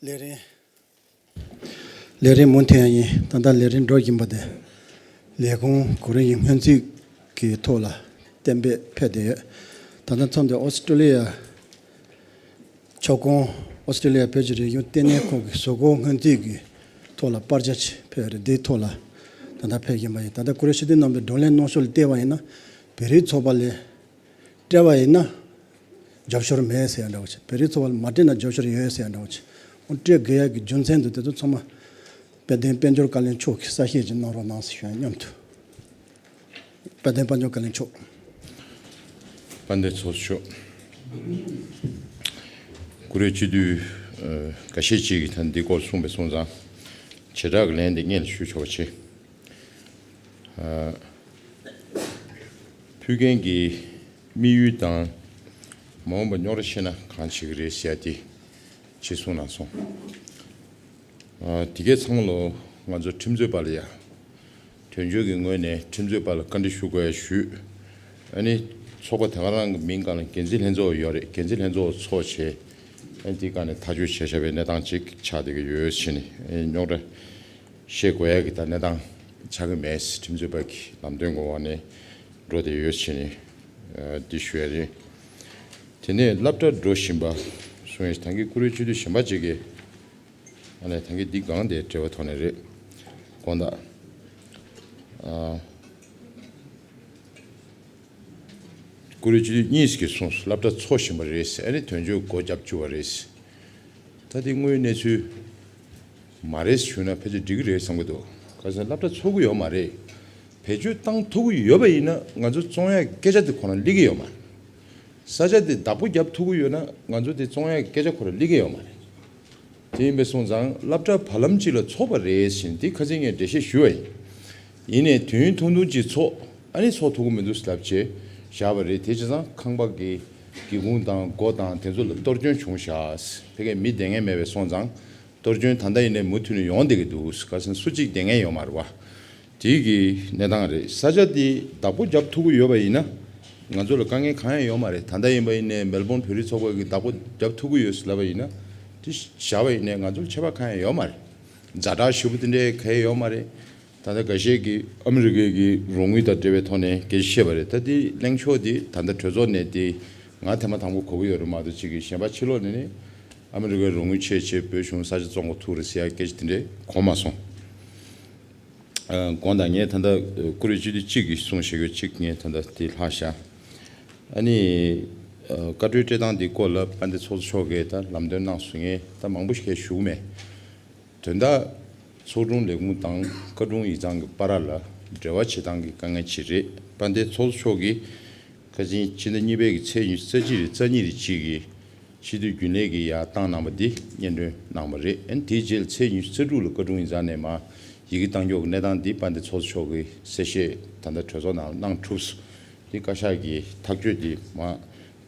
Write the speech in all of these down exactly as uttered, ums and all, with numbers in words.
ལས་རིམ། ལས་རིམ་མུ་མཐུད་ཡིན། ད་ལྟ་ལས་རིམ་འགྲོ་བཞིན་པ་དེ། ལས་ཁུངས་གོ་རིམ་གྱི་སྔོན་རྩིས་ཀྱི་ཐོག་ལ་གཏན་འབེབས་ཕེབས་བསྡད་ཡོད། ད་ལྟ་མཚམས་དེ་ཨོ་སི་ཀྲོ་ལི་ཡ་ཕྱོགས་ཁོངས། ཨོ་སི་ཀྲོ་ལི་ཡ་བོད་ཀྱི་རིག་གཞུང་ལྟེ་གནས་ཁང་གི་གཟུགས་སྐོར་སྔོན་རྩིས་ཀྱི་ཐོག་ལ་པར་རྒྱག་ཅིག་ཕེབས་རེད། འདིའི་ཐོག་ལ་ད་ལྟ་ཕེབས་བཞིན་པ་ཡིན། ད་ལྟ་ཀུ་རེ་ཤེས་ལྡན་རྣམ་པས་བགྲོ་གླེང་གནང་ཕྱོགས་ལ་བལྟས་པ་ཡིན་ན། བོད་རིགས་ཚོགས་པ་ལས་སྤྲད་པ་ཡིན་ན་རྒྱབ་སྐྱོར་མེད་ཟེར་ཡ་འདྲ་བོ་ཅིག་བོད་རིགས་ཚོགས་པ་ལ་མ་སྤྲད་ན་རྒྱབ་སྐྱོར་ཡོད་ཟེར་ཡ་འདྲ་བོ་ཅིག་འོ་སྤྲད་དགོས་ཡ་གི་རྒྱུ་མཚན་དུ་དེ་ཚོ་ཚང་མ་དཔལ་ལྡན་དཔལ་འབྱོར་བཀའ་བློན་མཆོག་གིས་གསལ་བཤད་ཅིག་གནང་རོགས་གནང་ཟེར་ཞུ་ཡ་སྙམ་དུ། དཔལ་ལྡན་དཔལ་འབྱོར་བཀའ་བློན་མཆོག་དཔལ་ལྡན་ཚོགས་གཙོ་མཆོག་ཀུ་རེ་སྤྱི་འཐུས་ཨ་འགའ་ཤས་ཅིག་གིས་ད་འདི་སྐོར་གསུངས་པ་སོང་ཙང་། བྱེ་བྲག་གི་ལན་དེ་སྔོན་ལ་ཞུ་ཆོག་པ་བྱེད། ཨ་ཕུལ་མཁན་གྱི་དམིགས་ཡུལ་དང་། མ་འོངས་པ་རྙོག་དྲ་ཆེ་ན་གང་བྱེད་ཀྱི་རེད་ཟེར་ཡ་དེ་ཅིག་གསུངས་གནང་སོང་། ཨ་དེ་གས་ཚང་མ་ལོ་ང་ཚོ་ཁྲིམས་རྩོད་པ་ལ་ཡ། དོན་གཅོད་ཀྱི་ངོས་ནས་ཁྲིམས་རྩོད་པ་ལ་བཀའ་འདྲི་ཞུ་དགོས་ཡ་ཞུས། ཨ་ནི་ཚོགས་པ་དེ་ག་རང་གི་མིང་སྒང་ལ་འགན་འཛིན་ལྷན་ཚོགས་ཡོད་རེད། འགན་འཛིན་ལྷན་ཚོགས་ཚོགས་བྱས། ཨ་ནི་དེའི་སྒང་ནས་ཐག་གཅོད་བྱས་བཞག་པའི་གནས་སྟངས་ཅིག་ཆགས་བསྡད་ཀྱི་ཡོད་ཕྱིན། ཨ་ནི་རྙོག་དྲ་བཤད་དགོས་ཡ་གི་ད་གནས་སྟངས་ཆགས་ཀྱི་མེད། ཁྲིམས་རྩོད་པ་གི་ལམ་སྟོན་གྱི་འོག་ནས་འགྲོ་བསྡད་ཡོད་ཕྱིན། ཨ་འདི་ཞུ་ཡ་རེད། དེ་ནས་སློབ་གྲྭ་འགྲོ་བཞིན་པ་གསུངས་ཡ། ད་གིན་ཀུ་རེ་སྤྱི་འཐུས་གཞན་པ་ཅིག་གིས། ཨ་ནི་ད་གིན་འདི་སྒང་དེ་འབྲེལ་བ་ཐོག་ནས་རེད། དགོངས་དག་ཨ་ཀུ་རེ་སྤྱི་འཐུས་གཉིས་ཀྱིས་གསུངས་སོང་། སློབ་གྲྭ་ཚོགས་བཞིན་པ་རེད་ཟེར། ཨ་ནི་དོན་གཅོད་སྒོ་བརྒྱབ་བཅུག་པ་རེད་ཟེར། ད་དེ་དངོས་ཡོད་གནས་ཚུལ་མ་རེད་ཞུས་ན་ཕལ་ཆེར་འགྲིག་གི་རེད་བསམ་གྱི་འདུག་ག་ཟེར་ན་སློབ་གྲྭ་ཚོགས་ཀྱི་ཡོད་མ་རེད། བེད་སྤྱོད་བཏང་ཐུབ་ཀྱི་ཡོད་པ་ཡིན་ན་ང་ཚོ་བཙོང་ཡག་སྐད་ཆ་དེ་ཁོ་རང་སླེབས་ཀྱི་ཡོད་མ་རེད། ས་ཆ་དེ་བདག་པོ་རྒྱབ་ཐུབ་ཀྱི་ཡོད་ན་ང་ཚོ་དེ་བཙོང་ཡག་སྐད་ཆ་ཁོ་རང་སླེབས་ཀྱི་ཡོད་མ་རེད། དེ་ཡིན་པས་སོང་ཙང་སློབ་གྲྭ་བར་ལམ་གཅིག་ལ་ཚོགས་པ་རེད་ཟེར་ནས་དེ་ཁ་སང་ངས་འགྲེལ་བཤད་ཞུས་པ་ཡིན། ཡིན་ནའི་དུས་ཡུན་ཐུང་ཐུང་ཅིག་ཚོགས། ཨ་ནི་ཚོགས་ཐུབ་ཀྱི་མི་འདུག་ལབ་བྱས་བཞག་པ་རེད། དེ་བྱས་ཙང་ཁང་པ་གི་སྒེའུ་ཁུང་དང་སྒོ་དང་དེ་ཚོ་ལ་གཏོར་སྐྱོན་བྱུང་བཞག་ཕ་གིར་མི་བསྡད་མཁན་མེད་པས་སོང་ཙང་། གཏོར་སྐྱོན་ད་ལྟ་ཡིན་ནའི་མུ་མཐུད་ནས་ཡོང་བསྡད་ཀྱི་འདུག་ག་ཟེར་ན་སུ་གཅིག་བསྡད་མཁན་ཡོད་མ་རེད་བ། དེ་གི་གནས་སྟངས་རེད། ས་ཆ་དེ་བདག་པོ་རྒྱབ་ཐུབ་ཀྱི་ཡོད་པ་ཡིན་ན། ང་ཚོ་ལ་དཀའ་ངལ་གང་ཡང་ཡོད་མ་རེད། ད་ལྟ་ཡིན་པ་ཡིན་ནའི་མེལ་བོན་བོད་རིགས་ཚོགས་པ་གིས་བདག་པོ་རྒྱབ་ཐུབ་ཀྱི་ཡོད་ཟེར་ལབ་པ་ཡིན་ན། དེ་བཞག་པ་ཡིན་ནའི་ང་ཚོ་ལ་ཁྱད་པར་གང་ཡང་ཡོད་མ་རེད། ཛ་དྲག་ཞེ་པོ་དེ་འདྲའི་གང་ཡང་ཡོད་མ་རེད། ད་ལྟ་འགའ་ཤས་ཀྱིས་ཨ་མི་རི་ཀའི་གི་རོགས་དངུལ་དང་འབྲེལ་བའི་ཐོག་ནས་སྐད་ཆ་བཤད་པ་རེད། ད་དེ་གླེང་ཕྱོགས་དེ་ད་ལྟ་གྲོས་ཚོགས་ནས་དེ་ང་ཐེངས་མ་དང་པོ་གོ་གི་ཡོད་རེད་མ་གཏོགས་ཅིག་གི་གཞན་པ་ཕྱི་ལོགས་ནས་ནི་ཨ་མི་རི་ཀའི་རོགས་དངུལ་ཆད་བྱས་བོད་གཞུང་ས་ཆ་བཙོང་གོ་ཐུག་རེད་ཟེར་ཡ་སྐད་ཆ་དེ་འདྲའི་གོ་མ་སོང་། ཨ་དགོངས་དག་ངས་ད་ལྟ་ཀུ་རེ་སྤྱི་འཐུས་གཅིག་གིས་གསུངས་བཞག་ཡོད། གཅིག་ངས་ད་ལྟ་དེ་ལྷག་བཞག་ཨ་ནི་ཨ་བཀའ་འཁྲོལ་སྤྲད་སྟངས་འདི་སྐོར་ལ་དཔལ་ལྡན་ཚོགས་གཙོ་མཆོག་གིས་ད་ལམ་སྟོན་གནང་སོང་། ངས་ད་མང་པོ་ཞིག་ཞུ་གི་མེད། དོན་དག་ཚོགས་དྲུང་ལས་ཁུངས་དང་བཀའ་དྲུང་ཡིག་ཚང་གི་བར་ལ་འབྲེལ་བ་བྱེད་སྟངས་ཀྱི་དཀའ་ངལ་ཅིག་རེད། དཔལ་ལྡན་ཚོགས་གཙོ་མཆོག་གིས་ཁ་སང་ཕྱི་ཟླ་གཉིས་པའི་གི་ཚེས་ཉི་ཤུ་རྩ་གཅིག་རེད། རྩ་གཉིས་རེད་ཅིག་གི་སྤྱི་འཐུས་རྒྱུན་ལས་ཀྱིས་ཡར་བཏང་གནང་བ་འདི་སྙན་སྒྲོན་གནང་བ་རེད། ཨ་ནི་དེའི་རྗེས་ལ་ཚེས་ཉི་ཤུ་རྩ་དྲུག་ལ་བཀའ་དྲུང་ཡིག་ཚང་ནས་མར་ཡི་གེ་བཏང་ཆོག་གི་གནས་སྟངས་འདི་དཔལ་ལྡན་ཚོགས་གཙོ་མཆོག་གིས་གསལ་བཤད་ད་ལྟ་གྲོས་ཚོགས་ནང་གནང་གྲུབ་སོང་། འདི་བཀའ་ཤག་གིས་ཐག་གཅོད་འདི་མར་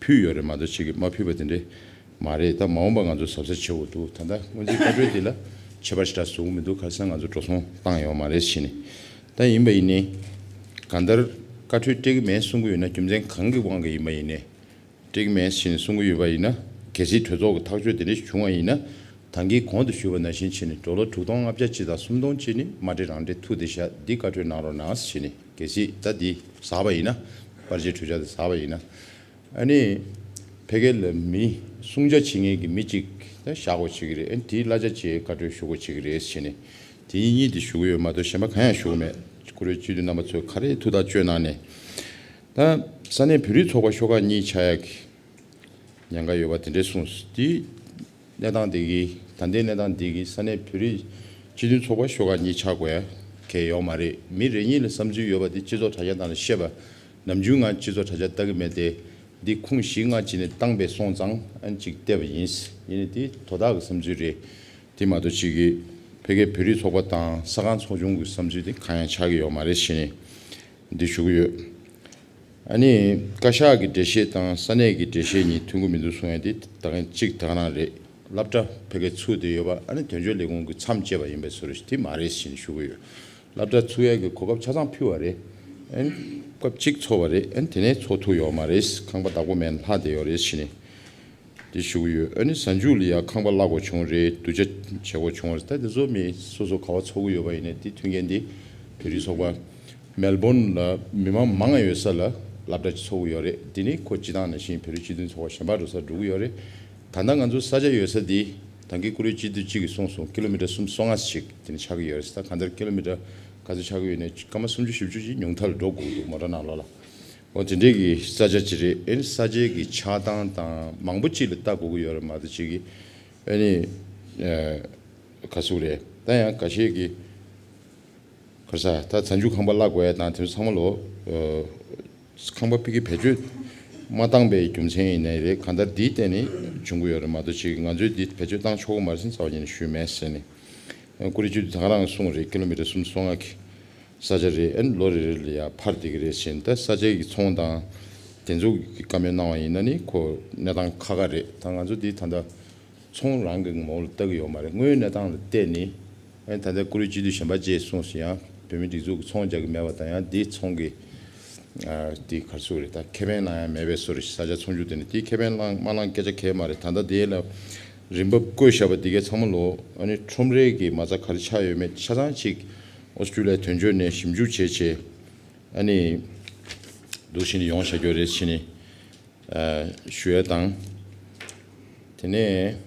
ཕུལ་ཡོད་རེད་མ་གཏོགས་ཅིག་གིས་མ་ཕུལ་བ་དེ་འདྲས་མ་རེད། ད་མ་འོངས་པ་ང་ཚོ་གཟབ་གཟབ་བྱེད་དགོས་འདུག་ད་ལྟ་སྔོན་རྩིས་བཀའ་འཁྲོལ་འདི་ལ་ཁྱད་པར་ཞེ་དྲག་བཟོ་གི་མི་འདུག་ག་རེ་ཟེར་ན་ང་ཚོ་འགྲོ་སོང་བཏང་ཡོད་མ་རེད་ཟེར་ནས། ད་ཡིན་པ་ཡིན་ནའི་གང་ལྟར་བཀའ་འཁྲོལ་སྤྲད་ཀྱི་མེད་གསུང་གི་ཡོད་ན་རྒྱུ་མཚན་གང་གི་དབང་གིས་ཡིན་པ་ཡིན་ནའི། སྤྲད་ཀྱི་མེད་ཟེར་ནས་གསུང་གི་ཡོད་པ་ཡིན་ན། གལ་སྲིད་གྲོས་ཚོགས་ཀྱི་ཐག་གཅོད་དེ་འདྲ་ཞིག་བྱུང་བ་ཡིན་ན། ད་གིན་གོང་དུ་ཞུས་པ་ནང་བཞིན་བྱས་ནས་ཌོ་ལར་དྲུག་སྟོང་ལྔ་བརྒྱ་གཅིག་དང་སུམ་སྟོང་གཅིག་ནི་མ་སྤྲད་རང་སྤྲད་ཐུག་བསྡད་ཤག་འདི་བཀའ་འཁྲོལ་གནང་རོགས་གནང་ཟེར་ནས། གལ་སྲིད་ད་འདི་ཟགས་པ་ཡིན་ན། པར་ཆས་འཕྲུལ་ཆས་དེ་ཟགས་པ་ཡིན་ན། ཨ་ནི་ཕ་གི་ལ་མི་སྲུང་བྱ་བྱེད་མཁན་གྱི་མི་གཅིག་ད་བཞག་དགོས་བྱེད་ཀྱི་རེད། ཨ་ནི་དེའི་གླ་ཆ་བཅས་བཀའ་འཁྲོལ་ཞུ་དགོས་བྱེད་ཀྱི་རེད་ཟེར་ནས། དེ་གཉིས་དེ་ཞུ་གི་ཡོད་མ་གཏོགས་གཞན་པ་གང་ཡང་ཞུ་གི་མེད། ཀུ་རེ་སྤྱི་འཐུས་རྣམ་པ་ཚོས་ག་རེ་ཐུགས་ཐག་གཅོད་གནང་ནས། ད་ས་གནས་བོད་རིགས་ཚོགས་པ་ཤོག་ཁག་གཉིས་ཆགས་ཡག་གི་ཉེན་ཁ་ཡོད་པ་དེ་འདྲས་གསུངས། དེ་གནས་སྟངས་དེ་གིས་ད་ལྟའི་གནས་སྟངས་དེ་གིས་ས་གནས་བོད་རིགས་སྤྱི་མཐུན་ཚོགས་པ་ཤོག་ཁག་གཉིས་ཆགས་དགོས་ཡ་གང་ཡང་ཡོད་མ་རེད། མི་རེ་གཉིས་ལ་བསམ་ཚུལ་ཡོད་པ་དེ་སྤྱི་ཚོགས་དྲ་རྒྱ་ནང་ལ་བཤད་པ། ནམ་རྒྱུན་ང་སྤྱི་ཚོགས་དྲ་རྒྱ་ལྟ་གི་མེད་དེ། འདི་ཁུངས་གཞི་ང་བྱས་ནས་བཏང་པས་སོང་ཙང་ཨ་ནི་ཅིག་བལྟས་པ་ཡིན། ཡིན་ནའི་དེ་དོ་བདག་གི་བསམ་ཚུལ་རེད། དེ་མ་གཏོགས་ཅིག་གིས་ཕ་གིའི་བོད་རིགས་ཚོགས་པ་དང་ས་ཁང་ཚོགས་ཆུང་གི་བསམ་ཚུལ་དེ་གང་ཡང་ཆགས་ཀྱི་ཡོད་མ་རེད་ཟེར་ནས་འདི་ཞུ་གི་ཡོད། ཨ་ནི་བཀའ་ཤག་གི་འགྲེལ་བཤད་དང་ས་གནས་ཀྱི་འགྲེལ་བཤད་གཉིས་མཐུན་གྱི་མི་འདུག་གསུང་ཡ་དེ་ད་གིན་གཅིག་ད་ག་རང་རེད། སློབ་གྲྭ་ཕ་གིར་ཚུགས་བསྡད་ཡོད་པ་ཨ་ནི་དོན་གཅོད་ལས་ཁུངས་ཀྱིས་མཚམས་བཅད་པ་ཡིན་པའི་བཟོ་འདྲ་ཞིག་དེ་མ་རེད་ཟེར་ནས་ཞུ་གི་ཡོད། སློབ་གྲྭ་ཚུགས་ཡ་གི་གོ་སྐབས་ཆ་ཚང་ཕུལ་བ་རེད། ཨ་ནི་སྐབས་གཅིག་ཚོགས་པ་རེད། ཨ་ནི་དེ་ནས་ཚོགས་ཐུབ་ཡོད་མ་རེད། ཁང་པ་བདག་པོ་མེད་ལྷག་བསྡད་ཡོད་རེད་ཟེར་ནས། དེ་ཞུ་གི་ཡོད། ཨ་ནི་གཟའ་མཇུག་ལ་ཡང་ཁང་པ་གླ་དགོས་བྱུང་རེད། སྡུག་ཅག་བྱེད་དགོས་བྱུང་རེད། ད་དེ་ཚོ་མི་སོ་སོ་ག་བ་ཚོགས་ཀྱི་ཡོད་པ་ཡིན་ནའི་དེ་མཐུན་རྐྱེན་དེ་བོད་རིགས་ཚོགས་པ་མེལ་བོན་ལ་མི་མང་མང་ཡོད་ས་ལ་སློབ་གྲྭ་ཅིག་ཚོགས་ཀྱི་ཡོད་རེད། དེ་ནི་ཁོ་སྤྱི་བཏང་ནང་བཞིན་བོད་རིགས་སྤྱི་མཐུན་ཚོགས་པ་གཞན་པ་འགྲོ་སར་འགྲོ་གི་ཡོད་རེད། ད་ལྟ་ང་ཚོ་ས་ཆ་ཡོད་ས་དེ་ད་གིན་བཀུར་འོས་སྤྱི་འཐུས་གཅིག་གིས་གསུངས་སོང་། ཀི་ལོ་མི་ཊར་སུམ་སོ་ལྔ་ཞིག་དེ་ནི་ཆགས་ཀྱི་ཡོད་རེད། ད་གང་ལྟར་ཀི་ལོ་མི་ཊར་ག་ཚོད་ཆགས་ཀྱི་ཡོད་ནའི་སྐར་མ་སུམ་ཅུ་བཞི་བཅུ་ཅིག་ཉུང་མཐའ་ལ་འགྲོ་དགོས་འདུག་མོ་ཊ་ནང་ལོགས་ལ། འོ་དེ་འདྲས་ཀྱི་ས་ཆ་ཅིག་རེད། ཨེ་ནི་ས་ཆའི་གི་ཆགས་སྟངས་དང་མང་པོ་ཅིག་ལ་ལྟ་དགོས་ཀྱི་ཡོད་རེད་མ་གཏོགས་ཅིག་གི་ཨེ་ནི་ཨ་ག་ཟེར་དགོས་རེད། ད་ཡང་འགའ་ཤས་ཀྱི་ག་རེ་ཟ་ད་གཟའ་མཇུག་ཁང་པ་གླ་དགོས་ཡ་དང་དེ་ཚོ་ཚང་མ་ལོ་ཨ་ཁང་པ་ཕ་གི་བེད་སྤྱོད་མ་བཏང་པའི་རྒྱུ་མཚན་ཡིན་ནའི་རེད། གང་ལྟར་འདིའི་སྟེང་ནས་བྱུང་གི་ཡོད་རེད་མ་གཏོགས་ཅིག་ང་ཚོས་འདི་བེད་སྤྱོད་བཏང་ཆོག་གི་མ་རེད་ཟེར་རྩ་བ་ཉིད་ནས་ཞུས་མེད་ཟེར་ནས། ཨ་བཀུར་འོས་སྤྱི་འཐུས་ད་ག་རང་གསུངས་རེད། ཀི་ལོ་མི་ཊར་སུམ་སོ་ལྔ་གི་ས་ཆ་རེད། ཨ་ནི་ལོ་རེ་རེ་ལ་ཡ་འཕར་བསྡད་ཀྱི་རེད་ཟེར་ནས། ད་ས་ཆའི་གི་ཚོང་དང་དེ་ཚོ་གི་བཀའ་མོལ་གནང་བ་ཡིན་ན་ནི་ཁོ་གནས་སྟངས་ཁག་ཁག་རེད། ད་ང་ཚོ་འདི་ད་ལྟ་ཚོང་རང་གི་ངོ་བོ་ལ་ལྟ་གི་ཡོད་མ་རེད། དངོས་ཡོད་གནས་སྟངས་ལ་བལྟས་ནི་ཨ་ནི་ད་ལྟ་བཀུར་འོས་སྤྱི་འཐུས་གཞན་པ་བཅས་གསུངས་སོང་། ཡང་བོད་མི་སྒྲིག་འཛུགས་ཀྱི་ཚོང་རྒྱག་གི་མེད་པ་དང་ཡང་འདི་ཚོང་གི་ཨ་འདི་ག་རེ་ཟེར་དགོས་རེད། ད་ཁེ་ཕན་བླང་ཡ་མེད་པའི་བཟོ་འདྲ་ཞིག་ས་ཆ་ཚོང་རྒྱུ་དེ་ནི་དེ་ཁེ་ཕན་བླང་མ་བླང་སྐད་ཆ་གང་ཡང་མ་རེད། ད་ལྟ་དེ་ལ་རིན་འབབ་བཀོད་བཞག་པ་དེ་གའི་ཚང་མ་ལོ་ཨ་ནི་ཁྲོམ་རའི་གི་མ་རྩ་ག་རེ་ཆགས་ཡོད་མེད་ཆ་ཚང་ཅིག་ཨོ་སི་ཀྲི་ལི་ཡ་དོན་གཅོད་ནས་ཞིབ་འཇུག་བྱས་བྱས་ཨ་ནི་འདུག་བྱས་ནས་ཡོང་བཞག་རྒྱུ་རེད་བྱས་ནས་ཨ་ཞུ་ཡ་དང་། དེ་ནས་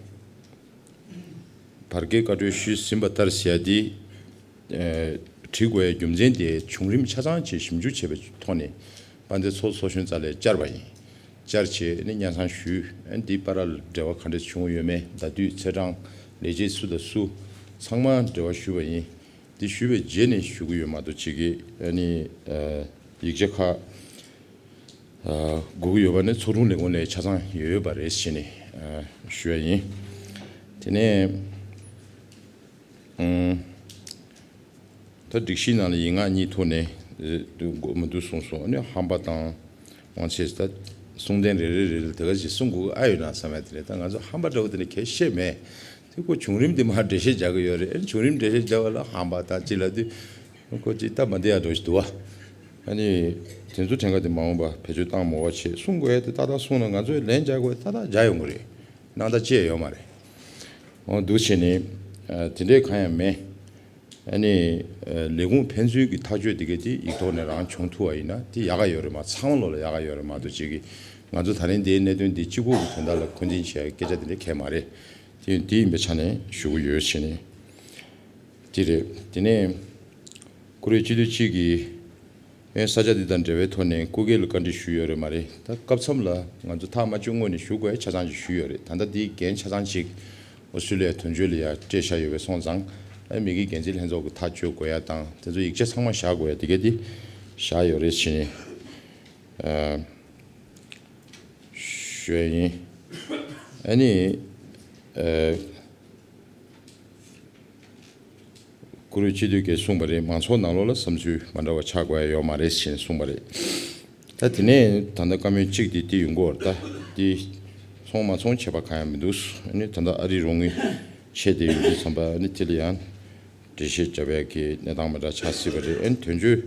བར་བརྒལ་བཀའ་འཁྲོལ་ཞུས་ཟིན་པ་ལྟར་ཟེར་ཡ་དེ། ཨ་བྲིས་དགོས་ཡའི་རྒྱུ་མཚན་དེ་བྱུང་རིམ་ཆ་ཚང་ཅིག་ཞིབ་འཇུག་བྱས་པའི་ཐོག་ནས་དཔལ་ལྡན་ཚོགས་གཙོ་གསུམ་རྩ་ལས་བཅར་བ་ཡིན། བཅར་བྱས་ནས་སྙན་སེང་ཞུས། ཨ་ནི་འདི་བར་ལ་འབྲེལ་བ་ག་འདྲས་བྱུང་ཡོད་མེད། ཟླ་དུས་ཚེས་གྲངས་ལས་བྱེད་སུ་དང་སུ་ཚང་མ་འབྲེལ་བ་ཞུས་པ་ཡིན། འདི་ཞུས་པའི་རྗེས་ནས་ཞུ་གི་ཡོད་མ་གཏོགས་ཅིག་གི་ཨ་ནི་ཨ་ཡིག་ཆ་ཁག་ཨ་དགོས་ཀྱི་ཡོད་པ་ནི་ཚོགས་དྲུང་ལས་ཁུངས་ནས་ཆ་ཚང་ཡོད་ཡོད་པ་རེད་ཟེར་ནས་ཨ་ཞུ་ཡ་ཡིན། དེ་ནས་ཨམ་ད་སྒྲིག་གཞི་ནང་ལ་ཡིག་ངག་གཉིས་ཐོག་ནས་ཨ་འདུག་དགོས་མི་འདུག་གསུངས་སོང་། ཨ་ནི་ཧམ་པ་དང་དབང་ཆེ་ད་གསུང་རྟེན་རེ་རེ་རེ་རེ་ལ་དེ་ག་ཞིག་གསུང་དགོས་ཨ་ཡོད་ན་བསམ་ཡ་དེ་རེད། ད་ང་ཚོ་ཧམ་པ་འདྲ་བོ་དེ་འདྲ་གལ་བཤད་མེད། དེ་ཁོ་བྱུང་རིམ་དེ་མར་འགྲེལ་བཤད་རྒྱག་གི་ཡོད་རེད། ཨ་ནི་བྱུང་རིམ་འགྲེལ་བཤད་རྒྱག་པ་ལ་ཧམ་པ་དང་ཅི་ལབ་དུས་ཁོ་ཅི་སྟབས་མ་བདེ་ཡ་འགྲོ་ཞིག་འདུག་བ། ཨ་ནི་དེ་ཚོ་ཕྲན་ཁ་དེ་མ་འོངས་པ་བེད་སྤྱོད་བཏང་མ་དགོས་པ་བྱེད། གསུང་དགོས་ཡ་དེ་ཏག་ཏག་གསུངས་ན་ང་ཚོས་ལན་རྒྱག་དགོས་ཡ་ཏག་ཏག་རྒྱག་ཡོང་གི་རེད། སྣང་དག་ཅི་ཡང་ཡོད་མ་རེད། འོ་འདུག་བྱས་ནས་ཨ་དེ་འདྲས་གང་ཡང་མེད། ཨ་ནི་ཨ་ལས་ཁུངས་ཕན་ཚུན་གྱི་ཐག་གཅོད་དེ་ག་དེ་ཡིག་ཐོག་ནས་རང་བྱུང་ཐུབ་པ་ཡིན་ན་དེ་ཡག་ག་ཡོད་རེད་མ། ཚང་མ་ལོ་ལ་ཡག་ག་ཡོད་རེད་མ་གཏོགས་ཅིག་གི་ང་ཚོ་ད་རིང་འདིའི་གནད་དོན་འདི་གཅིག་པོ་གི་དོན་དག་ལ་འཁོན་འཛིན་བྱེད་ཡ་སྐད་ཆ་དེ་འདྲ་གང་ཡང་མ་རེད། དེ་དེ་ཡིན་པའི་ཆ་ནས་ཞུ་གི་ཡོད་བྱས་ནས་དེ་རེད། དེ་ནས་བཀུར་འོས་སྤྱི་འཐུས་གཅིག་གིས་ཨེ་ས་ཆ་འདི་དང་འབྲེལ་བའི་ཐོག་ནས་སྐུ་སྒེར་ལ་བཀའ་འདྲི་ཞུས་ཡོད་རེད་མ་རེད། ད་སྐབས་མཚམས་ལ་ང་ཚོ་ཐག་མ་གཅོད་སྔོན་ནས་ཞུ་དགོས་ཡ་ཆ་ཚང་ཅིག་ཞུས་ཡོད་རེད། ད་ལྟ་འདིའི་འགན་ཆ་ཚང་ཅིག་ཨོ་སི་ཀྲི་ལི་ཡ་དོན་གཅོད་ལ་ཡ་སྤྲད་བཞག་ཡོད་པའི་སོང་ཙང་ཨ་མི་སྒེར་འགན་འཛིན་ལྷན་ཚོགས་ཀྱི་ཐག་གཅོད་དགོས་ཡ་དང་དེ་ཚོ་ཡིག་ཆ་ཚང་མ་བཞག་དགོས་ཡ་དེ་ག་དེ་བཞག་ཡོད་རེད་བྱས་ནས་ཨ་ཞུ་ཡ་ཡིན། ཨ་ནི་ཨ་བཀུར་འོས་སྤྱི་འཐུས་ཀྱིས་གསུངས་པ་རེད། མང་ཚོགས་ནང་ལོགས་ལ་བསམ་ཚུལ་མ་འདྲ་བ་ཆགས་དགོས་ཡ་ཡོད་མ་རེད་ཞེས་གསུངས་པ་རེད། ད་དེ་ནས་ད་ལྟ་བཀའ་མོལ་གཅིག་དེ་དེ་ཡོང་གི་ཡོད་རེད། ད་དེ་ཚོང་མ་ཚོང་བྱས་པ་གང་ཡང་མི་འདུག་ཨ་ནི་ད་ལྟ་ཨ་རིའི་རོགས་དངུལ་ཆད་དེ་ཡོང་དུས་ཙམ་པ་ཨ་ནི་དེ་ལ་ཡང་འགྲེལ་བཤད་བརྒྱབ་ཡ་གི་གནས་སྟངས་མི་འདྲ་ཆགས་སྲིད་པ་རེད། ཨ་ནི་དོན་གཅོད་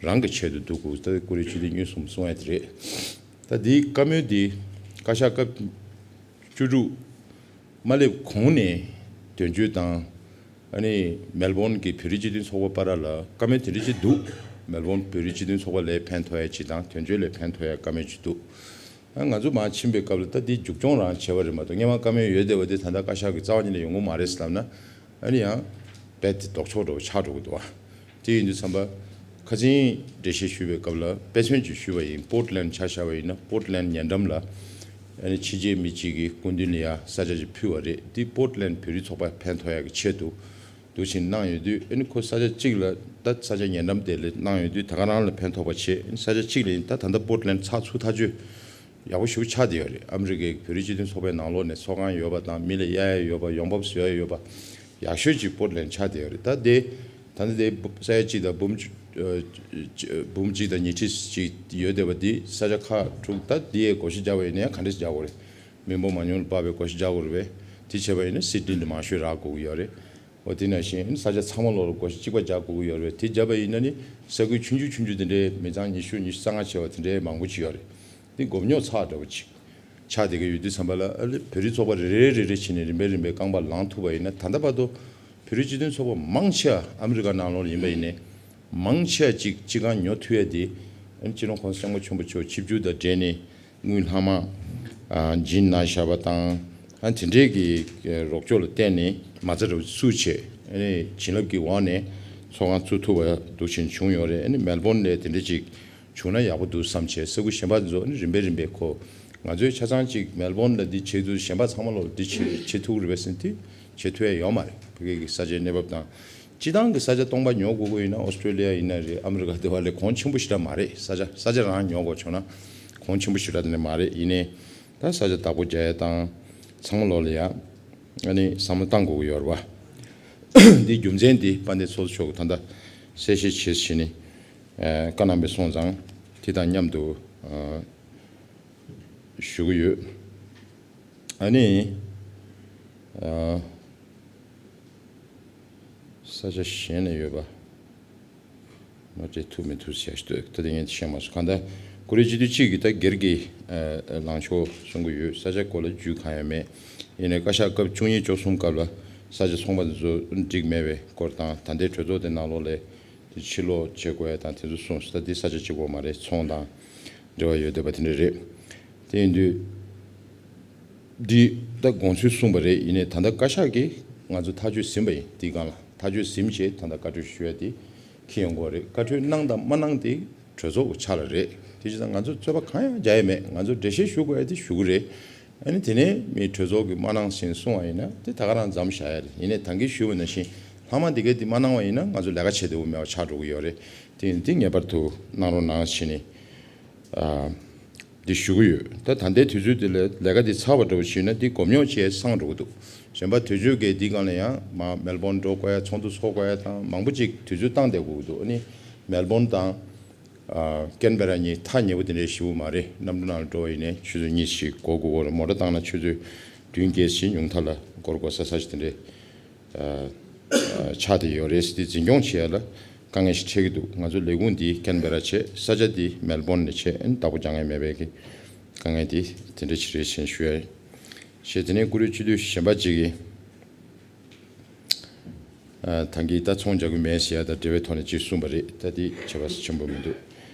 རང་གི་ཆེད་དུ་འདུག་གོ། ད་བཀུར་འོས་སྤྱི་འཐུས་གཉིས་གསུམ་གསུང་ཡ་དེ་རེད། ད་དེའི་བཀའ་མོལ་དེ་བཀའ་ཤག་སྐབས་བཅུ་དྲུག་མ་སླེབས་གོང་ནས་དོན་གཅོད་དང་ཨ་ནི་མེལ་བོན་གྱི་བོད་རིགས་སྤྱི་མཐུན་ཚོགས་པ་བར་ལ་བཀའ་མོལ་དེ་འདྲ་ཅིག་འདུག་མེལ་བོན་བོད་རིགས་སྤྱི་མཐུན་ཚོགས་པ་ལ་ཕན་ཐོགས་ཡ་ཅིག་དང་དོན་གཅོད་ལ་ཕན་ཐོགས་ཡ་བཀའ་མོལ་ཅིག་འདུག་ཨ་ང་ཚོ་མར་ཕྱིན་པའི་སྐབས་ལ་ད་འདི་མཇུག་སྐྱོང་རང་བྱས་པ་རེད་མ་གཏོགས་སྔོན་མ་བཀའ་མོལ་ཡོད་བསྡད་པ་དེ་ད་ལྟ་བཀའ་ཤག་གི་རྩ་བ་ཉིད་ནས་ཡོང་གི་མ་རེད་ཟེར་ལབ་ན་ཨ་ནི་ཡང་རྦད་དེ་ལྡོག་ཕྱོགས་འདྲ་བོ་ཆགས་འགྲོ་གི་འདུག་ཨ། དེ་ཡིན་དུས་ཙམ་པ་ཁ་སང་འགྲེལ་བཤད་ཞུས་པའི་སྐབས་ལ་དཔེ་མཚོན་ཅིག་ཞུས་པ་ཡིན། པོར་ཊི་ལེན་ཌི་ཆ་བཞག་པ་ཡིན་ན་པོར་ཊི་ལེན་ཌི་ཉེ་འགྲམ་ལ་ཨ་ནི་ཕྱི་རྒྱལ་མི་གཅིག་གིས་སྐུ་མདུན་ལ་ཡ་ས་ཆ་ཅིག་ཕུལ་བ་རེད། འདི་པོར་ཊི་ལེན་ཌི་བོད་རིགས་ཚོགས་པ་ཕན་ཐོགས་ཡག་གི་ཆེད་དུ་འདུག་ཕྱིན་གནང་ཡོད་དུས་ཨ་ནི་ཁོ་ས་ཆ་གཅིག་ལ་ད་ས་ཆ་ཉེ་འགྲམ་དེ་ལ་གནང་ཡོད་དུས་ད་ག་རང་ལ་ཕན་ཐོགས་པ་བྱས། ཨ་ནི་ས་ཆ་གཅིག་ལ་ཡིན་ད་ད་ལྟ་པོར་ཊི་ལེན་ཌི་ཚགས་ཚུད་ཐག་ཆོད་ཡག་པོ་ཞིག་ཆགས་བསྡད་ཡོད་རེད། ཨ་མི་རི་ཀའི་བོད་རིགས་སྤྱི་མཐུན་ཚོགས་པའི་ནང་ལོགས་ནས་ཚོགས་ཁང་ཡོད་པ་དང་མི་ལ་གཡར་ཡ་ཡོད་པ་ཡོང་འབབ་བཟོ་ཡ་ཡོད་པ་ཡག་ཤོས་ཅིག་པོར་ཊི་ལེན་ཌི་ཆགས་བསྡད་ཡོད་རེད། ད་དེ་ད་ལྟ་དེ་ས་ཡ་གཅིག་དང་འབུམ་གཅིག་ཨ་འབུམ་གཅིག་དང་ཉིས་ཁྲི་ཅིག་ཡོད་བསྡད་པ་འདི་ས་ཆ་ཁག་དྲུག་ད་འདི་ཡའི་བགོ་བཤའ་རྒྱག་པ་ཡིན་ན་ཡང་ག་འདྲས་རྒྱག་དགོས་རེད། མི་འབོར་མང་ཉུང་ལ་དཔག་པའི་བགོ་བཤའ་རྒྱག་དགོས་རེད་པས། དེ་བྱས་པ་ཡིན་ན་སི་ཊི་འདི་མང་ཤོས་རག་དགོས་ཀྱི་ཡོད་རེད། འོ་དེ་ནང་བཞིན་ས་ཆ་ཚང་མ་ལོག་ལ་བགོ་བཤའ་གཅིག་པ་རྒྱག་དགོས་ཀྱི་ཡོད་རེད་པས། དེ་བརྒྱབ་པ་ཡིན་ན་ནི་ས་ཁུལ་ཆུང་ཆུང་ཆུང་ཆུང་དེ་འདྲའི་མི་ཚང་ཉི་ཤུ་ཉི་ཤུ་རྩ་ལྔ་བྱས་པ་དེ་འདྲའི་མང་པོ་ཅིག་ཡོད་རེད། འདི་མགོ་རྙོག་ཚ་འདྲ་བོ་ཅིག་ཆགས་བསྡད་ཀྱི་ཡོད་དུས་ཙམ་པ་ལ། ཨ་ལེ། བོད་རིགས་ཚོགས་པ་རེ་རེ་རེ་རེ་བྱས་ནས་རིམ་པས་རིམ་པས་རྐང་པ་ལངས་ཐུབ་པ་ཡིན་ན། ད་ལྟ་བར་དུ་བོད་རིགས་སྤྱི་མཐུན་ཚོགས་པ་མང་ཆེ་བ་ཨ་མི་རི་ཀ་ནང་ལོགས་ལ་ཡིན་པ་ཡིན་ནའི། མང་ཆེ་བ་གཅིག་སྤྱི་ཁང་ཉོ་ཐུབ་ཡ་དེ། ཨ་ནི་སྤྱི་ནོར་༸གོང་ས་༸སྐྱབས་མགོན་ཆེན་པོ་མཆོག་ཆིབས་བསྒྱུར་དང་འབྲེལ་ནས་དངུལ་ལྷག་མ་ཨ་སྦྱིན་གནང་བཞག་པ་དང་། ཨ་དེ་འདྲས་ཀྱི་རོགས་སྐྱོར་ལ་བརྟེན་ནས་མ་རྩ་འདྲ་བོ་བཙུགས་བྱས། ཨ་ནི་བྱིན་རླབས་ཀྱི་འོག་ནས་ཚོགས་ཁང་བཙུགས་ཐུབ་པ་འདུག་བཞིན་བྱུང་ཡོད་རེད། ཨ་ནི་མེལ་བོན་ལ་དེ་འདྲས་ཅིག་བྱུང་ན་ཡག་པོ་འདུག་བསམ་བྱས། ས་ཁུལ་གཞན་པ་ཚོ་ནི་རིམ་པས་རིམ་པས་ཁོ། ང་ཚོས་ཆ་ཚང་ཅིག་མེལ་བོན་ལ་འདི་བྱེད་དུས་གཞན་པ་ཚང་མ་ལོ་འདི་བྱེད་བྱེད་ཐུབ་རེད་པས་ཟེར་ན། དེ་བྱེད་ཐུབ་ཡ་ཡོད་མ་རེད། ཕ་གི་གི་ས་ཆའི་གནས་བབ་དང་། སྤྱི་བཏང་གི་ས་ཆ་སྟོང་པ་ཉོ་དགོས་ཀྱི་ཡིན་ན། ཨོ་སི་ཀྲོ་ལི་ཡ་ཡིན་ན་རེད། ཨ་མི་རི་ཀ་དེ་བ་ལས་གོང་ཆེན་པོ་ཞེ་དྲག་མ་རེད། ས་ཆ་ས་ཆ་རང་ཉོ་དགོས་བྱུང་ན་གོང་ཆེན་པོ་ཞེ་དྲག་དེ་ནས་མ་རེད། ཡིན་ནའི་ད་ས་ཆ་བདག་པོ་རྒྱག་ཡ་དང་ཚང་མ་ལོ་ལ་ཡ། ཨ་ནི་བསམ་བློ་བཏང་དགོས་ཀྱི་ཡོད་རེད་བ། འདི་རྒྱུ་མཚན་འདི་དཔལ་ལྡན་ཚོགས་གཙོ་མཆོག་གིས་ད་ལྟ་གསལ་བཤད་བྱས་བྱས་ནས་ཨ་བཀའ་གནང་པའི་སོང་ཙང་། དེ་དང་མཉམ་དུ་ཨ་ཞུ་གི་ཡོད། ཨ་ནི་ཨ་ས་ཆ་གཞན་ལ་ཡོད་པ་མ་སྤྲད་ཐུབ་མི་ཐུབ་ཟེར་ཞིག་འདུག་ད་དེ་ངས་བཤད་མ་སོང་། གང་ལྟར་ཀུ་རེ་སྤྱི་འཐུས་གཅིག་གིས་ད་སྒེར་གྱི་ཨ་ལངས་ཕྱོགས་གསུང་གི་ཡོད། ས་ཆ་སྐོར་ལ་རྒྱུས་གང་ཡང་མེད། ཡིན་ནའི་བཀའ་ཤག་སྐབས་བཅུ་གཉིས་བཅུ་གསུམ་སྐབས་ལ་ས་ཆ་ཚོང་པ་དེ་ཚོ་འགྲིག་མེད་པའི་སྐོར་དང་། ད་ལྟའི་གྲོས་ཚོགས་དེ་ནང་ལོགས་ལ་དེ་ཕྱིར་སློག་བྱེད་དགོས་ཡ་དང་དེ་ཚོ་གསུངས་སོང་། ད་འདི་ས་ཆ་གཅིག་པོ་མ་རེད། ཚོང་དང་འབྲེལ་བ་ཡོད་བསྡད་པ་དེ་འདྲ་རེད། དེ་ཡིན་དུས་འདི་ད་དགོངས་ཚུལ་གསུངས་པ་རེད། ཡིན་ནའི་ད་ལྟ་བཀའ་ཤག་གིས་ང་ཚོ་ཐག་གཅོད་ཟིན་པ་ཡིན། འདིའི་སྒང་ལ་ཐག་གཅོད་ཟིན་བྱས་ད་ལྟ་བཀའ་འཁྲོལ་ཞུ་ཡ་དེ་འཁྱེར་ཡོང་གི་ཡོད་རེད། བཀའ་འཁྲོལ་གནང་དང་མ་གནང་དེ་གྲོས་ཚོགས་ཀྱི་ཕྱག་ལ་རེད། དེ་བྱས་ཙང་ང་ཚོ་རྩོད་པ་གང་ཡང་རྒྱག་ཡ་མེད། ང་ཚོ་འགྲེལ་བཤད་ཞུ་དགོས་ཡ་དེ་ཞུ་གི་རེད། ཨ་ནི་དེ་ནས་མི་གྲོས་ཚོགས་ཀྱིས་མ་གནང་ཟིན་གསུང་བ་ཡིན་ན་དེ་ད་ག་རང་མཚམས་བཞག་ཡ་རེད། ཡིན་ནའི་ད་གིན་ཞུས་པ་ནང་བཞིན་ལྷག་མ་འདི་གས་དེ་མ་གནང་བ་ཡིན་ན་ང་ཚོ་ལས་ཀ་བྱེད་བདེ་བོ་མེད་པ་ཆགས་འགྲོ་གི་ཡོད་རེད། དེ་ཡིན་དུས་ངེས་པར་དུ་གནང་རོགས་གནང་བྱས་ནས་ཨ་འདི་ཞུ་གི་ཡོད། ད་ད་ལྟའི་དུས་ཚོད་འདི་ལ་ལས་ཀ་འདི་ཚར་བ་འདྲ་བོ་ཞུས་ན་འདི་སྒོ་རྙོག་ཅིག་སངས་འགྲོ་གི་འདུག་གཞན་པ་དུས་ཚོད་ཀྱི་འདི་སྒང་ལ་ཡང་མ་མེལ་བོན་འགྲོ་དགོས་ཡ། ཚོགས་འདུ་ཚོགས་དགོས་ཡ་དང་མང་པོ་ཅིག་དུས་ཚོད་བཏང་བསྡད་དགོས་ཀྱི་འདུག་ཨ་ནི་མེལ་བོན་དང་ཨ་ཀན་བེ་ར་གཉིས་ཐག་ཉེ་པོ་དེ་འདྲའི་ཞེ་པོ་མ་རེད། གནམ་གྲུ་ནང་ལ་འགྲོ་བ་ཡིན་ནའི་ཆུ་ཚོད་གཉིས་ཤིག་འགོར་དགོས་ཀྱི་རེད། མོ་ཊ་བཏང་ན་ཆུ་ཚོད་བདུན་བརྒྱད་ཅིག་ཉུང་མཐའ་ལ་འགོར་དགོས་ས་ས་ཞིག་དེ་འདྲའི་ཨ་ཨ་ཆགས་བསྡད་ཡོད་རེད། དེ་འཛིན་སྐྱོང་བྱེད་ཡ་ལ་དཀའ་ངལ་ཞིག་འཕྲད་ཀྱི་འདུག་ང་ཚོ་ལས་ཁུངས་འདི་ཀན་བེ་ར་བྱས། ས་ཆ་འདི་མེལ་བོན་ནས་བྱས། ཨ་ནི་བདག་པོ་རྒྱག་མཁན་མེད་པའི་གི་དཀའ་ངལ་དེ་དེ་འདྲ་ཞིག་རེད་ཅེས་ཞུ་ཡ་ཡིན། བྱས་དེ་ནས་ཀུ་རེ་སྤྱི་འཐུས་གཞན་པ་ཅིག་གིས་ཨ་ད་གིན་ད་ཚོང་རྒྱག་གི་མེད་ཟེར་ཡ་དང་འབྲེལ་བའི་ཐོག་ནས་ཅིག་གསུངས་པ་རེད། ད་དེ་ཁྱད་པར་ཆེན་པོ་མི་འདུག་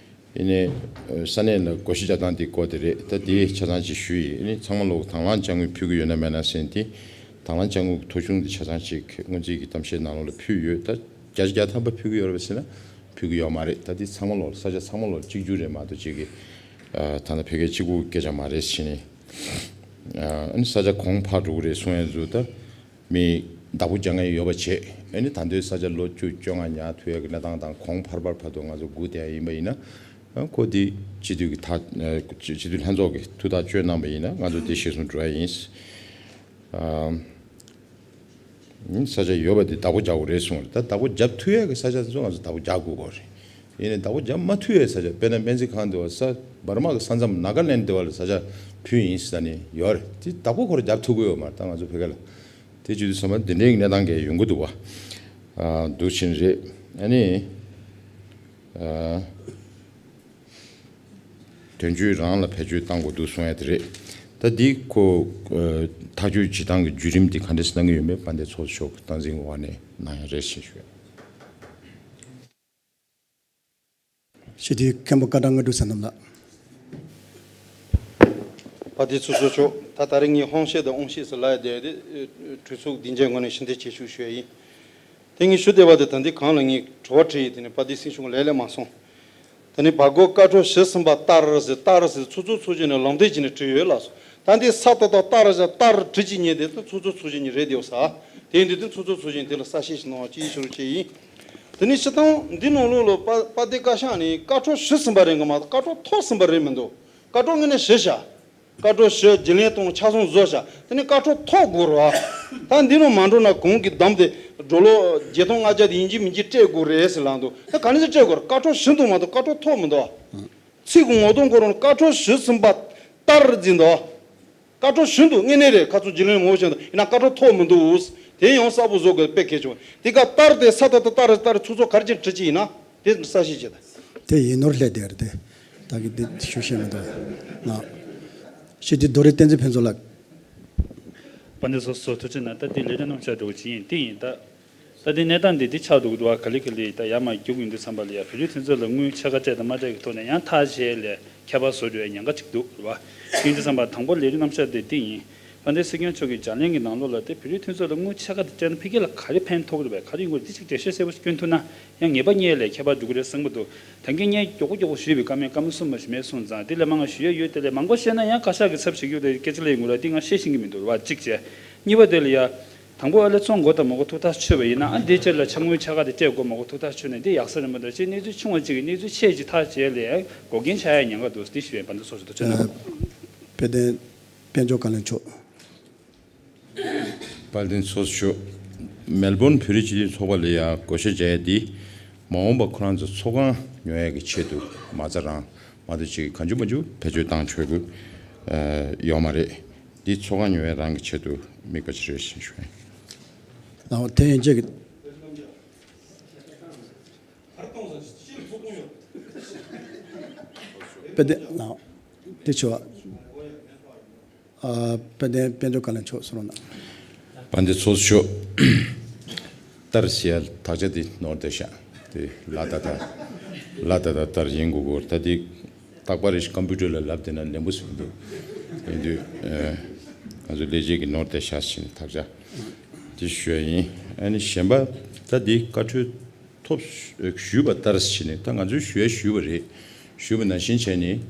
ཡིན་ནའི་ས་གནས་ལ་བགོ་བཤའ་རྒྱག་སྟངས་དེ་སྐོར་དེ་རེད། ད་དེ་ཆ་ཚང་ཅིག་ཞུས་ཡིན། ཨ་ནི་ཚང་མ་ལོག་དང་བླངས་དཔྱ་དངུལ་ཕུལ་གི་ཡོད་ན་མེད་ན་ཟེར་ན། དེ་དང་བླངས་དཔྱ་དངུལ་ཐོ་གཞུང་དེ་ཆ་ཚང་ཅིག་སྔོན་རྩིས་ཀྱི་གཏམ་བཤད་ནང་ལོགས་ལ་ཕུལ་ཡོད། ད་བརྒྱ་ཆ་བརྒྱ་ཐམ་པ་ཕུལ་གི་ཡོད་རེད་པས་ཟེར་ན་ཕུལ་གི་ཡོད་མ་རེད། ད་དེ་ཚང་མ་ལོག་ས་ཆ་ཚང་མ་ལོག་གཅིག་གྱུར་རེད་མ་གཏོགས་ཅིག་གི་ཨ་ད་ལྟ་ཕ་གིའི་གཅིག་པུ་སྐད་ཆ་མ་རེད་ཟེར་ནས། ཨ་ནི་ས་ཆ་གོང་འཕར་འགྲོ་གི་རེད་གསུང་ཡ་ཚོ་ད་མི་བདག་པོ་རྒྱག་མཁན་ཡོད་པ་བྱས། ཨ་ནི་ད་ལྟའི་ས་ཆ་ལོ་བཅུ་བཅོ་ལྔ་ཉར་ཐུབ་ཡ་གི་གནས་སྟངས་དང་གོང་འཕར་འཕར་བར་དུ་ང་ཚོ་སྒུག་བསྡད་ཡ་ཡིན་པ་ཡིན་ན། ཨ་ཁོ་འདི་སྤྱི་འཐུས་ཀྱི་ཐག་ཨ་སྤྱི་འཐུས་ལྷན་ཚོགས་ཀྱིས་ཐུགས་ཐག་གཅོད་གནང་པ་ཡིན་ན་ང་ཚོ་འདི་གཞིར་བཟུང་འགྲོ་ཡ་ཡིན། ཨ་ས་ཆ་ཡོད་པ་འདི་བདག་པོ་རྒྱག་དགོས་རེད་གསུངས་རེད། ད་བདག་པོ་རྒྱག་ཐུབ་ཡ་གི་ས་ཆ་ཚོ་ང་ཚོ་བདག་པོ་རྒྱག་དགོས་ཀྱི་རེད། ཡིན་ནའི་བདག་པོ་རྒྱག་མ་ཐུབ་ཡ་ས་ཆ། དཔེར་ན་སྨན་རྩིས་ཁང་འདི་བ་ས་འབར་མ་གི་ས་མཚམས་ནཱ་ག་ལེན་འདི་བ་ལ་ས་ཆ་ཕུལ་ཡིན་ཟེར་ནས་ཡོད་རེད། དེ་བདག་པོ་ཁོ་རང་རྒྱག་ཐུབ་ཀྱི་ཡོད་མ་རེད། ད་ང་ཚོ་ཕ་གི་ལ་དེ་བྱེད་དུས་ཙམ་པ་འདི་འདྲའི་གནས་སྟངས་ཀྱི་ཡོང་གི་འདུག་བ། ཨ་འདུག་ཕྱིན་རེད། ཨ་ནི་ཨ་དོན་གཅོད་རང་ལ་བེད་སྤྱོད་བཏང་དགོས་འདུག་གསུང་ཡ་དེ་རེད། ད་འདི་ཁོ་ཨ་ཐག་གཅོད་བྱེད་སྟངས་ཀྱི་བརྒྱུད་རིམ་འདི་ག་འདྲས་གནང་གི་ཡོད་མེད་དཔལ་ལྡན་ཚོགས་གཙོ་མཆོག་གིས་སྟངས་འཛིན་གྱི་འོག་ནས་གནང་ཡ་རེད་ཞེས་ཞུ། སྤྱི་འཐུས་མཁན་པོ་སྐལ་བཟང་དངོས་གྲུབ་བསོད་ནམས་ལགས། པ་ཏི་ཚོགས་གཙོ་མཆོག་ད་ད་རེས་ངས་ཧོང་ཤེས་དང་ཨོང་ཤེས་སུ་ལབ་ཡ་དེ་དེ་གྲོས་ཚོགས་སྡིངས་ཆའི་ངོས་ནས་ཕྱི་འཐེན་ཆེ་ཤོས་ཞུ་ཡ་ཡིན། དེ་ངས་ཞུ་བསྡད་པ་དེ་ད་འདི་གང་ལ་ངས་དྲི་བ་དྲིས་ཡིན། དེ་ནས་པ་ཏི་སྲིད་གཞུང་ལས་སླེབས་མ་སོང་། ད་ནི་བར་སྐོར་བཀའ་འཁྲོལ་ཞུས་ཟིན་པ་ལྟར་ཟེར་ལྟར་ཟེར་ཚོགས་གཙོ་ཚོགས་གཞོན་ནས་ལམ་སྟོན་བྱས་ནས་བྲིས་ཡོད་ལགས་སོ། ད་འདི་ས་ཏ་ཏ་ལྟར་ཟེར་ལྟར་བྲིས་ཀྱི་ཉེ་དེ་ཚོགས་གཙོ་ཚོགས་གཞོན་གཉིས་རེད་དེའོ་ས། དེ་ཡིན་དུས་དེ་ཚོགས་གཙོ་ཚོགས་གཞོན་དེ་ལ་གསལ་བཤད་ཞིག་གནང་བ་ཅིའི་ཕྱིར་ཅེས་ཡིན། དེ་ནི་སྤྱི་བཏང་འདི་ནང་ལོགས་ལ་པ་པ་ཏི་བཀའ་ཤག་ནས་བཀའ་འཁྲོལ་ཞུས་ཟིན་པ་རེད་གི་མ་གཏོགས་བཀའ་འཁྲོལ་ཐོབ་ཟིན་པ་རེད་མི་འདུག་བཀའ་འཁྲོལ་དངོས་གནས་ཞུས་བཞག་བཀའ་འཁྲོལ་ཞུས། རྒྱུན་ལས་དང་ཆ་ཚང་བཟོས་བཞག་དེ་ནས་བཀའ་འཁྲོལ་ཐོབ་དགོས་རེད་བ། ད་འདི་ནང་མ་འགྲོ་ན་གོང་གི་བདམས་ཏེ་སྒྲོ་ལོ་བརྒྱད་སྟོང་ལྔ་བརྒྱ་དེ་ཡིན་གཅིག་མིན་གཅིག་སྤྲད་དགོས་རེད་ཟེར་ལབ་འདུག་ད་ག་ནས་ཟེར་སྤྲད་དགོས་རེད། བཀའ་འཁྲོལ་ཞུས་འདུག་མ་གཏོགས་བཀའ་འཁྲོལ་ཐོབ་མི་འདུག་ཚིག་གི་ངོ་གདོང་ཁོ་རང་བཀའ་འཁྲོལ་ཞུས་ཟིན་པ་ལྟར་འཛིན་འདུག་བཀའ་འཁྲོལ་ཞུས་འདུག་དངོས་གནས་རེད། ཁ་ཚོ་རྒྱུས་ལོན་མང་པོ་བྱས་འདུག་ཡིན་ན་བཀའ་འཁྲོལ་ཐོབ་མི་འདུག་དེ་ཡང་གསལ་པོ་བཟོ་དགོས་དཔེ་གལ་ཆེ་བ། དེ་ག་ལྟར་དེ་ས་ཏ་ཏ་ལྟར་ལྟར་ཚོགས་གཙོ་ག་རེ་བྱས་ནས་བྲིས་ཀྱི་ཡིན་ན་དེ་གསལ་བཤད་བྱེད་ད། དེ་ཡིན་ནོར་སླེབས་བསྡད་རེད་དེ། ད་གི་དེ་ཞུ་ཤེས་མི་འདུག་ང་ སྤྱི་འཐུས་རྡོ་རི་བསྟན་འཛིན་ཕུན་ཚོགས་ལགས། དཔལ་ལྡན་ཚོགས་གཙོ་ཐུགས་རྗེ་གནང་། ད་འདི་ལས་དོན་རྣམ་གཞག་འགྲོ་གི་ཡིན། དེ་ཡིན་ད། ད་འདི་གནས་སྟངས་འདི་འདི་ཆགས་འགྲོ་གི་འདུག་བ། ག་ལེ་ག་ལེ་ད་ཡར་མར་རྒྱུག་ཡོང་དུས་ཙམ་པ་ལ་ཡ་བོད་རིགས་མཐུན་ཚོགས་ལ་དངུལ་ཕྱེད་ཀ་སྤྲད་དང་མ་སྤྲད་ཀྱི་ཐོག་ནས་ཡང་ཐག་བཅད་ལས་ཁྱད་པར་བཟོ་འགྲོ་ཡ་ཉེན་ཁ་ཅིག་འདུག་རེད་བ། ཡིན་དུས་ཙམ་པ་དང་པོ་ལས་རིམ་རྣམ་གཞག་དེ་འདི་ཡིན། དཔལ་ལྡན་སྲིད་སྐྱོང་མཆོག་གིས་ལྗགས་ལན་གྱི་ནང་ལོགས་ལ་དེ་བོད་རིགས་མཐུན་ཚོགས་ལ་དངུལ་ཕྱེད་ཀ་དེ་སྤྲད་ན་ཕ་གི་ལ་ག་རེ་ཕན་ཐོགས་ཀྱི་རེད་པས། ག་རེ་ཡོང་གི་རེད། འདི་ཅིག་འགྲེལ་བཤད་གསལ་པོ་ཞིག་སྐྱོན་ཐུབ་ན་ཡང་ངེས་པ་རྙེད་ལས་ཁྱད་པར་འགྲོ་གི་རེད་བསམ་གྱི་འདུག་ད་གིན་ངས་མགྱོགས་པོ་མགྱོགས་པོ་ཞུས་པའི་བཀའ་མོལ་བཀའ་མོལ་གསུམ་པ་ཞིག་མེད་གསུངས་ཙང་འདི་ལས་མང་བ་ཞུ་ཡ་ཡོད། དེ་ལས་མང་པོ་བཤད་ན་ཡང་བཀའ་ཤག་གི་ཚབ་བྱེད་རྒྱུ་དེ་སྐད་ཆ་ལས་ཡོང་གི་རེད། འདི་ང་བཤད་ཤེས་ཀྱི་མི་འདུག་རེད་བ། གཅིག་བྱས། གཉིས་པ་དེ་ལ་ཡ། དང་པོ་ཨ་ལས་ཚོང་སྒོ་དང་མ་སྒོ་ཐུགས་ཐག་ཆོད་པ་ཡིན་ན་ཨ་འདིའི་ཆེད་ལ་ཕྱག་དངུལ་ཕྱེད་ཀ་དེ་སྤྲད་དགོས་མ་དགོས་ཐུགས་ཐག་ཆོད་ནས་འདི་ཡག་ས་རེད་མ་གཏོགས་ཅིག་གནས་ཚུལ་ཆུང་བ་ཅིག་གི་གནས་ཚུལ་ཆེ་ཅིག་ཐག་བཅད་ལས་འགོག་རྐྱེན་ཆགས་ཡ་ཉེན་ཁ་འདུག་འདི་ཞུ་བའི་བར་འདི་སོགས་སུ་ཐུགས་ཆེ་གནང་། དཔལ་ལྡན་དཔལ་འབྱོར་བཀའ་བློན་མཆོག་དཔལ་ལྡན་ཚོགས་གཙོ། མེལ་བོན་བོད་རིགས་སྤྱི་མཐུན་ཚོགས་པ་ལ་ཡང་བགོ་བཤའ་རྒྱག་ཡ་འདི། མ་འོངས་པ་ཁོ་རང་ཚོ་ཚོགས་ཁང་ཉོ་ཡ་གི་ཆེད་དུ་མ་རྩ་རང་མ་གཏོགས་ཅིག་གང་བྱུང་མ་བྱུང་བེད་སྤྱོད་བཏང་ཆོག་གི་ཡོད་མ་རེད། འདི་ཚོགས་ཁང་ཉོ་ཡ་རང་གི་ཆེད་དུ་དམིགས་པ་ཅིག་རེད་ཞེས་ཞུ་ཡ་ཡིན། ལའོ་དེ་ཡན་ཆད་ཀྱི། དཔལ་ལྡན་ལའོ་དེ་ཆོ། ཨ། དཔལ་ལྡན་དཔལ་འབྱོར་བཀའ་བློན་མཆོག་གསུང་རོགས་གནང་། དཔལ་ལྡན་ཚོགས་གཙོ་མཆོག་ལྟར་ཟེར་ཡ་དག་ཆ་དེ་ནོར་བསྡད་ཤག་དེ་ལ་ད་ད་ལ་ད་ད་ལྟར་ཡིན་དགོས་གོ་ད་དེ་རྟག་པར་རེ་ཞིག་ཀམ་པུ་ཊར་ལ་ལབ་བསྡད་ན་ལན་པོ་ཟེར་གི་འདུག་ཡིན་དུས་ཨ། ང་ཚོ་ལས་བྱེད་ཀྱི་ནོར་བསྡད་ཤག་ཟེར་ནས་དག་ཆ་དེ་ཞུ་ཡ་ཡིན། ཨ་ནི་གཞན་པ་ད་དེ་བཀའ་འཁྲོལ་ཐོབ་ཞུས་པ་ལྟར་བྱས་ནས་ད་ང་ཚོས་ཞུ་ཡ་ཞུས་པ་རེད། ཞུས་པ་ནང་བཞིན་བྱས་ནས་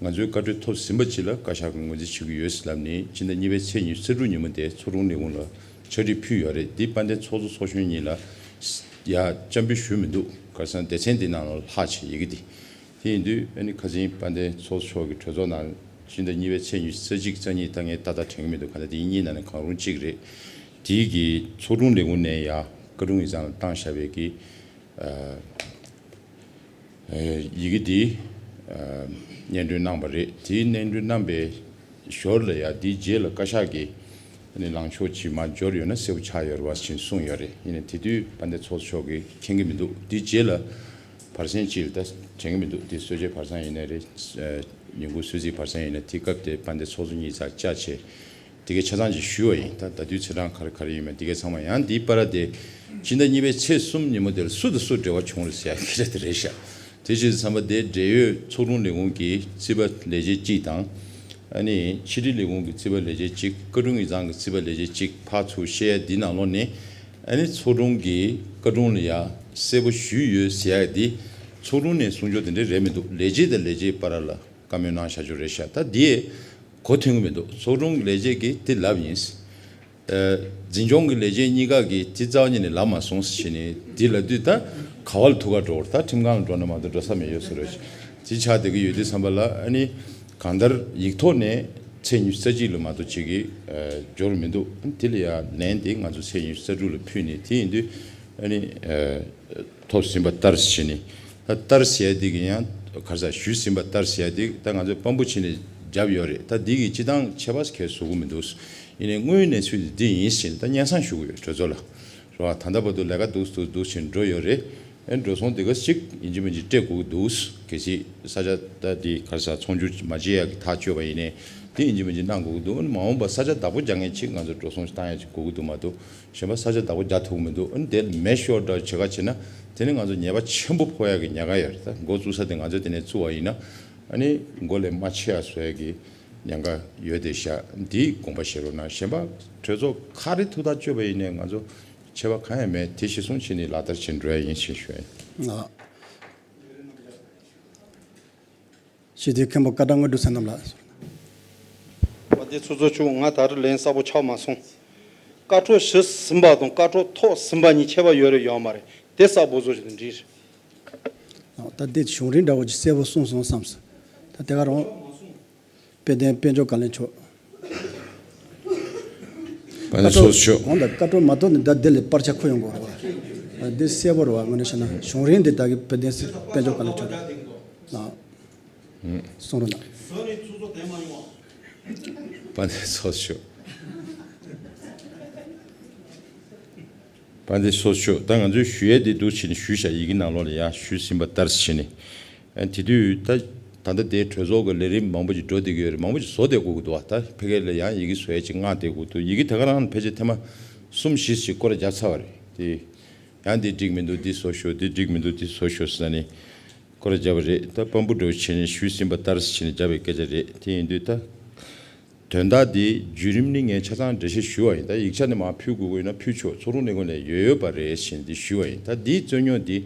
ང་ཚོའི་བཀའ་འཁྲོལ་ཐོབ་ཟིན་པ་ཅིག་ལ་བཀའ་ཤག་གིས་ངོས་འཛིན་བྱེད་ཀྱི་ཡོད་ཟེར་ལབ་ནས་ཕྱི་ཟླ་གཉིས་པའི་ཚེས་ཉི་ཤུ་རྩ་དྲུག་ཉིན་མོ་དེ་ཚོགས་དྲུང་ལས་ཁུངས་ལ་ཕྱག་བྲིས་ཕུལ་ཡོད་རེད། འདི་དཔལ་ལྡན་ཚོགས་གཙོ་ཚོགས་གཞོན་གཉིས་ལ་ཡ་སྤྱན་འབུལ་ཞུས་མི་འདུག་ག་རེ་ཟེར་ན་སྡེ་ཚན་འདི་ནང་ལ་ལྷག་བྱས་ཡི་གེ་འདི། དེ་ཡིན་དུས་ཨ་ནི་ཁ་སང་དཔལ་ལྡན་ཚོགས་གཙོ་མཆོག་གིས་གྲོས་ཚོགས་ནང་ཕྱི་ཟླ་གཉིས་པའི་ཚེས་ཉི་ཤུ་རྩ་གཅིག་རྩ་གཉིས་ད་ངས་ཏག་ཏག་དྲན་གྱི་མི་འདུག་ག་ད་དེ་གཉིས་ནང་ནས་གང་རུང་གཅིག་རེད། དེའི་གི་ཚོགས་དྲུང་ལས་ཁུངས་ནས་ཡ་བཀའ་དྲུང་ཡིག་ཚང་ལ་བཏང་བཞག་པའི་གི་ཨ། ཡི་གེ་འདི་སྙན་སྒྲོན་གནང་བ་རེད། དེའི་སྙན་སྒྲོན་གནང་པའི་ཞོར་ལ་ཡང་དེའི་རྗེས་ལ་བཀའ་ཤག་གིས་ལངས་ཕྱོགས་ཅིག་མར་འབྱོར་ཡོད་ན་གསལ་པོ་ཆགས་ཡོད་རེད་བ་ཞེས་གསུངས་ཡོད་རེད། ཡིན་ནའི་དེ་དུས་དཔལ་ལྡན་ཚོགས་གཙོ་མཆོག་གིས་མཁྱེན་གྱི་མི་འདུག་དེའི་རྗེས་ལ་བར་གསེང་ཅིག་ལ་ད་དྲན་གྱི་མི་འདུག་དེ་གསོལ་ཇའི་བར་གསེང་ཡིན་ནའི་རེད། ཉིན་གུང་གསོལ་ཚིགས་བར་གསེང་ཡིན་ན་དེ་སྐབས་དེ་དཔལ་ལྡན་ཚོགས་གཙོ་གཉིས་ཚར་བཅར་བྱས། དེ་གའི་ཆ་ཚང་ཅིག་ཞུས་པ་ཡིན། ད་ད་དུས་ཚེས་གྲངས་ག་རེ་ག་རེ་ཡིན་མིན་དེ་གའི་ཚང་མ་ཡང་འདིའི་བར་དེ་ཕྱི་ཟླ་གཉིས་པའི་ཚེས་གསུམ་ཉིན་མོ་དེར་སུ་དང་སུ་འབྲེལ་བ་བྱུང་རེད་ཟེར་ཡ་སྐད་ཆ་དེ་རེད་ཤག་དེ་བྱས་ཙང་ད་དེ་འབྲེལ་ཡོད་ཚོགས་དྲུང་ལས་ཁུངས་ཀྱི་རྩིས་པ་ལས་བྱེད་གཅིག་དང་། ཨ་ནི་ཕྱི་དྲིལ་ལས་ཁུངས་ཀྱི་རྩིས་པ་ལས་བྱེད་གཅིག་བཀའ་དྲུང་ཡིག་ཚང་གི་རྩིས་པ་ལས་བྱེད་གཅིག་ཕར་ཚུར་བཤད་ཡ་འདི་ནང་ལོགས་ནས་ཨ་ནི་ཚོགས་དྲུང་གིས་བཀའ་དྲུང་ལ་ཡ་གསལ་པོ་ཞུས་ཡོད་ཟེར་ཡ་འདི་ཚོགས་དྲུང་ནས་གསུང་ཕྱོགས་དེ་འདྲ་རེད་མི་འདུག་ལས་བྱེད་དང་ལས་བྱེད་བར་ལ། བཀའ་མོལ་གནང་བཞག་རྒྱུ་རེད་ཤག་ད་འདི་གོ་ཐོས་ཀྱི་མི་འདུག་ཚོགས་དྲུང་ལས་བྱེད་ཀྱིས་འདི་ལབ་ཡིན། ཨ། འཛིན་སྐྱོང་གི་ལས་བྱེད་གཉིས་ཀ་གིས་འདི་རྩ་བ་ཉིད་ནས་ལབ་མ་སོང་ཟེར་བྱས་ནས་འདི་ལབ་དུས་ད་ག་བ་ལ་ཐུག་ག་འགྲོ་བར་ད་ཁྲིམས་ཁང་ལ་འགྲོ་ན་མ་གཏོགས་འགྲོ་ས་མེད་ཡོད་ཟེར་རོ། འདི་ཆགས་བསྡད་ཀྱི་ཡོད་དུས་ཙམ་པ་ལ་ཨ་ནི་གང་ལྟར་ཡིག་ཐོག་ནས་ཚེས་ཉི་ཤུ་རྩ་གཅིག་ལ་མ་གཏོགས་བྱེད་ཀྱི་འབྱོར་མི་འདུག་དེ་ལ་ཡང་ལན་དེ་ང་ཚོ་ཚེས་ཉི་ཤུ་རྩ་དྲུག་ལ་ཕུལ་ནས་དེ་ཡིན་དུས་ཨ་ནི། ཐོབ་ཟིན་པ་ལྟར་བྱས་ནས། ད་ལྟར་ཟེར་ཡ་དེ་གི་ཡང་ག་རེ་ཟ་ཞུས་ཟིན་པ་ལྟར་ཟེར་ཡ་དེ་ད་ང་ཚོས་དཔང་པོ་བྱས་ནས་བརྒྱབ་ཡོད་རེད། ད་འདི་གི་སྤྱི་བཏང་ཁྱད་པར་གང་ཡང་བཟོ་གི་མི་འདུག་ཡིན་ནའི་དངོས་ཡོད་གནས་ཚུལ་དེ་འདི་ཡིན་ཟེར་ནས་ད་སྙན་སེང་ཞུ་གི་ཡོད་གྲོས་ཚོགས་ལ། རེད་བ། ད་ལྟ་བར་དུ་ལས་ཀ་འདུག་འདུག་འདུག་བྱས་འགྲོ་ཡོད་རེད། ཨེ་འགྲོ་སོང་དེ་ག་ཅིག་ཡིན་གཅིག་མིན་གཅིག་སྤྲད་དགོས་ཀྱི་འདུག་གལ་སྲིད་ས་ཆ་ད་འདི་ག་རེ་ཟ་ཚོང་སྒྱུར་མ་བྱེད་ཡ་གི་ཐག་གཅོད་པ་ཡིན་ནའི་དེ་ཡིན་གཅིག་མིན་གཅིག་གནང་དགོས་ཀྱི་འདུག་མ་འོངས་པ་ས་ཆ་བདག་པོ་རྒྱག་མཁན་ཅིག་ང་ཚོ་འགྲོ་སོང་ཞིག་བཏང་ཡ་ཅིག་དགོས་ཀྱི་འདུག་མ་གཏོགས། གཞན་པ་ས་ཆ་བདག་པོ་རྒྱག་ཐུབ་ཀྱི་མི་འདུག་ཨ་ནི་དེ་མེད་ཤོར་འདྲ་བྱེད་ཁ་བྱེད་ན་དེ་ནི་ང་ཚོ་ཉེས་པ་ཆེན་པོ་ཕོག་ཡག་གི་ཉེན་ཁ་ཡོད་རེད། ད་འགོ་བཙུགས་ས་དེ་ང་ཚོ་དེ་ནས་བཙུགས་པ་ཡིན་ན་ཨ་ནི་མགོ་ལས་མ་ཆེ་ཡ་བཟོ་ཡག་གི་ཉེན་ཁ་ཡོད་དེ་ཤག་འདིའི་དགོངས་པ་བཞེས་རོགས་གནང་། གཞན་པ་གྲོས་ཚོགས་ག་རེ་ཐུགས་ཐག་གཅོད་པ་ཡིན་ནའི་ང་ཚོ་ཆད་པ་གང་ཡང་མེད། དེ་གཞིར་བཟུང་བྱས་ནས་ལག་བསྟར་བྱེད་འགྲོ་ཡ་ཡིན་ཞེས་ཞུ་ཡ་ཡིན། ལགས། སྤྱི་འཐུས་མཁན་པོ་བཀའ་བགྲང་དངོས་གྲུབ་བསོད་ནམས་ལགས། དཔལ་ལྡན་ཚོགས་གཙོ་མཆོག་ང་ད་རེས་ལན་གསལ་པོ་ཆགས་མ་སོང་། བཀའ་འཁྲོལ་ཞུས་ཟིན་པ་དང་བཀའ་འཁྲོལ་ཐོབ་ཟིན་པ་གཉིས་ཁྱད་པར་ཡོད་རེད་ཡོད་མ་རེད། དེ་གསལ་པོ་བཟོ་ཞིག་ཏུ་འགྲིག་རེད། ད་དེ་བྱུང་རིམ་འདྲ་བོ་ཅིག་གསལ་པོ་གསུངས་སོང་བསམ་སོང་། ད་དེ་ག་རང་། དཔལ་ལྡན་དཔལ་འབྱོར་བཀའ་བློན་མཆོག་དཔལ་ལྡན་ཚོགས་གཙོ་མཆོག་འོང་ད་བཀའ་འཁྲོལ་མ་ཐོབ་ནས་ད་དེ་ལས་པར་ཆ་ཁུར་ཡོང་དགོས་རེད་བ། འདི་གསལ་པོ་རེད་བ། དངོས་གནས་བཤད་ན་བྱུང་རིམ་འདི་ད་གི་དཔལ་ལྡན་དཔལ་འབྱོར་བཀའ་བློན་མཆོག་ལ། གསུང་རོགས་གནང་། དཔལ་ལྡན་ཚོགས་གཙོ། དཔལ་ལྡན་ཚོགས་གཙོ། ད་ང་ཚོས་ཞུ་ཡས་དེ་འདུག་བྱས་ནས་ཞུས་བཞག་ཡི་གེ་ནང་ལོགས་ལ་ཡང་ཞུས་ཟིན་པ་ལྟར་བྱས་ནས། ཨ་དེ་དུས་ད་ ད་ལྟ་དེ་གྲོས་ཚོགས་ཀྱི་ལས་རིམ་མང་པོ་ཅིག་འགྲོ་བསྡད་ཀྱི་ཡོད་རེད། མང་པོ་ཅིག་བཟོ་བསྡད་དགོས་ཀྱི་འདུག་བ། ད་ཕ་གི་ལ་ཡང་ཡི་གེ་བཟོ་ཡ་ཅིག་མངགས་བསྡད་དགོས་འདུག་ཡི་གེ་དེ་ག་རང་ཕལ་ཆེར་ཐེངས་མ་གསུམ་བཞི་ཞིག་སྐོར་ར་བརྒྱབ་ཚར་བ་རེད་དེ། ཡང་འདི་འགྲིག་མི་འདུག་འདི་བཟོ་ཤོག་འདི་འགྲིག་མི་འདུག་འདི་བཟོ་ཤོག་ཟེར་ནས་སྐོར་ར་བརྒྱབ་པ་རེད། ད་དཔང་པོ་འདྲ་བོ་བྱས་ནས་ཞུས་ཟིན་པ་ལྟར་བྱས་ནས་བརྒྱབ་པའི་སྐད་ཆ་རེད། དེ་ཡིན་དུས་ད། དོན་དག་འདི་བརྒྱུད་རིམ་ནི་ངས་ཆ་ཚང་འགྲེལ་བཤད་ཞུས་པ་ཡིན། ད་ཡིག་ཆ་ནི་མར་ཕུལ་དགོས་ཀྱི་ཡོད་ན་ཕུལ་ཆོག་ཚོགས་དྲུང་ལས་ཁུངས་ནས་ཡོད་ཡོད་པ་རེད་ཟེར་ནས་འདི་ཞུས་པ་ཡིན། ད་འདིའི་རྩོད་རྙོག་འདི་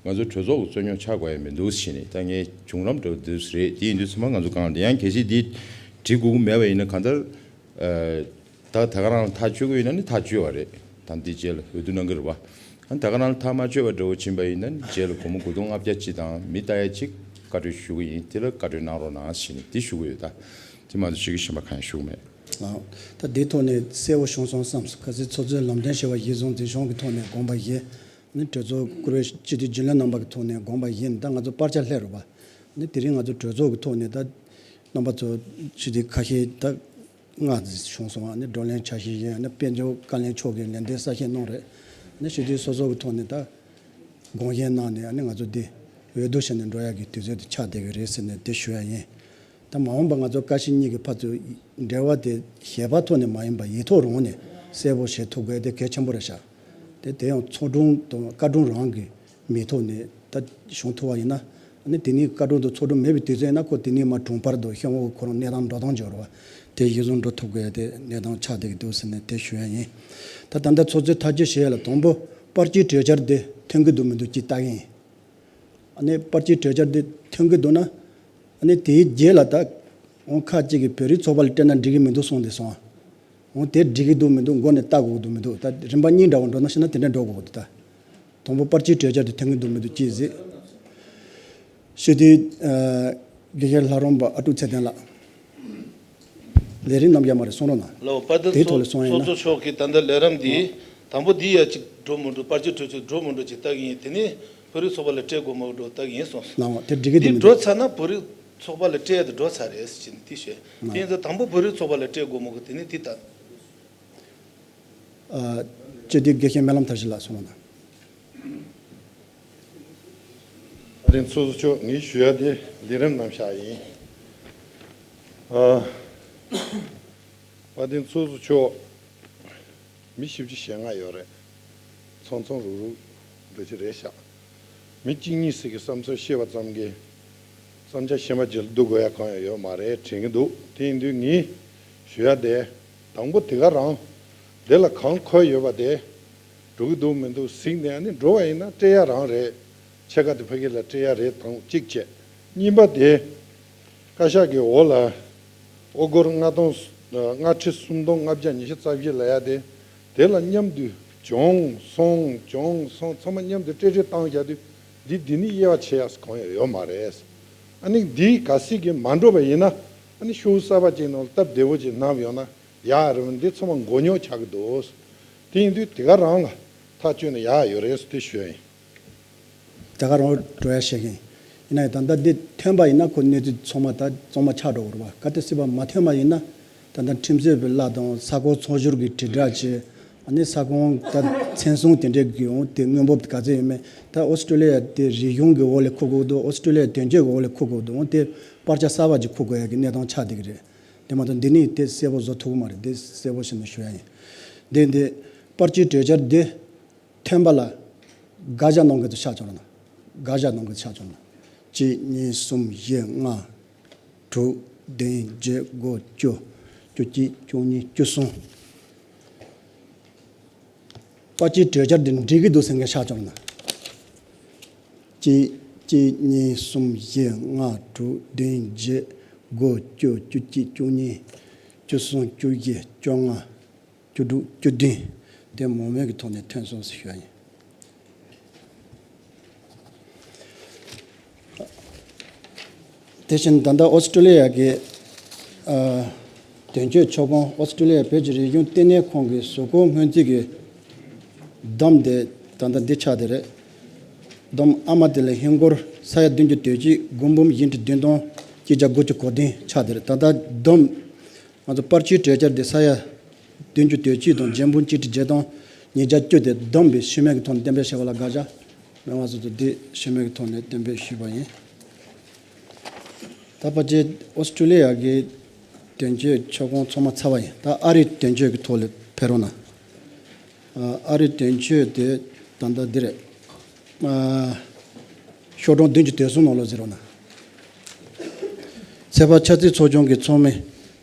ང་ཚོ་གྲོས་ཚོགས་ཀྱི་རྩོད་རྙོག་ཆགས་དགོས་ཡ་མི་འདུག་ཟེར་ནས། ད་ངས་བྱུང་རིམ་འདྲ་བོ་འདི་རེད། དེ་ཡིན་དུས་ཚང་མ་ང་ཚོ་གང་འདི་ཡང་གལ་སྲིད་འདི་འགྲིག་དགོས་ཀྱི་མེད་པ་ཡིན་ན་གང་ལྟར། ད་ད་ག་རང་ལ་ཐག་གཅོད་ཀྱི་ཡོད་ན་ནི་ཐག་གཅོད་པ་རེད། ད་འདི་རྗེས་ལ་འོས་བསྡུ་གནང་གི་རེད་བ། ཨ་ནི་ད་ག་རང་ལ་ཐག་མ་གཅོད་པ་འདྲ་བོ་ཕྱིན་པ་ཡིན་ན་ནི་རྗེས་ལ་སྒོར་མོ་དགུ་སྟོང་ལྔ་བརྒྱ་ཅིག་དང་མི་ལྟ་ཡ་ཅིག་བཀའ་འཁྲོལ་ཞུ་གི་ཡིན། དེ་ལ་བཀའ་འཁྲོལ་གནང་རོགས་གནང་ཞེས་ནས་འདི་ཞུ་གི་ཡོད། ད་དེ་མ་གཏོགས་ཞུ་གི་གཞན་པ་གང་ཡང་ཞུ་གི་མེད། ལགས། ད་འདིའི་ཐོག་ནས་གསལ་པོ་བྱུང་སོང་བསམ་སོང་། གལ་སྲིད་ཚོགས་གཙོས་ལམ་སྟོན་ཞུས་པ་གཞིར་བཟུང་འཛིན་སྐྱོང་གི་ཐོག་ནས་དགོངས་པ་བཞེས། ནི་གྲོས་ཚོགས་བཀུར་འོས་སྤྱི་འཐུས་རྒྱུན་ལས་རྣམ་པ་གི་ཐོག་ནས་དགོངས་པ་བཞེས་ནས་ད་ང་ཚོ་སྤར་ཆ་ལྷད་རུ་བ། ནི་དེ་རིང་ང་ཚོ་གྲོས་ཚོགས་ཀྱི་ཐོག་ནས་ད་རྣམ་པ་ཚོ་སྤྱི་འཐུས་ཁ་ཤས་ད་མངགས་བྱུང་སོང་བ། ནི་བགྲོ་གླེང་འཆར་གཞི་བཞེས། ནི་དཔལ་འབྱོར་བཀའ་བློན་མཆོག་གིས་ལན་འདེབས་གསལ་བཤད་གནང་རེད། ནི་སྤྱི་འཐུས་སོ་སོ་གི་ཐོག་ནས་ད་དགོངས་བཞེས་གནང་ནས་ནི་ང་ཚོ་འདི་འོས་བསྡུ་བྱས་ནས་འགྲོ་ཡག་གི་དུས་ཚོད་དེ་ཆགས་བསྡད་ཀྱི་རེད་ཟེར་ནས་དེ་ཞུ་ཡ་ཡིན། ད་མ་འོངས་པ་ང་ཚོ་ཀ་ཤི་གཉིས་ཀྱི་ཕར་ཚུར་འབྲེལ་བ་དེ་ཞལ་པར་ཐོག་ནས་མ་ཡིན་པ་ཡིག་ཐོག་རང་ནས་གསལ་པོ་བྱེད་ཐུབ་དགོས་དེ་གལ་ཆེན་པོ་རེད་ཤག་དེ་དེ་ཡང་ཚོགས་དྲུང་དང་བཀའ་དྲུང་རང་གི་མིང་ཐོག་ནས་ད་བྱུང་ཐུབ་པ་ཡིན་ན། ཨ་ནི་དེ་ནས་བཀའ་དྲུང་དང་ཚོགས་དྲུང་མེད་པའི་དུས་ཚོད་ཡིན་ན་ཁོ་དེ་ནས་མར་དྲུང་འཕར་དང་ཤོག་ངོས་ཁོ་རང་གནས་སྟངས་འགྲོ་སྟངས་འབྱོར་བ་དེ་གཞིར་བཟུང་འགྲོ་ཐུབ་དགོས་དེ་གནས་སྟངས་ཆགས་བསྡད་ཀྱི་འདུག་ཟེར་ནས་དེ་ཞུ་ཡ་ཡིན། ད་ད་ལྟ་ཚོགས་གཙོས་ཐག་གཅོད་བྱས་ཡ་ལ་དང་པོ་པར་སྐྱིད་གྲོས་འཆར་དེ་ཐོན་གྱི་འདུག་མི་འདུག་ཅིག་ལྟ་གི་ཡིན། ཨ་ནི་པར་སྐྱིད་གྲོས་འཆར་འདི་ཐོན་གྱི་འདུག་ན། ཨ་ནི་དེའི་རྗེས་ལ་ད་འོང་ཁ་ཅིག་གིས་བོད་རིགས་ཚོགས་པ་ལ་སྤྲད་ན་འགྲིག་གི་མི་འདུག་གསུངས་ཏེ་སོང་། འོང་དེ་འགྲིག་གི་འདུག་མི་འདུག་མགོ་ནས་བལྟ་དགོས་ཀྱི་འདུག་མི་འདུག་ད་རིམ་པ་གཉིས་འདྲ་བོ་འགྲོ་ན་ཤི་ན་དེ་འདྲ་འགྲོ་དགོས་ཀྱི་འདུག་ད་དང་པོ་པར་སྐྱིད་གྲོས་འཆར་དེ་ཐོན་གྱི་འདུག་མི་འདུག་ཅིག་གཟིགས། ཞུ་དུས་དགེ་བཤེས་ལྷ་རམས་པ་ཨ་ཀྲུག་ཚེ་བརྟན་ལགས། ལས་རིམ་རྣམས་ཡར་མར་རེ་གསུང་རོགས་གནང་། ལགས། དཔལ་ལྡན་དེའི་ཐོག་ལ་ཚོགས་གསུང་ཡིན་ན། ཚོགས་གཙོ་མཆོག་གིས་ད་ལྟ་ལས་རིམ་འདི་དང་པོ་འདི་ཡ་གཅིག་འགྲོ་མི་འགྲོ་པར་སྐྱིད་གྲོས་ཆོད་འགྲོ་མི་འགྲོ་ཅིག་ལྟ་གི་ཡིན། དེ་ནས་བོད་རིགས་ཚོགས་པ་ལ་སྤྲད་དགོས་མ་དགོས་འགྲོ་ལྟ་གི་ཡིན་གསུངས་སོང་། ལགས་འོང་། དེ་འགྲིག་གི་འདི་འདུག་མི་འགྲོ་འདུག་ཚར་ན་བོད་རིགས་ཚོགས་པ་ལ་སྤྲད་ཡ་དེ་འགྲོ་ཚར་རེད་ཟེར་གྱི་འདི་བཤད། ལགས། དེ་ཡིན་ཙང་དང་པོ་བོད་རིགས་ཚོགས་པ་ལ་སྤྲད་དགོས་མ་དགོས་དེ་ནས་འདི་ལྟ། ཨ། སྤྱི་འཐུས་དགེ་བཤེས་སྨོན་ལམ་མཐར་ཕྱིན་ལགས་གསུང་རོགས་གནང་། དཔལ་ལྡན་ཚོགས་གཙོ་མཆོག་ངས་ཞུ་ཡ་དེ་ལས་རིམ་རྣམ་གཞག་ཡིན། ཨ། དཔལ་ལྡན་ཚོགས་གཙོ་མཆོག་མི་བཞི་བཅུ་ཞེ་ལྔ་ཡོད་རེད། ཚང་ཚང་རུག་རུག་འགྲོ་གི་རེད་ཤག་མི་གཅིག་གཉིས་ཤིག་གི་བསམ་ཚུལ་བཤད་པ་ཙམ་གྱིས་བསམ་འཆར་གཞན་པ་ཅིག་ལ་བསྡུ་དགོས་ཡ་གང་ཡང་ཡོད་མ་རེད་དྲན་གྱི་འདུག་དེ་ཡིན་དུས་ངས་ཞུ་ཡ་དེ་དང་པོ་དེ་ག་རང་དེ་ལ་གང་འཁོད་ཡོད་པ་དེ་འགྲོ་གི་འདུག་མི་འདུག་གཟིགས་ནས་ཨ་ནི་འགྲོ་བ་ཡིན་ན་སྤྲད་ཡ་རང་རེད། ཕྱེད་ཀ་དེ་ཕ་གི་ལ་སྤྲད་ཡ་རེད་དང་གཅིག་བྱས། གཉིས་པ་དེ་བཀའ་ཤག་གི་འོག་ལ་དབུ་སྒོར་ལྔ་སྟོང་ལྔ་ཁྲི་སུམ་སྟོང་ལྔ་བརྒྱ་ཉི་ཤུ་རྩ་བཞི་ལབ་ཡ་དེ་དེ་ལ་མཉམ་དུ་བྱུང་སོང་བྱུང་སོང་ཚང་མ་མཉམ་དུ་སྤྲད་སྤྲད་བཏང་བཞག་དུས་འདི་འདི་ནི་དབྱེ་བ་ཕྱེ་ཡ་གང་ཡང་ཡོད་མ་རེད། ཨ་ནི་འདི་གལ་སྲིད་ཀྱི་མ་འགྲོ་བ་ཡིན་ན་ཨ་ནི་ཤོག་གུ་གསར་པ་ཅིག་ནང་ལ་སྟབས་བདེ་བོ་ཅིག་བསྣམས་ཡོང་ན་ཡག་རེད་བ། འདི་ཚང་མ་མགོ་རྙོག་ཆགས་ཀྱི་འདུག་དེ་ཡིན་དུས་དེ་ག་རང་ལ་ཐག་གཅོད་ན་ཡག་ཡོད་རེད་ཟེར་དེ་ཞུ་ཡ་ཡིན། དེ་ག་རང་འགྲོ་ཡ་བཤད་མཁན་ཡིན་ན་ད་ལྟ་འདི་ཐོན་པ་ཡིན་ན་ཁོ་གནས་ཚུལ་ཚང་མ་ད་གཙང་མ་ཆགས་འགྲོ་གི་རེད་བ། གལ་ཏེ་སྲིད་པ་མ་ཐོན་པ་ཡིན་ན་ད་ལྟ་ཁྲིམས་རྩོད་པའི་གླ་དང་ས་ཁོངས་ཚོགས་སྦྱོར་གྱི་དྲིལ་བསྒྲགས་བྱས། ཨ་ནི་ས་ཁོངས་ད་མཚན་སྲུང་དེ་འདྲས་ཀྱི་འོང་དེ་དངོས་འབབ་ག་ཚད་ཡོད་མེད་ད་ཨོ་སི་ཀྲོ་ལི་ཡ་དེ་རིག་གཞུང་གི་འོག་ལ་འཁུར་དགོས་འདུག་ཨོ་སི་ཀྲོ་ལི་ཡ་དོན་གཅོད་ཀྱི་འོག་ལ་འཁུར་དགོས་འདུག་འོང་དེ་པར་ཆ་གསར་པ་ཅིག་འཁུར་དགོས་ཡ་གི་གནས་སྟངས་ཆགས་བསྡད་ཀྱི་རེད། དེ་མ་གཏོགས་འདི་ནི་དེ་གསལ་པོ་བཟོ་ཐུབ་ཀྱི་མ་རེད། དེ་གསལ་པོ་བྱས་ནས་ཞུ་ཡ་ཡིན། འདི་འདི་པར་སྐྱིད་གྲོས་འཆར་འདི་ཐོན་པ་ལ་དགག་བཞག་གནང་མཁན་ཚོ་ཤག་བཅོ་ན། དགག་བཞག་གནང་མཁན་ཚོ་ཤག་བཅོ་ན། གཅིག་གཉིས་གསུམ་བཞི་ལྔ་དྲུག་བདུན་བརྒྱད་དགུ་བཅུ། བཅུ་གཅིག་བཅུ་གཉིས་བཅུ་གསུམ། པར་སྐྱིད་གྲོས་འཆར་འདི་འགྲིག་གི་འདུག་ཟེར་མཁན་ཤག་བཅོ་ན། གཅིག་གཅིག་གཉིས་གསུམ་བཞི་ལྔ་དྲུག་བདུན་བརྒྱད་དགུ་བཅུ། བཅུ་གཅིག་བཅུ་གཉིས་བཅུ་གསུམ་བཅུ་བཞི་བཅོ་ལྔ། བཅུ་དྲུག་བཅུ་བདུན། དེ་མང་མོས་ཀྱི་ཐོག་ནས་ཐོན་སོང་ཟེར་ཞུ་བ་ཡིན། དེ་བཞིན་ད་ལྟ་ཨོ་སི་ཀྲོ་ལི་ཡ་གི་ཨ་དོན་གཅོད་ཚོགས་ཁང་། ཨོ་སི་ཀྲོ་ལི་ཡ་བོད་ཀྱི་རིག་གཞུང་ལྟེ་གནས་ཁང་གི་གཟུགས་སྐོར་སྔོན་རྩིས་ཀྱི་བསྡོམས་དེ་ད་ལྟ་འདི་ཆགས་བསྡད་རེད། བསྡོམས་ཨ་མ་དེ་ལ་ཧིན་སྒོར་ས་ཡ་བདུན་ཅུ་དོན་གཅིག། སྒོར་འབུམ་བཞི་ཁྲི་བདུན་སྟོང་གཅིག་བརྒྱ་དགུ་བཅུ་གོ་བདུན་ཆགས་བསྡད་རེད། ད་ལྟ་བསྡོམས། ང་ཚོ་པར་སྐྱིད་གྲོས་འཆར་འདི་ས་ཡ་བདུན་ཅུ་དོན་གཅིག་དང་འབྱུང་འབུམ་གཅིག་ཁྲི་བརྒྱད་སྟོང་ཉིས་བརྒྱ་བཅུ་དེ་བསྡོམས་པའི་ཤུལ་མའི་གི་ཐོག་ནས་གཏན་འབེབས་བྱས་པ་ལ་དགག་བྱ་མེད་པ་སོགས་དེ་ཤུལ་མའི་གི་ཐོག་ནས་གཏན་འབེབས་ཞུས་པ་ཡིན། ད་ཕལ་ཆེར་ཨོ་སི་ཀྲི་ལི་ཡ་གི་དོན་གཅོད་ཆོག་ཁོངས་ཚང་མ་ཚར་བ་ཡིན། ད་ཨ་རིའི་དོན་གཅོད་ཀྱི་ཐོག་ལ་ཕེབས་རོགས་གནང་། ཨ་རིའི་དོན་གཅོད་དེ་ད་ལྟ་འདི་རེད། ཨ་ཤོག་གྲངས་བདུན་ཅུ་དོན་གསུམ་ནང་ལོགས་གཟིགས་རོགས་གནང་། ཚེ་དཔག་ཆབ་སྲིད་ཚོགས་ཆུང་གི་ཚོགས་མི་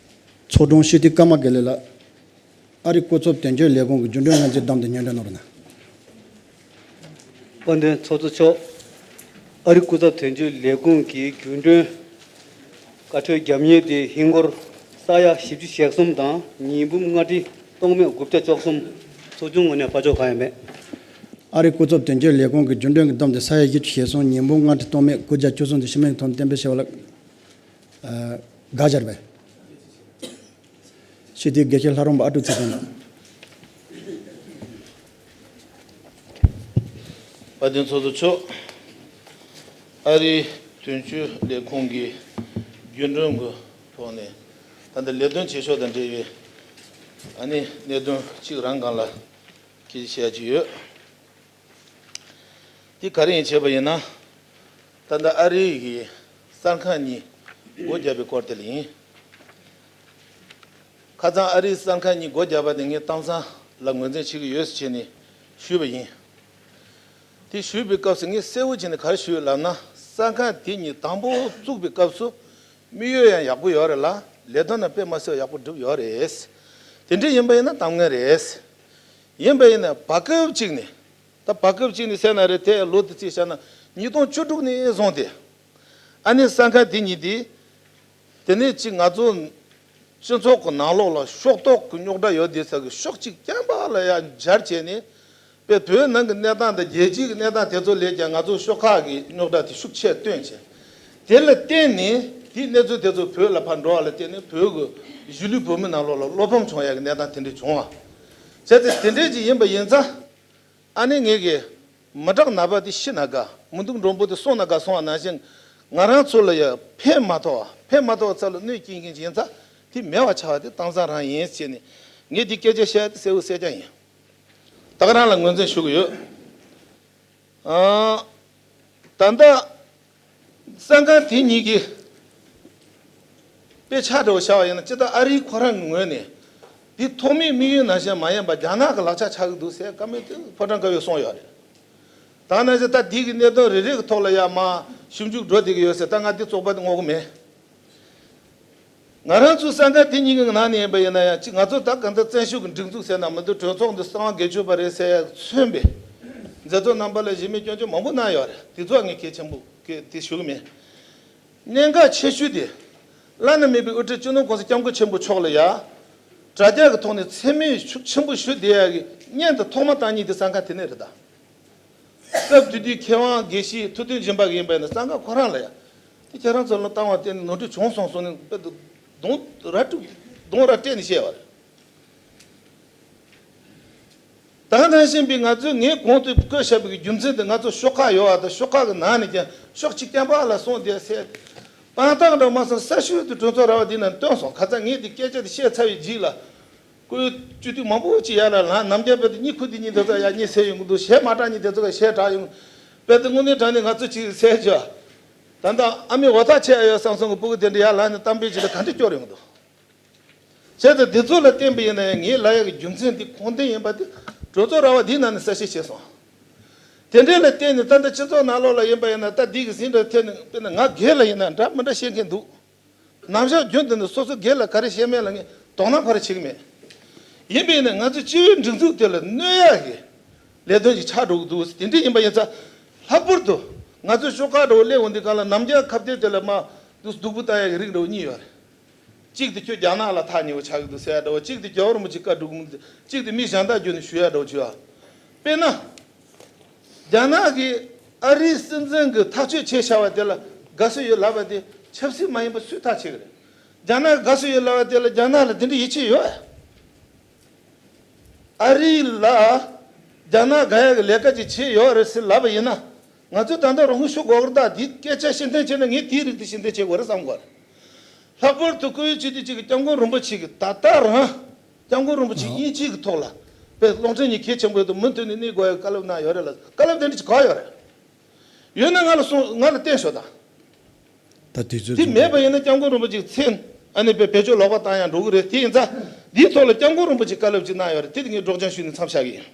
ཚོགས་དྲུང་སྤྱི་འཐུས་ཀརྨ་དགེ་ལེགས་ལགས། ཨ་རིའི་སྐུ་ཚབ་དོན་གཅོད་ལས་ཁུངས་ཀྱི་རྒྱུན་གྲོན་སྔ་རྗེས་བདམས་ཏེ་སྙན་སྒྲོན་གནང་རོགས་གནང་། དཔལ་ལྡན་ཚོགས་གཙོ་མཆོག་ཨ་རིའི་སྐུ་ཚབ་དོན་གཅོད་ལས་ཁུངས་ཀྱི་རྒྱུན་གྲོན་བཀའ་འཁྲོལ་རྒྱབ་གཉེར་དེ་ཧིན་སྒོར་ས་ཡ་བཞི་བཅུ་ཞེ་གསུམ་དང་ཉིས་འབུམ་ལྔ་ཁྲི་སྟོང་མེད་དགུ་བརྒྱ་བཅུ་གསུམ། ཚོགས་ཆུང་ངོས་ནས་ཕར་ཕྱོགས་གང་ཡང་མེད། ཨ་རིའི་སྐུ་ཚབ་དོན་གཅོད་ལས་ཁུངས་ཀྱི་རྒྱུན་གྲོན་གྱི་བདམས་ཏེ་ས་ཡ་བཞི་བཅུ་ཞེ་གསུམ་ཉིས་འབུམ་ལྔ་ཁྲི་སྟོང་མེད་དགུ་བརྒྱ་བཅུ་གསུམ་དེ་ཤི་མེད་ཐོག་ནས་གཏན་འབེབས་བྱས་པ་ལགས། ཨ་དགའ་བཞག་པས། སྤྱི་འཐུས་དགེ་བཤེས་ལྷ་རམས་པ་ཨ་ཀྲུག་ཚེ་བརྟན་ལགས། དཔལ་ལྡན་ཚོགས་གཙོ་མཆོག་ཨ་རིའི་དོན་གཅོད་ལས་ཁུངས་ཀྱི་རྒྱུན་གྲོན་གྱི་ཐོག་ནས་ད་ལྟ་ལས་དོན་བྱེད་ཕྱོགས་དང་འབྲེལ་བའི་ཨ་ནི་གནད་དོན་གཅིག་རང་སྒང་ལ་ཁྱེད་ཀྱིས་བཤད་ཀྱི་ཡོད། འདི་ག་རེ་ཡིན་བྱས་པ་ཡིན་ན། ད་ལྟ་ཨ་རི་གི་གསར་ཁང་གཉིས་སྒོ་བརྒྱབ་པའི་སྐོར་དེ་ལ་ཡིན། ཁ་སང་ཨ་རིའི་གསར་ཁང་གཉིས་སྒོ་བརྒྱབ་པ་དེ་ངས་གཏམ་བཟང་ལ་ངོས་འཛིན་བྱེད་ཀྱི་ཡོད་ཟེར་བྱས་ནས་ཞུས་པ་ཡིན། དེ་ཞུས་པའི་སྐབས་སུ་ངས་གསལ་བོ་བྱས་ནས་ག་རེ་ཞུས་ལབ་ན། གསར་ཁང་དེ་གཉིས་དང་པོ་བཙུགས་པའི་སྐབས་སུ་དམིགས་ཡུལ་ཡང་ཡག་པོ་ཡོད་རེད་ལ། ལས་དོན་ནང་དཔེ་མ་སྲིད་པ་ཡག་པོ་བསྒྲུབས་ཡོད་རེད། དེ་འདྲ་ཡིན་པ་ཡིན་ན་གཏམ་ངན་རེད། ཡིན་པ་ཡིན་ན་བར་སྐབས་གཅིག་ནས། ད་བར་སྐབས་གཅིག་ནས་ཟེར་ན་རེད། དེ་ལོ་དེ་རྩིས་བྱས་ན་ཉིས་སྟོང་བཅུ་དྲུག་ནས་བཟུང་སྟེ། ཨ་ནི་གསར་ཁང་དེ་གཉིས་དེ། དེ་ནས་གཅིག་ང་ཚོ་སྤྱི་ཚོགས་ཀྱི་ནང་ལོགས་ལ་ཤོག་ཐོག་གི་རྙོག་དྲ་ཡོད་དེ་ས་གི་ཕྱོགས་གཅིག་རྐྱང་པ་ལ་ཡང་སྦྱར་བྱས་ནས། དཔེ་བོད་ནང་གི་གནས་སྟངས་དང་རྒྱལ་སྤྱིའི་གི་གནས་སྟངས་དེ་ཚོ་ལས་ཀྱང་ང་ཚོ་ཤོག་ཁག་གི་རྙོག་དྲ་དེ་ཤུགས་ཆེ་བཏོན་བྱས། དེ་ལ་བརྟེན་ནས་དེའི་གནས་ཚུལ་དེ་ཚོ་བོད་ལ་ཕར་འགྲོ་བ་ལ་བརྟེན་ནས་བོད་ཀྱི་གཞིས་ལུས་བོད་མི་ནང་ལོགས་ལ་བློ་ཕམ་བྱུང་ཡག་གི་གནས་སྟངས་དེ་འདྲ་བྱུང་བ། བྱས་ཙང་དེ་འདྲའི་ཅིག་ཡིན་པ་ཡིན་ཙང་། ཨ་ནི་ངེད་ཀྱིས་མི་དྲག་ནད་པ་དེ་ཤི་ན་དགའ། མི་སྡུག་མགྲོན་པོ་དེ་སོང་ན་དགའ་སོང་བ་ནང་བཞིན། ང་རང་ཚོ་ལ་ཡང་ཕན་མ་ཐོགས་པ། ཕན་མ་ཐོགས་པ་ཚོ་ལ་གནོད་སྐྱེལ་མཁན་ཅིག་ཡིན་ཙང་། དེ་མེད་པ་ཆགས་པ་དེ་གཏམ་བཟང་རང་ཡིན་ཟེར་ནས་ངས་འདི་སྐད་ཆ་བཤད་དེ་གསལ་པོ་གསལ་རྐྱང་ཡིན། ད་ག་རང་ལ་ངོས་འཛིན་ཞུ་གི་ཡོད། ཨང་། ད་ལྟ་གསར་ཁང་དེ་གཉིས་ཀྱི་དཔེ་ཆ་འདྲ་བོ་བཞག་པ་ཡིན་ན། སྤྱིར་བཏང་ཨ་རིའི་ཁོ་རང་གི་ངོས་ནས་འདི་ཐོག་མའི་དམིགས་ཡུལ་ནང་བཞིན་མ་ཡིན་པ་རྒྱ་ནག་གི་ལག་ཆ་ཆགས་ཀྱི་འདུག་ཟེར་བཀའ་མོལ་དེ་ཕོ་བྲང་དཀར་པོས་གསུངས་ཡོད་རེད། ད་ནང་བཞིན་ད་འདི་གི་གནད་དོན་རེ་རེ་གི་ཐོག་ལ་ཡང་མར་ཞིབ་འཇུག་འགྲོ་བསྡད་ཀྱི་ཡོད་ཟེར། ད་ང་འདི་བཙོག་པ་དེ་སྔོག་གི་མེད། ང་རང་ཚོའི་གསར་ཁང་དེ་གཉིས་ཀྱི་ནང་ནས་ཡིན་པ་ཡིན་ན་ཡང་། གཅིག་ང་ཚོ་ད་གང་ལྟར་བཙན་ཤུགས་ཀྱི་སྒྲིག་འཛུགས་ཟེར་ན་མི་འདུག་གྲོས་ཚོགས་འདི་གསང་བ་སྒེར་གཅོད་པ་རེད་ཟེར་ཡ་མཚོན་པའི་མཛད་གཙོ་རྣམ་པ་ལ་གཞི་མེད་སྐྱོན་བརྗོད་མང་པོ་གནང་ཡོད་རེད། དེ་ཚོ་ངས་གལ་ཆེན་པོ་གལ་དེ་ཞུ་གི་མེད། གནད་འགག་ཆེ་ཤོས་དེ། བླ་ན་མེད་པའི་དབུ་ཁྲིད་སྤྱི་ནོར་༸གོང་ས་༸སྐྱབས་མགོན་ཆེན་པོ་མཆོག་ལ་ཡ་དྲ་རྒྱ་གི་ཐོག་ནས་མཚན་སྨད་ཤུགས་ཆེན་པོ་ཞུ་བསྡད་ཡ་གི་སྔོན་དུ་ཐོག་མ་བཏང་མཁན་དེ་གསར་ཁང་དེ་ནས་རེད་ད། སྐབས་དེ་དུས་མཁས་དབང་དགེ་བཤེས་ཐུབ་བསྟན་སྦྱིན་པ་གིས་ཡིན་པ་ཡིན་ན་གསར་ཁང་ཁོ་རང་ལ་ཡ། དེ་ཁྱེད་རང་ཚོ་ལ་བཏང་བ་བརྟེན་ནས་ནོར་འཁྲུལ་བྱུང་སོང་གསུངས་ནས་དཔེ་དུ་གདོང་ར་བཀྲུས་གདོང་ར་བཀྲེས་ནས་བཤད་པ་རེད། ད་ནང་བཞིན་པའི་ང་ཚོས་ངས་གོང་དུ་བཀོད་བཞག་པའི་རྒྱུ་མཚན་དེ། ང་ཚོ་ཤོག་ཁག་ཡོད་པ་དང་། ཤོག་ཁག་གི་ནང་ནས་ཀྱང་ཕྱོགས་གཅིག་རྐྱང་པ་ལ་སོང་བསྡད་ཟེར། དཔང་རྟགས་འདྲ་མ་སོང་གསར་ཤོས་དེ་གྲོས་ཚོགས་ར་བ་འདི་ནང་བཏོན་སོང་། ཁ་སང་ངས་དེ་སྐད་ཆ་དེ་བཤད་ཚར་བའི་རྗེས་ལ། བཀོད་སྤྱི་འཐུས་མང་པོ་ཅིག་ཡར་ལ་ལངས། ནམ་རྒྱུན་དཔེ་དེ་གཉིད་ཁུག་དེ་གཉིད་དེ་ཚོ་ཡར་གཉིད་སད་ཡོང་གི་འདུག་གཞས་མ་དྲག་གཉིད་དེ་ཚོ་གཞས་དྲག་ཡོང་། དཔེ་དེ་དངོས་གནས་དྲང་གནས་ང་ཚོ་ཅིག་ཟེར་བྱ། ད་ལྟ་ཨ་མའི་འོ་ཐག་ཆད་ཡོད་བསམ་སོང་གི་སྤུ་གུ་དེ་འདྲ་ཡར་ལངས་ནས་གཏམ་དཔེ་ཅིག་ལ་ག་འདྲ་སྐྱོར་ཡོང་གི་འདུག་བྱས་ཙང་འདི་ཚོ་ལ་བརྟེན་པ་ཡིན་ན་ཡང་། ངས་ལབ་ཡག་གི་རྒྱུ་མཚན་འདི་ཁུངས་ལྡན་ཡིན་པ་དེ་གྲོས་ཚོགས་ར་བ་འདིའི་ནང་ནས་གསལ་བཤད་བྱས་སོང་། དེ་འདྲ་ལ་བརྟེན་ནས་ད་ལྟ་སྤྱི་ཚོགས་ནང་ལོགས་ལ་ཡིན་པ་ཡིན་ན། ད་འདི་གི་ཟིན་འདྲ་ཐེབས་ནས། དཔེར་ན་ང་སྒེར་ལ་ཡིན་ན་འདྲ་མི་འདྲ་བཤད་མཁན་འདུག་ནམ་ཞག་རྒྱུན་དུ་ནས་སོ་སོ་སྒེར་ལ་ག་རེ་བཤད་མིན་ལ་ངས་དོ་སྣང་ག་རེ་བྱེད་ཀྱི་མེད། ཡིན་པ་ཡིན་ན་ང་ཚོའི་སྤྱི་པའི་སྒྲིག་འཛུགས་དེ་ལ་གནོད་ཡག་གི་ལས་དོན་ཞིག་ཆགས་འགྲོ་གི་འདུག་དེ་འདྲ་ཡིན་པ་ཡིན་ཙང་། ལྷག་པར་དུ་ང་ཚོའི་ཤོག་ཁག་འདྲ་བོ་སླེབས་འོང་དུས་སྒང་ལ་ནམ་རྒྱུན་ཁ་གཏད་དེ་ལ་མར་སྡུག་སྡུག་པོ་བཏང་ཡག་གི་རིགས་འདྲ་བོ་གཉིས་ཡོད་རེད། གཅིག་དེ་ཁྱོད་རྒྱ་ནག་ལ་ཐག་ཉེ་བོ་ཆགས་ཀྱི་འདུག་ཟེར་ཡ་འདྲ་བོ། གཅིག་དེ་རྒྱལ་བ་རིན་པོ་ཆེ་བཀའ་སྒྲུབ་ཀྱི་མི་འདུག་གཅིག་དེ་མི་གཞན་དག་བརྒྱུད་ནས་ཞུ་ཡ་འདྲ་བོ་བྱོས་ཨ། དཔེར་ན། རྒྱ་ནག་གིས་ཨ་རིའི་སྲིད་འཛིན་གྱི་ཐག་གཅོད་བྱས་བཞག་པ་དེ་ལ་དགའ་བསུ་ཡོད་ལབ་པ་དེ་ཆབ་སྲིད་མ་ཡིན་པ་སུས་ཐག་བཅད་ཀྱི་རེད། རྒྱ་ནག་གིས་དགའ་བསུ་ཡོད་ལབ་པ་དེ་ལ་རྒྱ་ནག་ལ་དེ་འདྲ་ཡིད་ཆེས་ཡོད་ཨ། ཨ་རི་ལ་རྒྱ་ནག་དགའ་ཡག་གི་ལས་ཀ་ཅིག་བྱས་ཡོད་རེད་ཟེར་ལབ་པ་ཡིན་ན། ང་ཚོས་ད་ལྟ་རང་ཤུགས་དགོས་ཀྱི་རེད། ད་འདི་སྐད་ཆ་ཕྱིར་འཐེན་བྱས་ན་ངས་དེའི་རིགས་དེ་ཕྱིར་འཐེན་བྱེད་དགོས་རེད་བསམ་གྱི་ཡོད་རེད། ལྷག་པར་དུ་བཀུར་འོས་སྤྱི་འཐུས་གཅིག་གིས་སྐྱབས་མགོན་རིན་པོ་ཆེ་གི་ད་ལྟ་རང་སྐྱབས་མགོན་རིན་པོ་ཆེ་དབྱིན་ཇི་གི་ཐོག་ལ་དཔེ་རླུང་འཕྲིན་གྱི་གལ་ཆེན་པོ་ཡོད་དུས་མུ་མཐུད་ནས་གནས་དགོས་ཡག་བཀའ་སློབ་གནང་ཡོད་རེད་ལ། བཀའ་སློབ་དེ་འདྲ་ཅིག་གང་ཡོད་རེད། ཡོད་ན་ང་ལ་གསུངས། ང་ལ་བསྟན་ཤོག་དང་། ད་དུས་ཚོད་དེ་མེད་པ་ཡིན་ན་སྐྱབས་མགོན་རིན་པོ་ཆེ་མཚན་ཨ་ནི་བེད་སྤྱོད་ལོག་པ་བཏང་ཡང་འགྲོ་གི་རེད། དེ་ཡིན་ཙང་འདིའི་ཐོག་ལ་སྐྱབས་མགོན་རིན་པོ་ཆེ་བཀའ་སློབ་ཅིག་གནང་ཡོད་རེད། དེ་དེ་ངས་སྒྲོག་སྦྱང་ཞུས་ནས་མཚམས་བཞག་གི་ཡིན།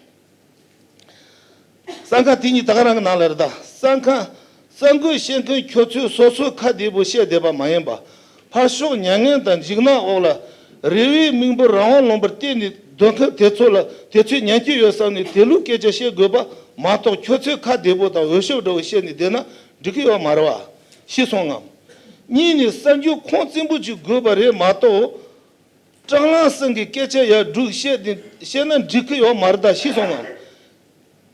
གསར་ཁང་དེ་གཉིས་ད་ག་རང་གི་ནང་ལ་རེད། ད་གསར་ཁང་གསར་འགོད་བཤད་མཁན་ཁྱོད་ཚོས་སོ་སོའི་ཁ་བདེ་པོ་བཤད་བསྡད་པ་མ་ཡིན་པ། ཕར་ཕྱོགས་མྱ་ངན་དང་འཇིགས་སྣང་འོག་ལ་རེ་བའི་མིག་འབུར་རང་དབང་ལུང་པར་གཏད་ནས་སྡོད་མཁན་དེ་ཚོ་ལ་དེ་ཚོས་ཉན་གྱི་ཡོད་བསམ་ནས་དེ་ལུགས་སྐད་ཆ་བཤད་དགོས་པ་མ་གཏོགས། ཁྱོད་ཚོས་ཁ་བདེ་པོ་དང་འོས་ཤོབ་འདྲ་བོ་བཤད་ནས་བསྡད་ན་འགྲིག་གི་ཡོད་མ་རེད་བ། ཤེས་སོང་ངམ། གཉིས་ནས་གསར་འགྱུར་ཁུངས་བཙན་པོ་ཅིག་དགོས་པ་རེད་མ་གཏོགས། སྲང་ལམ་སེང་གི་སྐད་ཆ་ཡར་སྒྲུག་བཤད་དེ་བཤད་ན་འགྲིག་གི་ཡོད་མ་རེད། ད་ཤེས་སོང་ངམ།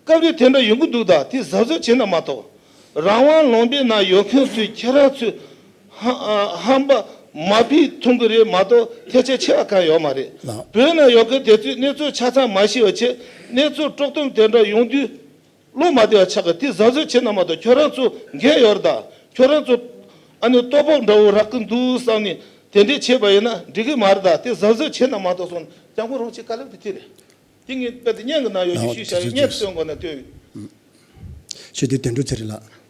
སྐབས་རེ་དེ་འདྲ་ཡོང་གི་འདུག་ད་དེ་གཟབ་གཟབ་བྱེད་ན་མ་གཏོགས། རང་དབང་ལུང་པའི་ནང་ཡོད་མཁན་ཚོས་ཁྱེད་རང་ཚོའི་ཧ་ཧམ་པ་མ་ཕིག་ཐོན་གི་རེད་མ་གཏོགས་ཐལ་ཆ་ཆེ་བ་གང་ཡོད་མ་རེད། ལགས། བོད་ནང་ཡོད་མཁན་དེ་ཚོས་གནས་ཚུལ་ཆ་ཚང་མ་ཤེས་པ་བྱས། གནས་ཚུལ་དཀྲོག་གཏམ་དེ་འདྲ་ཡོང་དུས་བློ་མ་བདེ་བ་ཆགས་གི། དེ་གཟབ་གཟབ་བྱེད་ན་མ་གཏོགས། ཁྱོད་རང་ཚོ་འགན་ཡོད་རེད། ད་ཁྱོད་རང་ཚོ་ཨ་ནི་ལྟོ་ཕོག་འདྲ་བོ་རག་གི་འདུག་བསམ་ནས་དེ་འདྲས་བྱས་པ་ཡིན་ན་འགྲིག་གི་མ་རེད། ད་དེ་གཟབ་གཟབ་བྱེད་ན་མ་གཏོགས་སོང་། སྐྱབས་མགོན་རིན་པོ་ཆེ་བཀའ་སློབ་དེ་དེ་རེད། དེ་ངས་དཔེ་དེ་བརྙན་གྱི་ནང་ཡོད་ཀྱི་ཨོ་ཞུས་བཞག་ཡོད། བརྙན་སྟོན་དགོས་ན་སྟོན་ཡོད། ཞུ་དེ་དོན་གྲུབ་ཚེ་རིང་ལགས།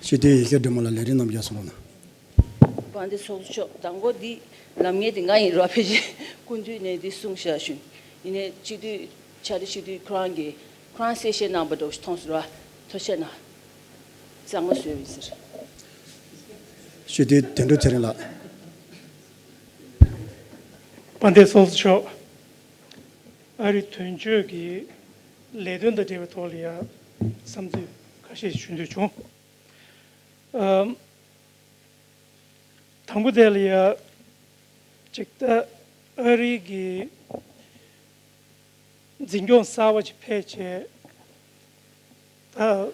ཞུ་དེ་ཡེ་ཤེས་སྒྲོལ་མ་ལགས་ལས་རིམ་རྣམས་རྒྱབ་སོང་ལ། དཔལ་ལྡན་ཚོགས་གཙོ་མཆོག་དང་པོ་འདི་ལམ་ངན་དེ་ང་ཡིན་རོགས། ཕལ་ཆེར་སྐུ་མདུན་ནས་འདི་གསུངས་བཞག་ཞུ། ཡིན་ནའི་སྤྱི་འཐུས་ཕྱག་སྦྲེལ་སྤྱི་འཐུས་ཁོ་རང་གིས་ཁོ་རང་གསལ་བཤད་གནང་པ་འདྲ་བོ་ཞིག་མཐོང་སོང་ར། ཐུགས་རྗེ་གནང་། གཙང་མ་བཟོས་ཡིན་ཟེར། ཞུ་དེ་དོན་གྲུབ་ཚེ་རིང་ལགས། དཔལ་ལྡན་ཚོགས་གཙོ་མཆོག་ཨ་རིའི་དོན་གཅོད་ཀྱི་ལས་དོན་དང་འབྲེལ་བའི་ཐོག་ལ་ཡང་བསམ་ཚུལ་ཁ་ཤས་ཞུ་འདོད་བྱུང་། ཨམ། དང་པོ་དེ་ལ་ཡང་ཅིག་ད་ཨ་རི་གི་འཛིན་སྐྱོང་གསར་པ་ཅིག་ཕེབས་བྱས། ད་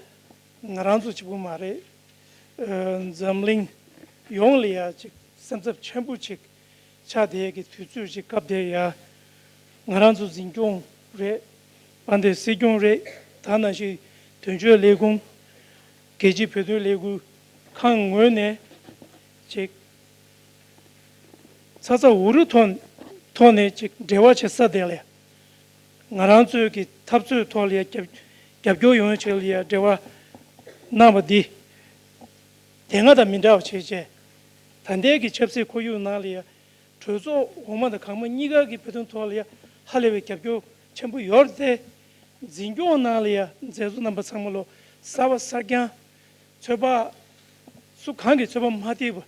ང་རང་ཚོ་གཅིག་པུ་མ་རེད། ཨ། འཛམ་གླིང་ཡོངས་ལ་ཡང་ཅིག་སེམས་འཚབ་ཆེན་པོ་ཅིག་ཆགས་བསྡད་ཀྱི་དུས་ཚོད་ཅིག་སྐབས་དེར་ཡང་ང་རང་ཚོ་འཛིན་སྐྱོང་རེད། དཔལ་ལྡན་སྲིད་སྐྱོང་རེད། ད་ནང་བཞིན་དོན་གཅོད་ལས་ཁུངས། རྒྱལ་སྤྱིའི་བོད་དོན་ལས་འགུལ་ཁང་ངོས་ནས་ཅིག་ཚ་ཚ་འུར་འུར་ཐོག་ཐོག་ནས་ཅིག་འབྲེལ་བ་བྱེད་ས་དེ་ལ་ང་རང་ཚོའི་གི་འཐབ་རྩོད་ཐོག་ལ་ཡ་རྒྱབ་རྒྱབ་སྐྱོར་ཡོང་ཆེད་ལ་ཡ་འབྲེལ་བ་གནང་བ་འདི་དེ་སྔ་དང་མི་འདྲ་བ་བྱས་བྱས། ད་ལྟའི་གི་ཆབ་སྲིད་ཁོར་ཡུག་ནང་ལ་ཡ་གྲོས་ཚོགས་འོག་མ་དང་གོང་མ་གཉིས་ཀ་གི་བོད་དོན་ཐོག་ལ་ཡ་ཧ་ལས་པའི་རྒྱབ་སྐྱོར་ཆེན་པོ་ཡོད་རེད་དེ། འཛིན་སྐྱོང་ནང་ལ་ཡ་མཛད་གཙོ་རྣམ་པ་ཚང་མ་ལོ་གསར་པ་གསར་རྐྱང་། ཚོད་དཔག་སུ་གང་གིས་ཚོད་དཔག་མ་ཐེག་པ་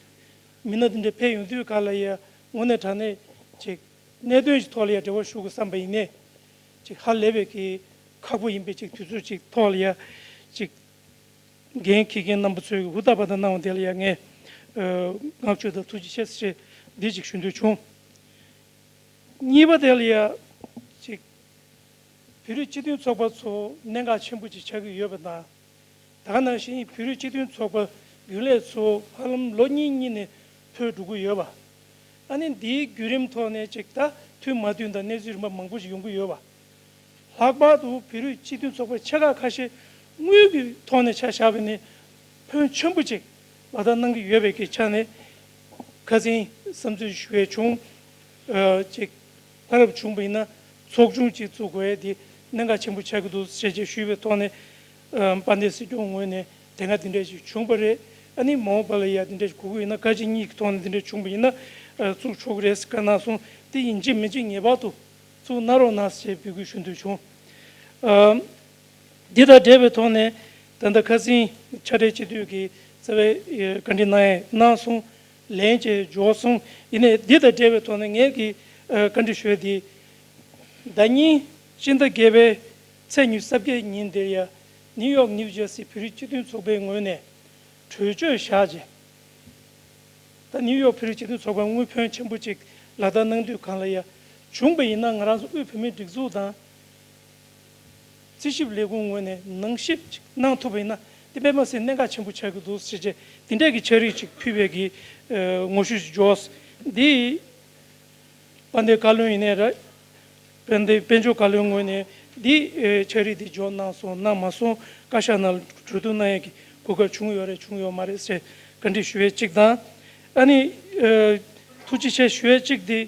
མི་སྣ་འདི་འདྲ་ཕེབས་ཡོང་དུས་ག་ལ་ཡ་དངོས་གནས་དྲང་གནས་ཅིག་གནད་དོན་ཞིག་ཐོག་ལ་ཡ་འབྲེལ་བ་ཞུ་དགོས་བསམ་པ་ཡིན་ནའི་ཅིག་ཧ་ལས་པའི་གི་ཁག་པོ་ཡིན་པའི་ཅིག་དུས་ཚོད་ཅིག་ཐོག་ལ་ཡ་ཅིག་འགན་འཁྱེར་མཁན་རྣམ་པ་ཚོས་ཧུར་ཐག་པ་དང་གནང་བ་དེ་ལ་ཡ་ངས་ཨ་བསྔགས་བརྗོད་དང་ཐུགས་རྗེ་ཆེ་ཟེར་འདི་ཅིག་ཞུ་འདོད་བྱུང་། གཉིས་པ་དེ་ལ་ཡ་ཅིག་བོད་རིགས་སྤྱི་མཐུན་ཚོགས་པ་ཚོ་གནད་འགག་ཆེན་པོ་ཅིག་ཆགས་ཀྱི་ཡོད་པ་དང་། ད་ག་ནང་བཞིན་བོད་རིགས་སྤྱི་མཐུན་ཚོགས་པ་རྒྱུན་ལས་ཚོ་ཧ་ལམ་ལོ་གཉིས་གཉིས་ནས་འཕོས་འགྲོ་གི་ཡོད་པ། ཨ་ནི་འདིའི་བརྒྱུད་རིམ་ཐོག་ནས་ཅིག་ད་མཐུན་མ་མཐུན་དང་གནས་ཚུལ་རིམ་པ་མང་པོ་ཞིག་ཡོང་གི་ཡོད་པ། ལྷག་པར་དུ་བོད་རིགས་སྤྱི་མཐུན་ཚོགས་པའི་ཆེ་ཁག་ཁ་ཤས་དངུལ་གྱི་ཐོག་ནས་ཆ་བཞག་པ་ཡིན་ན་ཕོན་ཆེན་པོ་ཅིག་ལག་བསྟར་གནང་གི་ཡོད་པའི་གི་ཆ་ནས་ཁ་སང་བསམ་ཚུལ་ཞུ་ཡས་བྱུང་། ཨ་ཅིག་ལྷག་རབ་བྱུང་བ་ཡིན་ན་ཚོགས་ཆུང་ཅིག་བཙུགས་དགོས་ཡས་དེ་གནད་འགག་ཆེན་པོ་ཆགས་ཀྱི་འདུག་ཞེས་ཅིག་ཞུས་པའི་ཐོག་ནས། ཨ་དཔལ་ལྡན་སྲིད་སྐྱོང་ངོས་ནས་དེ་སྔ་དེ་འདྲ་ཞིག་བྱུང་བ་རེད། ཨ་ནི་མ་འོངས་པ་ལ་ཡ་དེ་འདྲ་ཞིག་དགོས་ཀྱི་ཡོད་ན་བཀའ་སྤྱི་གཉིས་ཀྱི་ཐོག་ནས་དེ་འདྲ་བྱུང་བ་ཡིན་ན་ཨ་བཙུགས་ཆོག་གི་རེད་ཟེར་བཀའ་གནང་སོང་། དེ་ཡིན་གཅིག་མིན་གཅིག་ངེས་པར་དུ་བཙུགས་གནང་རོགས་གནང་ཞེས་འབོད་སྐུལ་ཞུ་འདོད་བྱུང་། ཨ་འདི་དང་འབྲེལ་བའི་ཐོག་ནས་ད་ལྟ་ཁ་སང་ཕྱག་སྦྲེལ་སྤྱི་འཐུས་ཀྱིས་རྩ་བའི་བཀའ་འདྲི་གནང་ཡས་གནང་སོང་། ལན་བྱས་འབྱོར་སོང་། ཡིན་ནའི་འདི་དང་འབྲེལ་བའི་ཐོག་ནས་ངས་ཀྱི་ཨ་བཀའ་འདྲི་ཞུ་ཡས་དེ། ཟླ་ཉིན་སྤྱི་ཟླ་བརྒྱད་པའི་ཚེས་ཉི་ཤུ་རྩ་བརྒྱད་ཉིན་དེར་ཡ་ནིའུ་ཡོག་ནིའུ་ཇར་སི་བོད་རིགས་སྤྱི་མཐུན་ཚོགས་པའི་ངོས་ནས་གྲོས་ཆོད་བཞག་རྗེས། ད་ནིའུ་ཡོག་བོད་རིགས་སྤྱི་མཐུན་ཚོགས་པ་དངུལ་ཕོན་ཆེན་པོ་ཅིག་ལག་བསྟར་གནང་དུས་གང་ལ་ཡ་བྱུང་བ་ཡིན་ན་ང་རང་ཚོ་དབུས་བོད་མིའི་སྒྲིག་འཛུགས་དང་རྩིས་ཞིབ་ལས་ཁུངས་ངོས་ནས་ནང་ཞིབ་ཅིག་གནང་ཐུབ་པ་ཡིན་ན་དེ་དཔེ་མ་སྲིད་གནད་འགག་ཆེན་པོ་ཆགས་ཀྱི་འདུག་ཟེར་བྱས་དེ་འདྲས་ཀྱི་ཕྱག་བྲིས་ཅིག་ཕུལ་བའི་གི་ཨ་ངོ་ཤུས་ཤིག་འབྱོར། འདི་དཔལ་ལྡན་བཀའ་བློན་ཡིན་ནའི་རེད། དཔལ་ལྡན་དཔལ་འབྱོར་བཀའ་བློན་ངོས་ནས་འདི་ཨེ་ཕྱག་བྲིས་འདི་འབྱོར་གནང་སོང་གནང་མ་སོང་བཀའ་ཤག་ནང་གྲོས་བསྡུར་གནང་ཡས་ཀྱི་གོ་སྐབས་བྱུང་ཡོད་རེད་བྱུང་ཡོད་མ་རེད་ཟེར་བཀའ་འདྲི་ཞུ་ཡས་གཅིག་དང་། ཨ་ནི་ཨེ་ཐུགས་རྗེ་ཆེ་ཞུ་ཡས་གཅིག་འདི་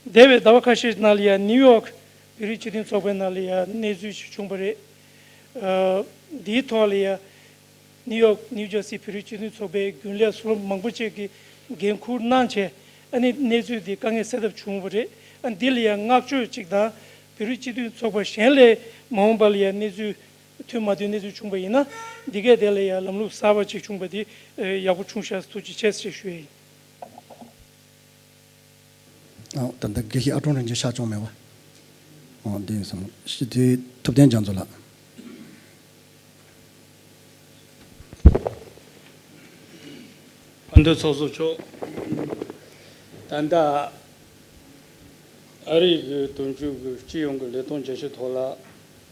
འདས་པའི་ཟླ་བ་ཁ་ཤས་ནང་ལ་ཡང་ནིའུ་ཡོག་བོད་རིགས་སྤྱི་མཐུན་ཚོགས་པའི་ནང་ལ་ཡང་གནས་ཚུལ་ཞིག་བྱུང་བ་རེད། ཨ། འདིའི་ཐོག་ལ་ཡང་ནིའུ་ཡོག་ནིའུ་ཇར་སི་བོད་རིགས་སྤྱི་མཐུན་ཚོགས་པའི་རྒྱུན་ལས་ཟུར་མང་པོ་ཅིག་གིས་འགན་འཁུར་གནང་བྱས། ཨ་ནི་གནས་ཚུལ་འདི་དཀའ་ངལ་སེལ་ཐབས་བྱུང་བ་རེད། ཨ། འདི་ལ་ཡང་བསྔགས་བརྗོད་ཅིག་དང་། བོད་རིགས་སྤྱི་མཐུན་ཚོགས་པ་གཞན་ལས་མ་འོངས་པ་ལ་ཡང་གནས་ཚུལ་མཐུན་མ་མཐུན་གནས་ཚུལ་བྱུང་བ་ཡིན་ན། འདི་གས་དེ་ལ་ཡང་ལམ་ལུགས་གསར་པ་ཅིག་བྱུང་བ་འདི་ཡག་པོ་བྱུང་ཤག་ཐུགས་རྗེ་ཆེ་ཞེས་ཞུ་ཡ་ཡིན། ཨ། ད་ལྟ་དགེ་བཤེས་ཨ་ཀྲོང་རིན་ཆེན་ཤག་བྱུང་མེད་པ། ཨ། འདི་ཡིན་བསམ། ཞི་བདེའི་ཐུབ་བསྟན་རྒྱ་མཚོ་ལགས། དཔལ་ལྡན་ཚོགས་གཙོ་མཆོག་ད་ལྟ་ཨ་རི་གི་དོན་གཅོད་ཀྱི་སྤྱི་ཡོངས་ཀྱི་ལས་དོན་བརྗོད་གཞི་ཐོག་ལ་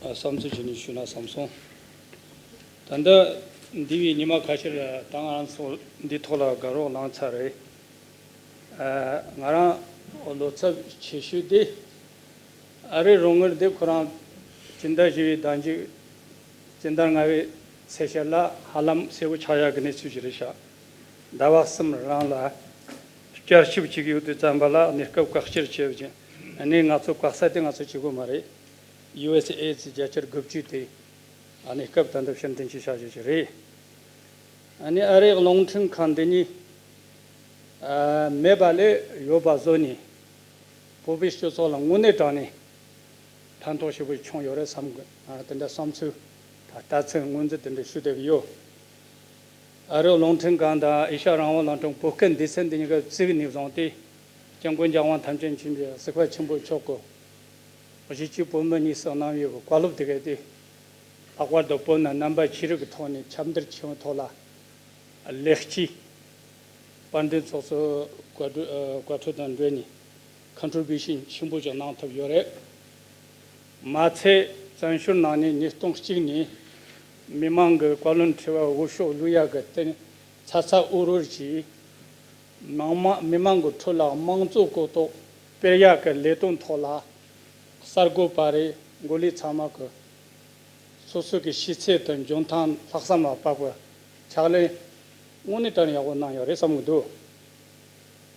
བསམ་ཚུལ་བྱས་ནས་ཞུས་ན་བསམ་སོང་། ད་ལྟ་འདས་པའི་ཉི་མ་ཁ་ཤས་ལ་ད་ང་རང་ཚོ་འདི་ཐོག་ལ་དགའ་རོགས་བླངས་ཚར་རེད། ཨ། ང་རང་བློ་འཚབ་ཆེ་ཤོས་དེ་ཨ་རིའི་རོགས་དངུལ་དེ་ཁོ་རང་སྤྱི་ཟླ་བཞི་པའི་ཟླ་མཇུག་སྤྱི་ཟླ་ལྔ་པའི་ཚེས་ཤར་ལ་ཧ་ལམ་གསལ་པོ་ཆགས་ཡག་གི་གནས་ཚུལ་ཞིག་རེད་ཤག་ཟླ་བ་གསུམ་རིང་ལ་བསྐྱར་ཞིབ་བྱེད་ཀྱི་ཡོད་དུས་ཙམ་པ་ལ་གནས་སྐབས་བཀག་སྐྱིལ་བྱས་པ་ཅིག་ཨ་ནི་ང་ཚོ་བཀག་ས་དེ་ང་ཚོ་བྱེད་དགོས་མ་རེད། ཡུ་ཨེས་ཨེ་ཌི་སི་བརྒྱ་ཆ་དགུ་བཅུ་དེ་ཨ་ནི་སྐབས་ད་ལྟ་ཕྱིར་འཐེན་བྱས་བཞག་རྒྱུ་ཞིག་རེད། ཨ་ནི་ཨ་རིའི་རླུང་འཕྲིན་ཁང་འདི་ཉིད་ཨ་མེད་པ་ལས་ཡོད་པ་བཟོས་ནས་བོད་པའི་སྤྱི་ཚོགས་ལ་དངོས་གནས་དྲང་གནས་ཕན་ཐོགས་ཞེ་པོ་བྱུང་ཡོད་རེད་བསམ་གི། ང་རང་དེ་འདྲ་བསམ་ཚུལ་དང་ལྟ་ཚུལ་ངོས་འཛིན་དེ་འདྲ་ཞུ་བསྡད་ཀྱི་ཡོད། ཨ་རིའི་རླུང་འཕྲིན་ཁང་དང་ཨེ་ཤ་ཡ་རང་དབང་རླུང་འཕྲིན་བོད་སྐད་སྡེ་ཚན་འདི་གཉིས་ཀ་བཙུགས་ནས་བཟུང་སྟེ། སྐྱབས་མགོན་རྒྱལ་དབང་ཐམས་ཅད་མཁྱེན་པའི་གཟིགས་པ་ཆེན་པོ་མཆོག་གིས་གཞིས་བྱེས་བོད་མི་གཉིས་སུ་གནང་བའི་བཀའ་སློབ་དེ་ག་དེ་ལྷག་པར་དུ་བོད་ནང་རྣམ་པ་ཆོས་རིག་གི་ཐོག་ནས་ཁྱབ་བརྡལ་ཆེ་བའི་ཐོག་ལ་ལེགས་སྐྱེས། དཔལ་ལྡན་ཚོགས་གཙོའི་བཀའ་འཁྲོལ་ཨ་བཀའ་འཁྲོལ་དང་འབྲེལ་ནས་ཁོན་ཊི་རི་བིའུ་ཤན་ཆེན་པོ་ཞིག་གནང་ཐུབ་ཡོད་རེད། མ་ཚད་བཙན་བྱོལ་ནང་ནས་ཉིས་སྟོང་གཅིག་ནས་མི་མང་གི་བཀའ་བློན་ཁྲི་པ་འོས་ཤོག་བླུག་ཡག་གི་རྟེན་ཚ་ཚ་འུར་འུར་གྱིས་མང་མ་མི་མང་གི་ཁྲོད་ལ་དམངས་གཙོ་གོ་རྟོགས་སྤེལ་ཡག་གི་ལས་དོན་ཐོག་ལ་གསར་འགོད་པ་རེད། འགོ་ལས་ཚང་མ་གི་སོ་སོ་གི་ཤེས་ཚད་དང་འཇོན་ཐང་ལྷག་བསམ་ལ་དཔག་པའི་ཕྱག་ལས་དངོས་གནས་དྲང་ཡག་པོ་གནང་ཡོད་རེད་བསམ་གི་འདུག་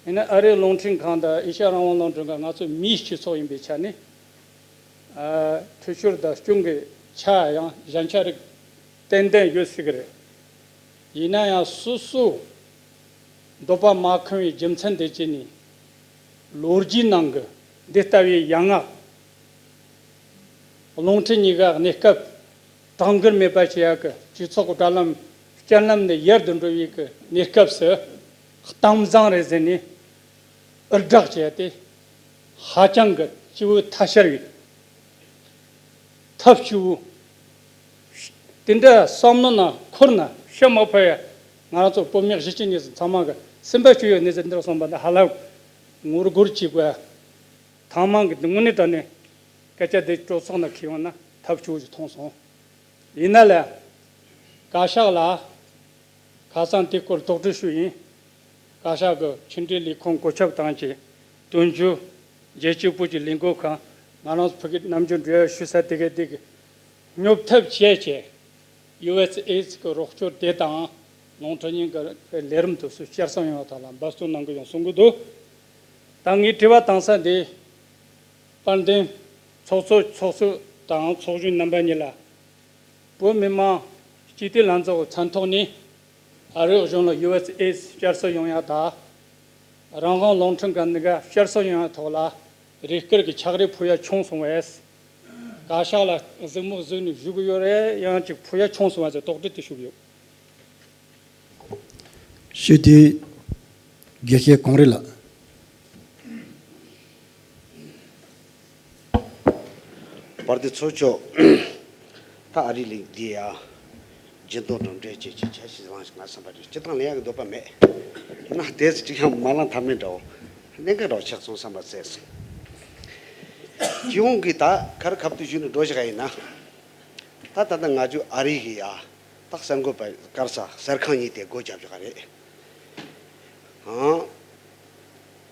ཡིན་ན་ཨ་རིའི་རླུང་འཕྲིན་ཁང་དང་ཨེ་ཤ་ཡ་རང་དབང་རླུང་འཕྲིན་ཁང་ང་ཚོ་མིའི་སྤྱི་ཚོགས་ཡིན་པའི་ཆ་ནས། ཨ། འཐུས་ཤོར་དང་སྐྱོན་གྱི་ཆ་ཡང་གཞན་ཆ་རིགས་ཏན་ཏན་ཡོད་སྲིད་ཀྱི་རེད། ཡིན་ན་ཡང་སོ་སོ་འདོད་པ་མ་ཁེངས་པའི་རྒྱུ་མཚན་དེ་བྱས་ནས་ལོ་རྒྱུས་ནང་གི་འདི་ལྟ་བུའི་ཡན་ལག་རླུང་འཕྲིན་གཉིས་ཀ་གནས་སྐབས་དང་འགལ་མེད་པ་བྱེད་ཡག་གི་སྤྱི་ཚོགས་ཀྱི་དྲ་ལམ་རྐྱེན་ལམ་ནས་ཡར་དུ་འགྲོ་བའི་གི་གནས་སྐབས་སུ་གཏམ་བཟང་རེད་ཟེར་ནས་འུར་སྒྲོག་བྱས་ཏེ། ཧ་ཅང་གི་སྐྱིད་པོ་ཐ་ཤལ་བའི་ཐབས་སྐྱོ་བོ། དེ་འདྲ་བསམ་བློ་ནང་འཁོར་ན་ཤི་མ་ཕོད་ཡ། ང་རང་ཚོ་བོད་མི་གཞིས་བྱེས་གཉིས་སུ་ཚང་མ་གི་སེམས་པ་སྐྱོ་ཡོད་གནས་ཚུལ་འདི་འདྲ་གསུངས་པ་འདི་ཧ་ལམ་ངོ་རྒོལ་བྱེད་དགོས་ཡ། ཐང་མང་གི་དངོས་གནས་དྲང་གནས་སྐད་ཆ་འདི་སྤྱོད་ཚོགས་ནང་འཁྱེར་ཡོང་ན་ཐབས་སྐྱོ་བོ་ཞིག་མཐོང་སོང་། ཡིན་ན་ལས་བཀའ་ཤག་ལ། ཁ་སང་དེ་སྐོར་དོགས་འདྲི་ཞུས་ཡིན། བཀའ་ཤག་གི་ཕྱི་འབྲེལ་ལས་ཁུངས་བཀོད་ཁྱབ་བཏང་བྱས་དོན་གཅོད་རྒྱལ་སྤྱིའི་བོད་ཀྱི་ལས་འགུལ་ཁང་ང་རང་ཚོ་ཕ་གིར་ནམ་རྒྱུན་འབྲེལ་བ་ཞུ་ས་དེ་ག་དེ་གི་སྙོབ་ཐབས་བྱས་བྱས་ཡུ་ཨེས་ཨེ་ཌི་སི་གི་རོགས་སྐྱོར་དེ་དང་རླུང་འཕྲིན་གྱི་ལས་རིམ་དེ་ཚོ་བསྐྱར་གསོ་ཡོང་བ་དག་ལ་འབད་བརྩོན་གནང་གི་ཡོང་གསུང་གི་འདུག་ད་ངས་དྲི་བ་བཏང་ས་འདི་དཔལ་ལྡན་ཚོགས་གཙོ་ཚོགས་གཙོ་དང་ཚོགས་གཞོན་རྣམ་པ་གཉིས་ལ། བོད་མི་མང་སྤྱི་འཐུས་ལྷན་ཚོགས་ཀྱི་མཚན་ཐོག་ནས་ཨ་རིའི་གཞུང་ལ་ཡུ་ཨེས་ཨེ་ཌི་སི་བསྐྱར་གསོ་ཡོང་ཡ་དང་། རང་དབང་རླུང་འཕྲིན་ཁང་འདི་ག་བསྐྱར་གསོ་ཡོང་ཡ་ཐོག་ལ་རེ་སྐུལ་གྱི་ཕྱག་རེ་ཕུལ་ཡ་བྱུང་སོང་བས། བཀའ་ཤག་ལ་གཟིགས་མོ་གཟིགས་ནས་ཞུ་གི་ཡོད་རེད། ཡང་ཅིག་ཕུལ་ཡ་བྱུང་སོང་བས་ཟེར་དོགས་འདྲི་དེ་ཞུ་གི་ཡོད། ཞུ་དེ་དགེ་བཤེས་གངས་རི་ལགས། དཔལ་ལྡན་ཚོགས་གཙོ། ད་ཨ་རི་གླིང་འདི་ཡ། སྦྱིན་གཏོང་གྲུབ་འབྲས་ཅན་གྱི་ཆ་ཤས་བླངས་ཤིག་ང་བསམ་པ་རེད། སྤྱིར་བཏང་ལེན་ཡག་གི་འདོད་པ་མེད། ཡིན་ན་དེ་ཚོ་གཅིག་ཡང་མ་བླངས་ཐབས་མེད་འདྲ་བོ། གནད་འགག་འདྲ་བོ་ཆགས་སོང་བསམ་པ་བསལ་སོང་། སྤྱི་ཡོངས་ཀྱི་ད་ཁ་རི་ཁ་ཐུག་ཞུས་ནས་འགྲོ་བཞག་ཡིན་ན། ད་ད་ལྟ་ང་ཚོ་ཨ་རི་གི་ཡ། ད་གསར་འགོད་པ་དཀར་ས་གསར་ཁང་གཉིས་དེ་སྒོ་བརྒྱབ་བཞག་རེད། ཨང་།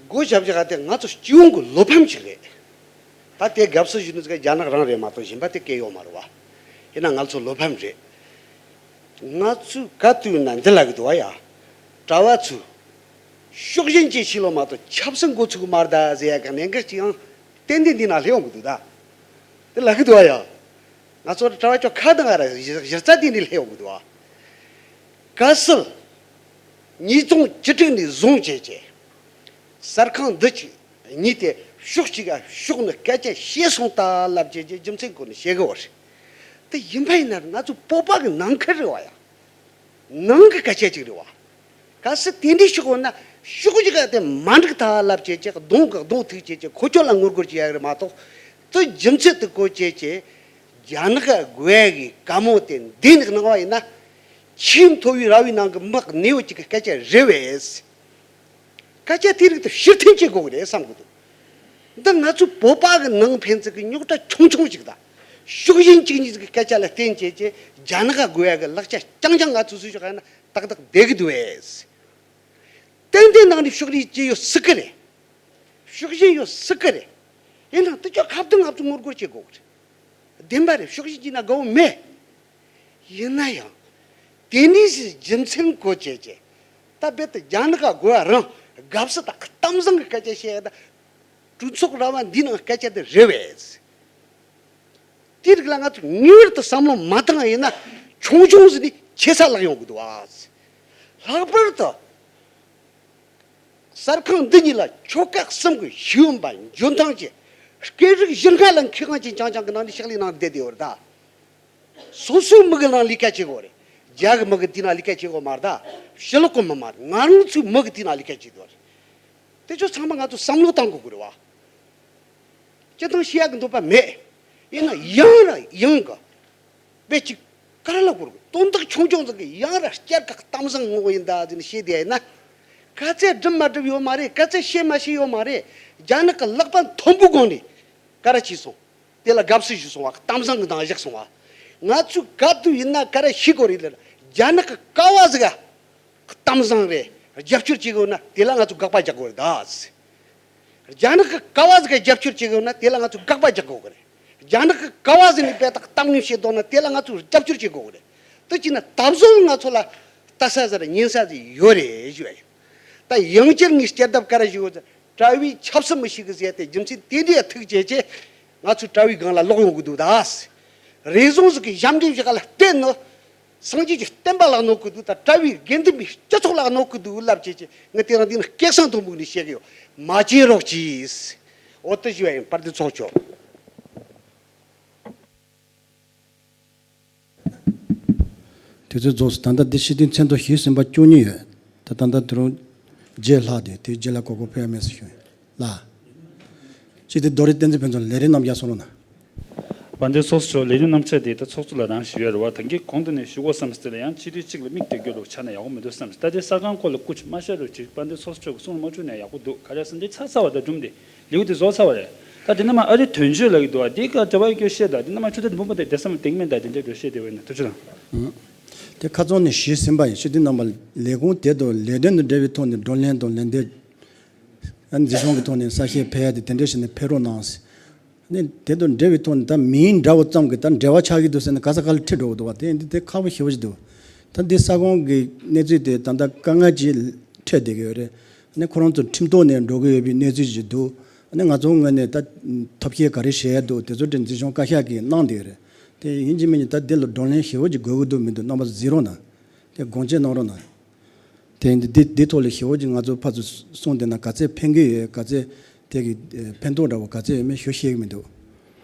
སྒོ་བརྒྱབ་བཞག་དེ་ང་ཚོ་སྤྱི་ཡོངས་ཀྱི་བློ་ཕམ་ཅིག་རེད། ད་དེ་དགའ་བསུ་ཞུ་ནི་ཟིག་རྒྱ་ནག་རང་རེད་མ་གཏོགས་གཞན་པ་དེ་སྐད་ཡོད་མ་རེད་བ། ཡིན་ན་ང་ཚོ་བློ་ཕམ་རེད། ང་ཚོས་ག་དུས་ན་འདི་ལབ་གི་འདུག་བ་ཡ། གྲྭ་བ་ཚོས། ཕྱོགས་ཞེན་ཅིག་བྱེད་ལོ་མ་གཏོགས་ཆབ་སྲིད་འགོ་ཚུགས་མ་རེད་ཟེར་ཡ་གི་གནད་འགག་ཅིག་ཡང་ཏན་ཏན་འདི་ན་སླེབས་ཡོང་གི་འདུག་ད། དེ་ལབ་གི་འདུག་བ་ཡ། ང་ཚོ་གྲྭ་བ་ཅོག་ཁ་དང་ང་ར་གཞི་རྩ་དེ་འདི་སླེབས་ཡོང་གི་འདུག་བ། གལ་སྲིད་ཉིས་སྟོང་བཅུ་དྲུག་ནས་བཟུང་བྱས་བྱས་གསར་ཁང་འདི་ཅིག་གཉིས་ཏེ་ཕྱོགས་གཅིག་ག་ཕྱོགས་ནས་སྐད་ཆ་བཤད་སོང་ད་ལབ་བྱས་བྱས་རྒྱུ་མཚན་སྐོར་ནས་བཤད་གི་བ་རེད། དེ་ཡིན་པ་ཡིན་ན་ང་ཚོ་བོད་པ་གི་ནང་ཁུལ་རེད་བ་ཡ། ནང་གི་སྐད་ཆ་ཅིག་རེད་བ། གལ་སྲིད་དེ་འདྲའི་ཕྱོགས་ཡོད་ན་ཕྱོགས་གཅིག་ག་དེ་མ་འགྲིག་ད་ལབ་བྱས་བྱས་གདོང་གི་གདོང་ཐུག་བྱས་བྱས་ཁོ་ཚོ་ལ་ངོ་རྒོལ་བྱེད་ཡ་གི་རེད་མ་གཏོགས། དེ་རྒྱུ་མཚན་དེ་གོ་བྱས་བྱས་རྒྱ་ནག་གི་དགོས་ཡ་གི་བཀའ་མོལ་དེ་འདི་ནས་གནང་བ་ཡིན་ན། ཆེས་མཐོ་བའི་ར་བའི་ནང་གི་དམག་གནས་ཡོད་ཅིག་གི་སྐད་ཆ་རེད་བས། སྐད་ཆ་དེ་རིགས་དེ་ཕྱིར་འཐེན་བྱེད་དགོས་ཀྱི་རེད་བསམ་གི་འདུག་འདི་ང་ཚོའི་བོད་པ་གི་ནང་ཕན་ཚུན་གི་རྙོག་དྲ་ཆུང་ཆུང་ཞིག་དང་། ཕྱོགས་ཞེན་གཅིག་གཉིས་ཀྱི་སྐད་ཆ་ལ་བརྟེན་བྱས་བྱས་རྒྱ་ནག་ག་དགོས་ཡ་གི་ལག་ཆ་རྐྱང་རྐྱང་ང་ཚོ་སུ་ཞིག་ཡིན་ན་ཏག་ཏག་བསྡད་གི་འདུག་བས། ཏན་ཏན་ནང་ནས་ཕྱོགས་རིས་ཅི་ཡོད་སྲིད་གི་རེད། ཕྱོགས་ཞེན་ཡོད་སྲིད་གི་རེད། ཡིན་ནའང་དེ་ཅོག་ཁ་བརྡུང་ང་ཚོ་ངོ་རྒོལ་བྱེད་དགོས་གི་རེད། བདེན་པ་རེད། ཕྱོགས་ཞེན་བྱས་ན་དགའ་བོ་མེད། ཡིན་ན་ཡང་། དེ་ནས་ཞིག་རྒྱུ་མཚན་གོ་བྱས་བྱས། ད་རྦད་དེ་རྒྱ་ནག་ག་དགོས་པ་རང་དགའ་བསུ་དང་གཏམ་བཟང་གི་སྐད་ཆ་བཤད་ཡ་ད། གྲོས་ཚོགས་ར་བ་འདིའི་ནང་སྐད་ཆ་དེ་རེད་བས། དེ་རིགས་ལ་ང་ཚོ་ངེས་པར་དུ་བསམ་བློ་མ་བཏང་ཡིན་ན་ཆུང་ཆུང་ཟིག་ནས་ཆེ་ས་ལྷག་ཡོང་གི་འདུག་བ། ལྷག་པར་དུ། གསར་ཁང་འདི་གཉིས་ལ་ཆོལ་ཁ་གསུམ་གྱི་ཤེས་ཡོན་པ་འཇོན་ཐང་ཅན། སྐད་རིགས་བཞི་ལྔ་ལ་མཁས་དབང་ཅན་རྐྱང་རྐྱང་གི་ནང་ནས་ཕྱག་ལས་གནང་བསྡད་དེ་ཡོད་རེད་ད། སོ་སོའི་མི་གི་ནང་ལས་ཀ་བྱེད་དགོས་རེད། རྒྱ་གི་མི་གི་དེའི་ནང་ལས་ཀ་བྱེད་དགོས་མ་རེད་ད། ཕྱི་ལོགས་གི་མི་མ་རེད། ང་རང་ཚོའི་མི་གི་དེའི་ནང་ལས་ཀ་བྱེད་དགོས་རེད། དེ་ཚོ་ཚང་མ་ང་ཚོ་བསམ་བློ་བཏང་དགོས་ཀྱི་རེད་བ། སྤྱིར་བཏང་བཤད་ཡག་གི་འདོད་པ་མེད། ཡིན་ན་ཡང་ར་ཡང་གི། དཔེ་གཅིག་ག་རེ་ལབ་དགོས་རེད། དོན་དག་ཆུང་ཆུང་ཟིག་གི་ཡང་ར་བསྐྱར་གི་གཏམ་བཟང་ངོ་བོ་ཡིན་ད་ཟེར་ནས་བཤད་བསྡད་ཡིན་ན། ག་ཚད་སྒྲུབ་མ་སྒྲུབ་ཡོད་མ་རེད། ག་ཚད་བཤད་མ་བཤད་ཡོད་མ་རེད། རྒྱ་ནག་གི་ལག་པ་མཐོན་པོའི་སྒོ་ནས་ག་རེ་བྱས་སོང་། དེ་ལ་དགའ་བསུ་ཞུས་སོང་བ། གཏམ་བཟང་གི་ནང་བཞག་སོང་བ། ང་ཚོས་ག་དུས་ཡིན་ན་ག་རེ་ཤེས་དགོས་རེད་ལ། རྒྱ་ནག་གི་ཀ་བ་ཟིག་ག་གཏམ་བཟང་རེད། རྒྱབ་སྐྱོར་བྱེད་དགོས་ན་དེ་ལ་ང་ཚོས་དགག་པ་རྒྱག་དགོས་རེད་ད། རྒྱ་ནག་གི་ཀ་བ་ཟིག་ག་རྒྱབ་སྐྱོར་བྱེད་དགོས་ན་དེ་ལ་ང་ཚོས་དགག་པ་རྒྱག་དགོས་ཀྱི་རེད། རྒྱ་ནག་གི་ཀ་བ་ཟིག་ནས་དཔེ་དག་གཏམ་ངན་བཤད་འདུག་ན་དེ་ལ་ང་ཚོས་རྒྱབ་སྐྱོར་བྱེད་དགོས་ཀྱི་རེད། དེ་བྱས་ན་ད་གཟོད་ང་ཚོ་ལ་ལྟ་ས་ཟེར་ཉན་ས་ཟིག་ཡོད་རེད་ཞུ་ཡ་ཡིན། ད་ཡང་བསྐྱར་ངས་སྐྱར་ལྡབ་ག་རེ་ཞུ་ཡོད་ཟེར། གྲྭ་བའི་ཆབ་སྲིད་མི་ཤེས་གི་ཟེར་ཏེ་རྒྱུ་མཚན་དེ་འདྲའི་ཐུག་བྱས་བྱས་ང་ཚོའི་གྲྭ་བའི་སྒང་ལ་ལོག་ཡོང་གི་འདུག་ད། རེ་ཟུང་ཟིག་གི་ཞབས་འདྲེན་བཞག་ལ་བརྟེན་ནས། སངས་རྒྱས་ཀྱི་བསྟན་པ་ལ་གནོད་གི་འདུག་ད་གྲྭ་བའི་དགེ་འདུན་པའི་སྤྱི་ཚོགས་ལ་གནོད་གི་འདུག་ལབ་བྱས་བྱས་ངས་དེ་རིང་འདི་ནས་སྐད་གསང་མཐོན་པོ་ནས་བཤད་གི་ཡོད། མ་བྱེད་རོགས་གྱིས། འོ་དེ་ཞུ་བ་ཡིན། དཔལ་ལྡན་ཚོགས་མཆོག་དུས་ཚོད་རྫོགས་སོང་། ད་ལྟ་འདི་སྤྱི་འཐུས་མཚན་ཐོ་ཞུས་ཟིན་པ་བཅུ་གཉིས་ཡོད། ད་ད་ལྟ་དུ་རུང་བརྒྱད་ལྷག་དེ་དེའི་རྗེས་ལ་གོ་སྐབས་ཕུལ་ཡ་མེད་ཟེར་ཞུ་ཡིན་ལ། སྤྱི་འཐུས་རྡོ་རི་བསྟན་འཛིན་ཕུན་ཚོགས་ལས་རིམ་རྣམས་ཀྱང་གསུང་རོགས་གནང་། དཔལ་ལྡན་ཚོགས་གཙོ་མཆོག་ལས་རིམ་རྣམ་གཅོད་དེ་ད་ཚོགས་གཙོ་ལ་རང་ཞུ་ཡ་རེད་བ། ད་གིན་གོང་དུ་ནས་ཞུ་དགོས་བསམ་སྟེ་ལ་ཡང་སྤྱི་འཐུས་གཅིག་ལ་མིག་སྟེར་རྒྱུ་ལོག་ཆགས་ན་ཡག་པོ་མི་འདུག་བསམ། ད་དེ་ས་ཁང་སྐོར་ལ་སྐུ་མ་བཤད་རོགས་གྱིས། དཔལ་ལྡན་ཚོགས་གཙོ་མཆོག་གིས་གསུང་རོགས་མ་བྱུང་ན་ཡག་པོ་འདུག་ག་རེ་ཟེར་ན་འདི་ཚར་ཚར་བ་ད་སྒྲུང་འདི་ལེའུ་དེ་རྫོགས་ཚར་བ་རེད། ད་དེ་ནས་མ་ཨ་རི་དོན་གཅོད་ལབ་ཀྱི་འདུག་བ། འདི་ག་འབྲེལ་བ་ཡོད་རྒྱུ་བཤད་ད། དེ་ནས་མ་ཆུ་ཚོད་འདི་འབུམ་པ་དེ་བསྡད་ས་མ་དེང་མེད་ད། དེ་འདྲ་འགྲོ་བཤད་དེ་བས་ན་ཐུགས་རྗེ་གནང་། དེ་ཁ་ཚོན་ནས་ཞུས་ཟིན་པ་ཡིན། སྤྱི་འཐུས་རྣམ་པ་ལས་ཁུངས་དེ་དང་ལས་དོན་དང་འབྲེལ་བའི་ཐོག་ནས་བགྲོ་གླེང་དང་ལན་འདེབས། ཨ་ནི་འཛིན་སྐྱོང་གི་ཐོག་ནས་གསལ་བཤད་ཕེབས་ཡ་དེ་དེ་འདྲ་ཞིག་ནས་ཕེབས་རོགས་གནང་། ཨ་ནི་དེ་དང་འབྲེལ་བའི་ཐོག་ནས་ད་མིང་འདྲ་བོ་ཙམ་གྱིས་ད་འབྲེལ་བ་ཆགས་ཀྱི་འདུག་ཟེར་ནས་ག་ས་ག་ལ་ཁྲིད་འགྲོ་གི་འདུག་བ། དེ་འདི་དེ་ཁག་པོ་ཞེ་པོ་ཞིག་འདུག་ད་འདི་ས་ཁོངས་ཀྱི་གནས་ཚུལ་དེ་ད་ལྟ་དཀའ་ངལ་ཅིག་འཕྲད་བསྡད་ཀྱི་ཡོད་རེད། ཨ་ནི་ཁོ་རང་ཚོ་ཁྲིམས་ཐོག་ནས་འགྲོ་གི་ཡོད་པའི་གནས་ཚུལ་ཞིག་འདུག་ཨ་ནི་ང་ཚོ་ངོས་ནས་ད་ཐབས་ཤེས་ག་རེ་བྱེད་ཡ་འདུག་དེ་ཚོ་དེ་འཛིན་སྐྱོང་བཀའ་ཤག་གིས་གནང་བསྡད་ཡོད་རེད། དེ་ཡིན་གཅིག་མིན་གཅིག་ད་འདི་ལ་བགྲོ་གླེང་ཞེ་པོ་ཅིག་དགོས་ཀྱི་འདུག་མི་འདུག་རྣམ་པ་ཚོ་གཟིགས་རོགས་གནང་། དེ་དགོངས་དཔྱད་གནང་རོགས་གནང་། དེ་འདི་འདི་འདི་ཐོག་ལ་ཞེ་པོ་ཅིག་ང་ཚོ་ཕར་ཚུར་གསུངས་བསྡད་ན་ག་ཚད་ཕན་གྱི་ཡོད། ག་ཚད་དེ་གི་ཕན་ཐོགས་འདྲ་བོ་ག་ཚད་ཡོད་མེད་ཞུ་ཤེས་ཀྱི་མི་འདུག་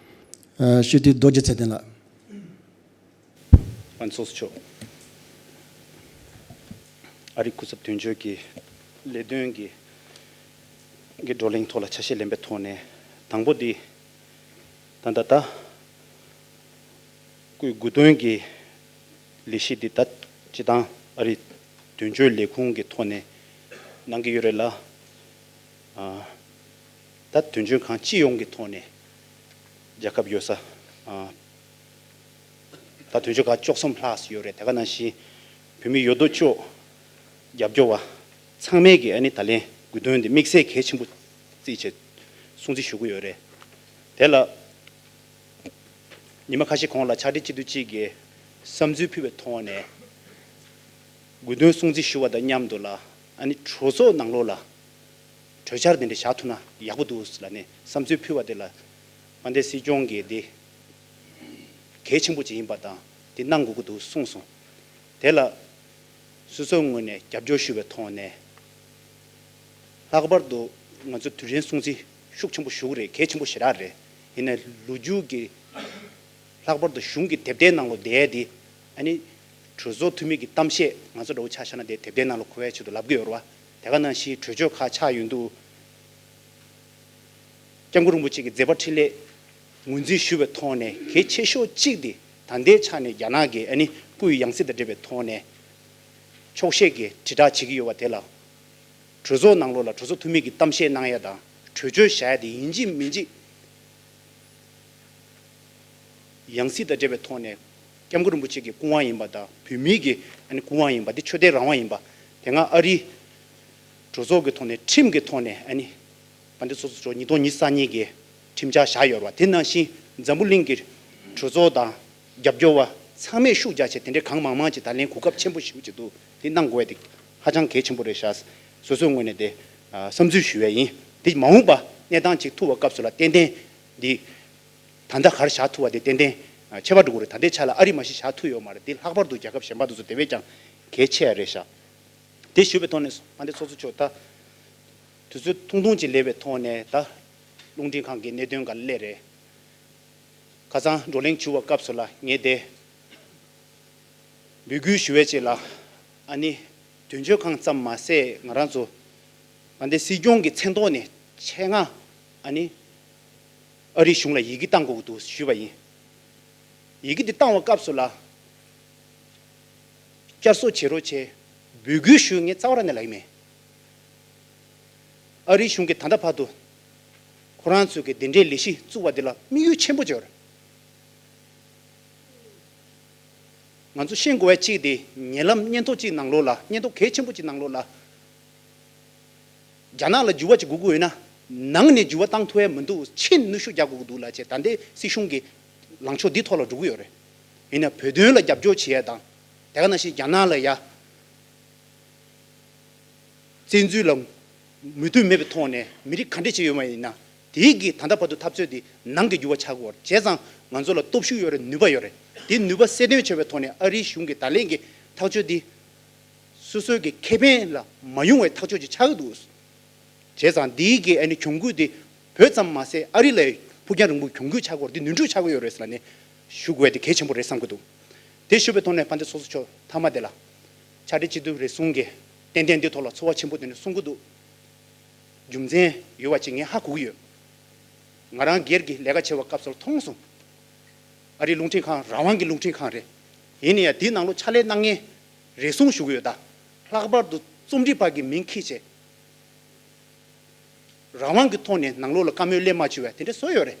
ཨ་སྤྱི་འཐུས་རྡོ་རྗེ་ཚེ་བརྟན་ལགས། ཨ་ཚོགས་གཙོ་མཆོག་ཨ་རི་སྐུ་ཚབ་དོན་གཅོད་ཀྱི་ལས་དོན་གྱི་གི་བགྲོ་གླེང་ཐོག་ལ་ཆ་ཤས་ལེན་པའི་ཐོག་ནས་དང་པོ་འདི་ད་ད་ད་སྐུའི་དགུ་སྟོན་གྱི་ལས་གཞི་འདི་ད་སྤྱི་བཏང་ཨ་རི་དོན་གཅོད་ལས་ཁུངས་ཀྱི་ཐོག་ནས་གནང་གི་ཡོད་རེད་ལ། ཨ་ད་དོན་གཅོད་ཁང་སྤྱི་ཡོངས་ཀྱི་ཐོག་ནས་རྒྱལ་ཁབ་ཡོད་ས་ཨ་ད་དོན་གཅོད་ཁང་བཅུ་གསུམ་ལྷག་ཙམ་ཡོད་རེད། དེ་ག་ནང་བཞིན་བོད་མི་ཡོད་དོ་ཅོག་རྒྱབ་སྐྱོར་བ་ཚང་མས་ཀྱི་ཨ་ནི་ད་ལན་དགུ་སྟོན་འདི་དམིགས་བསལ་གལ་ཆེན་པོ་བརྩིས་བྱས་སྲུང་བརྩི་ཞུ་གི་ཡོད་རེད། དེ་ལ་ཉི་མ་ཁ་ཤས་གོང་ལ་ཕྱག་སྦྲེལ་སྤྱི་འཐུས་གཅིག་གིས་བསམ་ཚུལ་ཕུལ་བའི་ཐོག་ནས་དགུ་སྟོན་སྲུང་བརྩི་ཞུ་བ་དང་མཉམ་དུ་ལ་ ཨ་ནི་གྲོས་ཚོགས་ནང་ལོགས་ལ་གྲོས་འཆར་དེ་འདྲ་བཞག་ཐུབ་ན་ཡག་པོ་འདུག་ལབ་ནས་བསམ་ཚུལ་ཕུལ་བ་དེ་ལ་དཔལ་ལྡན་སྲིད་སྐྱོང་གིས་འདི་གལ་ཆེན་པོ་ཅིག་ཡིན་པ་དང་འདི་གནང་དགོས་ཀྱི་འདུག་གསུངས་སོང་། དེ་ལ་སོ་སོའི་ངོས་ནས་རྒྱབ་སྐྱོར་ཞུ་བའི་ཐོག་ནས། ལྷག་པར་དུ་ང་ཚོ་དུས་དྲན་སྲུང་བརྩི་ཤུགས་ཆེན་པོ་ཞུ་གི་རེད། གལ་ཆེན་པོ་ཞེ་དྲག་རེད། ཡིན་ནའི་ལོ་རྒྱུས་ཀྱི་ལྷག་པར་དུ་གཞུང་གི་དེབ་ཐེར་ནང་ལོགས་བསྡད་དེ། ཨ་ནི་གྲོས་ཚོགས་འཐུས་མི་གི་གཏམ་བཤད་ང་ཚོ་འདྲ་བོ་ཆ་བཞག་ན་དེ་དེབ་ཐེར་ནང་ལ་འཁོད་པའི་ཆེད་དུ་ལབ་ཀྱི་ཡོད་རེད་བ། དེ་ག་ནང་བཞིན་གྲོས་ཆོད་ཁག་ཆགས་ཡོང་དུས། སྐྱབས་མགོན་རིན་པོ་ཆེ་གི་མཛད་པ་འཕྲིན་ལས་ངོས་འཛིན་ཞུ་བའི་ཐོག་ནས་གལ་ཆེ་ཤོས་གཅིག་དེ་ད་ལྟའི་ཆ་ནས་རྒྱ་ནག་གི་ཨ་ནི་སྐུའི་ཡང་སྲིད་དང་འབྲེལ་བའི་ཐོག་ནས་འཁྱོག་བཤད་ཀྱི་དྲིལ་བསྒྲགས་བྱེད་ཀྱི་ཡོད་པ་དེ་ལ། གྲོས་ཚོགས་ནང་ལོགས་ལ་གྲོས་ཚོགས་འཐུས་མི་གིས་གཏམ་བཤད་གནང་ཡ་དང་གྲོས་ཆོད་བཞག་ཡ་དེ་ཡིན་གཅིག་མིན་གཅིག་ཡང་སྲིད་དང་འབྲེལ་བའི་ཐོག་ནས་སྐྱབས་མགོན་རིན་པོ་ཆེ་གི་སྐུ་དབང་ཡིན་པ་དང་བོད་མིའི་གི་ཨ་ནི་སྐུ་དབང་ཡིན་པ་དེ་ཆོས་དད་རང་དབང་ཡིན་པ། དེ་སྔ་ཨ་རིའི་གྲོས་ཚོགས་ཀྱི་ཐོག་ནས་ཁྲིམས་ཀྱི་ཐོག་ནས་ཨ་ནི་དཔལ་ལྡན་ཚོགས་གཙོ་མཆོག་ཉིས་སྟོང་ཉི་ཤུ་རྩ་གཉིས་ཀྱི་ཁྲིམས་འཆར་བཞག་ཡོད་རེད་བ། དེ་ནང་བཞིན་འཛམ་བུ་གླིང་གི་གྲོས་ཚོགས་དང་རྒྱབ་སྐྱོར་བ་ཚང་མས་ཤུགས་རྒྱག་བྱས་དེ་འདྲའི་གང་མང་མང་ཅིག་ད་ལན་གོ་སྐབས་ཆེན་པོ་ཞེ་པོ་ཅིག་འདུག་དེ་གནང་དགོས་ཡ་དེ་ཧ་ཅང་གལ་ཆེན་པོ་རེད་ཤག་སོ་སོའི་ངོས་ནས་དེ་བསམ་ཚུལ་ཞུ་ཡ་ཡིན། དེ་མ་འོངས་པ་གནས་སྟངས་ཅིག་ཐུག་པའི་སྐབས་སུ་ལ་ཏན་ཏན་འདི་ད་ལྟ་གར་བཞག་ཐུབ་པ་དེ་ཏན་ཏན་ཁྱད་པར་འགྲོ་གི་རེད། ད་ལྟའི་ཆ་ལ་ཨ་རི་མ་གཞི་བཞག་ཐུབ་ཡོད་མ་རེད། དེ་ལྷག་པར་དུ་རྒྱལ་ཁབ་གཞན་པ་དེ་ཚོ་དེ་བས་ཀྱང་གལ་ཆེ་ཡ་རེད་ཤག་དེ་ཞུས་པའི་ཐོག་ནས་དཔལ་ལྡན་ཚོགས་གཙོ་མཆོག་ད་དུས་ཚོད་ཐུང་ཐུང་ཅིག་སླེབས་པའི་ཐོག་ནས་ད་རླུང་འཕྲིན་ཁང་གི་གནད་དོན་འགའ་སླེབས་རེད། ཁ་སང་བགྲོ་གླེང་བྱུང་བའི་སྐབས་སུ་ལ་ངས་དེ་འབོད་སྐུལ་ཞུ་བའི་ཆེད་ལ་ཨ་ནི་དོན་གཅོད་ཁང་ཙམ་མ་ཟད་ང་རང་ཚོ་དཔལ་ལྡན་སྲིད་སྐྱོང་གི་མཚན་ཐོག་ནས་ཆེད་མངགས་ཨ་ནི་ཨ་རིའི་གཞུང་ལ་ཡི་གེ་བཏང་དགོས་ཀྱི་འདུག་ཞུས་པ་ཡིན། ཡི་གེ་འདི་བཏང་བའི་སྐབས་སུ་ལ། བསྐྱར་གསོ་བྱེད་རོགས་བྱེད། འབོད་སྐུལ་ཞུ་ངས་རྩ་བ་ར་ནས་ལབ་ཀྱི་མེད། ཨ་རིའི་གཞུང་གིས་ད་ལྟ་བར་དུ་ཁོ་རང་ཚོའི་གི་འདི་འདྲའི་ལས་གཞི་བཙུགས་པ་འདི་ལ་དམིགས་ཡུལ་ཆེན་པོ་ཅིག་ཡོད་རེད། ང་ཚོ་ཤེས་དགོས་པ་གཅིག་དེ་ཉེ་ལམ་སྙན་ཐོ་གཅིག་ནང་ལོགས་ལ་སྙན་ཐོ་གལ་ཆེན་པོ་གཅིག་ནང་ལོགས་ལ། རྒྱ་ནག་ལ་འགྱུར་བ་ཅིག་དགོས་ཀྱི་ཡོད་ན། ནང་ནས་འགྱུར་བ་བཏང་ཐུབ་ཡ་མི་འདུག་ཕྱི་ནས་ནུས་ཤུགས་རྒྱག་དགོས་ཀྱི་འདུག་ལབ་བྱས་ད་ལྟའི་སྲིད་གཞུང་གི་ལངས་ཕྱོགས་འདི་ཐོག་ལ་འགྲོ་གི་ཡོད་རེད། ཡིན་ན་བོད་དོན་ལ་རྒྱབ་སྐྱོར་བྱེད་ཡ་དང་། དེ་ག་ནང་བཞིན་རྒྱ་ནག་ལ་ཡ། བཙན་འཛུལ་ལ་མོས་མཐུན་མེད་པའི་ཐོག་ནས་མི་རིགས་ག་འདྲས་བྱས་ཡོད་མ་ཡིན་ན། དེའི་གི་ད་ལྟ་བར་དུ་འཐབ་རྩོད་འདི་ནང་གི་འགྱུར་བ་ཆགས་ཀྱི་ཡོད་རེད། བྱས་ཙང་ང་ཚོ་ལ་སྟོབས་ཤུགས་ཡོད་རེད། ནུས་པ་ཡོད་རེད། དེ་ནུས་པ་གསལ་སྟོན་བྱེད་པའི་ཐོག་ནས་ཨ་རིའི་གཞུང་གི་ད་ལན་གྱི་ཐག་གཅོད་འདི། སོ་སོའི་གི་ཁེ་ཕན་ལ་མ་ཡོང་བའི་ཐག་གཅོད་ཅིག་ཆགས་ཀྱི་འདུག་བྱས་ཙང་འདིའི་གི་ཨ་ནི་གྱོང་གུད་དེ་བོད་ཙམ་མ་ཟད་ཨ་རི་ལ་ཕུགས་རྒྱང་རིང་པོའི་གྱོང་གུད་ཆགས་ཀྱི་ཡོད་རེད། འདི་ནོར་འཁྲུལ་ཆགས་ཀྱི་ཡོད་རེད་ཟེར་ལབ་ནས་ཞུ་དགོས་དེ་གལ་ཆེན་པོ་རེད་བསམ་གྱི་འདུག་དེ་ཞུ་བའི་ཐོག་ནས་དཔལ་ལྡན་ཚོགས་གཙོ་མཆོག་མཐའ་མ་དེ་ལ་ཕྱག་སྦྲེལ་སྤྱི་འཐུས་རེ་ཟུང་གིས་ཏན་ཏན་འདི་ཐོག་ལ་ཚོར་བ་ཆེན་པོ་དེ་འདྲ་གསུང་གི་འདུག་རྒྱུ་མཚན་ཡོད་པ་ཅིག་ངས་ཧ་གོ་གི་ཡོད། ང་རང་སྒེར་གྱི་ལས་ཀ་བྱེད་པའི་སྐབས་སུ་ལ་མཐོང་སོང་། ཨ་རིའི་རླུང་འཕྲིན་ཁང་རང་དབང་གི་རླུང་འཕྲིན་ཁང་རེད། ཡིན་ན་ཡང་དེའི་ནང་ལོགས་ཕྱག་ལས་གནང་མཁན་རེ་ཟུང་ཞུ་གི་ཡོད་ད། ལྷག་པར་དུ་རྩོམ་སྒྲིག་པ་གི་མིང་འཁྱེར་བྱས། རང་དབང་གི་ཐོག་ནས་ནང་ལོགས་ལ་བཀའ་མོལ་སླེབས་མ་བྱུང་བའི་དེ་འདྲ་བཟོ་ཡོད་རེད།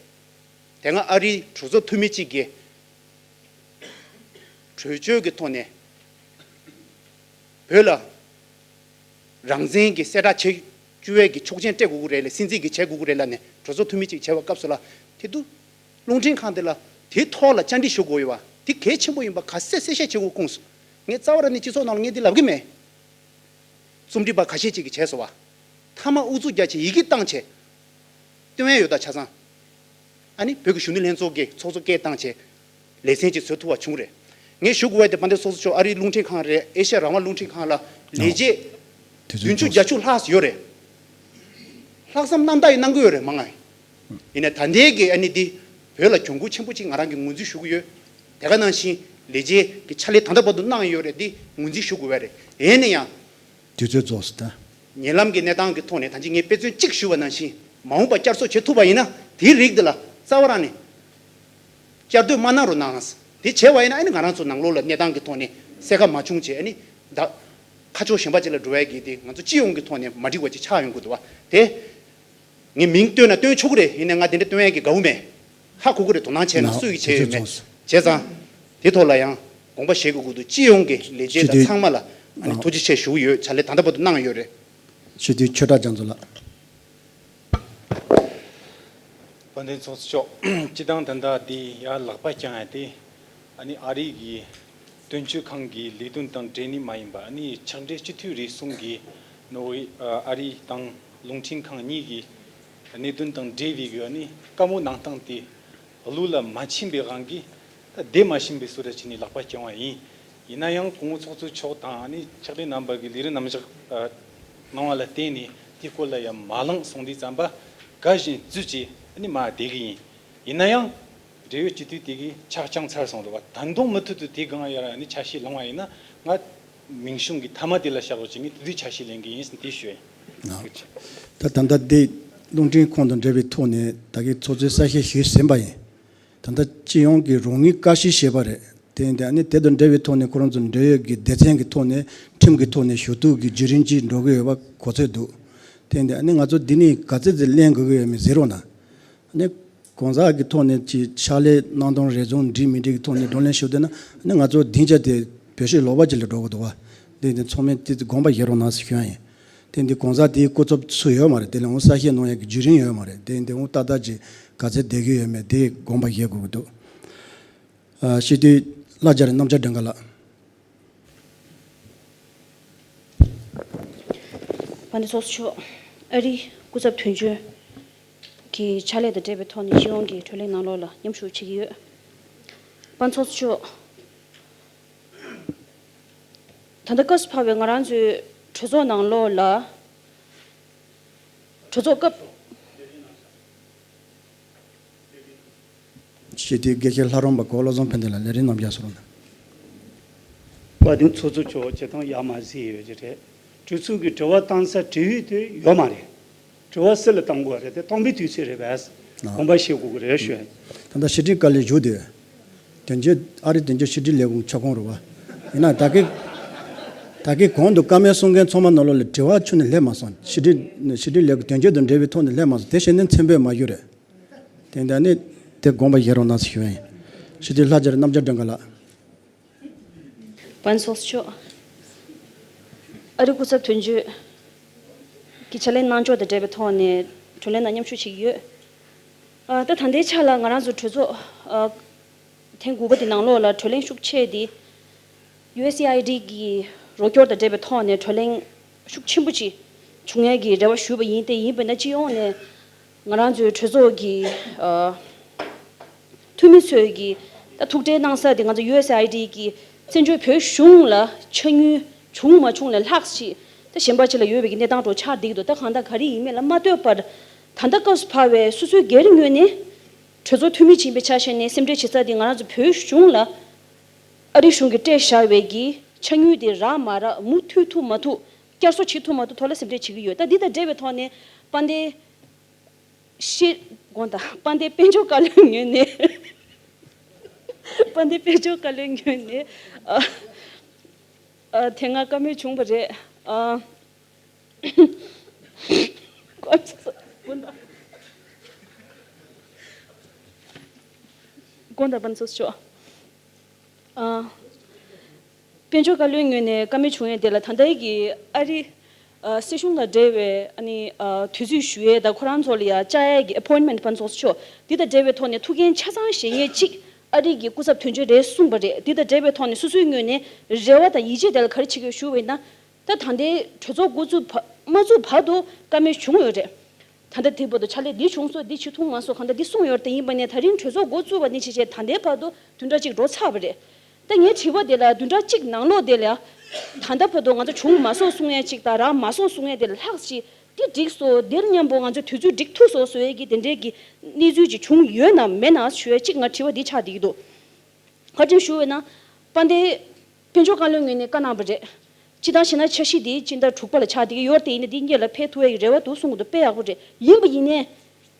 དེ་སྔ་ཨ་རིའི་གྲོས་ཚོགས་འཐུས་མི་གཅིག་གིས་གྲོས་ཆོད་ཀྱི་ཐོག་ནས་བོད་ལ་རང་བཙན་གྱི་གསལ་བསྒྲགས་བྱེད་བཅུག་པའི་གི་ཆོག་མཆན་སྤྲད་དགོས་ཀྱི་རེད་ལ་སྲིད་འཛིན་གྱིས་བྱེད་དགོས་ཀྱི་རེད་ལབ་ནས་གྲོས་ཚོགས་འཐུས་མི་གཅིག་བྱས་པའི་སྐབས་སུ་ལ་དེ་དུས་རླུང་འཕྲིན་ཁང་དེ་ལ་དེའི་ཐོག་ལ་བཅར་འདྲི་ཞུ་དགོས་ཡོད་པ་དེ་གལ་ཆེན་པོ་ཡིན་པ་ག་ཚད་གསལ་བཤད་བྱེད་དགོས་ཁུངས་སུ་ངས་རྩ་བ་ར་ནས་སྤྱི་ཚོགས་ནང་ལ་ངས་འདི་ལབ་ཀྱི་མེད། རྩོམ་སྒྲིག་པ་ཁ་ཤས་ཅིག་གིས་བྱས་སོང་བ། མཐའ་མ་ཨུ་ཚུགས་རྒྱག་བྱས་ཡི་གེ་བཏང་བྱས། སྟོན་ཡ་ཡོད་ད་ཆ་ཚང་། ཨ་ནི་བོད་ཀྱི་གཞོན་ནུ་ལྷན་ཚོགས་ཀྱི་ཚོགས་གཙོ་སྐད་བཏང་བྱས། ལེ་ཚན་ཅིག་བཟོ་ཐུབ་པ་བྱུང་རེད། ངས་ཞུ་དགོས་པ་དེ་དཔལ་ལྡན་ཚོགས་གཙོ་མཆོག་ཨ་རིའི་རླུང་འཕྲིན་ཁང་རེད། ཨེ་ཤ་ཡ་རང་དབང་རླུང་འཕྲིན་ཁང་ལ་ལས་བྱེད་དུས་ཚོད་བདུན་ཅུ་རྫོགས་སོང་། བརྒྱད་ཅུ་ལྷག་ཡོད་རེད། ལྷག་བསམ་རྣམ་དག་ཡིས་གནང་གི་ཡོད་རེད་མང་ང་། ཡིན་ནའི་ད་ལྟའི་གི་ཨ་ནི་འདི་བོད་ལ་གྱོང་གུད་ཆེན་པོ་ཅིག་ང་རང་གིས་ངོས་འཛིན་ཞུ་གི་ཡོད། དེ་ག་ནང་བཞིན་ལས་བྱེད་ཀྱི་ཕྱག་ལས་ད་ལྟ་བར་དུ་གནང་ཡོད་རེད། འདི་ངོས་འཛིན་ཞུ་དགོས་པ་རེད། ཡིན་ན་ཡང་། དུས་ཚོད་རྫོགས་སོང་ད། ཉེ་ལམ་གྱི་གནས་སྟངས་ཀྱི་ཐོག་ནས་ད་ཅི་ངས་དཔེ་མཚོན་གཅིག་ཞུ་བ་ནང་བཞིན་མ་འོངས་པ་བསྐྱར་གསོ་བྱེད་ཐུབ་པ་ཡིན་ན་དེའི་རིགས་འདི་ལ་རྩ་བ་རང་ནས་བསྐྱར་ཟློས་མ་གནང་རོགས་གནང་། དེ་བྱས་པ་ཡིན་ན་ཨ་ནི་ང་རང་ཚོ་ནང་ལོགས་ལ་གནས་སྟངས་ཀྱི་ཐོག་ནས་གསལ་ཁ་མ་བྱུང་བྱས་ཨ་ནི་ད་ཁ་ཕྱོགས་གཞན་པ་ཅིག་ལ་འགྲོ་ཡ་གི་དེ་ང་ཚོ་སྤྱི་ཡོངས་ཀྱི་ཐོག་ནས་མ་འགྲིག་པ་ཅིག་ཆགས་ཡོང་གི་འདུག་བ་དེ། ངས་མིང་བཏོན་ན་བཏོན་ཆོག་གི་རེད། ཡིན་ནའི་ང་དེ་འདྲ་བཏོན་ཡས་ཀྱི་དགའ་བོ་མེད། ཧ་གོ་གི་རེད། དོ་སྣང་བྱས་ན་ན་སུ་ཡིས་བྱས་ཡོད་མེད། དེ་ཚོ་བྱས་ཙང་། དེ་ཐོག་ལ་ཡང་དགོངས་པ་བཞེས་དགོས་ཀྱི་འདུག་སྤྱི་ཡོངས་ཀྱི་ལས་བྱེད་དང་ཚང་མ་ལ་ཨ་ནི་ཐུགས་རྗེ་ཆེ་ཞུ་གི་ཡོད། ཕྱག་ལས་ད་ལྟ་བར་དུ་གནང་ཡོད་རེད། སྤྱི་འཐུས་ཆོས་གྲགས་རྒྱ་མཚོ་ལགས། དཔལ་ལྡན་ཚོགས་གཙོ་མཆོག་སྤྱི་བཏང་ད་ལྟ་འདི་ཡར་ལག་པ་བརྐྱངས་ཡ་དེ། ཨ་ནི་ཨ་རི་གི་དོན་གཅོད་ཁང་གི་ལས་དོན་དང་འབྲེལ་ནས་མ་ཡིན་པ་ཨ་ནི་ཕྱག་སྦྲེལ་སྤྱི་འཐུས་རེ་ཟུང་གིས་ ནོར་ཝེ་ཨ་རི་དང་རླུང་འཕྲིན་ཁང་གཉིས་ཀྱི་གནད་དོན་དང་འབྲེལ་བའི་གི་ནི་བཀའ་མོལ་གནང་སྟངས་དེ་བློ་ལ་མ་ཕྱིན་པའི་དབང་གིས་ད་བདེ་མ་ཞིམ་པའི་བཟོ་འདྲ་བྱས་ནས་ལག་པ་བརྐྱངས་པ་ཡིན། ཡིན་ན་ཡང་གོང་བུ་ཚོགས་གཙོ་མཆོག་དང་ནི་ཕྱག་ལས་རྣམ་པ་གི་ལས་རིམ་རྣམ་གཞག་གནང་བ་ལ་བརྟེན་ནས་དེའི་སྐོར་ལ་ཡང་མ་གླེང་སོང་དུས་ཙམ་པ་དགའ་བཞིན་བརྫུས་བྱས་ནི་མར་བསྡད་གི་ཡིན། ཡིན་ན་ཡང་། འབྲེལ་ཡོད་སྤྱི་འཐུས་དེ་གིས་ཆ་བཅངས་ཚར་སོང་རེད་བ། ད་དུང་མུ་མཐུད་དུ་དེའི་སྒང་ཡར་ནི་ཆ་ཤས་ལངས་པ་ཡིན་ན་ང་མིང་གཞུང་གི་མཐའ་མ་དེ་ལ་བཞག་དགོས་བྱས་ནས་དེ་དུས་ཆ་ཤས་ལེན་གི་ཡིན་ཟེར་དེ་ཞུ་ཡིན། ད་ད་ལྟ་འདི་རླུང་འཕྲིན་ཁང་དང་འབྲེལ་བའི་ཐོག་ནས་ད་གིན་ཚོགས་གཙོས་གསལ་བཤད་ཞུས་ཟིན་པ་ཡིན། ད་ལྟ་སྤྱི་ཡོངས་ཀྱི་རང་ངོས་བཀའ་ཤག་ཞེས་པ་རེད། དེ་ཡིན་དུས་ཨ་ནི་དེ་དང་འབྲེལ་བའི་ཐོག་ནས་ཁོ་རང་ཚོ་འབྲེལ་ཡོད་ཀྱི་སྡེ་ཚན་གྱི་ཐོག་ནས་ཁྲིམས་ཀྱི་ཐོག་ནས་ཞུ་གཏུག་གི་བརྒྱུད་རིམ་ཅིག་འགྲོ་གི་ཡོད་པ་གོ་ཚོད་འདུག་དེ་ཡིན་དུས་ཨ་ནི་ང་ཚོ་འདི་ནས་ག་ཚོད་ཙམ་གླེང་དགོས་ཀྱི་ཡོད་མེད་གཟིགས་རོགས་གནང་། ཨ་ནི་གང་ཟག་གི་ཐོག་ནས་ཀྱི་ཕྱག་ལས་གནང་སྟངས་རེ་ཟུང་འགྲིག་མི་འགྲིག་གི་ཐོག་ནས་བགྲོ་གླེང་ཞུ་འདོད་ན་ཨ་ནི་ང་ཚོ་སྡིངས་ཆ་དེ་བེད་སྤྱོད་ལོག་པ་ཅིག་ལ་འགྲོ་གི་འདུག་བ། འདི་འདི་ཚང་མས་དེ་དགོངས་པ་བཞེས་རོགས་གནང་ཟེར་ཞུ་ཡ་ཡིན། དེ་འདི་གང་ཟག་དེའི་སྐུ་ཚབ་སུ་ཡོད་མ་རེད། དེ་ལ་འོང་གསལ་བཤད་གནང་ཡ་གི་བརྒྱུད་རིམ་ཡོད་མ་རེད། དེ་འདི་འོང་ཏག་ཏག་ཅིག་ག་ཚོད་བསྡད་ཀྱི་ཡོད་མེད་དེ་དགོངས་པ་བཞེས་དགོས་ཀྱི་འདུག་ཨ་སྤྱི་འཐུས་ལྷ་རྒྱ་རི་རྣམ་རྒྱལ་སྒྲོལ་དཀར་ལགས། དཔལ་ལྡན་ཚོགས་གཙོ་མཆོག་ཨ་རིའི་སྐུ་ཚབ་དོན་གཅོད་ཀྱི་ཕྱག་ལས་དང་འབྲེལ་བའི་ཐོག་ནས་སྤྱི་ཡོངས་ཀྱི་གྲོས་གླེང་ནང་ལོགས་ལ་མཉམ་ཞུགས་བྱེད་ཀྱི་ཡོད། དཔལ་ལྡན་ཚོགས་གཙོ་མཆོག་ད་ལྟ་སྐབས་སུ་བབས་པའི་ང་རང་ཚོའི་གྲོས་ཚོགས་ནང་ལོགས་ལ། གྲོས་ཚོགས་སྐབས། སྤྱི་འཐུས་དགེ་བཤེས་ལྷ་རམས་པ་གོ་བློ་བཟང་ཕན་བདེ་ལགས་ལས་རིམ་རྣམ་རྒྱལ་ཟུར་ལ། དཔལ་ལྡན་ཚོགས་གཙོ་མཆོག་བྱེད་སྟངས་ཡག་མ་བཟོས་ཡོད་ཀྱི་རེད། གྲོས་ཚོགས་ཀྱི་དྲི་བ་བཏང་ས་དྲི་ཡོད་དེ་ཡོད་མ་རེད། དྲི་བ་སུ་ལ་བཏང་དགོས་རེད་དེ་བཏང་པའི་དུས་ཚོད་རེད་པས། ཨ། དགོངས་པ་བཞེས་དགོས་ཀྱི་རེད་ཞུ། ད་ལྟ་ཕྱི་དྲིལ་བཀའ་བློན་བཞུགས་དེ། དོན་གཅོད་ཨ་རི་དོན་གཅོད་ཕྱི་དྲིལ་ལས་ཁུངས་ཕྱོགས་ཁོངས་རུ་བ། ཡིན་ན་ད་གི། ད་གི་གོང་དུ་བཀའ་མོལ་གསུང་མཁན་ཚང་མ་ནང་ལོགས་ལ་དྲི་བ་ཆུ་ནས་སླེབས་མ་སོང་། ཕྱི་དྲིལ་ཕྱི་དྲིལ་ལས་ཁུངས་དོན་གཅོད་དང་འབྲེལ་བའི་ཐོག་ནས་སླེབས་མ་སོང་། དེ་བྱས་ནས་མཚན་འབོད་མ་ཞུ་རེད། དེ་འདྲ་ནི་དེ་དགོངས་པ་བཞེས་རོགས་གནང་ཞུ་ཡིན། ཕྱི་དྲིལ་ལྷ་རྒྱ་རི་རྣམ་རྒྱལ་སྒྲོལ་དཀར་ལགས། དཔལ་ལྡན་ཚོགས་གཙོ་མཆོག་ཨ་རི་སྐུ་ཚབ་དོན་གཅོད་ཀྱི་ཕྱག་ལས་གནང་ཕྱོགས་དང་འབྲེལ་བའི་ཐོག་ནས་གྲོས་གླེང་ནང་མཉམ་ཞུགས་བྱེད་ཀྱི་ཡོད། ཨ། ད་ད་ལྟའི་ཆ་ལ་ང་རང་ཚོ་གྲོས་ཚོགས་ཨ། ཐེངས་དགུ་པ་དེ་ནང་ལོགས་ལ་གྲོས་གླེང་ཤུགས་ཆེ་དེ། ཡུ་ཨེས་ཨེ་ཨའི་ཌི་གི་རོགས་སྐྱོར་དང་འབྲེལ་བའི་ཐོག་ནས་གྲོས་གླེང་ཤུགས་ཆེན་པོ་ཅིག་བྱུང་ཡས་ཀྱི་རེ་བ་ཞུས་པ་ཡིན་ཏེ། ཡིན་པ་ན་སྤྱི་ཡོངས་ནས་ང་རང་ཚོའི་གྲོས་ཚོགས་ཀྱི་ཨ། འཐུས་མི་ཚོས་ཀྱི་ད་ཐུགས་ཁྲལ་གནང་ས་དེ་ང་ཚོ་ཡུ་ཨེས་ཨེ་ཨའི་ཌི་གི་བཙན་བྱོལ་བོད་གཞུང་ལ་ཆ་སྙོམས་བྱུང་མ་བྱུང་ལས་ལྷག་ཅིག་ད་གཞན་པ་ཅིག་ལ་ཡོད་པའི་གི་གནས་སྟངས་འདྲ་ཆགས་བསྡད་ཀྱི་འདུག་ད་གང་ལྟར་ག་རེ་ཡིན་མིན་ལ་མ་ལྟོས་པར་ད་ལྟ་སྐབས་སུ་བབས་པའི་སོ་སོའི་སྒེར་ངོས་ནས་གྲོས་ཚོགས་འཐུས་མི་ཡིན་པའི་ཆ་བཞག་ནས་སེམས་ཁྲལ་བྱེད་ས་དེ་ང་རང་ཚོ་བོད་གཞུང་ལ་ཨ་རི་གཞུང་གིས་སྤྲད་བཞག་པའི་གི་ཆ་སྙོམས་དེ་རག་མ་རག་མུ་མཐུད་ཐུབ་མ་ཐུབ་བསྐྱར་གསོ་བྱེད་ཐུབ་མ་ཐུབ་ཐོག་ལ་སེམས་ཁྲལ་བྱེད་ཀྱི་ཡོད། ད་འདི་དང་འབྲེལ་བའི་ཐོག་ནས་དཔལ་ལྡན་ཤེས་དགོངས་དག་དཔལ་ལྡན་དཔལ་འབྱོར་བཀའ་བློན་ངོས་ནས། དཔལ་ལྡན་དཔལ་འབྱོར་བཀའ་བློན་ངོས་ནས། ཨ། ཨ། དེ་སྔ་བཀའ་མོལ་བྱུང་བ་རེད། ཨ། དགོངས་དག་དགོངས་དག་དཔལ་ལྡན་ཚོགས་གཙོ་མཆོག་ཨ། དཔལ་འབྱོར་བཀའ་བློན་ངོས་ནས་བཀའ་མོལ་བྱུང་ཡས་དེ་ལ་ད་ལྟའི་གི་ཨ་རི་ཨ། སྲིད་གཞུང་དང་འབྲེལ་བའི་ཨ་ནི་ཨ། དུས་ཚོད་ཞུ་ཡས་དང་ཁོ་རང་ཚོ་ལ་ཡ་བཅར་ཡས་ཀྱི་ཨེ་པོའིན་མེན་ཊི་དཔལ་ལྡན་ཚོགས་གཙོ་མཆོག་འདི་དང་འབྲེལ་བའི་ཐོག་ནས་ཐུགས་འགན་ཆ་ཚང་བཞེས་མཁན་གཅིག་ཨ་རི་གི་སྐུ་ཚབ་དོན་གཅོད་རེད་གསུངས་པ་རེད། འདི་དང་འབྲེལ་བའི་ཐོག་ནས་སོ་སོའི་ངོས་ནས་རེ་བ་དང་ཡིད་ཆེས་དེ་ལ་ག་རེ་བྱེད་ཀྱི་ཡོད་ཞུ་བ་ཡིན་ན། ད་ད་ལྟའི་གྲོས་ཚོགས་འགོ་བཙུགས་བ་མ་བཙུགས་བར་དུ་བཀའ་མོལ་བྱུང་ཡོད་རེད། ད་ལྟ་དེ་བར་དུ་ཕྱག་ལས་འདི་བྱུང་སོང་། འདི་བྱེད་ཐུབ་མ་སོང་། གང་ལྟར་འདི་གསུངས་ཡོད་རེད། དེ་ཡིན་པ་ནས་ད་རིང་གྲོས་ཚོགས་འགོ་བཙུགས་པ་ནས་བྱས་བྱས་ད་ལྟའི་བར་དུ་བདུན་ཕྲག་གཅིག་འགྲོ་ཚར་བ་རེད། ད་ངའི་དྲི་བ་དེ་ལ་བདུན་ཕྲག་གཅིག་ནང་ལོགས་དེ་ལ་ད་ལྟ་བར་དུ་ང་ཚོ་བྱུང་མ་སོང་གསུང་ཡས་གཅིག་དང་རག་མ་སོང་གསུང་ཡས་དེ་ལ་ལྷག་ཅིག་འདི་འགྲིག་སོང་། འདིར་མཉམ་པོ་ང་ཚོ་དུས་ཚོད་འགྲིག་ཐུབ་སོང་ཟེར་ཡས་ཀྱི་དེ་འདྲའི་གི་གནས་ཚུལ་ཅིག་བྱུང་ཡོད་ནམ་མེད་ན་ཞུ་ཡས་གཅིག་ང་དྲི་བ་འདི་ཆགས་བསྡད་ཀྱི་འདུག་ག་རེ་ཞུ་བས་ན། དཔལ་ལྡན་དཔལ་འབྱོར་བཀའ་བློན་ངོས་ནས་བཀའ་གནང་བ་རེད། སྤྱིར་བཏང་བྱས་ན་འཆར་གཞི་འདི་སྤྱི་ཟླ་དྲུག་པ་ལ་ཆགས་བསྡད་ཀྱི་ཡོད་རེད། དེ་ཡིན་ན་འདི་སྔོན་ལ་ཕེབས་ཐུབ་ཡག་གི་རེ་བ་འདུག་གསུང་གི་འདུག་དཔེ་ཡག་པོ་རེད། ཡིན་པ་ཡིན་ནའི་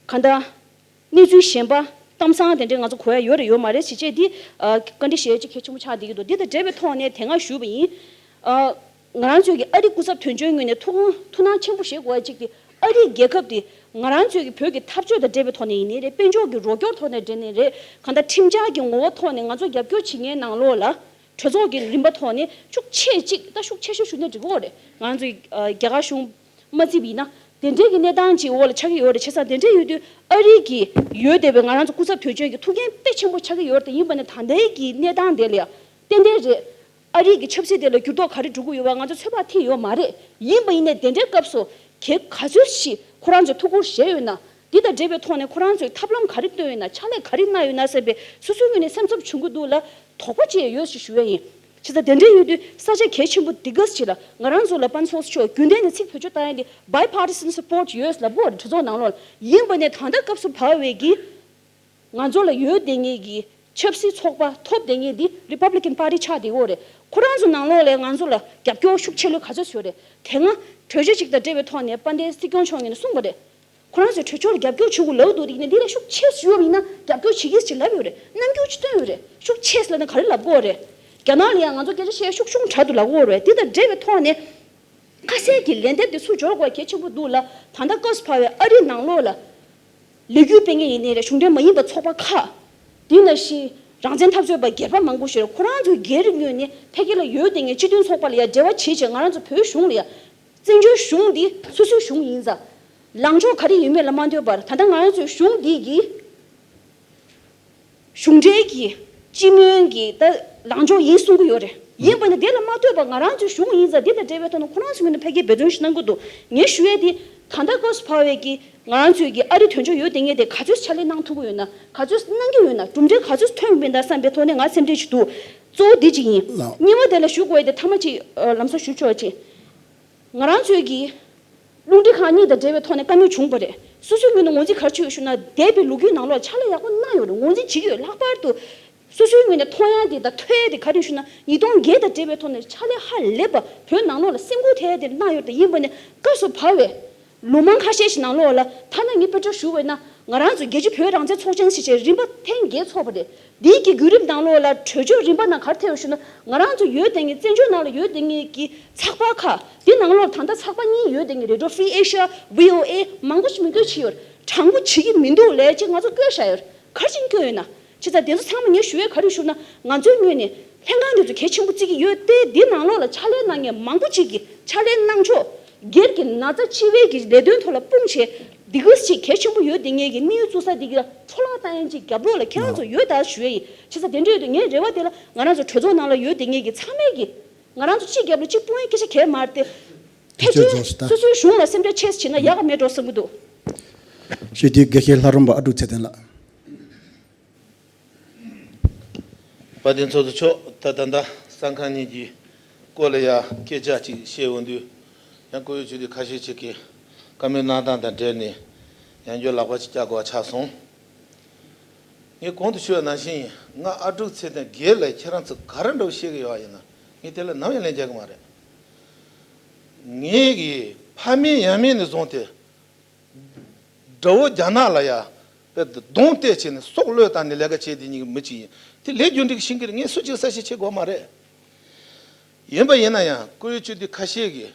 གང་ལྟར་གནས་ཚུལ་གཞན་པ་གཏམ་བཟང་དེ་འདྲའི་ང་ཚོ་གོ་ཡ་ཡོད་རེད་ཡོད་མ་རེད་ཞེས་བྱས་འདི་ཨ། བཀའ་འདྲི་ཞུ་ཡ་ཅིག་གལ་ཆེན་པོ་ཆགས་བསྡད་ཀྱི་འདུག་འདི་དང་འབྲེལ་བའི་ཐོག་ནས་དེ་སྔ་ཞུས་པ་ཡིན། ཨ། ང་རང་ཚོའི་གི་ཨ་རི་སྐུ་ཚབ་དོན་གཅོད་ངོས་ནས་ཐུགས་ཐུགས་སྣང་ཆེན་པོ་བཞེས་དགོས་ཡ་གཅིག་དེ། ཨ་རིའི་རྒྱལ་ཁབ་དེ་ང་རང་ཚོའི་གི་བོད་ཀྱི་འཐབ་ཕྱོགས་དང་འབྲེལ་བའི་ཐོག་ནས་ཡིན་ནའི་རེད། དཔལ་འབྱོར་གྱི་རོགས་སྐྱོར་ཐོག་ནས་འབྲེལ་ནའི་རེད། གང་ལྟར་ཁྲིམས་འཆར་གྱི་ངོ་བོ་ཐོག་ནས་ང་ཚོ་རྒྱབ་སྐྱོར་བྱེད་མཁན་ནང་ལོགས་ལ་གྲོས་ཚོགས་ཀྱི་རིམ་པ་ཐོག་ནས་ཤུགས་ཆེ་གཅིག་ད་ཤུགས་ཆེ་ཤོས་ཞུ་ན་འགྲིག་གི་རེད། ང་ཚོའི་ཨ། རྒྱ་གར་གཞུང་མ་བརྩིས་པ་ཡིན་ན་དེ་འདྲའི་གི་གནས་སྟངས་ཅིག་འོག་ལ་ཆགས་ཀྱི་ཡོད་རེད། བྱས་ཙང་དེ་འདྲ་ཡོད་དུས་ཨ་རི་གི་ཡོད་བསྡད་པའི་ང་རང་ཚོ་སྐུ་ཚབ་དོན་གཅོད་ཀྱི་ཐུགས་འགན་དཔེ་ཆེན་པོ་ཆགས་ཀྱི་ཡོད་རེད། དེ་ཡིན་པ་ནི་ད་ལྟའི་གི་གནས་སྟངས་དེ་ལ་ཡང་ཏན་ཏན་རེད། ཨ་རིའི་གི་ཆབ་སྲིད་དེ་ལ་འགྱུར་ལྡོག་ག་རེ་འགྲོ་གི་ཡོད་པ་ང་ཚོ་ཚོད་དཔག་ཐིག་ཡོད་མ་རེད། ཡིན་པ་ཡིན་ནའི་དེ་འདྲའི་སྐབས་སུ་གལ་ག་ཚོད་ཞིག་ཁོ་རང་ཚོས་ཐུགས་ཁུར་བཞེས་ཡོད་ན། འདི་དང་འབྲེལ་བའི་ཐོག་ནས་ཁོ་རང་ཚོས་ཐབས་ལམ་ག་རེ་བཏོན་ཡོད་ན། ཕྱག་ལས་ག་རེ་གནང་ཡོད་ན་ཟེར་བའི་སོ་སོའི་ངོས་ནས་སེམས་འཚབ་བྱུང་གི་འདུག་ལ། དོགས་པ་ཅིག་ཡོད་ཞེས་ཞུ་ཡ་ཡིན། བྱས་ཙང་དེ་འདྲ་ཡོད་དུས་ས་ཆ་གལ་ཆེན་པོ་འདི་ག་ཅིག་ལ་ང་རང་ཚོ་ལ་ཕན་ཚོགས་ཆོག་རྒྱུན་ལྡན་ནས་ཚིག་བེད་སྤྱོད་བཏང་ཡ་འདི་bipartisan support ཡོད་ལབ་དགོས་རེད། གྲོས་ཚོགས་ནང་ལོགས་ལ། ཡིན་པ་ནས་ད་ལྟ་སྐབས་སུ་བབས་པའི་གི་ང་ཚོ་ལ་ཡོད་བསྡད་མཁན་གྱི་ཆབ་སྲིད་ཚོགས་པ་ཐོབ་བསྡད་མཁན་འདི་Republican Party ཆགས་བསྡད་ཡོད་རེད། ཁོ་རང་ཚོ་ནང་ལོགས་ལ་ང་ཚོ་ལ་རྒྱབ་སྐྱོར་ཤུགས་ཆེ་ལོས་ག་ཚོད་བཟོས་རེད། དེ་སྔ་གྲོས་ཆོད་ཅིག་དང་འབྲེལ་བའི་ཐོག་ནས་དཔལ་ལྡན་སྲིད་སྐྱོང་མཆོག་ངོས་ནས་གསུངས་པ་རེད། ཁོ་རང་ཚོས་གྲོས་ཆོད་ལ་རྒྱབ་སྐྱོར་བྱེད་དགོས་ལབ་འདུག་དེ་ཡིན་ན་འདི་ལ་ཤུགས་ཆེ་ཞུ་བ་ཡིན་ན་རྒྱབ་སྐྱོར་བྱེད་ཀྱི་ཞེས་ལབ་ཡོད་རེད། རྣམ་འགྱུར་ཅིག་སྟོན་ཡོད་རེད། ཤུགས་ཆེ་ལབ་ན་ག་རེ་ལབ་དགོས་རེད། རྒྱ་ནག་ལ་ཡང་ང་ཚོ་སྐད་ཆ་བཤད་ཤུགས་ཆུང་དྲག་ཏུ་ལབ་དགོས་རེད། འདི་དང་འབྲེལ་བའི་ཐོག་ནས་ཁ་གསལ་གྱི་ལན་འདེབས་དེ་ཚུར་འབྱོར་དགོས་གལ་ཆེན་པོ་འདུག་ལ། ད་ལྟ་སྐབས་སུ་བབས་པའི་ཨ་རི་ནང་ལོགས་ལ་ལས་འགུལ་སྤེལ་མཁན་ཡིན་ནའི་རེད། གཞུང་འབྲེལ་མ་ཡིན་པ་ཚོགས་པ་ཁག་དེ་ནང་བཞིན་རང་བཙན་འཐབ་རྩོད་པ་སྒེར་པ་མང་པོ་ཞིག་རེད། ཁོ་རང་ཚོའི་སྒེར་ངོས་ནས་ཕ་གི་ལ་ཡོད་བསྡད་མཁན་སྤྱི་མཐུན་ཚོགས་པ་ལ་ཡང་འབྲེལ་བ་བྱེད་བྱས་ང་རང་ཚོ་བོད་གཞུང་ལ་ཡང་བཙན་བྱོལ་གཞུང་འདི་སོ་སོའི་གཞུང་ཡིན་ཙང་ལངས་ཕྱོགས་ག་རེ་ཡིན་མིན་ལ་མ་ལྟོས་པར་ད་ལྟ་ང་རང་ཚོའི་གཞུང་འདི་གི་གཞུང་འབྲེལ་གྱི་སྤྱི་མོས་ཀྱི་ད་ལངས་ཕྱོགས་ཡིན་གསུང་གི་ཡོད་རེད། ཡིན་པ་ནི་དེ་ལ་མ་ལྟོས་པར་ང་རང་ཚོའི་གཞུང་ཡིན་ཙང་འདི་དང་འབྲེལ་བའི་ཐོག་ནས་ཁོ་རང་ཚོའི་ངོས་ནས་ཕ་གིའི་འབད་བརྩོན་ཞིག་གནང་གི་འདུག་ངས་ཞུ་ཡས་དེ་ད་ལྟ་སྐབས་སུ་བབས་པའི་གི་ང་རང་ཚོའི་གི་ཨ་རི་དོན་གཅོད་ཡོད་དེ་ངས་དེ་ག་ཚོད་ཕྱག་ལས་གནང་ཐུབ་ཀྱི་ཡོད་ན། ག་ཚོད་གནང་གི་ཡོད་ན། གྲུབ་འབྲས་ག་ཚོད་ཐོན་ཡོད་མེད་ད་བསམ་པའི་ཐོག་ནས་ང་སེམས་ཁྲལ་ཞིག་འདུག་གཙོ་བོ་འདི་གཅིག་ཡིན། གཉིས་པ་དེ་ལ་ཞུ་དགོས་ཡས་དེ་ཐ་མ་གཅིག་ལམ་སང་ཞུ་ཆོག་ཅིག་ང་རང་ཚོའི་གི་རླུང་འཕྲིན་ཁང་གཉིས་དང་འབྲེལ་བའི་ཐོག་ནས་བཀའ་མོལ་བྱུང་བ་རེད། སོ་སོའི་ངོས་ནས་ངོས་འཛིན་ག་རེ་བྱས་ཡོད་ཞུ་ན། འདས་པའི་ལོ་རྒྱུས་ནང་ལོགས་ཕྱག་ལས་ཡག་པོ་གནང་ཡོད་རེད། ངོས་འཛིན་བྱེད་ཀྱི་ཡོད། ལྷག་པར་དུ་སོ་སོའི་ངོས་ནས་མཐོང་ཡ་དེ་དང་ཐོས་ཡ་དེ་ག་རེ་ཞུ་ན། ཉིས་སྟོང་བརྒྱད་དང་འབྲེལ་བའི་ཐོག་ནས་ཕྱག་ལས་ཧ་ལས་པ་བོད་ནང་ལོགས་ལ་སེམས་ཁུར་ཐེབས་ཡ་དེ་གནང་ཡོད་རེད། ཡིན་པ་ནས་སྐབས་སུ་བབས་པའི་ལོ་མང་ཁ་ཤས་ཤིག་ནང་ལོགས་ལ་ཐ་ན་ངས་དཔེ་ཆ་ཞུ་བས་ན། ང་རང་ཚོ་རྒྱལ་སྤྱི་བོད་རང་བཙན་ཚོགས་ཆེན་ཞེས་བྱས་རིམ་པ་ཐེངས་བརྒྱད་ཚོགས་པ་རེད། འདིའི་གི་བརྒྱུད་རིམ་ནང་ལོགས་ལ་གྲོས་ཆོད་རིམ་པ་ནང་ག་རེ་ཐེབས་ཡོད་ཞུ་ན། ང་རང་ཚོ་ཡོད་དེ་ངའི་བཙན་བྱོལ་ནང་ལ་ཡོད་དེ་ངའི་གི་ཚགས་པར་ཁག་འདི་ནང་ལོགས་ད་ལྟ་ཚགས་པར་གཉིས་ཡོད་དེ་ངའི་རེ་ཌི་ཡོ་ཧྥི་རི་ཨེ་ཤི་ཡ་ཝི་ཨོ་ཨེ་མང་པོ་ཞིག་མི་འདུག་ཕྱི་ཡོད་དྲང་པོ་བྱེད་ཀྱི་མི་འདུག་ལས་ཅིག་ང་ཚོ་བཀོད་བཞག་ཡོད། ག་རེ་བྱས་ནས་བཀོད་ཡོད་ན། བྱས་ཙང་དེ་ཚོ་ཚང་མ་ངས་ཞུ་ཡས་ག་རེ་ཞུ་ན། ང་ཚོའི་ངོས་ནས་ལྷན་ཁང་དེ་ཚོ་གལ་ཆེན་པོ་བརྩི་གི་ཡོད་དེ། འདི་ནང་ལོགས་ལ་ཕྱག་ལས་གནང་མཁན་མང་པོ་ཅིག་གིས་ཕྱག་ལས་གནང་ཕྱོགས། སྒེར་གྱི་ན་ཚ་འཆི་བའི་གི་ལས་དོན་ཐོག་ལ་སྤུངས་བྱས་འདི་ག་ཅིག་གལ་ཆེན་པོ་ཡོད་དེ་ངས་གི་དམིགས་ཡུལ་བཙུགས་ས་འདི་གི་ལ་འཕྲོ་བརླག་བཏང་ཡས་ཅིག་རྒྱབ་ལོགས་ལ་ཁྱེད་རང་ཚོ་ཡོད་ད་ཞུ་ཡས་ཡིན། བྱས་ཙང་དེ་འདྲ་ཡོད་དུས་ངའི་རེ་བ་དེ་ལ་ང་རང་ཚོ་གྲོས་ཚོགས་ནང་ལ་ཡོད་དེ་ངས་གི་ཚང་མས་གི་ང་རང་ཚོ་གཅིག་རྒྱབ་ལ་གཅིག་སྤུངས་ཡས་སྐད་ཆ་གལ་མ་རེད་དེ། ཕལ་ཆེར་སོ་སོའི་གཞུང་ལ་སེམས་ཁྲལ་ཆེ་བྱས་ན་ཡག་ག་མེད་འགྲོ་བསམ་གི་འདུག་ཞུ་དེ་དགེ་བཤེས་ལྷ་རམས་པ་ཨ་ཀྲུག་ཚེ་བརྟན་ལགས། དཔལ་ལྡན་ཚོགས་གཙོ་མཆོག་ད་ད་ལྟ་གསར་ཁང་གཉིས་ཀྱི་སྐོར་ལ་ཡ་སྐད་ཆ་ཅིག་བཤད་འོང་དུས། ཡང་བཀུར་འོས་སྤྱི་འཐུས་ཁ་ཤས་ཅིག་གིས་བཀའ་མོལ་གནང་སྟངས་དང་འབྲེལ་ནས་ཡང་བསྐྱར་ལག་པ་ཅིག་བཀྱག་དགོས་པ་ཆགས་སོང་། ངས་གོང་དུ་ཞུས་པ་ནང་བཞིན་ཡིན། ང་ཨ་ཀྲུག་ཚེ་བརྟན་སྒེར་ལ་ཁྱེད་རང་ཚོ་ག་རེ་འདྲ་བོ་བཤད་ཀྱི་ཡོད་ཡིན་ན་ངས་དེ་ལ་ནམ་ཡང་ལན་རྒྱག་གི་མ་རེད། ངེད་ཀྱི་ཕ་མེས་ཡང་མེས་ནས་བཟུང་སྟེ། དགྲ་བོ་རྒྱ་ནག་ལ་ཡ་དཔེ་གདོང་གཏད་བྱས་ནས་སྲོག་བློས་བཏང་ནས་ལས་ཀ་བྱས་དེ་ཉིད་ཀྱི་མི་གཅིག་ཡིན། དེ་ལས་རྒྱུ་འབྲས་ཀྱི་ཤིང་གི་རེད། ངས་སུ་གཅིག་གསལ་བཤད་བྱེད་དགོས་མ་རེད། ཡིན་པ་ཡིན་ན་ཡང་བཀུར་འོས་སྤྱི་འཐུས་ཁ་ཤས་ཀྱིས་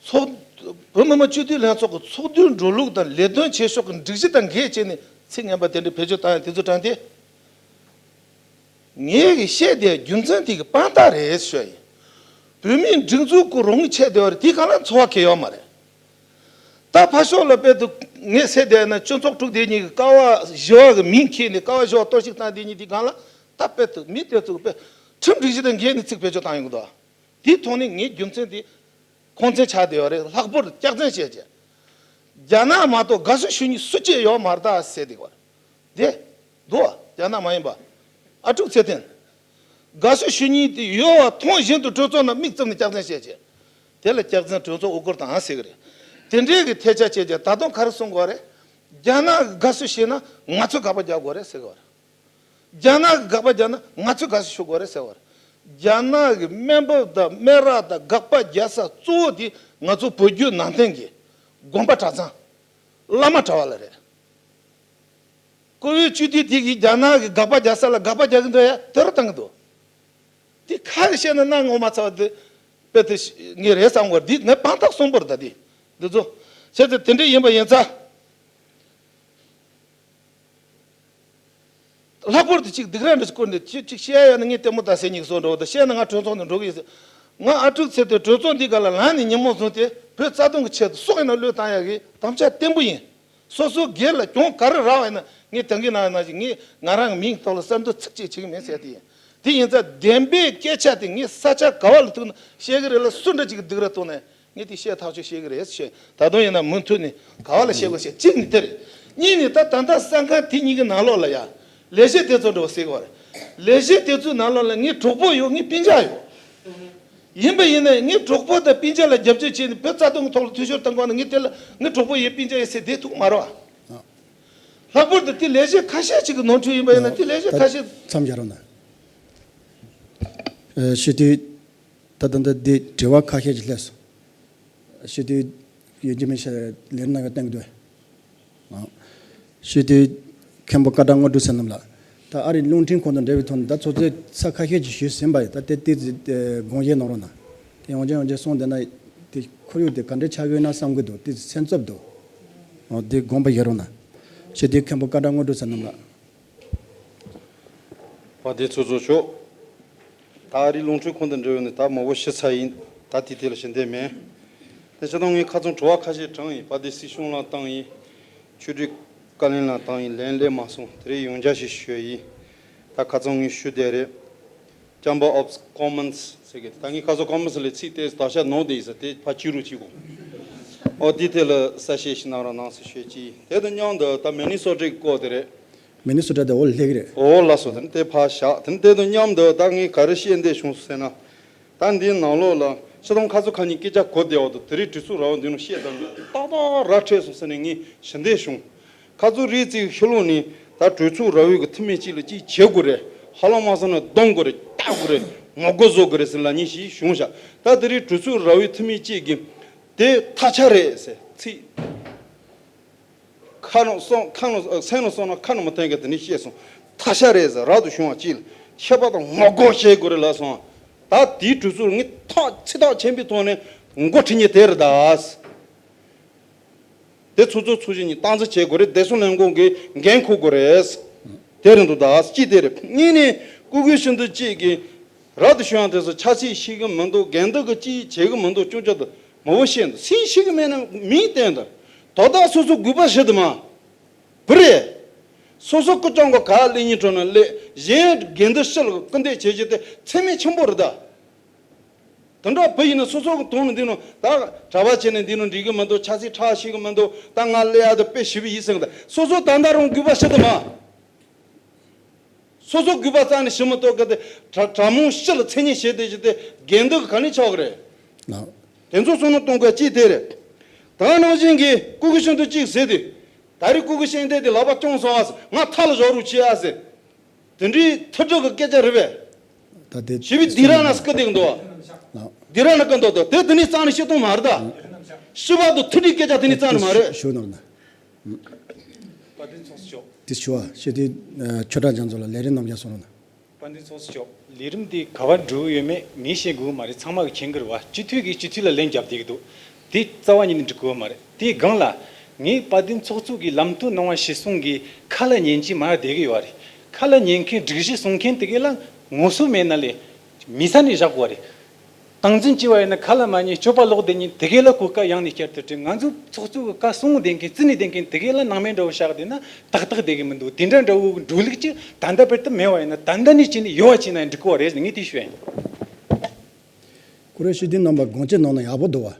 ཚོགས་བོད་མི་མང་སྤྱི་འཐུས་ལྷན་ཚོགས་ཀྱི་ཚོགས་འདུའི་འགྲོ་ལུགས་དང་ལས་དོན་བྱེད་ཕྱོགས་ཀྱི་སྒྲིག་གཞི་དང་འགལ་བྱས་ནས་ཚིག་ངན་པ་དེ་འདྲ་བེད་སྤྱོད་བཏང་ཡ་དེ་ཚོ་དྲངས་ཏེ། ངས་ཀྱི་བཤད་དེ་རྒྱུ་མཚན་དེ་གི་དཔང་རྟགས་རེད་ཞུ་ཡ་ཡིན། བོད་མིའི་སྒྲིག་འཛུགས་ཀྱི་རོགས་དངུལ་ཆད་བསྡད་པ་རེད། དེའི་སྒང་ལ་འཚོ་བ་འཁེལ་ཡོད་མ་རེད། ད་ཕར་ཕྱོགས་ལ་དཔེ་དུ་ངས་ཟེར་བསྡད་ན་སྤྱི་ཚོགས་དྲུག་དེ་གཉིས་ཀྱི་ཀ་བ་བཞི་བ་གི་མིང་འཁྱེར་ནས་ཀ་བ་བཞི་བ་གཏོར་བཤིག་བཏང་དེ་གཉིས་དེའི་སྒང་ལ་ད་དཔེ་དུ་མི་དེ་ཚོ་དཔེ་ཁྲིམས་སྒྲིག་གཞི་དང་འགལ་ནས་ཚིག་བེད་སྤྱོད་བཏང་ཡོང་གི་འདུག་དེའི་ཐོག་ནས་ངས་རྒྱུ་མཚན་དེ་ཁུངས་བཙན་ཆགས་བསྡད་ཡོད་རེད། ལྷག་པར་དུ་སྐྱག་རྫུན་བཤད་བྱས། རྒྱ་ནག་མ་གཏོགས་དགའ་བསུ་ཞུ་མཁན་སུ་གཅིག་ཡོད་མ་རེད་ད་ཟེར་བསྡད་ཡོད་རེད། དེ་འདུག་བ། རྒྱ་ནག་མ་ཡིན་པ། ཨ་ཀྲུག་ཚེ་བརྟན། དགའ་བསུ་ཞུ་མཁན་དེ་ཡོད་པ་མཐོང་བཞིན་དུ་གྲོས་ཚོགས་ནང་མིག་བཙུམ་ནས་སྐྱག་རྫུན་བཤད་བྱས། དེ་ལ་སྐྱག་རྫུན་གྲོས་ཚོགས་དབུ་སྐོར་དང་ཟེར་གི་རེད། དེ་འདྲའི་གི་ཐལ་ཆ་བྱས་བྱས་ད་དུང་ག་རེ་གསུང་དགོས་རེད། རྒྱ་ནག་གིས་དགའ་བསུ་བྱས་ན་ང་ཚོས་དགག་པ་རྒྱག་དགོས་རེད་ཟེར་གི་རེད། རྒྱ་ནག་གིས་དགག་པ་རྒྱག་ན་ང་ཚོས་དགའ་བསུ་ཞུ་དགོས་རེད་ཟེར་བ་རེད། རྒྱ་ནག་གི་སྨན་པ་དང་སྨན་ར་དང་དགག་པ་རྒྱག་ས་གཙོ་བོ་དེ་ང་ཚོ་བོད་བརྒྱུད་ནང་བསྟན་གྱི་དགོན་པ་གྲྭ་ཚང་། བླ་མ་གྲྭ་བ་ལ་རེད། བཀུར་འོས་སྤྱི་འཐུས་དེ་གིས་རྒྱ་ནག་གི་དགག་པ་རྒྱག་ས་ལ་དགག་པ་རྒྱག་གི་འདུག་ཡ་དེ་རུ་བཏང་གི་འདུག་དེ་ཁ་གིས་བཤད་ན་གནའ་ངོ་མ་ཚ་བ་དེ་དཔེ་དེ་ངས་རེད་བསམ་གི་རེད། འདི་ངའི་དཔང་རྟགས་གསུམ་པོ་རེད་ད་དེ། འདི་ཚོ་བྱས་ཙང་དེ་འདྲ་ཡིན་པ་ཡིན་ཙང་། ལྷག་པར་དུ་གཅིག་སྡིགས་ར་འདྲ་ཞིག་བསྐུར་ནས་གཅིག་གཅིག་བཤད་ཡ་ཡོད་ན་ངས་ལྟད་མོ་ལྟ་སའི་ཉིག་སོ་འགྲོ་བ་དང་། བཤད་ན་ང་གྲོས་ཚོགས་ནང་འགྲོ་གི་ཡིན་ཟེར། ང་ཨ་ཀྲུག་ཚེ་བརྟན་གྲོས་ཚོགས་འདི་ག་ལ་ལངས་ནས་ཉིན་མོ་བཟུང་སྟེ་བོད་རྩ་དོན་གྱི་ཆེད་དུ་སྲོག་ཡིན་ན་བློས་བཏང་ཡ་གི་དམ་བཅའ་བརྟན་པོ་ཡིན། སོ་སོ་སྒེར་ལ་གྱོང་ག་རེ་རག་པ་ཡིན་ན་ངས་ད་གིན་ནང་ནང་བཞིན་ངས་ང་རང་གི་མིང་ཐོག་ལ་གསར་འདོན་ཚིག་གཅིག་བྱེད་ཀྱི་མེད་ཟེར་དེ་ཡིན། དེ་ཡིན་ཙང་བདེན་པའི་སྐད་ཆ་དེ་ངས་ས་ཆ་ག་བ་ལ་ཐུག་ན་བཤད་གི་རེད་ལ། སུ་འདྲ་ཅིག་གིས་སྡིགས་ར་གཏོང་ནས་ངས་དེ་བཤད་ཐག་ཆོད་བཤད་གི་རེད་ཟེར་བཤད། ད་དུང་ཡིན་ན་མུ་མཐུད་ནས་ག་བ་ལ་བཤད་དགོས་བཤད། གཅིག་ནི་དེ་རེད། གཉིས་ནི་ད་ད་ལྟ་གསར་ཁང་དེ་གཉིས་ཀྱི་ནང་ལོགས་ལ་ཡ་ལས་བྱེད་དེ་ཚོ་འདྲ་བོ་ཟེར་གི་བ་རེད། ལས་བྱེད་དེ་ཚོའི་ནང་ལོགས་ལ་ངའི་གྲོགས་པོ་ཡོད། ངའི་སྤུན་ཀྱག་ཡོད། ཡིན་པ་ཡིན་ན་ངའི་གྲོགས་པོ་དང་སྤུན་ཀྱག་ལ་རྒྱབ་སྐྱོར་བྱས་ནས་བོད་རྩ་དོན་གྱི་ཐོག་ལ་འཐུས་ཤོར་བཏང་གི་ཡོད་ན་ངས་དེ་ལ་ངའི་གྲོགས་པོ་ཡིན་སྤུན་ཀྱག་ཡིན་ཟེར་བསྡད་ཐུབ་ཀྱི་མ་རེད་བ། ལྷག་པར་དུ་དེ་ལས་བྱེད་ཁ་ཤས་ཅིག་གི་ནོར་འཁྲུལ་ཡིན་པ་ཡིན་ན་དེ་ལས་བྱེད་ཁ་ཤས། མཚམས་སྦྱར་རོགས་གནང་། ཨ། སྤྱི་འཐུས། ད་ལྟ་འདི་དྲི་བ་ཁ་ཤས་ཅིག་སླེབས་སོང་། སྤྱི་འཐུས་ཡོད་ཀྱི་མིན་ཤག་ལན་གནང་གི་བསྟན་འདུག་ཨ། སྤྱི་འཐུས་མཁན་པོ་སྐད་གྲགས་དངོས་གྲུབ་བསོད་ནམས་ལགས། ད་ཨ་རིའི་རླུང་འཕྲིན་ཁང་དང་འབྲེལ་བའི་ཐོག་ནས་ད་ཚོགས་གཙོས་ས་ཁ་ཤས་ཅིག་ཞུས་ཟིན་པ་ཡིན། ད་དེ་དེ་དགོངས་བཞེས་གནང་རོགས་གནང་། དེ་ཡང་བསྐྱར་ཡང་བསྐྱར་གསུངས་བསྡད་ན་དེ་ཁོར་ཡུག་དེ་ག་འདྲ་ཆགས་ཡོད་ན་བསམ་གྱི་འདུག་དེ་སེམས་འཚབ་འདུག་ཨོ། དེ་དགོངས་པ་བཞེས་རོགས་གནང་། སྤྱི་འཐུས་མཁན་པོ་སྐད་གྲགས་དངོས་གྲུབ་བསོད་ནམས་ལགས། པ་དེ་ཚོ་ཚོ་ཆོག་ད་ཨ་རིའི་རླུང་འཕྲིན་ཁང་དང་འབྲེལ་བའི་ནས་ད་མང་པོ་ཞུས་ཚར་ཡིན། ད་དེ་དེ་ལ་ཞུ་འདོད་མེད། དེ་ཕྱིར་ད་ངས་ཁ་ཚང་དྲི་བ་ཁ་ཤས་དྲངས་ཡིན། པ་དེ་སྲིད་སྐྱོང་ལ་བཏང་ཡིན། ཆོས་སྒྲོན་བཀའ་བློན་ལ་བཏང་ཡིན། ལན་སླེབས་མ་སོང་། དེ་རིང་ཡང་བསྐྱར་ཞིག་ཞུ་ཡིན། ད་ཁ་ཚང་ངས་ཞུ་བསྡད་རེད། Chamber of Commerce ཟེར་གི། ད་ངས་ཁ་སང་Commerce ལ་ཚིག་དེ་དག་ཆ་ནོར་བསྡད་ཡིན་ཟེར། དེ་ཕར་བཅུག་རོགས་བྱེད་དགོས། ཨོ། དེ་དེ་ལ་གསལ་བཤད་ཞིག་གནང་རོགས་གནང་ཟེར་ཞུས་ཀྱིས། དེ་དང་མཉམ་དུ་ད་མི་ནི་སོ་ཊའི་སྐོར་དེ་རེད། མི་ནི་སོ་ཊ་དེ་འོག་ལ་སླེབས་ཀྱི་རེད། འོག་ལ་སོ། དེ་ནི་དེ་ཕར་བཞག་དེ་ནི་དེ་དང་མཉམ་དུ་ད་ངས་ག་རེ་བཤད་འདོད་བྱུང་ཟེར་ན། ད་འདིའི་ནང་ལོགས་ལ་སྤྱིར་བཏང་ཁ་སང་ཁ་ཉིན་སྐད་ཆ་གོ་བསྡད་པ་དང་དེ་རིང་གྲོས་ཚོགས་ར་བ་འདི་ནང་བཤད་དང་ཏག་ཏག་ར་འཕྲོད་སོང་ཟེར་ནས་ངས་ཞུ་འདོད་བྱུང་། ཁ་སང་རེས་གཅིག་ཕྱི་ལོགས་ནས་ད་གྲོས་ཚོགས་ར་བའི་གི་འཐུས་མི་གཅིག་ལ་གཅིག་བྱེད་དགོས་རེད། ཧ་ལམ་མ་སོང་ན་རྡུང་དགོས་རེད། བརྡབ་དགོས་རེད། ངོ་རྒོལ་བཟོ་དགོས་རེད་ཟེར་ལབ་མཁན་ཞིག་བྱུང་ཤག་ད་དེ་རིང་གྲོས་ཚོགས་ར་བའི་འཐུས་མི་གཅིག་གིས་དེ་ཐག་ཆོད་རེད་ཟེར། ཚིག་ཁ་ནང་སོང་། ཁ་ནང་། སེམས་ནང་སོང་ན་ཁ་ནང་མི་འཐེན་གི། དེ་ནས་བཤད་སོང་། ཐག་ཆོད་རེད་ཟེར། རབ་ཏུ་བྱུང་བ་གཅིག་ལ་ཁྱད་པར་དུ་ངོ་རྒོལ་བྱེད་དགོས་རེད་ལབ་སོང་། ད་དེའི་གྲོས་ཚོགས་ངས་ཐག་ཚིག་ཐག་ཆོད་པོའི་ཐོག་ནས་འགོ་ཁྲིད་མཁན་དེ་རེད་ད། དེ་ཚོགས་གཙོ་ཚོགས་གཞོན་གཉིས་སྟངས་འཛིན་བྱེད་དགོས་རེད། བདེ་སྲུང་ལས་ཁུངས་ཀྱི་འགན་འཁུར་དགོས་རེད། དེ་རེད་འདུག་ད་གཅིག་དེ་རེད། གཉིས་ནས་སྐུ་སྒེར་ཞུ་འདོད་གཅིག་གིས་རབ་ཏུ་བྱུང་བ་དེ་ཚོ་ཆབ་སྲིད་ཤེས་གི་མི་འདུག་འགལ་ཟླ་གི་གཅིག་བྱེད་གི་མི་འདུག་སྐྱོན་ཆ་དུ་མང་པོ་བཤད་འདུག་སུས་ཤེས་གི་མེད་ན་མིང་བསྟན་དང་། དོ་བདག་སོ་སོ་དགོས་པ་ཞིག་དུ་མ། བུ་རེད། སོ་སོ་སྐུ་སྐྱོང་གི་ག་ལེ་ཉིན་གྲོ་ན་ལེ་གཞན་འགལ་འདུ་ཕྱི་ལ་སྐུལ་འདེད་བྱེད་རྒྱུ་དེ་ཚད་མེད་ཆེན་པོ་རེད་ད། དེ་འདྲ་བུ་ཡིན་ན་སོ་སོ་གི་དོན་ནི་འདི་ནོ་ད་གྲྭ་པ་བྱས་ནས་འདི་ནོ་འགྲིག་གི་མི་འདུག་ཆབ་སྲིད་ཁྲག་ཤེས་གི་མི་འདུག་ད་ང་ལེ་ཡ་དུ་དཔེ་ཞིབ་ཡིན་ཟེར་གི་ད། སོ་སོ་ད་ལྟ་རང་དགོས་པ་ཞིག་དུ་མ། སོ་སོ་དགོས་པ་རྩ་ནས་ཞུ་མི་ཐུབ་གི་དེ་གྲ་གྲ་མོང་ཕྱི་ལ་མཚན་སྙན་བྱེད་དེ་ཞིག་དེ་འགལ་འདུ་གི་ག་ནས་ཆགས་གི་རེད། ལགས། དེ་ཚོ་བསམ་བློ་གཏོང་དགོས་གཅིག་དེ་རེད། ད་ནང་བཞིན་གྱི་སྐུ་སྒེར་ཞུ་འདོད་གཅིག་ཟེར་དུས། ད་རེས་སྐུ་སྒེར་ཞུ་འདོད་དེ་ལག་པ་བརྐྱངས་སོང་ཨ་ཟེར། ང་མཐའ་ལ་བཞག་རོགས་བྱེད་ཨ་ཟེར། དེ་འདྲའི་ཐུབ་དྲག་གི་སྐད་ཆ་རེད་པས། ད་དེ་ཞི་བའི་སྡིགས་ར་ན་སྐུ་འདེགས་འདུག་ལགས། སྡིགས་ར་ན་སྐུ་འདེགས་འདུག་དེ་དེ་ནས་རྩ་ནས་བཤད་སྟངས་མ་རེད་ད། ཞི་བ་དང་མཐུན་སྒྲིལ་སྐད་ཆ་དེ་ནས་རྩ་ནས་མ་རེད། ཞུ་ནོར་ན། དཔལ་ལྡན་ཚོགས་གཙོ་མཆོག་དེ་ཞུ་བ་ཞུ་དུས་ཆོས་གྲགས་རྒྱ་མཚོ་ལ་ལས་རིམ་རྣམས་ཀྱང་གསུང་རོགས་གནང་། དཔལ་ལྡན་ཚོགས་གཙོ་མཆོག་ལས་རིམ་དེ་ག་བར་འགྲོ་གི་ཡོད་མེད་ངས་ཤེས་དགོས་མ་རེད། ཚང་མ་གིས་མཁྱེན་གི་རེད་བ། སྤྱི་འཐུས་ཀྱིས་སྤྱི་འཐུས་ལ་ལན་རྒྱབ་བསྡད་ཀྱི་འདུག་དེ་རྩ་བ་ཉིད་ནས་འགྲིག་གི་ཡོད་མ་རེད། དེའི་སྒང་ལ་ངས་དཔལ་ལྡན་ཚོགས་གཙོ་གིས་ལམ་སྟོན་གནང་བ་གཞིར་བཟུང་གིས་ཁ་ལ་ཉན་གྱི་མར་བསྡད་ཀྱི་ཡོད་རེད། ཁ་ལ་ཉན་མཁན་སྒྲིག་གཞི་སྲུང་མཁན་དེ་གས་ལ་ངོ་སོ་མེད་ན་ལས་མི་ས་ནས་བཞག་དགོས་རེད། སྟངས་འཛིན་བྱས་པ་ཡིན་ན་ཁ་ལ་མ་ཉན་སྤྱོད་པ་ལོག་བསྡད་མཁན་དེ་གས་ལ་གོ་སྐབས་ཡང་ནས་བསྐྱར་དུ་སྤྲད། ང་ཚོ་ཚོགས་གཙོ་གི་བཀའ་གསུང་བསྡད་མཁན་རྩིས་ནས་བསྡད་མཁན་དེ་གས་ལ་སྣང་མེད་འདྲ་བོ་བཞག་བསྡད་ན་ཏག་ཏག་བསྡད་གི་མི་འདུག་དེ་འདྲ་འདྲ་བོ་འགྲོ་ལུགས་ཅིག་ད་ལྟ་བར་དུ་མེད་པ་ཡིན་ན་ད་ལྟ་ནས་བྱས་ནས་ཡོད་པ་བྱས་ན་འགྲིག་གི་རེད་ངས་དེ་ཞུ་ཡིན། ཁོ་རེ་ཤི་དེ་རྣམ་པ་དགོངས་ཆེད་གནང་ན་ཡག་པོ་འདུག་བ།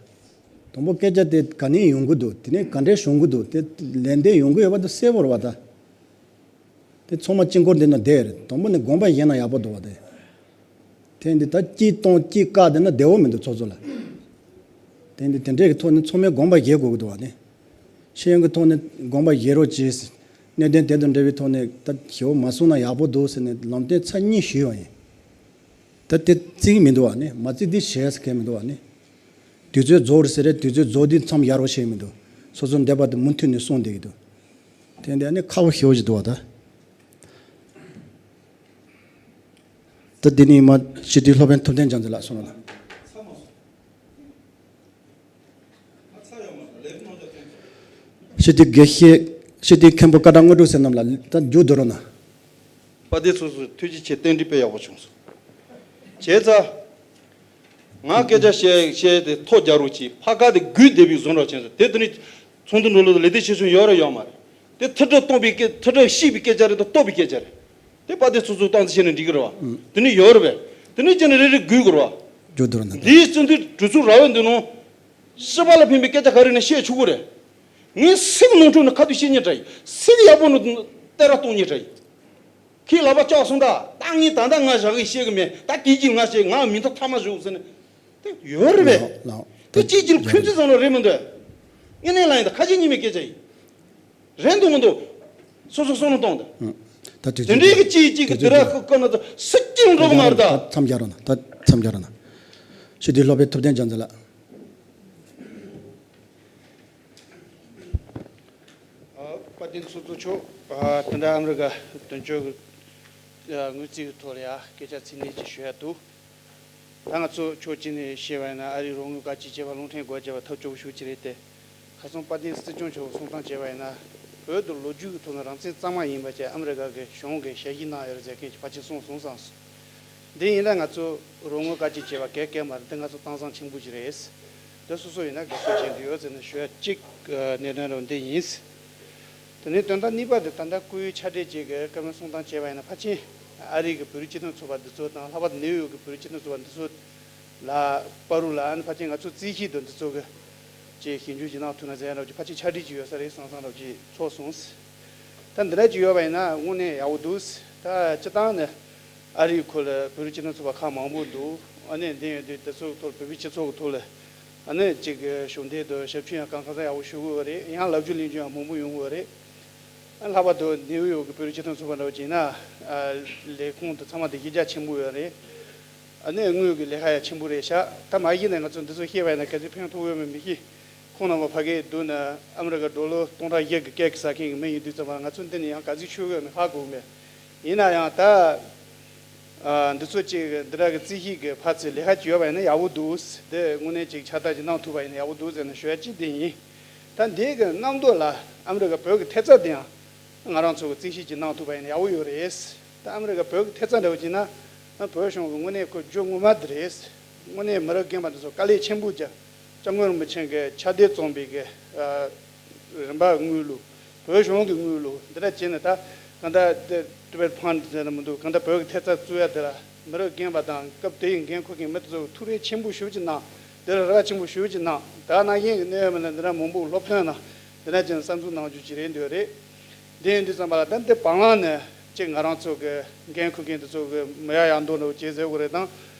དང་པོ་སྐད་ཆ་དེ་ག་ནས་ཡོང་གི་འདུག་དེ་ནས་ག་འདྲས་བྱུང་གི་འདུག་དེ་ལན་འདེབས་ཡོང་གི་ཡོད་པ་དེ་གསལ་པོ་རེད་བ་ད། དེ་ཚང་མ་དཀྱིལ་འཁོར་འདི་ན་བསྡད་རེད། དང་པོ་ནས་དགོངས་པ་བཞེས་ན་ཡག་པོ་འདུག་བ་དེ། དེ་འདི་ད་སྐྱིད་གཏོང་སྐྱིད་བཀག་བསྡད་ན་བདེ་བོ་མི་འདུག་ཚོགས་གཙོ་ལ། དེ་འདི་དེ་འདྲས་ཀྱི་ཐོག་ནས་ཚང་མས་དགོངས་པ་བཞེས་དགོས་ཀྱི་འདུག་བ་དེ། ཤེས་ཡོན་གྱི་ཐོག་ནས་དགོངས་པ་བཞེས་རོགས་གྱིས། གནད་དོན་དེ་དང་འབྲེལ་བའི་ཐོག་ནས་ད་ཞེ་པོ་མ་གསུངས་ན་ཡག་པོ་འདུག་ཟེར་ནས་ལམ་སྟོན་ཚར་གཉིས་ཞུས་པ་ཡིན། ད་དེ་བརྩི་གི་མི་འདུག་བ་ནི་མ་བརྩི་དེ་བྱས་ཟེར་མཁན་མི་འདུག་བ་ནི། དུས་ཚོད་རྫོགས་རེད་ཟེར་རེད། དུས་ཚོད་རྫོགས་དུས་མཚམས་ཡར་རོ་བྱེད་མི་འདུག་སོ་སོ་འདས་པ་དེ་མུ་མཐུད་ནས་གསུངས་བསྡད་ཀྱི་འདུག་དེ་འདི་ནི་ཁག་པོ་ཞེ་པོ་ཞིག་འདུག་བ་ད། ད་འདི་ནི་མ་སྤྱི་འཐུས་སློབ་དཔོན་ཐུབ་བསྟན་རྒྱ་མཚོ་ལགས་གསུངས་རོགས་གནང་། སྤྱི་འཐུས་དགེ་བཤེས། སྤྱི་འཐུས་མཁན་པོ་སྐད་གྲགས་དངོས་གྲུབ་ཟེར་རྣམས་ལ་ད་མཇུག་བསྡུ་རོགས་གནང་། པ་དེ་ཚོ་ཚོ་ཐུགས་རྗེ་ཆེ། རྟེན་འབྲེལ་དཔེ་ཡག་པོ་བྱུང་སོང་། བྱས་ཙང་། ང་སྐད་ཆ་བཤད་བཤད་དེ་ཐོ་རྒྱག་རོགས་གྱིས། ཕ་ག་དེ་སྒུལ་བསྡད་པའི་བཟོ་འདྲ་བྱས་སོང་། དེ་དེ་ནི་ཚོགས་འདུ་འགྲོ་ལུགས་ལས་དེ་ཆེ་ཆུང་ཡོད་རེད་ཡོད་མ་རེད། དེ་ཐུབ་སྒྲ་གཏོང་པའི་སྐད། ཐུབ་སྒྲ་བཤིག་པའི་སྐད་ཆ་རེད་དང་གཏོར་བའི་སྐད་ཆ་རེད། དེ་དཔལ་ལྡན་ཚོགས་གཙོ་སྟངས་འཛིན་བྱས་ནས་འགྲིག་གི་རེད་བ། དེ་ནི་ཡོད་རེད་པས། དེ་ནི་ཅི་ནས་རེ་རེ་དགོས་དགོས་རེད་བ། འདིའི་བརྩོན་འགྲུས་གྲོས་ཚོགས་ར་བའི་འདི་ནང་། སྤྱི་པ་ལ་ཕན་པའི་སྐད་ཆ་ག་རེ་ནས་བཤད་ཆོག་གི་རེད། ངས་སེམས་ནང་ཁྲོད་ནས་ཁ་ཐུག་བཤད་ཉན་དྲ་ཡིན། སེམས་ཡག་པོ་ནས་བསྟན་ར་གཏོང་ཉན་དྲ་ཡིན། ཁྱེད་ལག་པ་བཅག་སོང་ད། ད་ངས་ད་ལྟ་ང་བཞག་གི་བཤད་གི་མེད། ད་སྐད་ཅིག་ང་བཤད། ང་མི་འདི་ཐ་མ་བཞུགས་ཟེར་ནས། དེ་ཡོད་རེད་པས། ལགས་ལགས། དེ་གཅིག་གཅིག་ལ་འཁོན་འཛིན་བཟང་ལོ་རེད་མི་འདུག་ངས་ནས་ལ་ཡིན་ད་ཁ་ཞེ་གཉིས་མེད་སྐད་ཆ་ཡིན། རེད་འདུག་མི་འདུག་སོ་སོ་བསམ་བློ་གཏོང་དང་། ད་དེ་དེ་འདྲའི་གི་གཅིག་གཅིག་གི་དེ་དེ་ར་ཁོ་ཀ་ན་ད་སྲིད་སྐྱོང་འགྲོ་གི་མ་རེད་ད། མཚམས་སྦྱར་རོགས་གནང་། ད་མཚམས་སྦྱར་རོགས་གནང་། ཞུ་དེ་སློབ་དཔོན་ཐུབ་བསྟན་རྒྱལ་མཚན་ལགས། ཨ། དཔལ་ལྡན་ཚོགས་གཙོ་མཆོག་ཨ། དེ་འདྲ་ཨ་མི་རི་ཀ་དོན་གཅོད་ཀྱི་ཨ། དངུལ་རྩིས་ཀྱི་ཐོག་ལ་ཡ་སྐད་ཆ་ཚིག་གནས་ཅིག་ཞུ་ཡ་འདུག་ད་ང་ཚོ་ཕྱོགས་གཅིག་ནས་བཤད་པ་ཡིན་ན། ཨ་རིའི་རོགས་དངུལ་བཀག་སྐྱིལ་བྱས་པ་རླུང་འཕྲིན་སྒོ་བརྒྱབ་པ་ཐབས་སྐྱོ་པོ་ཞེ་པོ་ཅིག་རེད་དེ། ཁ་སང་དཔལ་ལྡན་སྲིད་སྐྱོང་མཆོག་གིས་གསུང་སྟངས་བྱས་པ་ཡིན་ན། བོད་དུ་ལོ་རྒྱུས་ཀྱི་ཐོག་ནས་རང་བཙན་གཙང་མ་ཡིན་པ་བཅས་ཨ་མི་རི་ཀ་གི་གཞུང་གིས་ཞལ་བཞེས་གནང་ཡོད་རེད་ཟེར་མཁན་ཞིག་ཕལ་ཆེར་གསུངས་སོང་བསམ་སོང་། འདི་ཡིན་ན་ང་ཚོ་རོགས་དངུལ་བཀག་སྐྱིལ་བྱས་པ་གལ་གལ་མ་རེད། འདི་ང་ཚོ་གཏམ་བཟང་ཆེན་པོ་ཞིག་རེད། འདི་སོ་སོ་ཡིན་ན་དགའ་བསུ་བྱེད་འདོད་ཡོད་ཟེར་ནས་ཞུ་ཡ་གཅིག་གནད་དོན་རུ་འདི་ཡིན། དེ་ནས་དོན་དག་གཉིས་པ་དེ་ད་ལྟ་སྐུའི་ཕྱག་བྲིས་ཅིག་གི་བཀའ་མོལ་གསུང་སྟངས་བྱས་པ་ཡིན་ན། ཕལ་ཆེར་ཨ་རི་གི་བོད་རིགས་སྤྱི་མཐུན་ཚོགས་པ་འདི་ཚོ་དང་། ལྷག་པར་དུ་ནེའུ་ཡོག་གི་བོད་རིགས་སྤྱི་མཐུན་ཚོགས་པ་འདི་ཚོ་ལ་བར་དུ་ལ་ཨ་ནི་ཕལ་ཆེར་ང་ཚོ་རྩིས་ཞིབ་དང་འདི་ཚོ་གི་ཅིག་ཞིབ་འཇུག་ཅིག་གནང་ཐུབ་ན་ཟེར་ཡ་འདྲ་བོ་ཅིག་ཕལ་ཆེར་ཕྱག་བྲིས་ཅིག་ཡོད་ས་རེད་བསམ་བསམ་འདྲ་བོ་ཅིག་ཚོར་སོང་། ད་འདི་འདྲ་ཅིག་ཡོད་པ་ཡིན་ན་དངོས་གནས་ཡག་པོ་འདུག་ད་སྤྱིར་བཏང་ནས་ཨ་རིའི་ཁུལ་ལ་བོད་རིགས་སྤྱི་མཐུན་ཚོགས་པ་ཁག་མང་པོ་འདུག་ཨ་ནི་འདི་ཡོད་དུས་དེ་ཚོའི་ཐོག་བོད་པའི་སྤྱི་ཚོགས་ཀྱི་ཐོག་ལ་ཨ་ནི་ཅིག་གི་ཞུ་འདེད་དང་ཞབས་ཞུ་ཡང་གང་གང་ས་ཡག་པོ་ཞུ་གི་ཡོད་རེད། ཡང་ལབ་རྒྱུ་གླེང་རྒྱུ་ཡང་མང་པོ་ཡོང་གི་ཡོད་རེད། ཨ་ལྷག་པར་དུ་ནེའུ་ཡོག་གི་བོད་རིགས་སྤྱི་མཐུན་ཚོགས་པ་འདྲ་བོ་ཅིག་ཡིན་ན། ཨ་ལས་ཁུངས་དང་ཚང་མ་དེ་གཞི་རྒྱ་ཆེན་པོ་ཡོད་རེད། ཨ་ནི་དངུལ་གྱི་ལས་ཀ་ཡང་ཆེན་པོ་རེད་ཤག་ད་མ་གཞི་ནས་ང་ཚོ་འདི་ཚོ་ཤེས་པ་ཡིན་ན་ག་ཚོད་ཕན་ཐོགས་ཡོད་མེད་མི་ཤེས། ཁོང་རྣམ་པ་ཕ་གིར་འདུག་ན་ཨ་མི་རི་ཀ་ཌོ་ལར་སྟོང་ཕྲག་བཞི་གི་སྐད་ཀྱི་ཟ་མཁན་གྱི་མི་ཡིན་དུས་ཙམ་པ། ང་ཚོ་འདི་ནས་ཡང་ག་ཚོད་ཤོད་ཡོད་མེད་ཧ་གོ་གི་མེད། ཡིན་ན་ཡང་ད་ཨ་འདི་ཚོ་ཅིག་འདི་འདྲ་གི་རྩིས་ཞིབ་ཀྱི་ཕར་ཚུར་ལས་ཀ་ཅིག་ཡོད་པ་ཡིན་ན་ཡག་པོ་འདུག་འདི་དངོས་གནས་ཅིག་ཕྱག་བསྟར་ཅིག་གནང་ཐུབ་པ་ཡིན་ན་ཡག་པོ་འདུག་ཟེར་ནས་ཞུ་ཡ་གཅིག་འདི་ཡིན། ད་འདི་གི་གནམ་མདོ་ལ་ཨ་མི་རི་ཀ་བོད་ཀྱི་ཐེབས་རྩ་འདི་ཡང་ང་རང་ཚོ་གི་རྩིས་ཞིབ་ཅིག་གནང་ཐུབ་པ་ཡིན་ན་ཡག་པོ་ཡོད་རེད། ད་ཨ་མི་རི་ཀ་བོད་ཀྱི་ཐེབས་རྩ་འདྲ་བོ་ཅིག་ན། བོད་གཞུང་གི་དངོས་གནས་ཁོ་རྒྱུ་ངོ་མ་འདི་རེད། དངོས་གནས་མི་རབས་རྒན་པ་འདི་ཚོ་དཀའ་ལས་ཆེན་པོ་བརྒྱབ། སྐྱབས་མགོན་རིན་པོ་ཆེ་གི་ཕྱག་དེབ་བརྩམས་པའི་གི་ཨ་རིན་པ་དངུལ་ལོ། བོད་གཞུང་གི་དངུལ་ལོ། འདི་འདྲ་བྱས་ནས་ད་གང་ལྟར་དེ་ཊི་བེཊ་ཕན་ཌི་ཟེར་ན་མི་འདུག་གང་ལྟར་བོད་ཀྱི་ཐེབས་རྩ་བཙུགས་ཡ་དེ་ལ་མི་རབས་རྒན་པ་དང་སྐབས་དེ་ཡི་འགན་འཁུར་མཁན་མི་དེ་ཚོ་ཐུགས་རེ་ཆེན་པོ་ཞེ་པོ་ཅིག་གནང་། དེ་ལ་རེ་བ་ཆེན་པོ་ཞེ་པོ་ཅིག་གནང་། ད་ནང་བཞིན་གྱི་གནས་ཡོད་མི་ལ་འདི་འདྲ་མང་པོ་སློབ་སྟོན་གནང་། འདི་འདྲ་བྱས་ནས་གསར་འཛུགས་གནང་རྒྱུ་ཅིག་རེད་འདོད་རེད། འདི་ཡིན་དུས་ཙམ་པ་ལ་ད་འདི་བར་ལམ་ནས་ཅིག་ང་རང་ཚོ་གི་འགན་འཁུར་མཁན་དེ་ཚོ་གི་མི་ཡག་ཡག་མདོག་འདྲ་བོ་བྱེད་ཟེར་དགོས་རེད་དང་།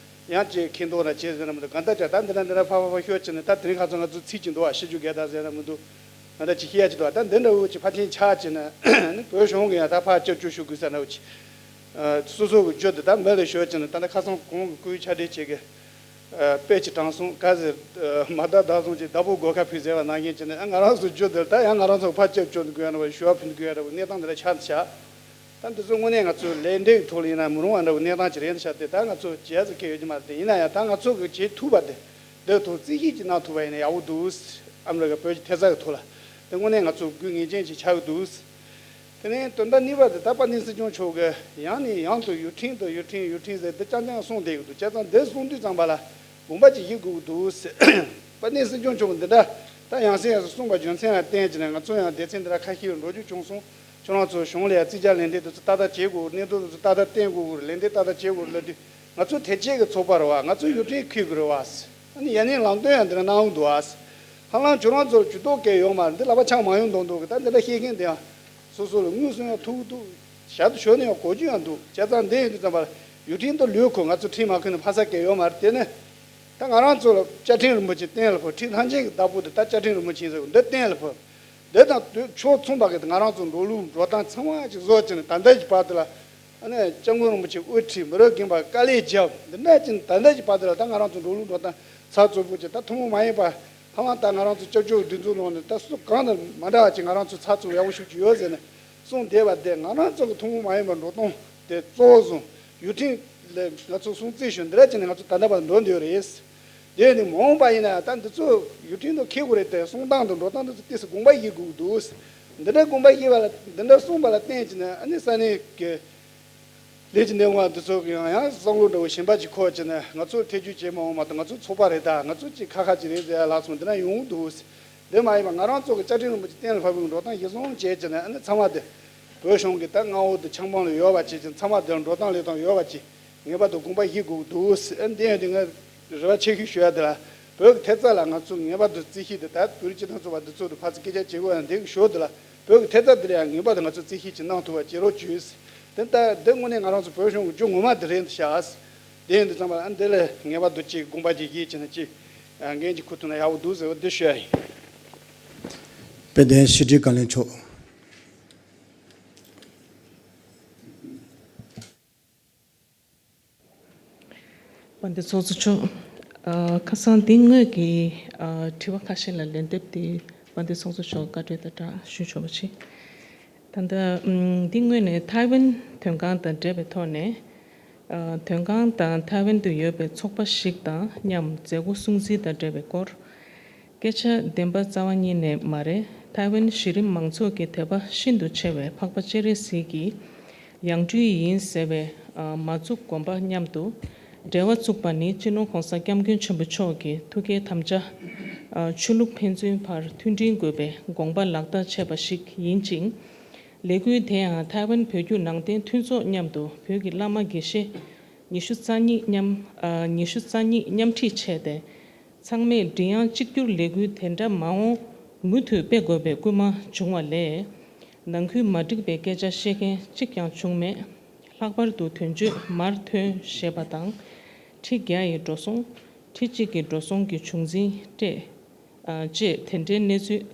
ཡང་ཅིག་ཁེངས་མདོག་འདྲ་བྱེད་ཟེར་ན་མི་འདུག་གང་ལྟར་ཅིག་ད་འདི་འདྲ་འདི་འདྲ་ཕར་ཕར་ཕར་ཤོད་བྱས་ནས། ད་དེ་རིང་ཁ་སང་ང་ཚོ་ཚིག་ཅིག་འདུག་བ། ཤི་རྒྱུ་རྒས་དར་ཟེར་ན་མི་འདུག་གང་ལྟར་ཅིག་ཤི་ཡ་ཅིག་འདུག་ད་འདི་འདྲ་བོ་ཅིག་ཕར་ཕྱིན་ཆགས་བྱས་ནས་ནི་བོད་གཞུང་གི་ཡང་ད་ཕར་སྐྱབས་བཅོལ་ཞུ་དགོས་ས་འདྲ་བོ་ཅིག་སོ་སོ་གི་རྒྱུ་དེ་ད་མི་ལ་ཤོད་བྱས་ནས། ད་ལྟ་ཁ་སང་གོང་གི་སྐུའི་ཕྱག་བྲིས་ཅིག་གི་ཨ་དཔེ་ཅིག་དྲངས་སོང་། ག་ཟེར། ཨ་མ་བརྡ་བརྡ་སོང་ཅིག་བདག་པོ་སྒོ་ཁ་ཕུད་ཟེར་བ་ནང་བཞིན་བྱས་ནས། ཨ་ང་རང་ཚོ་རྒྱུ་འདིར་ད་ཡང་ང་རང་ཚོ་ཕར་སྐྱབས་བཅོལ་དགོས་ཡ་འདྲ་བ། ཞུ་བ་ཕུལ་དགོས་ཡ་འདྲ་བ་གནས་སྟངས་འདི་འདྲ་ཆགས་འདུག་ཤག་ད་འདི་ཚོ་དངོས་གནས་ང་ཚོ་ལས་འབྲས་ཀྱི་ཐོག་ལ་ཡིན་ན་མི་རུང་བ་འདྲ་བོ་གནས་སྟངས་ཅིག་རེད་འདུག་ཤག་དེ་ད་ང་ཚོ་བྱེད་ས་གང་ཡོད་ཀྱི་མ་རེད། དེ་ཡིན་ན་ཡང་ད་ང་ཚོ་གི་བྱེད་ཐུབ་པ་དེ་འདི་ཐོག་རྩིས་ཞིབ་ཅིག་གནང་ཐུབ་པ་ཡིན་ན་ཡག་པོ་འདུག་ཨ་མི་རི་ཀ་བོད་ཀྱི་ཐེབས་རྩ་གི་ཐོག་ལ་དེ་དངོས་གནས་ང་ཚོ་དགོས་ངེས་ཅན་ཅིག་ཆགས་ཀྱི་འདུག་དེ་ནས་དོན་དག་གཉིས་པ་དེ་ད་དཔལ་ལྡན་སྲིད་སྐྱོང་མཆོག་གིས་ཡང་ནས་ཡང་དུ་ཡུ་ཊུར་ནི་དང་ཡུ་ཊུར་ནི་ཡུ་ཊུར་ནི་ཟེར་དེ་རྐྱང་རྐྱང་གསུངས་བསྡད་ཀྱི་འདུག་བྱས་ཙང་འདི་གསུང་དུས་ཙམ་པ་ལ་དགོངས་པ་ཅིག་བཞེས་དགོས་ཀྱི་འདུག་དཔལ་ལྡན་སྲིད་སྐྱོང་མཆོག་གིས་འདི་འདྲ་ད་ཡང་སེ་ཡང་སེ་གསུངས་པ་རྒྱུ་མཚན་ལ་བརྟེན་བྱས་ནས་ང་ཚོ་ཡང་སྡེ་ཚན་འདི་འདྲ་ཁ་ཤས་ལ་འགྲོ་རྒྱུ་བྱུང་སོང་། ཁྱོད་རང་ཚོ་གཞུང་ལ་ཡང་རྩིས་རྒྱག་ལན་འདེབས་དེ་ཚོ་ཏག་ཏག་བྱེད་དགོས། གནད་དོན་དེ་ཚོ་ཏག་ཏག་བསྟན་དགོས། ལན་འདེབས་ཏག་ཏག་བྱེད་དགོས་ལབ་དུས། ང་ཚོ་དེ་གཅིག་གི་ཚོགས་པ་རེད་བ། ང་ཚོ་ཡུ་ཊུར་ནི་འཁྱེར་དགོས་རེད་བ། ཨ་ནི་ཡ་ནི་ལམ་སྟོན་ཡང་འདི་འདྲ་གནང་གི་འདུག་བ། ཧ་ལམ་ཁྱོད་རང་ཚོར་ཇུས་གཏོགས་གང་ཡོད་མ་རེད། འདི་ལག་པ་འཆང་མ་ཡོང་མདོག་འདུག་གི་ད་འདི་འདྲ་བཤད་མཁན་དེ་ཡང་སོ་སོ་ལ་དངུལ་སོང་ཡང་ཐུག་འདུག་ཞབས་ཏོག་ཞུ་ནས་ཡང་གོ་རྒྱུ་ཡང་འདུག་བྱས་ཙང་འདི་ཡིན་དུས་ཙམ་པར་ཡུ་ཊུར་ནི་དང་ལོས་ཁོ་ང་ཚོ་ཁྲིམས་མ་ཁུར་ནས་ཕ་ས་གང་ཡོད་མ་རེད། དེ་ནས་ད་ང་རང་ཚོ་ལ་བཅའ་ཁྲིམས་རིན་པོ་ཆེ་གཏན་ལ་ཕབ། ཁྲིམས་ཐམས་ཅད་ཀྱི་བདག་པོ་དེ་ད་བཅའ་ཁྲིམས་རིན་པོ་ཆེ་ཡིན་ཟེར་གི་འདི་གཏན་ལ་ཕབ། འདི་དང་དུས་ཕྱོགས་མཚུངས་པ་གི་ང་རང་ཚོ་འགྲོ་ལུགས་འགྲོ་སྟངས་ཚང་མ་ཅིག་བཟོ་བྱས་ནས་ད་ལྟ་གི་བར་དུ་ལ། ཨ་ནི་སྐྱབས་མགོན་རིན་པོ་ཆེ་དབུ་ཁྲིད། མི་རབས་རྒན་པ་དཀའ་ལས་བརྒྱབ། འདི་འདྲ་ཅིག་ད་ལྟ་གི་བར་དུ་ལ་ད་ང་རང་ཚོ་འགྲོ་ལུགས་འགྲོ་སྟངས་ཚགས་ཚུད་པོ་ཅིག་ད་ཐུན་མོང་མ་ཡིན་པ་ཧ་ལམ་ད་ང་རང་ཚོ་སྐྱབས་བཅོལ་སྒྲིག་འཛུགས་ནང་ནས་ད་སུ་གང་དང་མ་འདྲ་བ་ཅིག་ང་རང་ཚོ་ཚགས་ཚུད་ཡག་པོ་ཞིག་ཅིག་ཡོད་ཟེར་ནས་གསུངས་བསྡད་པ་དེ། ང་རང་ཚོ་གི་ཐུན་མོང་མ་ཡིན་པ་འགྲོ་སྟངས་དེ་གཙོ་བོ་བཟུང་། ཡུ་ཊུར་ནི་ལ་ང་ཚོ་སྲུང་བརྩི་ཞུ་འདི་འདྲ་བྱས་ནས་ང་ཚོ་ད་ལྟ་བར་འགྲོ་འདོད་རེད། དེ་ནི་མ་འོངས་པ་ཡིན་ན་ད་འདི་ཚོ་ཡུ་ཊུར་ནི་དང་འཁྱེར་དགོས་རེད་དེ། གསུང་སྟངས་དང་འགྲོ་སྟངས་འདི་ཚོ་ཏོག་ཙམ་དགོངས་པ་བཞེས་དགོས་ཀྱི་འདུག་འདི་འདྲ་དགོངས་པ་བཞེས་པ་ལ་འདི་འདྲ་གསུངས་པ་ལ་བརྟེན་བྱས་ནས་ཨ་ནི་ས་གནས་ཀྱི་ལས་ཀྱི་གནས་དབང་འདི་ཚོ་གི་ཡང་ཡང་བསམ་བློ་འདྲ་བོ་གཞན་པ་ཅིག་འཁོར་བྱས་ནས་ང་ཚོ་ཐེ་བྱུས་བྱེད་མ་འོངས་མ་གཏོགས་ང་ཚོ་ཚོགས་པ་རེད་ད། ང་ཚོ་ཅིག་ཁ་ཁ་ཅིག་རེད་ཟེར་ཡ་ལ་སོགས་འདི་འདྲ་ཡོང་གི་འདུག་འདི་མ་ཡིན་པ་ང་རང་ཚོ་གི་བཅའ་ཁྲིམས་རིན་པོ་ཆེ་གཏན་ལ་ཕབ་པའི་འགྲོ་སྟངས་གཞིར་བཟུང་བྱས་བྱས་ནས་ཨ་ནི་ཚང་མ་དེ་ བོད་གཞུང་གི་ད་མངའ་འོག་ཏུ་ཆབ་འབངས་ལ་ཡོད་པ་བྱས་ཅིང་ཚང་མ་དེར་འགྲོ་སྟངས་ལས་སྟངས་ཡོད་པ་བྱས། ངེས་པར་དུ་དགོངས་པ་བཞེས་དགོས་ཀྱི་འདུག་ཟེར། ཨ་འདི་ཡང་དེ་ང་རེ་བ་ཆེ་ཤོས་ཞུ་ཡ་དེ་ལ། བོད་ཀྱི་ཐེབས་རྩ་ལ་ང་ཚོ་ངེས་པར་དུ་རྩིས་བཞེས་དེ་ད་བོད་རིགས་སྤྱི་མཐུན་ཚོགས་པ་འདི་ཚོ་དང་ཕར་ཚུར་སྐད་ཆ་བྱེད་དགོས་ཡ་འདི་ཞོར་དུ་ལ། བོད་ཀྱི་ཐེབས་རྩ་འདི་ལ་ཡང་ངེས་པར་དུ་ང་ཚོ་རྩིས་བཞེས་ཅིག་གནང་ཐུབ་པ་བྱེད་རོགས་བྱོས། དེ་ལྟ་དེ་དངོས་གནས་ང་རང་ཚོ་བོད་གཞུང་གི་རྒྱུ་ངོ་མ་དེ་རེད་འདུག་ཤག། དེ་ཡིན་དུས་ཙམ་པ་ཨ་འདི་ལ་ངེས་པར་དུ་ཅིག་དགོངས་པ་ཅིག་བཞེས་བྱས་ན་ཅིག་འགན་ཅིག་འཁུར་ཐུབ་ན་ཡག་པོ་འདུག་ཟེར་བ་འདི་ཞུ་ཡ་ཡིན། དཔལ་ལྡན་ཕྱི་དྲིལ་བཀའ་བློན་མཆོག། དཔལ་ལྡན་ཚོགས་གཙོ་མཆོག། ཨ་ཁ་སང་འདི་སྔོན་གྱི་ཨ་དྲི་བ་ཁ་ཤས་ལ་ལན་འདེབས་ཏེ་དཔལ་ལྡན་ཚོགས་གཙོ་མཆོག་བཀའ་འཁྲོལ་དང་སྦྲགས་ཞུ་ཆོག་པ་བྱེད། ད་ལྟ་ཨམ་འདི་སྔོན་ནས་ཐའེ་ཝན་དོན་ཁང་དང་འབྲེལ་བའི་ཐོག་ནས། ཨ་དོན་ཁང་དང་ཐའེ་ཝན་དུ་ཡོད་པའི་ཚོགས་པ་ཞིག་དང་མཉམ་མཛད་སྒོ་སྲུང་བརྩི་དང་འབྲེལ་བའི་སྐོར། སྐད་ཆ་བདེན་པ་རྩ་བ་ཉིད་ནས་མ་རེད། ཐའེ་ཝན་གཞི་རིམ་མང་ཚོགས་ཀྱི་དད་པ་ཤིན་ཏུ་ཆེ་བའི་འཕགས་པ་སྤྱན་རས་གཟིགས་ཀྱི་ཡང་སྤྲུལ་ཡིན་ཟེར་བའི་ཨ་མ་གཙུག་དགོན་པ་མཉམ་དུ་འབྲེལ་བ་བཙུགས་པ་ནི་སྤྱི་ནོར་༸གོང་ས་༸སྐྱབས་མགོན་ཆེན་པོ་མཆོག་གི་ཐུགས་བསྐྱེད་དམ་བཅའ་ཨ་ཆོས་ལུགས་ཕན་ཚུན་བར་མཐུན་སྒྲིལ་དགོས་པའི་དགོངས་པ་ལག་བསྟར་བྱས་པ་ཞིག་ཡིན་ཅིང་། ལས་འགུལ་དེ་ཡང་ཐའེ་ཝན་བོད་བརྒྱུད་ནང་བསྟན་མཐུན་ཚོགས་མཉམ་དུ་བོད་ཀྱི་བླ་མ་དགེ་བཤེས་ཉི་ཤུ་རྩ་གཉིས་མཉམ་ཨ་ཉི་ཤུ་རྩ་གཉིས་མཉམ་ཁྲིད་བྱས་ཏེ། ཚང་མས་མགྲིན་དབྱངས་གཅིག་གྱུར་ལས་འགུལ་དེ་འདྲ་མ་འོངས་མུ་མཐུད་སྤེལ་དགོས་པའི་སྐུལ་མ་བྱུང་བ་ལས། ནང་ཁུལ་མ་འགྲིག་པའི་སྐད་ཆ་བཤད་མཁན་གཅིག་ཀྱང་བྱུང་མེད། ལྷག་པར་དུ་དོན་བརྗོད་མར་ཐོན་ཞེས་པ་དང་། ཁྲི་བརྒྱ་ཡི་འགྲོ་སོང་། ཁྲི་གཅིག་གི་འགྲོ་སོང་གི་བྱུང་འཛིན་སྤྲད། ཨ་ཅེས་དེ་འདྲའི་གནས་ཚུལ།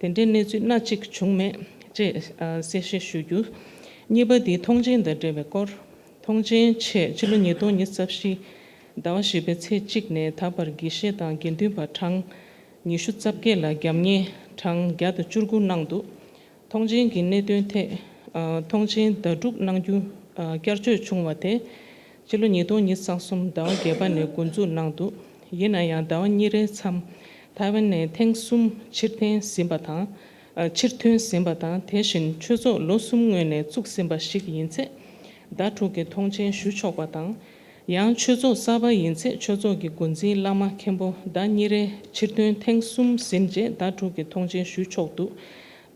དེ་འདྲའི་གནས་ཚུལ་སྣ་གཅིག་བྱུང་མེད་ཅེས་ཨ་གསལ་བཤད་ཞུ་རྒྱུ། གཉིས་པ་དེ་ཐོངས་མཆན་དང་འབྲེལ་བའི་སྐོར། ཐོངས་མཆན་ཆེད་ཕྱི་ལོ་ཉིས་སྟོང་ཉི་ཤུ་རྩ་བཞི་ཟླ་བ་བཞི་པའི་ཚེས་གཅིག་ནས་ད་བར་དགེ་བཤེས་དང་དགེ་འདུན་པ་གྲངས་ཉི་ཤུ་རྩ་བརྒྱད་ལ་རྒྱབ་གཉེར་གྲངས་བརྒྱ་དང་བཅུ་དགུ་གནང་འདུག། ཐོངས་མཆན་གྱི་གནད་དོན་ཐད་ཨ་ཐོངས་མཆན་ཟླ་དྲུག་གནང་རྒྱུ་ཨ་བསྐྱར་བཅོས་བྱུང་བ་དེ། ཕྱི་ལོ་ཉིས་སྟོང་ཉི་ཤུ་རྩ་གསུམ་ཟླ་བ་བརྒྱད་པ་ནས་འགོ་འཛུགས་གནང་འདུག། ཡིན་ན་ཡང་ཟླ་བ་གཉིས་རེའི་མཚམས་ཐའེ་ཝན་ནས་ཐེངས་གསུམ་ཕྱིར་འཐེན་ཟིན་པ་དང་། ཨ་ཕྱིར་ཐོན་ཟིན་པ་དང་། དེ་བཞིན་ཆོས་ཚོགས་ལོ་གསུམ་སྔོན་ནས་བཙུགས་ཟིན་པ་ཞིག་ཡིན་ཚེ། ཟླ་དྲུག་གི་ཐོངས་མཆན་ཞུ་ཆོག་པ་དང་། ཡང་ཆོས་ཚོགས་གསར་པ་ཡིན་ཚེ་ཆོས་ཚོགས་ཀྱི་འགོ་འཛིན་བླ་མ་མཁན་པོ་ཟླ་གཉིས་རེ་ཕྱིར་ཐོན་ཐེངས་གསུམ་ཟིན་རྗེས་ཟླ་དྲུག་གི་ཐོངས་མཆན་ཞུ་ཆོག་འདུག།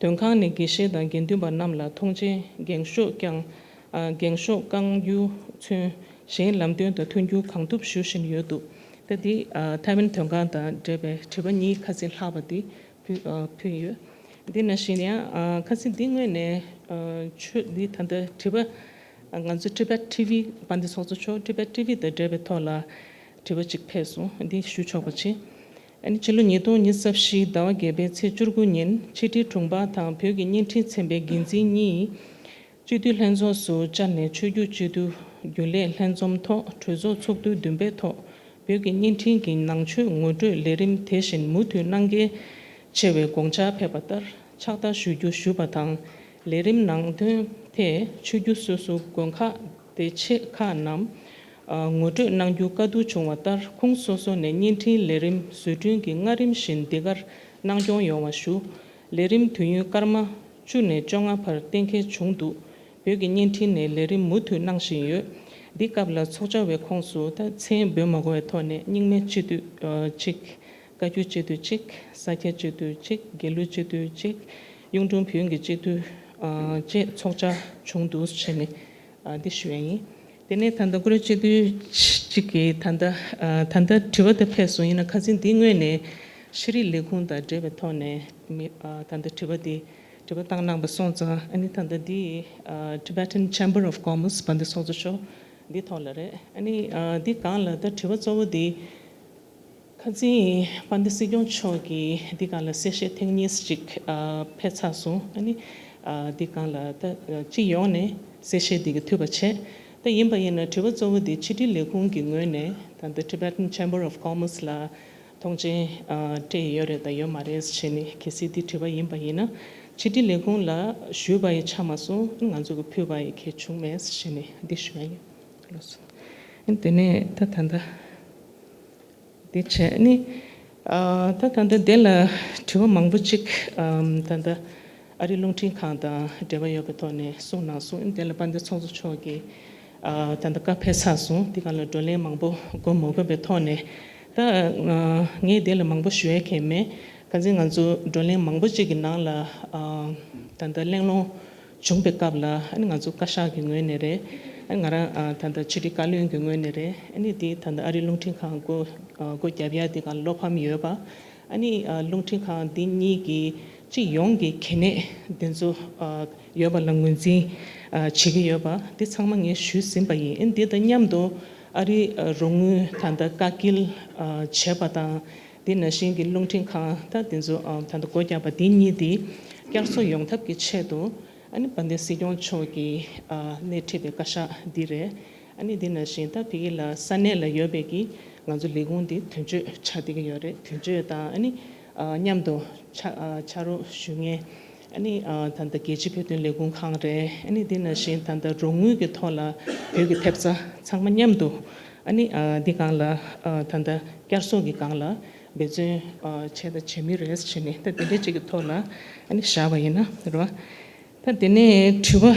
དོན་ཁང་ནས་དགེ་བཤེས་དང་དགེ་འདུན་པ་རྣམས་ལ་ཐོངས་མཆན་འགེངས་ཤོག་བསྐྱངས། ཨ་འགེངས་ཤོག་བསྐང་རྒྱུ་མཚོན་གཞན་ལམ་སྟོན་དང་མཐུན་འགྱུར་གང་ཐུབ་ཞུ་བཞིན་ཡོད་འདུག། ད་འདི་ཨ་ཐའེ་ཝན་དོན་ཁང་དང་འབྲེལ་བའི་དྲི་བ་གཉིས་ཁ་སང་ལྷག་པ་འདི་ཕུལ་ཨ་ཕུལ་ཡོད། འདི་ནང་བཞིན་ཡང་ཨ་ཁ་སང་འདི་སྔོན་ནས་ཨ་ཆོས་འདི་ད་ལྟ་དྲི་བ་ཨ་ང་ཚོ་ཊི་བེཊ་ཊི་ཝི་དཔལ་ལྡན་ཚོགས་གཙོ་མཆོག་ཊི་བེཊ་ཊི་ཝི་དང་འབྲེལ་བའི་ཐོག་ལ་དྲི་བ་གཅིག་ཕེབས་སོང་། འདི་ཞུ་ཆོག་པ་བྱེད། ཨ་ནི་ཕྱི་ལོ་ཉིས་སྟོང་ཉི་ཤུ་རྩ་བཞི་ཟླ་བ་བརྒྱད་པའི་ཚེས་བཅུ་དགུ་ཉིན་ཕྱི་དྲིལ་དྲུང་འཕར་དང་བོད་ཀྱི་བརྙན་འཕྲིན་ཚན་པའི་འགན་འཛིན་གཉིས་སྤྱི་འཐུས་ལྷན་ཚོགས་སུ་བཅར་ནས་ཆོས་བརྒྱུད་སྤྱི་འཐུས་རྒྱུན་ལས་ལྷན་འཛོམས་ཐོག་གྲོས་ཚོགས་ཚོགས་དུས་བདུན་པའི་ཐོག་བོད་ཀྱི་བརྙན་འཕྲིན་གྱི་ནང་ཆོས་ངོ་སྤྲོད་ལས་རིམ་དེ་བཞིན་མུ་མཐུད་གནང་གལ་ཆེ་བའི་དགོངས་འཆར་ཕེབས་པ་ལྟར་ཕྱག་བསྟར་ཞུ་རྒྱུ་ཞུས་པ་དང་། ལས་རིམ་ནང་དོན་ཐད་ཆོས་བརྒྱུད་སོ་སོའི་དགོན་ཁག་དེ་ཆེ་ཁག་རྣམས་ཨ་ངོ་སྤྲོད་གནང་རྒྱུ་བཀའ་བསྡུར་བྱུང་བ་ལྟར་ཁུངས་སོ་སོ་ནས་བརྙན་འཕྲིན་ལས་རིམ་བཟོ་སྐྲུན་གྱི་སྔ་རིམ་བཞིན་འདི་གར་གནང་སྐྱོང་ཡོང་བ་ཞུ། ལས་རིམ་དུས་ཡུན་སྐར་མ་བཅུ་ནས་བཅོ་ལྔ་བར་གཏན་འཁེལ་བྱུང་འདུག། བོད་ཀྱི་བརྙན་འཕྲིན་ནས་ལས་རིམ་མུ་མཐུད་གནང་བཞིན་ཡོད། འདི་སྐབས་ལ་ཚོགས་བཅར་བའི་ཁོངས་སུ་ད་མཚན་འབོད་མ་དགོས་པའི་ཐོག་ནས་རྙིང་མའི་སྤྱི་འཐུས་ཨ་གཅིག། བཀའ་བརྒྱུད་སྤྱི་འཐུས་གཅིག། ས་སྐྱའི་སྤྱི་འཐུས་གཅིག། དགེ་ལུགས་སྤྱི་འཐུས་གཅིག། གཡུང་དྲུང་བོན་གྱི་སྤྱི་འཐུས་ཨ་བཅས་ཚོགས་བཅར་བྱུང་འདུག་ཟེར་ནས་ཨ་འདི་ཞུ་ཡ་ཡིན། དེ་ནས་ད་ལྟ་བཀུར་འོས་སྤྱི་འཐུས་གཅིག་གིས་ད་ལྟ་ཨ་ད་ལྟ་དྲི་བ་དེ་ཕེབས་སོང་། ཡིན་ན་ཁ་སང་འདི་སྔོན་ནས་ཤེས་རིག་ལས་ཁུངས་དང་འབྲེལ་བའི་ཐོག་ནས་མི་ཨ་ད་ལྟ་དྲི་བ་འདི་དྲི་བ་བཏང་གནང་བ་སོང་ཙང་། ཨ་ནི་ད་ལྟ་འདི་ཨ་Tibetan Chamber of Commerce དཔལ་ལྡན་ཚོགས་གཙོ་མཆོག་འདི་ཐོག་ལ་རེད། ཨ་ནི་ཨ་འདི་སྒང་ལ་ད་དྲི་བ་གཙོ་བོ་འདི། ཁ་སང་དཔལ་ལྡན་སྲིད་སྐྱོང་མཆོག་གིས་འདི་སྒང་ལ་གསལ་བཤད་ཐེངས་གཉིས་ཤིག་ཨ་ཕེབས་ཚར་སོང་། ཨ་ནི་ཨ་འདི་སྒང་ལ་ད་ཨ་སྤྱི་ཡོངས་ནས་གསལ་བཤད་འདི་ག་ཐུབ་པ་བྱས། ད་ཡིན་པ་ཡིན་ན་དྲི་བ་གཙོ་བོ་འདི་ཕྱི་དྲིལ་ལས་ཁུངས་ཀྱི་ངོས་ནས་ད་ལྟ་Tibetan Chamber of Commerce ལ་ཐོངས་མཆན་ཨ་སྤྲད་ཡོད་རེད་དང་ཡོད་མ་རེད་ཟེར་ནས་གལ་སྲིད་འདི་དྲི་བ་ཡིན་པ་ཡིན་ན་ཕྱི་དྲིལ་ལས་ཁུངས་ལ་ཞུས་པ་ཡི་ཆ་མ་སོང་། ང་ཚོ་གི་ཕུལ་བ་ཡི་གལ་བྱུང་མེད་ཟེར་ནས་འདི་ཞུ་ཡ་ཡིན། ལགས་སོ། དེ་ནས་ད་ད་ལྟ། དེ་བྱས་ནི། ཨ་ད་ད་ལྟ་དེ་ལ་དྲི་བ་མང་པོ་ཅིག་ཨམ་ད་ལྟ་ཨ་རི་རླུང་འཕྲིན་ཁང་དང་འབྲེལ་བ་ཡོད་པའི་ཐོག་ནས་གསུངས་གནང་སོང་། དེ་ལ་དཔལ་ལྡན་ཚོགས་གཙོ་མཆོག་གིས་ཨ་ད་ལྟ་བཀའ་ཕེབས་ཚར་སོང་། དེ་ག་ལ་བགྲོ་གླེང་མང་པོ་དགོས་མ་དགོས་པའི་ཐོག་ནས་ད་ཨ་ངས་དེ་ལ་མང་པོ་ཞུ་ཡ་གང་མེད། ཁ་སང་ང་ཚོ་བགྲོ་གླེང་མང་པོ་ཅིག་གི་ནང་ལ་ཨ་ད་ལྟ་གླེང་སློང་། བྱུང་པའི་སྐབས་ལ་ཨ་ནི་ང་ཚོ་བཀའ་ཤག་གི་ངོས་ནས་རེད། ཨ་ནི་ང་རང་ཨ་ད་ལྟ་ཕྱི་དྲིལ་བཀའ་བློན་གྱི་ངོས་ནས་རེད། ཨ་ནི་འདི་ད་ལྟ་ཨ་རིའི་རླུང་འཕྲིན་ཁང་སྒོ་ཨ་སྒོ་བརྒྱབ་ཡ་འདི་ག་ལ་བློ་ཕམ་ཡོད་པ། ཨ་ནི་ཨ་རླུང་འཕྲིན་ཁང་འདི་གཉིས་ཀྱི་སྤྱི་ཡོངས་ཀྱི་གལ་གནད་འདི་ཚོ་ཨ་ཡོད་པ་ལ་ངོས་འཛིན་ཨ་བྱེད་ཀྱི་ཡོད་པ་འདི་ཚང་མ་ངས་ཞུས་ཟིན་པ་ཡིན། ཨ་ནི་འདི་དང་མཉམ་དུ་ཨ་རིའི་ཨ་རོགས་དངུལ་ད་ལྟ་བཀག་སྐྱིལ་ཨ་བྱས་པ་དང་། དེ་ནང་བཞིན་གྱི་རླུང་འཕྲིན་ཁང་ད་དེ་ཚོ་ཨ་ད་ལྟ་སྒོ་བརྒྱབ་པ་དེ་གཉིས་དེ་བསྐྱར་གསོ་ཡོང་ཐབས་ཀྱི་ཆེད་དུ་ཨ་ནི་དཔལ་ལྡན་སྲིད་སྐྱོང་མཆོག་གིས་ཨ་སྣེ་ཁྲིད་པའི་བཀའ་ཤག་འདི་རེད། ཨ་ནི་དེ་ནང་བཞིན་ད་ཕ་གི་ལ་ས་གནས་ལ་ཡོད་པའི་གི་ང་ཚོ་ལས་ཁུངས་འདི་དོན་གཅོད་ཆགས་བསྡད་ཀྱི་ཡོད་རེད། དོན་གཅོད་དང་ཨ་ནི་ཨ་མཉམ་དུ་ཕྱག་ཨ་ཕྱག་རོགས་ཞུ་མཁན་ཨ་ནི་ཨ་ད་ལྟ་རྒྱལ་སྤྱིའི་བོད་དོན་ལས་ཁུངས་ཁང་རེད། ཨ་ནི་དེ་ནང་བཞིན་ད་ལྟ་རོགས་དངུལ་གྱི་ཐོག་ལ་བོད་ཀྱི་ཐེབས་རྩ་ཚང་མ་མཉམ་དུ་ཨ་ནི་ཨ་འདི་སྒང་ལ་ཨ་ད་ལྟ་བསྐྱར་གསོ་གི་སྒང་ལ་འབད་བརྩོན་ཨ་བྱས་དང་བྱེད་མུས་རེད་ཟེར་ནས་ད་དེ་འདྲའི་ཅིག་གི་ཐོག་ལ་ཨ་ནི་བཞག་པ་ཡིན་ན་རེད་བ། ད་དེ་ནས་དྲི་བ།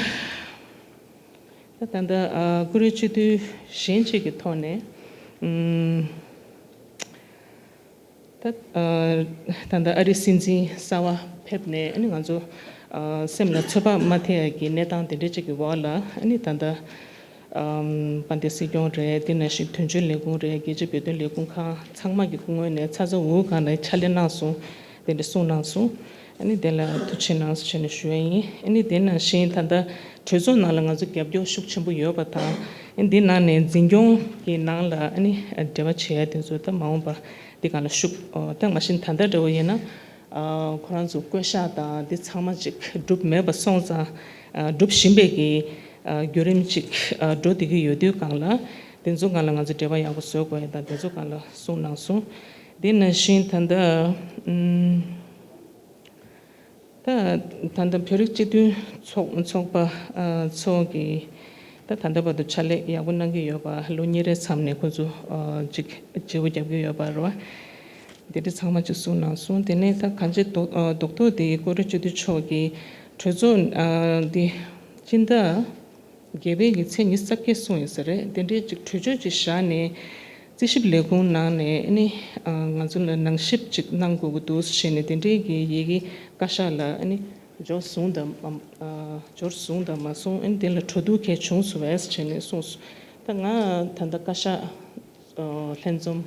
ད་ད་ལྟ་ཨ་ཀུ་རེ་སྤྱི་འཐུས་གཞན་གཅིག་གི་ཐོག་ནས་ཨུམ། ད་ཨ་ད་ལྟ་ཨ་རིའི་སྲིད་འཛིན་གསར་བ་ཕེབས་ནས་ཨ་ནི་ང་ཚོ་ཨ་སེམས་ལ་ཚོད་དཔག་མ་ཐེག་ཡ་གི་གནས་སྟངས་དེ་འདྲ་ཅིག་གི་འོག་ལ་ཨ་ནི་ད་ལྟ་ཨམ་དཔལ་ལྡན་སྲིད་སྐྱོང་རེད། དེ་ནང་བཞིན་དོན་གཅོད་ལས་ཁུངས་རེད། རྒྱལ་སྤྱིའི་བོད་དོན་ལས་ཁུངས་ཁང་ཚང་མ་གི་སྐུ་ངོས་ནས་ཚ་ཚ་འུར་འུར་སྒང་ནས་ཕྱག་ལས་གནང་སོང་། དེ་འདྲ་གསུངས་གནང་སོང་། ཨ་ནི་དེ་ལ་ཐུགས་རྗེ་གནང་ཟེར་ནས་ཞུ་ཡ་ཡིན། ཨ་ནི་དེ་ནང་བཞིན་ད་ལྟ་གྲོས་ཚོགས་ནང་ལ་ང་ཚོ་རྒྱབ་སྐྱོར་ཤུགས་ཆེན་པོ་ཡོད་པ་དང་། ཨ་ནི་འདི་ནང་ནས་འཛིན་སྐྱོང་གི་ནང་ལ་ཨ་ནི་འབྲེལ་བ་བྱེད་ཡ་དེ་ཚོ་ད་མ་འོངས་པ་འདི་སྒང་ལ་ཤུགས་ཨོ་ད་མ་གཞི་ད་ལྟ་འདྲ་བོ་ཡིན་ན་ཨ་ཁོ་རང་ཚོ་བསྐོ་བཞག་དང་འདི་ཚང་མ་ཅིག་འགྲུབ་མེད་པ་སོང་ཙང་ཨ་འགྲུབ་བཞིན་པའི་གི་ཨ་བརྒྱུད་རིམ་ཅིག་ཨ་འགྲོ་བསྡད་ཀྱི་ཡོད་དུས་སྒང་ལ་དེ་ཚོ་སྒང་ལ་ང་ཚོ་འབྲེལ་བ་ཡག་པོ་བཟོ་དགོས་ཡ་དང་དེ་ཚོ་སྒང་ལ་གསུངས་གནང་སོང་། དེ་ནང་བཞིན་ད་ལྟ་ཨུམ། ད་ད་ལྟ་བོད་རིགས་སྤྱི་མཐུན་ཚོགས་ཚོགས་པ་ཨ་ཚོ་གིས་ད་ད་ལྟ་བར་དུ་ཕྱག་ལས་ཡག་པོ་གནང་གི་ཡོད་པ། ལོ་གཉིས་རེའི་མཚམས་ནས་ཁོ་ཚོ་ཨ་ཅིག་བརྗེ་པོ་རྒྱབ་ཀྱི་ཡོད་པ་རེད་བ། དེ་འདྲ་ཚང་མ་ཅིག་གསུངས་གནང་སོང་། དེ་ནས་ད་གང་ཅི་རྡོག་ཨ་རྡོག་རྡོག་དེ་ཀུ་རེ་སྤྱི་འཐུས་མཆོག་གིས་གྲོས་ཚོགས་ཨ་འདི་སྤྱི་ཟླ་བརྒྱད་པའི་གི་ཚེས་ཉི་ཤུ་རྩ་བརྒྱད་གསུངས་ཡོད་ས་རེད། དེ་འདྲའི་ཅིག་གྲོས་ཆོད་ཅིག་བཞག་ནས་རྩིས་ཞིབ་ལས་ཁུངས་ནང་ནས་ཨ་ནི་ཨ་ང་ཚོ་ལ་ནང་ཞིབ་ཅིག་གནང་དགོས་ཀྱི་འདུག་ཟེར་ནས་དེ་འདྲའི་གི་ཡི་གེ་བཀའ་ཤག་ལ་ཨ་ནི་འབྱོར་སོང་དང་མ་ཨ་འབྱོར་སོང་དང་མ་སོང་ཨ་ནི་དེ་ལ་འཕྲོ་མཐུད་གལ་བྱུང་སོང་བས་ཟེར་ནས་གསུངས་སོང་། ད་ང་ད་ལྟ་བཀའ་ཤག་ཨ་ལྷན་འཛོམས་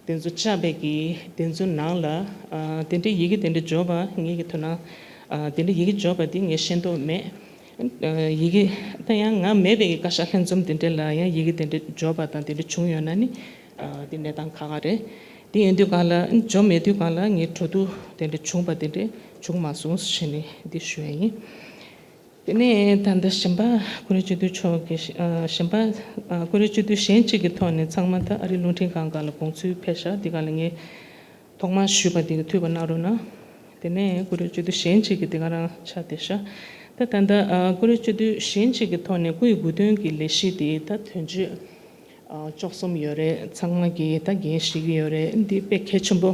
དེ་ཚོ་བཅར་བའི་གི་དེ་ཚོ་ནང་ལ་ཨ་དེ་འདྲའི་ཡི་གེ་དེ་འདྲ་འབྱོར་བ་ངེད་ཀྱི་དོ་སྣང་ཨ་དེ་འདྲའི་ཡི་གེ་འབྱོར་བ་དེ་ངས་ཤེས་རྟོགས་མེད། ཨ་ཡི་གེ་ད་ཡང་ང་མེད་པའི་གི་བཀའ་ཤག་ལྷན་འཛོམས་དེ་འདྲ་ལ་ཡང་ཡི་གེ་དེ་འདྲ་འབྱོར་བ་དང་དེ་འདྲ་བྱུང་ཡོད་ན་ནི་ཨ་དེ་གནས་སྟངས་ཁག་ཁག་རེད། དེ་ཡིན་དུས་གང་ལ་འབྱོར་མེད་དུས་གང་ལ་ངས་འཕྲོ་མཐུད་དེ་འདྲ་བྱུང་བ་དེ་འདྲ་བྱུང་མ་སོང་ཞེས་ནས་འདི་ཞུ་ཡ་ཡིན། དེ་ནས་ད་ལྟ་གཞན་པ་ཀུ་རེ་སྤྱི་འཐུས་མཆོག་གི་ཨ་གཞན་པ་ཨ་ཀུ་རེ་སྤྱི་འཐུས་གཞན་གཅིག་གི་ཐོག་ནས་ཚང་མ་ད་ཨ་རི་རླུང་འཕྲིན་ཁང་སྒང་ལ་དགོངས་ཚུལ་ཕེབས་ཤག་འདི་ག་ལ་ངས་ཐོག་མར་ཞུས་པ་འདི་གི་ཐུགས་ཕན་གནང་རོགས་གནང་། དེ་ནས་ཀུ་རེ་སྤྱི་འཐུས་གཞན་གཅིག་གི་འདི་ག་རང་ཆགས་བསྡད་ཤག་ད་ད་ལྟ་ཨ་ཀུ་རེ་སྤྱི་འཐུས་གཞན་གཅིག་གི་ཐོག་ནས་སྐུའི་དགུང་སྟོན་གྱི་ལས་གཞི་དེ་ད་དོན་གཅོད་ཨ་བཅུ་གསུམ་ཡོད་རེད། ཚང་མ་གིས་ད་འགན་བཞེས་ཀྱི་ཡོད་རེད། འདི་དཔེ་གལ་ཆེན་པོ་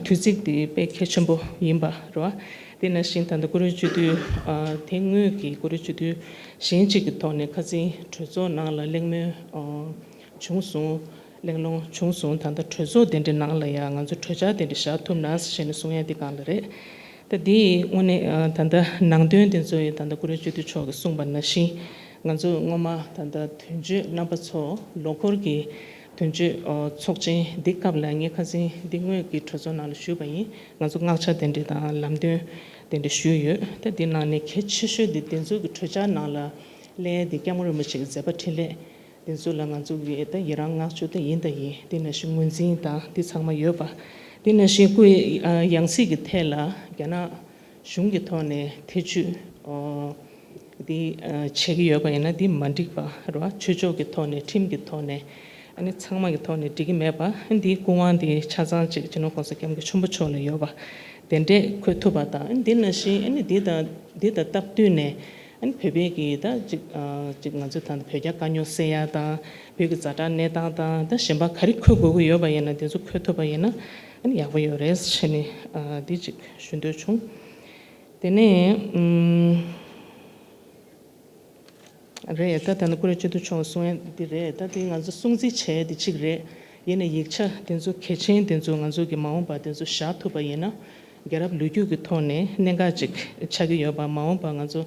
དུས་ཚིགས་འདི་དཔེ་གལ་ཆེན་པོ་ཡིན་པ་རེད་བ། དེ་ནང་བཞིན་ད་ལྟ་ཀུ་རེ་སྤྱི་འཐུས་ཨ་དེ་སྔོན་གྱི་ཀུ་རེ་སྤྱི་འཐུས་གཞན་གཅིག་གི་ཐོག་ནས་ཁ་སང་གྲོས་ཚོགས་ནང་ལ་གླེང་མོལ་ཨ་བྱུང་སོང་། གླེང་སློང་བྱུང་སོང་། ད་ལྟ་གྲོས་ཚོགས་དེ་འདྲའི་ནང་ལ་ཡང་ང་ཚོ་གྲོས་འཆར་དེ་འདྲ་བཞག་ཐུབ་ན་ཟེར་ནས་གསུང་ཡ་དེ་གང་ལ་རེད། ད་འདི་དངོས་གནས་ཨ་ད་ལྟ་ནང་དོན་དེ་ཚོ་ཡི་ད་ལྟ་ཀུ་རེ་སྤྱི་འཐུས་མཆོག་གིས་གསུངས་པ་ནང་བཞིན་ང་ཚོ་སྔོན་མ་ད་ལྟ་དོན་གཅོད་རྣམ་པ་ཚོ་ལོ་འཁོར་གྱི་དོན་གཅོད་ཨ་ཚོགས་ཆེན་འདི་སྐབས་ལ་ངས་ཁ་སང་འདི་སྔོན་གྱི་གྲོས་ཚོགས་ནང་ལ་ཞུས་པ་ཡིན། ང་ཚོ་མངགས་ཆ་དེ་འདྲ་དང་ལམ་སྟོན་དེ་འདྲ་ཞུས་ཡོད། ད་འདི་ནང་ནས་གལ་ཆེ་ཤོས་འདི་དེ་ཚོ་གི་གྲོས་འཆར་ནང་ལ་སླེབས་ཡ་འདི་སྐྱབས་མགོན་རིན་པོ་ཆེ་གི་མཛད་པ་འཕྲིན་ལས། དེ་ཚོ་ལ་ང་ཚོ་གིས་ད་ཡི་རང་བསྔགས་བརྗོད་ད་ཡིན་ད་ཡིན། དེ་ནང་བཞིན་ངོས་འཛིན་དང་དེ་ཚང་མ་ཡོད་པ། དེ་ནང་བཞིན་སྐུའི་ཨ་ཡང་སྲིད་ཀྱི་ཐད་ལ་རྒྱ་ནག་གཞུང་གི་ཐོག་ནས་ཐེ་བྱུས་ཨོ་འདི་ཨ་བྱེད་ཀྱི་ཡོད་པ་ཡིན་ན་འདི་མ་འགྲིག་པ་རེད་བ། ཆོས་ཕྱོགས་ཀྱི་ཐོག་ནས་ཁྲིམས་ཀྱི་ཐོག་ནས་ཨ་ནི་ཚང་མ་གི་ཐོག་ནས་འགྲིག་གི་མེད་པ། འདིའི་སྐུ་དབང་འདི་ཆ་ཚང་ཅིག་སྤྱི་ནོར་གོང་ས་སྐྱབས་མགོན་ཆེན་པོ་མཆོག་ལ་ཡོད་པ་དེ་འདྲས་འཁོད་ཐུབ་པ་དང་། འདི་ནང་བཞིན་ཨ་ནི་འདི་དང་འདི་དང་སྟབས་བསྟུན་ནས། ཨ་ནི་བོད་པའི་གི་ད་ཅིག་ཨ་ཅིག་ང་ཚོ་ད་བོད་རྒྱ་དཀའ་རྙོག་སེལ་ཡ་དང་། བོད་ཀྱི་ཛ་དྲག་གནས་སྟངས་དང་། ད་གཞན་པ་ག་རེ་འཁོད་དགོས་ཀྱི་ཡོད་པ་ཡིན་ན་དེ་ཚོ་འཁོད་ཐུབ་པ་ཡིན་ན་ཨ་ནི་ཡག་པོ་ཡོད་རེད་ཟེར་ནས་ཨ་འདི་ཅིག་ཞུ་འདོད་བྱུང་། དེ་ནས་ཨུམ་རེད། ད་ད་ནི་ཀུ་རེ་སྤྱི་འཐུས་མཆོག་གསུང་ཡ་འདི་རེད། ད་དེ་ང་ཚོ་སྲུང་བརྩི་བྱས་དེ་གཅིག་རེད། ཡིན་ནའི་ཡིག་ཆ་དེ་ཚོ་གལ་ཆེན་དེ་ཚོ་ང་ཚོ་གི་མ་འོངས་པ་དེ་ཚོ་བཞག་ཐུབ་པ་ཡིན་ན། རྒྱལ་རབས་ལོ་རྒྱུས་ཀྱི་ཐོག་ནས་གནད་འགག་ཅིག་ཆགས་ཀྱི་ཡོད་པ། མ་འོངས་པ་ང་ཚོ་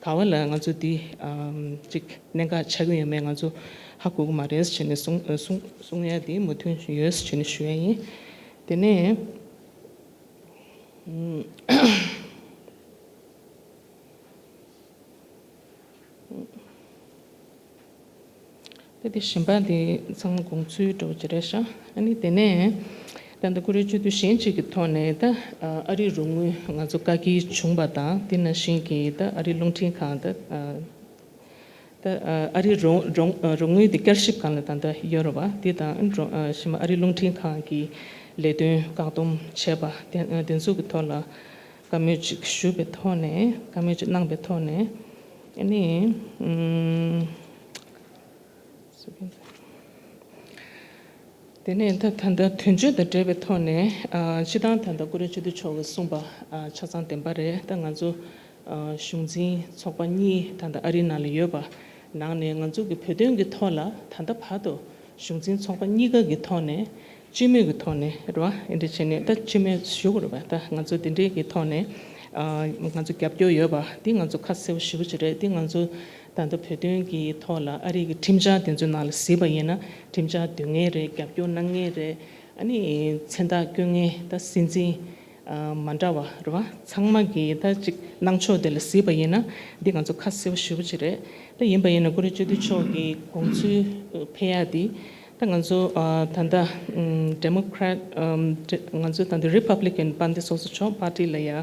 ག་བ་ལ་ང་ཚོ་འདི་ཨམ་ཅིག་གནད་འགག་ཆགས་ཀྱི་ཡོད་མེད་ང་ཚོ་ཧ་གོ་གི་མ་རེད་ཟེར་ནས་གསུང་གསུང་གསུང་ཡ་དེ་མོས་མཐུན་ཡོད་ཟེར་ནས་ཞུ་ཡ་ཡིན། དེ་ནས་ཨམ། ད་དེ་གཞན་པ་དེ་ཚང་མ་དགོངས་ཚུལ་འདྲ་བོ་ཅིག་རེད་ཤག་ཨ་ནི་དེ་ནས་ད་ལྟ་ཀུ་རེ་བཅུ་དུས་གཞན་གཅིག་གི་ཐོག་ནས་ད་ཨ་རིའི་རོགས་དངུལ་ང་ཚོ་བཀག་སྐྱིལ་བྱུང་བ་དང་། དེ་ནང་བཞིན་གྱི་ད་ཨ་རིའི་རླུང་འཕྲིན་ཁང་ད་ད་ཨ་རིའི་རོགས་རོགས་རོགས་དངུལ་དེ་བསྐྱར་ཞིབ་སྒང་ལ་ད་ལྟ་ཡོད་རེད་བ། དེ་དང་རོགས་གཞན་པ་ཨ་རིའི་རླུང་འཕྲིན་ཁང་གི་ལས་དོན་བཀག་སྡོམ་བྱས་པ་དེ་དེ་ཚོ་གི་ཐོག་ལ། བཀའ་མོལ་ཅིག་ཞུས་པའི་ཐོག་ནས། བཀའ་མོལ་ཅིག་གནང་པའི་ཐོག་ནས། ཨ་ནི་ཨུམ། དེ་ནས་ད་ད་ལྟ་དོན་གཅོད་དང་འབྲེལ་བའི་ཐོག་ནས། ཨ་སྤྱི་བཏང་ད་ལྟ་ཀུ་རེ་བཅུ་དུས་མཆོག་གིས་གསུངས་པ་ཨ་ཆ་ཚང་བདེན་པ་རེད། ད་ང་ཚོ་ཨ་གཞུང་འཛིན་ཚོགས་པ་གཉིས་ད་ལྟ་ཨ་རིའི་ནང་ལ་ཡོད་པ་ནང་ནས། ང་ཚོ་གི་བོད་དོན་གྱི་ཐོག་ལ་ད་ལྟ་བར་དུ་གཞུང་འཛིན་ཚོགས་པ་གཉིས་ཀ་གི་ཐོག་ནས། སྤྱི་མོས་ཀྱི་ཐོག་ནས་རེད་བ། ཨེ་འདྲ་བྱས་ནས་ད་སྤྱི་མོས་ཞུ་དགོས་རེད་བ། ད་ང་ཚོ་འདི་འདྲའི་གི་ཐོག་ནས་ཨ་ང་ཚོ་རྒྱབ་སྐྱོར་ཡོད་པ་འདི་ང་ཚོ་ཁ་གསལ་པོ་ཞེ་པོ་ཅིག་རེད། འདི་ང་ཚོ་ད་ལྟ་བོད་དོན་གྱི་ཐོག་ལ་ཨ་རི་གི་ཁྲིམས་འཆར་དེ་ཚོའི་ནང་ལ་གཟིགས་པ་ཡིན་ན། ཁྲིམས་འཆར་འདོན་མཁན་རེད། རྒྱབ་སྐྱོར་གནང་མཁན་རེད། ཨ་ནི་མཚན་རྟགས་བསྐྱོན་མཁན་ད་སྲིད་འཛིན་ཨ་མ་འདྲ་བ་རེད་བ། ཚང་མ་གི་ད་ཅིག་གནང་ཕྱོགས་དེ་ལ་གཟིགས་པ་ཡིན་ན། འདི་ང་ཚོ་ཁ་གསལ་པོ་ཞེ་པོ་ཅིག་རེད། ད་ཡིན་པ་ཡིན་ན་ཀུ་རེ་བཅུ་དུས་མཆོག་གི་དགོངས་ཚུལ་ཕེབས་ཡ་འདི། ད་ང་ཚོ་ཨ་ད་ལྟ་ཨམ་Democrat ཨམ་ང་ཚོ་ད་ལྟ་Republican དཔལ་ལྡན་ཚོགས་གཙོ་མཆོག་པར་ཏི་ལ་ཡ་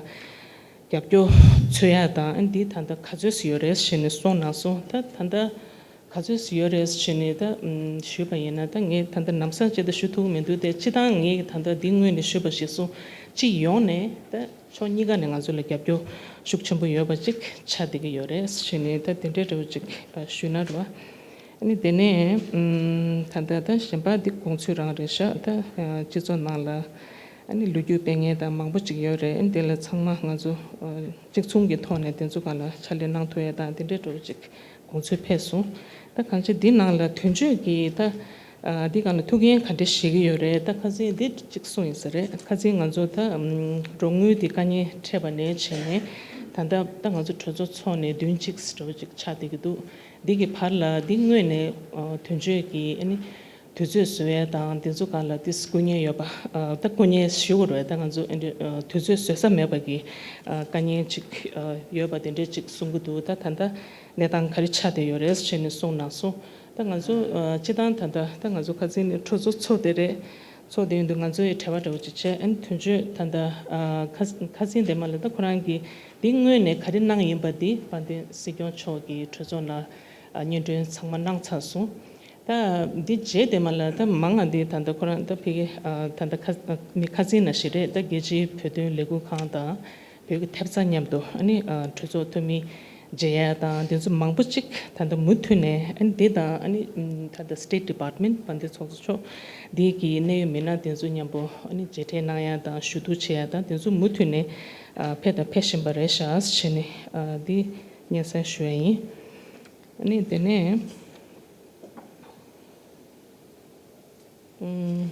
རྒྱབ་སྐྱོར་འཚོལ་ཡ་དང་། ཨ་འདི་ད་ལྟ་ག་ཚོད་ཙམ་ཡོད་རེད་ཟེར་ནས་གསུངས་གནང་སོང་། ད་ད་ལྟ་ག་ཚོད་ཙམ་ཡོད་རེད་ཟེར་ནས་ད་ཨམ་ཞུས་པ་ཡིན་ན། ད་ངས་ད་ལྟ་ལམ་སང་ཅི་ད་ཞུ་ཐུབ་ཀྱི་མི་འདུག་སྟེ། སྤྱི་བཏང་ངས་ད་ལྟ་འདི་སྔོན་ནས་ཞུས་པ་གཞིར་བཟུང་། སྤྱི་ཡོངས་ནས་ད་ཕྱོགས་གཉིས་ཀ་ནས་ང་ཚོ་ལ་རྒྱབ་སྐྱོར་ཤུགས་ཆེན་པོ་ཡོད་པ་ཅིག་ཆགས་བསྡད་ཀྱི་ཡོད་རེད་ཟེར་ནས། ད་དེ་འདྲའི་འདྲ་བོ་ཅིག་ཞུས་ན་རེད་བ། ཨ་ནི་དེ་ནས་ཨམ་ད་ལྟ་ད་གཞན་པ་འདི་དགོངས་ཚུལ་རང་རེད་ཤག་ད་ཨ་སྤྱི་ཚོགས་ནང་ལ་ཨ་ནི་ལོ་རྒྱུས་སྤེལ་མཁན་དང་མང་པོ་ཅིག་ཡོད་རེད། ཨ་ནི་དེ་ལ་ཚང་མ་ང་ཚོ་ཨ་གཅིག་མཚུངས་ཀྱི་ཐོག་ནས་དེ་ཚོ་སྒང་ལ་ཕྱག་ལས་གནང་ཐུབ་ཡ་དང་དེ་འདྲའི་འདྲ་བོ་ཅིག་དགོངས་ཚུལ་ཕེབས་སོང་། ད་གང་ཅི་འདི་ནང་ལ་དོན་གཅོད་ཀྱི་ད་ཨ་འདི་སྒང་ལ་ཐུགས་འགན་ག་འདྲ་བཞེས་ཀྱི་ཡོད་རེད། ད་ཁ་སང་འདི་གཅིག་གསུངས་ཡོད་ས་རེད། ཁ་སང་ང་ཚོ་ད་ཨམ་རོགས་དངུལ་འདི་དཀའ་ངལ་འཕྲད་པ་ནས་བྱས་ནས། ད་ལྟ་ད་ང་ཚོ་གྲོས་ཚོགས་ཚོགས་ནས་བདུན་གཅིག་འདྲ་བོ་ཅིག་ཆགས་བསྡད་ཀྱི་འདུག་འདི་གི་བར་ལ་འདི་སྔོན་ནས་ཨ་དོན་གཅོད་ཀྱི་ཨ་ནི་དུས་ཚོད་བཟོ་ཡས་དང་དེ་ཚོ་སྒང་ལ་ཏོག་ཙམ་སྐུ་ངལ་ཡོད་པ། ཨ་ད་སྐུ་ངལ་ཞུ་དགོས་རེད། ད་ང་ཚོ་ཨ་འདི་ཨ་དུས་ཚོད་བཟོ་ས་མེད་པ་གི་ཨ་དཀའ་ངལ་ཅིག་ཨ་ཡོད་པ་དེ་འདྲས་ཅིག་གསུང་གི་འདུག་ད་ད་ལྟ་གནས་སྟངས་ག་རེ་ཆགས་བསྡད་ཡོད་རེད་ཟེར་ནས་གསུངས་གནང་སོང་། ད་ང་ཚོ་ཨ་སྤྱི་བཏང་ད་ལྟ་ད་ང་ཚོ་ཁ་སང་ནས་གྲོས་ཚོགས་ཚོགས་བསྡད་རེད། ཚོགས་བསྡད་ཡོད་དུས་ང་ཚོ་ཡི་བྲེལ་བ་འདྲ་བོ་ཅིག་བྱས། ཨ་ནི་དོན་གཅོད་ད་ལྟ་ཨ་ཁ་ཁ་སང་དེ་མ་ལ་ད་ཁོ་རང་གིས་འདི་སྔོན་ནས་ག་རེ་གནང་ཡིན་པ་འདི་དཔལ་ལྡན་སྲིད་སྐྱོང་མཆོག་གིས་གྲོས་ཚོགས་ནང་ཨ་སྙན་སྒྲོན་ཚང་མ་གནང་ཚར་སོང་། ད་འདི་རྗེས་དེ་མ་ལ་ད་མང་ང་འདི་ད་ལྟ་ཁོ་རང་ད་ཕ་གི་ཨ་ད་ལྟ་ཁ་ཨ་ནི་ཁ་སང་ནང་བཞིན་རེད། ད་རྒྱལ་སྤྱིའི་བོད་དོན་ལས་འགུལ་ཁང་དང་བོད་ཀྱི་ཐེབས་རྩ་མཉམ་དུ་ཨ་ནི་ཨ་གྲོས་ཚོགས་འཐུས་མི་མཇལ་ཡ་དང་དེ་ཚོ་མང་པོ་ཅིག་ད་ལྟ་མུ་མཐུད་ནས། ཨ་ནི་འདི་དང་ཨ་ནི་ད་ལྟ་State Department དཔལ་ལྡན་ཚོགས་གཙོ་མཆོག་འདི་གི་གནད་ཡོད་མི་སྣ་དེ་ཚོ་མཉམ་པོ་ཨ་ནི་མཇལ་འཕྲད་གནང་ཡ་དང་ཞུ་གཏུག་བྱེད་ཡ་དང་དེ་ཚོ་མུ་མཐུད་ནས་ཨ་ཕེབས་དང་ཕེབས་བཞིན་པ་རེད་ཤག་ཟེར་ནས་ཨ་འདི་སྙན་སེང་ཞུ་ཡ་ཡིན། ཨ་ནི་དེ་ནས་ཨུམ།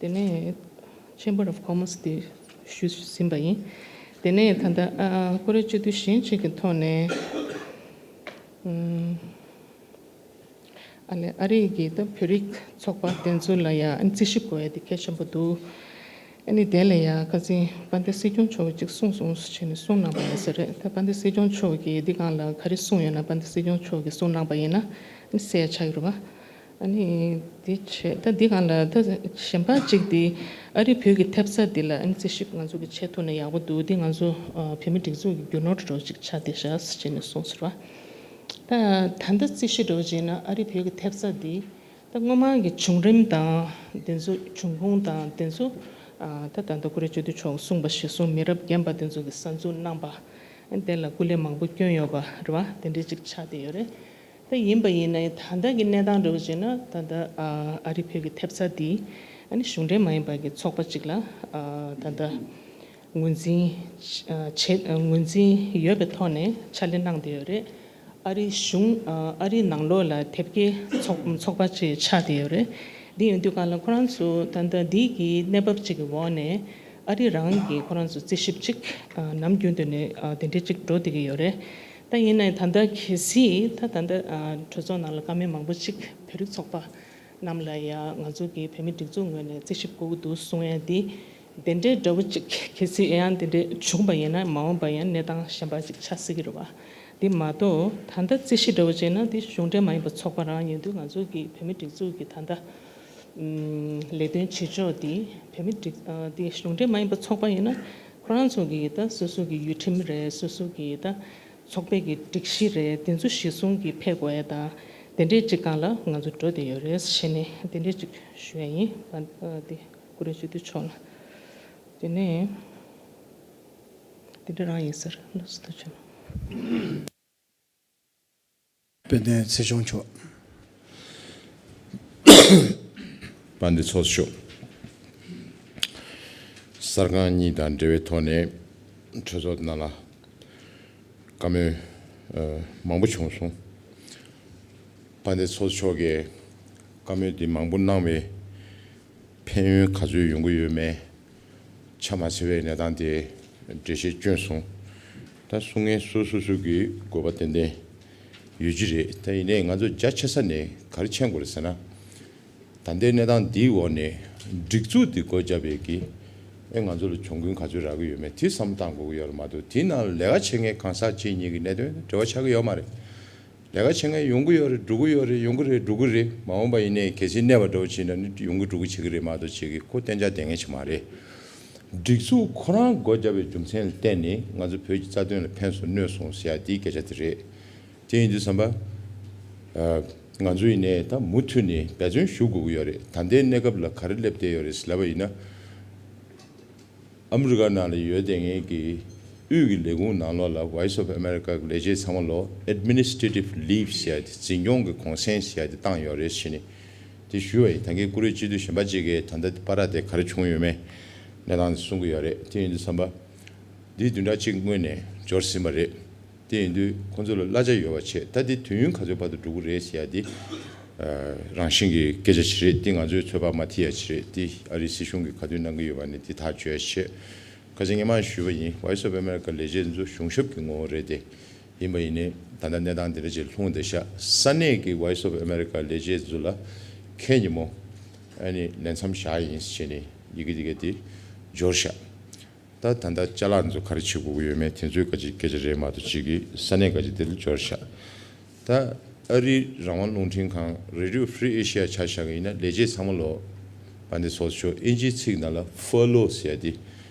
དེ་ནས་Chamber of Commerce དེ་ཞུས་ཟིན་པ་ཡིན། དེ་ནས་ད་ལྟ་ཨ་ཀུ་རེ་སྤྱི་འཐུས་གཞན་གཅིག་གི་ཐོག་ནས་ཨུམ། ཨ་ལས་ཨ་རི་གི་ད་བོད་རིགས་ཚོགས་པ་དེ་ཚོ་ལ་ཡང་རྩིས་ཞིབ་དགོས་ཡ་དེ་གལ་ཆེན་པོ་འདུག་ཨ་ནི་དེ་ལ་ཡང་ཁ་སང་དཔལ་ལྡན་སྲིད་སྐྱོང་མཆོག་གིས་ཅིག་གསུངས་སོང་ཟེར་ནས་གསུངས་གནང་པ་ཡིན་ས་རེད། ད་དཔལ་ལྡན་སྲིད་སྐྱོང་མཆོག་གིས་འདི་སྒང་ལ་ག་རེ་གསུངས་ཡོད་ན། དཔལ་ལྡན་སྲིད་སྐྱོང་མཆོག་གིས་གསུངས་གནང་པ་ཡིན་ན་ཨ་ནི་གསལ་ཆགས་ཡོད་རེད་བ། ཨ་ནི་དེ་བྱས་ད་འདི་སྒང་ལ་ད་གཞན་པ་གཅིག་དེ་ཨ་རི་བོད་ཀྱི་ཐེབས་རྩ་འདི་ལ་ཨ་ནི་རྩིས་ཞིབ་ང་ཚོ་གིས་བྱེད་ཐུབ་ན་ཡག་པོ་འདུག་འདི་ང་ཚོ་ཨ་བོད་མི་སྒྲིག་འཛུགས་ཀྱི་རྒྱུ་ནོར་འདྲ་བོ་ཅིག་ཆགས་བསྡད་ཤག་ཟེར་ནས་གསུངས་ཟེར་བ། ད་ད་ལྟ་རྩིས་ཞིབ་འདྲ་བོ་བྱས་ན་ཨ་རི་བོད་ཀྱི་ཐེབས་རྩ་འདི་ད་སྔོན་མ་གི་བྱུང་རིམ་དང་དེ་ཚོ་བྱུང་ཁུངས་དང་དེ་ཚོ་ཨ་ད་ད་ལྟ་ཀུ་རེ་སྤྱི་འཐུས་མཆོག་གསུངས་པ་གཞིར་བཟུང་མི་རབས་རྒན་པ་དེ་ཚོ་གིས་གསར་འཛུགས་གནང་པ། ཨ་ནི་དེ་ལ་སྐུ་ལས་མང་པོ་བསྐྱོན་ཡོད་པ་རེད་བ། དེ་འདྲའི་ཅིག་ཆགས་བསྡད་ཡོད་རེད། ད་ཡིན་པ་ཡིན་ན་ད་ལྟ་གི་གནས་སྟངས་འདྲ་བོ་བྱས་ན་ད་ལྟ་ཨ་ཨ་རི་བོད་ཀྱི་ཐེབས་རྩ་འདི་ཨ་ནི་གཞུང་འབྲེལ་མ་ཡིན་པ་གི་ཚོགས་པ་ཅིག་ལ་ཨ་ད་ལྟ་ངོས་འཛིན་ཨ་བྱེད་ཨ་ངོས་འཛིན་ཡོད་པའི་ཐོག་ནས་ཕྱག་ལས་གནང་བསྡད་ཡོད་རེད། ཨ་རི་གཞུང་ཨ་ཨ་རི་ནང་ལོགས་ལ་དེབ་སྐྱེལ་ཚོགས་ཚོགས་པ་ཅིག་ཆགས་བསྡད་ཡོད་རེད། འདི་ཡིན་དུས་གང་ལ་ཁོ་རང་ཚོ་ད་ལྟ་འདི་གི་གནས་བབ་ཅིག་གི་འོག་ནས་ཨ་རི་རང་གི་ཁོ་རང་ཚོ་རྩིས་ཞིབ་ཅིག་ཨ་ནམ་རྒྱུན་དུ་ནས་ཨ་དེ་འདྲས་ཅིག་འགྲོ་བསྡད་ཀྱི་ཡོད་རེད། ད་ཡིན་ནའི་ད་ལྟ་གལ་སྲིད་ད་ད་ལྟ་ཨ་གྲོས་ཚོགས་ནང་ལ་བཀའ་མོལ་མང་པོ་ཅིག་བོད་རིགས་ཚོགས་པ་རྣམས་ལ་ཡ་ང་ཚོ་གི་བོད་མི་སྒྲིག་འཛུགས་ངོས་ནས་རྩིས་ཞིབ་དགོས་ཀྱི་འདུག་གསུང་ཡ་འདི་དེ་འདྲའི་འདྲ་བོ་ཅིག་གལ་སྲིད་ཡང་དེ་འདྲས་བྱུང་པ་ཡིན་ན་མ་འོངས་པ་ཡང་གནས་སྟངས་གཞན་པ་ཅིག་ཆགས་སྲིད་ཀྱི་རེད་བ། འདི་མ་གཏོགས་ད་ལྟ་རྩིས་གཞི་འདྲ་བོ་བྱས་ན་འདི་གཞུང་འབྲེལ་མ་ཡིན་པ་ཚོགས་པ་རང་ཡིན་དུས་ང་ཚོ་གི་བོད་མི་སྒྲིག་འཛུགས་ཀྱི་ད་ལྟ་ཨམ་ལས་དོན་བྱེད་ཕྱོགས་འདི་བོད་མི་སྒྲིག་ཨ་འདི་གཞུང་འབྲེལ་མ་ཡིན་པ་ཚོགས་པ་ཡིན་ན་ཁོ་རང་ཚོ་གི་ད་སོ་སོ་གི་ཡུལ་ཁྲིམས་རེད། སོ་སོ་གི་ད་ཚོགས་པའི་གི་སྒྲིག་གཞི་རེད། དེ་ཚོ་གཞི་བཟུང་གི་ཕེབས་དགོས་ཡ་དང་དེ་འདྲས་ཅིག་སྒང་ལ་ང་ཚོ་འགྲོ་བསྡད་ཡོད་རེད། བྱས་ནས་དེ་འདྲས་ཅིག་ཞུ་ཡ་ཡིན། ཨ་འདི་བཀུར་འོས་སྤྱི་འཐུས་མཆོག་ལ། དེ་ནས་དེ་འདྲ་རང་ཡིན་ཟེར། ལགས་སོ། ཐུགས་རྗེ་ཆེ། དཔལ་ལྡན་སྲིད་སྐྱོང་མཆོག་དཔལ་ལྡན་ཚོགས་གཙོ་མཆོག་གསར་ཁང་གཉིས་དང་འབྲེལ་བའི་ཐོག་ནས་གྲོས་ཚོགས་ནང་ལ་བཀའ་མོལ་ཨ་མང་པོ་བྱུང་སོང་། དཔལ་ལྡན་ཚོགས་གཙོ་མཆོག་གིས་བཀའ་མོལ་འདི་མང་པོ་གནང་བའི་ཕན་ཡོན་ག་ཚོད་ཡོང་གི་ཡོད་མེད། ཆ་མ་འཚལ་བའི་གནས་སྟངས་དེ་འགྲེལ་བཤད་བསྐྱོན་སོང་། ད་གསུང་མཁན་སོ་སོ་སོ་གི་དགོས་པ་ཏན་ཏན་ཡོད་ཀྱི་རེད། ད་ཡིན་ནའི་ང་ཚོ་རྒྱ་ཆེ་ས་ནས་ག་རེ་མཁྱེན་དགོས་རེད་ཟེར་ན། ད་ལྟའི་གནས་སྟངས་འདིའི་འོག་ནས་སྒྲིག་འཛུགས་འདི་སྒོ་བརྒྱབ་པའི་གི་ཨེ་ང་ཚོ་ལ་གྱོང་གུན་ག་ཚོད་རག་གི་ཡོད་མེད་དེ་བསམ་བློ་བཏང་དགོས་ཀྱི་ཡོད་རེད་མ་གཏོགས། དེའི་ནང་ལ་ལས་ཀ་བྱེད་མཁན་གང་ཟག་གཅིག་གཉིས་ཀྱི་གནད་དོན་འབྲེལ་བ་ཆགས་ཀྱི་ཡོད་མ་རེད། ལས་ཀ་བྱེད་མཁན་ཡོང་གི་ཡོད་རེད། འགྲོ་གི་ཡོད་རེད། ཡོང་གི་རེད། འགྲོ་གི་རེད། མ་འོངས་པ་ཡིན་ནའི་གལ་སྲིད་གནས་པ་འདྲ་བོ་བྱས་ན་ནི་ཡོང་གི་འགྲོ་གི་བྱེད་ཀྱི་རེད་མ་གཏོགས་བྱེད་ཀྱི་ཁོ་གཏན་འཇགས་བསྡད་མཁན་ཞིག་མ་རེད། སྒྲིག་འཛུགས་ཁོ་རང་སྒོ་བརྒྱབ་པའི་རྒྱུ་མཚན་ལ་བརྟེན་ནས་ང་ཚོ་བོད་ཀྱི་རྩ་དོན་ལ་ཕན་སོང་གནོད་སོང་ཟེར་ཡ་དེའི་སྐད་ཆ་དེ་རེད། དེ་ཡིན་དུས་ཙམ་པ། ཨ་ང་ཚོ་ཡིན་ནའི་ད་མུ་མཐུད་ནས་འབད་བརྩོན་ཞུ་དགོས་ཀྱི་ཡོད་རེད། ད་ལྟའི་གནས་སྐབས་ལ་ག་རེ་སླེབས་བསྡད་ཡོད་རེད་ལབ་པ་ཡིན་ན། ཨ་མི་རི་ཀ་ནང་ལ་ཡོད་བསྡད་མཁན་གྱི་དབུས་ཀྱི་ལས་ཁུངས་ནང་ལོགས་ལ་Voice of America གི་ལས་བྱེད་ཚང་མ་ལོ་Administrative Leave ཟེར་ཡ་དེ་འཛིན་སྐྱོང་གི་གུང་སེང་ཟེར་ཡ་དེ་བཏང་ཡོད་རེད་ཟེར་ནས་དེ་ཞུས་པ་ཡིན། ད་གིན་བཀུར་འོས་སྤྱི་འཐུས་གཞན་པ་ཅིག་གིས་ད་ལྟ་བར་དེ་ག་རེ་བྱུང་ཡོད་མེད་གནས་སྟངས་དེ་གསུང་གི་ཡོད་རེད། དེ་ཡིན་དུས་ཙམ་པ་འདི་བདུན་ཕྲག་གཅིག་སྔོན་ནས་འབྱོར་ཟིན་པ་རེད། དེ་ཡིན་དུས་ཁོང་ཚོ་ལ་གླ་ཆ་ཡོད་པ་བྱས། ད་འདི་དུས་ཡུན་ག་ཚོད་བར་དུ་འགྲོ་གི་རེད་ཟེར་ཡ་འདི་ཨ་རང་བཞིན་གྱི་སྐད་ཆ་ཞིག་རེད། འདི་ང་ཚོའི་ཚོད་དཔག་མ་མཐིལ་ཡ་ཞིག་རེད། འདི་ཨ་རིའི་སྲིད་གཞུང་གིས་ག་དུས་གནང་གི་ཡོད་པ་ནི་འདི་ཐག་གཅོད་ཡ་བྱས། ཁ་སང་སྔོན་མ་ཞུས་པ་ཡིན། Voice of America ལས་བྱེད་ཚོ་གཞུང་ཞབས་ཀྱི་ངོ་བོ་རེད་དེ། ཡིན་པ་ཡིན་ནའི་ད་ལྟ་གནས་སྟངས་འདི་འདྲ་ཅིག་ལྷུང་བསྡད་ཤག་ས་གནས་ཀྱི་Voice of America ལས་བྱེད་ཚོ་ལ་ཁེ་ཉིན་མོ་ཨ་ནི་ལས་མཚམས་བཞག་ཡིན་ཟེར་ནས་ཡི་གེ་འདི་ག་དེ་འབྱོར་ཤག་ད་ད་ལྟ་ཅ་ལག་ཚོ་ག་རེ་བྱེད་དགོས་ཀྱི་ཡོད་མེད་དེ་ཚོའི་སྐད་ཆ་སྐད་ཆ་རེད་མ་གཏོགས་ཅིག་གི་ས་གནས་སྐད་ཆ་དེ་ལ་འབྱོར་ཤག་ད་ཨ་རིའི་རང་དབང་རླུང་འཕྲིན་ཁང་Radio Free Asia ཆ་བཞག་གི་ཡིན་ན་ལས་བྱེད་ཚང་མ་ལོ་དཔལ་ལྡན་ཚོགས་གཙོ་མཆོག་དབྱིན་ཇིའི་ཚིག་ནང་ལ་Furlough ཟེར་ཡ་དེ།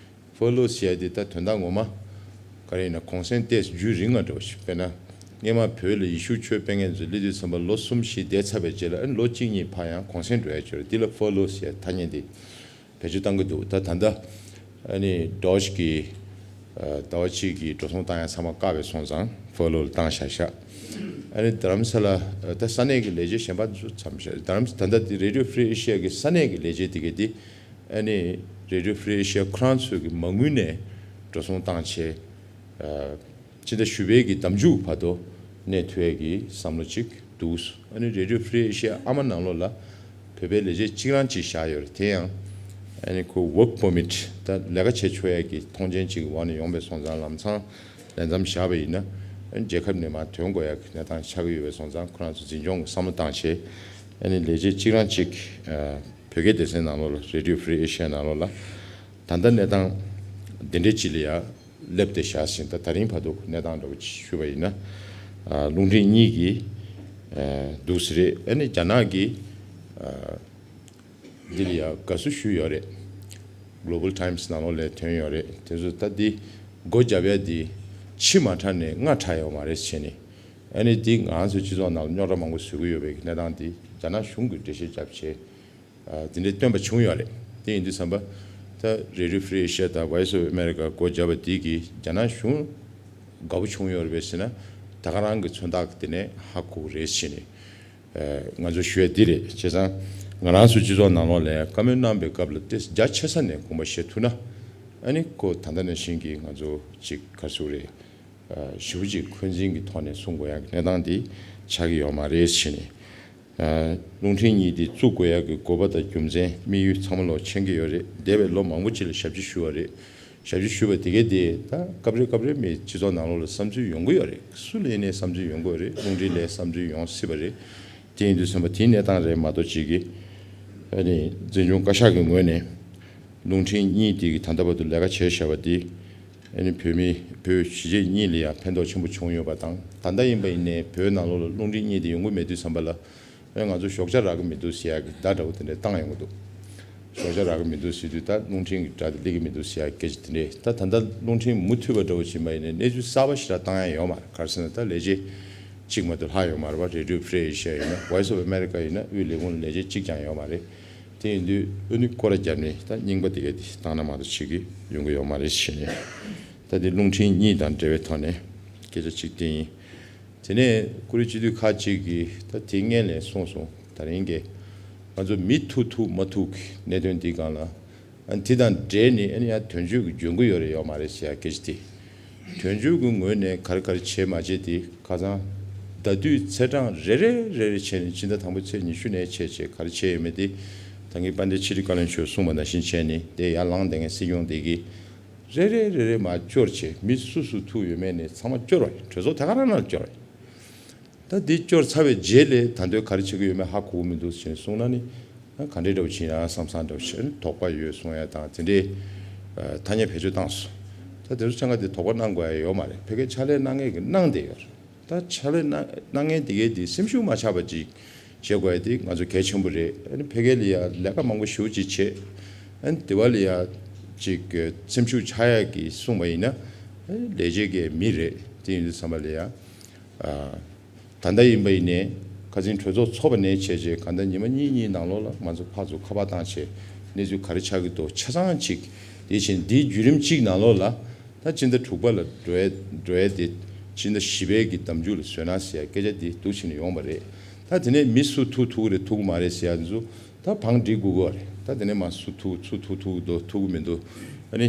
Furlough ཟེར་ཡ་དེ་ད་དོན་དག་ངོ་མ་ག་རེ་ཡིན་ན་གུང་སེང་ཏོག་ཙམ་རྒྱུན་རིང་ང་འགྲོ་བ་ཞིག་དཔེར་ན་སྔོན་མ་བོད་ལ་ཡེ་ཤུ་ཆོས་སྤེལ་མཁན་ཚོ་སླེབས་དུས་ཙམ་པ་ལོ་གསུམ་བཞི་བསྡད་ཚར་བའི་རྗེས་ལ་ཨ་ནི་ལོ་གཅིག་གཉིས་ཕར་ཡང་གུང་སེང་འགྲོ་ཡ་ཅིག་ཡོད་རེད། འདི་ལ་Furlough ཟེར་ཐ་སྙད་འདི་བེད་སྤྱོད་བཏང་གི་འདུག་ད་ད་ལྟ་ཨ་ནི་Doge གི་ཨ་ཟླ་བ་གཅིག་གི་འགྲོ་སོང་བཏང་ཡ་ཚང་མ་བཀག་པའི་སོང་ཙང་Furlough ལ་བཏང་བཞག་ཤག་ཨ་ནི་རྡ་རམ་ས་ལ་ཨ་ད་ས་གནས་ཀྱི་ལས་བྱེད་གཞན་པ་ཚོ་ཚང་མ་བཞག་རྡ་རམ་ད་ལྟ་འདི་Radio Free Asia གི་ས་གནས་ཀྱི་ལས་བྱེད་དེ་ག་དེ། ཨ་ནི་Radio Free Asia ཁོ་རང་ཚོས་ཀྱི་མ་དངུལ་ནས་འགྲོ་སོང་བཏང་བྱས། ཨ་ཕྱི་ཟླ་བཞི་པའི་གི་ཟླ་མཇུག་བར་དུ་གནས་ཐུབ་ཡས་ཀྱི་བསམ་བློ་གཅིག་འདུག་ཨ་ནི་Radio Free Asia ཨ་མ་ནང་ལོགས་ལ་བོད་པའི་ལས་བྱེད་གཅིག་རང་གཅིག་བཞག་ཡོད་རེད། དེ་ཡང་ཨ་ནི་ཁོ་work permit ད་ལས་ཀ་བྱེད་ཆོག་ཡས་ཀྱི་ཐོངས་མཆན་གཅིག་གི་འོག་ནས་ཡོང་པའི་སོང་ཙང་ལམ་སང་ལས་མཚམས་བཞག་པ་ཡིན་ན་ཨ་ནི་རྒྱལ་ཁབ་ནས་མར་ཐོན་དགོས་ཡ་གི་གནས་སྟངས་ཆགས་ཀྱི་ཡོད་པའི་སོང་ཙང་ཁོ་རང་ཚོ་འཛིན་སྐྱོང་གི་བསམ་བློ་བཏང་བྱས་ཨ་ནི་ལས་བྱེད་གཅིག་རང་གཅིག་ཨ། བོད་སྐད་སྡེ་ཚན་ནང་ལོགས་ལ་Radio Free Asia ནང་ལོགས་ལ་ད་ལྟ་གནས་སྟངས་འདི་འདྲའི་ཅིག་ལ་ཡ་སླེབས་ཏེ་བཞག་ཟིན། ད་ད་རིང་བར་དུ་གནས་སྟངས་འདྲ་བོ་ཅིག་ཞུས་པ་ཡིན་ན་ཨ་རླུང་འཕྲིན་གཉིས་ཀྱིས་ཨ་འདུག་ཟེར་རེད། ཨ་ནི་རྒྱ་ནག་གིས་ཨ་འདི་ལ་ཡ་དགའ་བསུ་ཞུས་ཡོད་རེད། Global Times ནང་ལོགས་ལ་ཐོན་ཡོད་རེད། དེ་ཚོ་ད་འདི་སྒོ་བརྒྱབ་ཡ་འདི་ཕྱི་མ་དྲགས་ནས་སྔ་དྲགས་ཡོད་མ་རེད་བྱས་ནས་ཨ་ནི་འདི་ང་ཚོའི་སྤྱི་ཚོགས་ནང་ལ་རྙོག་དྲ་མང་པོ་བཟོ་གི་ཡོད་པའི་གནས་སྟངས་འདི་རྒྱ་ནག་གཞུང་གིས་འགྲེལ་བཤད་བརྒྱབ་བྱས། ཨ་དེ་འདྲའི་སྟོན་པ་བྱུང་ཡོད་རེད། དེ་ཡིན་དུས་ཙམ་པ་ད་Radio Free Asia དང་Voice of America སྒོ་བརྒྱབ་པ་དེ་གིས་རྒྱ་ནག་གཞུང་དགའ་པོ་བྱུང་ཡོད་རེད་པས་ཟེར་ན་ད་ག་རང་གི་མཚོན་རྟགས་དེ་ནས་ཧ་གོ་གི་རེད་ཟེར་ནས་ཨ་ང་ཚོ་ཞུ་ཡ་འདི་རེད། བྱས་ཙང་ང་རང་ཚོ་སྤྱི་ཚོགས་ནང་ལོགས་ལ་བཀའ་མོལ་གནང་པའི་སྐབས་ལ་ཏོག་ཙམ་རྒྱ་ཆེ་ས་ནས་དགོངས་པ་བཞེས་ཐུབ་ན་ཨ་ནི་ཁོ་ད་ལྟ་ནང་བཞིན་གྱི་ང་ཚོ་ཅིག་ག་རེ་ཟེར་དགོས་རེད། ཨ་ཞེ་པོ་ཅིག་འཁོན་འཛིན་གྱི་ཐོག་ནས་གསུང་དགོས་ཡ་གི་གནས་སྟངས་འདི་ཆགས་ཀྱི་ཡོད་མ་རེད་ཟེར་ནས། རླུང་འཕྲིན་གཉིས་དེ་བཙུགས་དགོས་ཡག་གི་དགོས་པ་དང་རྒྱུ་མཚན་དམིགས་ཡུལ་ཚང་མ་ལོག་མཁྱེན་གྱི་ཡོད་རེད། འདས་པའི་ལོ་མང་པོ་ཅིག་ལ་ཞབས་ཕྱི་ཞུ་བ་རེད། ཞབས་ཕྱི་ཞུ་བ་དེ་གས་དེ་ད་སྐབས་རེ་སྐབས་རེ་མི་སྤྱི་ཚོགས་ནང་ལོགས་ལ་བསམ་ཚུལ་ཡོང་གི་ཡོད་རེད། སུ་ལ་ཡིན་ནའི་བསམ་ཚུལ་ཡོང་གི་ཡོད་རེད། རླུང་འཕྲིན་ལ་བསམ་ཚུལ་ཡོང་སྲིད་པ་རེད། དེ་ཡིན་དུས་ཙམ་པ་དེའི་གནས་སྟངས་རེད་མ་གཏོགས་ཅིག་གི་ཨ་ནི་འཛིན་སྐྱོང་བཀའ་ཤག་གི་ངོས་ནས་རླུང་འཕྲིན་གཉིས་དེ་གི་ད་ལྟ་བར་དུ་ལས་ཀ་བྱས་བཞག་པ་དེ་ཨ་ནི་བོད་མི་བོད་གཞིས་བྱེས་གཉིས་ལ་ཡང་ཕན་ཐོགས་ཆེན་པོ་བྱུང་ཡོད་པ་དང་། ད་ལྟ་ཡིན་པ་ཡིན་ནའི་བོད་ནང་ལོགས་ལ་རླུང་འཕྲིན་གཉིས་དེ་ཡོང་གི་མེད་དུས་ཙམ་པ་ལ་ཨ་ང་ཚོ་ཞོགས་ཇ་རག་གི་མི་འདུག་ཟེར་ཡག་གི་བརྡ་འདྲ་བོ་དེ་འདྲ་བཏང་ཡོང་གི་འདུག་ཞོགས་ཇ་རག་གི་མི་འདུག་ཟེར་དུས་ད་རླུང་འཕྲིན་གྱི་སྒྲ་དེ་སླེབས་ཀྱི་མི་འདུག་ཟེར་ཡག་སྐད་ཆ་དེ་འདྲས། ད་ད་ལྟ་རླུང་འཕྲིན་མུ་མཐུད་པ་འདྲ་བོ་ཕྱིན་པ་ཡིན་ན་གནས་ཚུལ་གསར་པ་ཞེ་དྲག་བཏང་ཡག་ཡོད་མ་རེད། ག་རེ་ཟེར་ན་ད་ལས་བྱེད་གཅིག་མ་གཏོགས་ལྷག་ཡོད་མ་རེད་པ། Radio Free Asia ཡིན་ན་Voice of America ཡིན་ན་དབུས་ལས་ཁུངས་ལ་ལས་བྱེད་གཅིག་ཀྱང་ཡོད་མ་རེད། དེ་ཡིན་དུས་ཨ་ནི་སྐོར་ར་བརྒྱབ་ནས་ད་རྙིང་པ་དེ་གས་དེ་བཏང་ན་མ་གཏོགས་ཅིག་གི་ཡོང་གི་ཡོད་མ་རེད་ཟེར་ནས། ད་དེ་རླུང་འཕྲིན་གཉིས་དང་འབྲེལ་བའི་ཐོག་ནས་སྐད་ཆ་གཅིག་དེ་ཡིན། དེ་ནས་ཀུ་རེ་སྤྱི་འཐུས་ཁག་ཅིག་གིས་ད་དེ་སྔོན་ལ་གསུངས་སོང་། ད་རིང་གི་ང་ཚོ་མི་ཐུག་ཐུག་མ་ཐུག་གི་གནད་དོན་འདི་སྒང་ལ་ཨ་ནི་དེ་དང་འབྲེལ་ནས་ཨ་ནི་ཡང་དོན་གཅོད་ཀྱི་འཇོན་གྱི་ཡོད་རེད་ཡོད་མ་རེད་ཟེར་ཡ་སྐད་ཆ་དེ། དོན་གཅོད་ཀྱི་ངོས་ནས་ག་རེ་ག་རེ་བྱས་མ་བྱས་དེ་ཁ་སང་ཟླ་དུས་ཚེས་གྲངས་རེ་རེ་རེ་རེ་བྱས་ནས་ཕྱི་ཟླ་དང་པོ་ཚེས་ཉི་ཤུ་ནས་བྱས་བྱས་ག་རེ་བྱས་ཡོད་མེད་དེ་ད་གིན་དཔལ་ལྡན་ཕྱི་དྲིལ་བཀའ་བློན་མཆོག་གསུངས་པ་ནང་བཞིན་བྱས་ནས་དེ་ཡར་ལངས་བསྡད་མཁན་སྲིད་སྐྱོང་དེ་གིས། རེ་རེ་རེ་རེ་མར་སྐྱོར་བྱས་མི་སུ་སུ་ཐུག་ཡོད་མེད་ནས་ཚང་མ་སྐྱོར་བ་ཡིན། གྲོས་ཚོགས་དེ་ག་རང་ནང་ལ་སྐྱོར་བ་ཡིན། ད་འདི་སྐྱོར་ཚར་བའི་རྗེས་ལ་ད་དུང་ག་རེ་བྱེད་ཀྱི་ཡོད་མེད་ཧ་གོ་གི་མི་འདུག་ཟེར་གསུངས་ན་ནི། ག་འདྲའི་འདྲ་བོ་བྱེད་ཡ་བསམ་བསམ་འདྲ་བོ་བྱས་དོགས་པ་ཡོད་གསུང་ཡ་དང་དེ་འདྲའི་ཐ་སྙད་བེད་སྤྱོད་བཏང་སོང་། ད་དེ་ཚོ་ཆ་ཚང་དེ་དོགས་པ་གནང་དགོས་ཡ་ཡོད་མ་རེད། ཕ་གིར་ཕྱག་ལས་གནང་མཁན་གྱིས་གནང་བསྡད་ཡོད་རེད། ད་ཕྱག་ལས་གནང་གནང་མཁན་དེ་གས་དེ་སེམས་ཤུགས་མ་ཆག་པ་ཅིག་བྱེད་དགོས་ཡ་དེ་ང་ཚོ་གལ་ཆེན་པོ་རེད། ཨ་ནི་ཕ་གི་ལ་ཡ་ལས་ཀ་མང་པོ་ཞེ་པོ་ཅིག་བྱས། ཨ་ནི་དེ་བ་ལ་ཡ་ཅིག་སེམས་ཤུགས་ཆག་ཡ་གི་གསུངས་པ་ཡིན་ན་ཨ་ནི་ལས་བྱེད་ཀྱི་མི་རེད། དེ་ཡིན་དུས་ཙམ་པ་ལ་ཡ་ཨ་ད་ལྟ་ཡིན་པ་ཡིན་ནའི་ཁ་སང་གྲོས་ཚོགས་ཚོགས་པ་ནས་བྱས་རྗེས་གང་ལྟར་ཉི་མ་གཉིས་གཉིས་ནང་ལོགས་ལ་ང་ཚོ་ཕར་ཚུར་ཁ་པར་བཏང་བྱས་གནས་ཚུལ་ག་རེ་ཆགས་ཀྱི་འདུག་ཆ་ཚང་ཅིག་དེ་བཞིན་འདིའི་བརྒྱུད་རིམ་གཅིག་ནང་ལོགས་ལ། ད་སྤྱི་ཟླ་དྲུག་པ་ལ་འགྲོ་ཡ་འགྲོ་ཡ་དེ་སྤྱི་ཟླ་བཞི་པའི་གི་ཟླ་མཇུག་ལ་བཟོས་ན་ཟེར་ཡ་སྐད་ཆ་དེ་འདུག་བྱས་ནས་ཡོང་བ་རེད། ད་དེ་ནས་མི་སུ་ཐུག་ཐུག་གི་རེད་ཐུག་གི་མ་རེད་ཟེར་ཡ་དེ་ཚོ་ད་བང་སྒྲིག་དགོས་ཀྱི་རེད། ད་དེ་ནས་མ་སུ་ཐུག་སུ་ཐུག་ཐུག་གི་འདུག་ཐུག་གི་མི་འདུག་ཨ་ནི་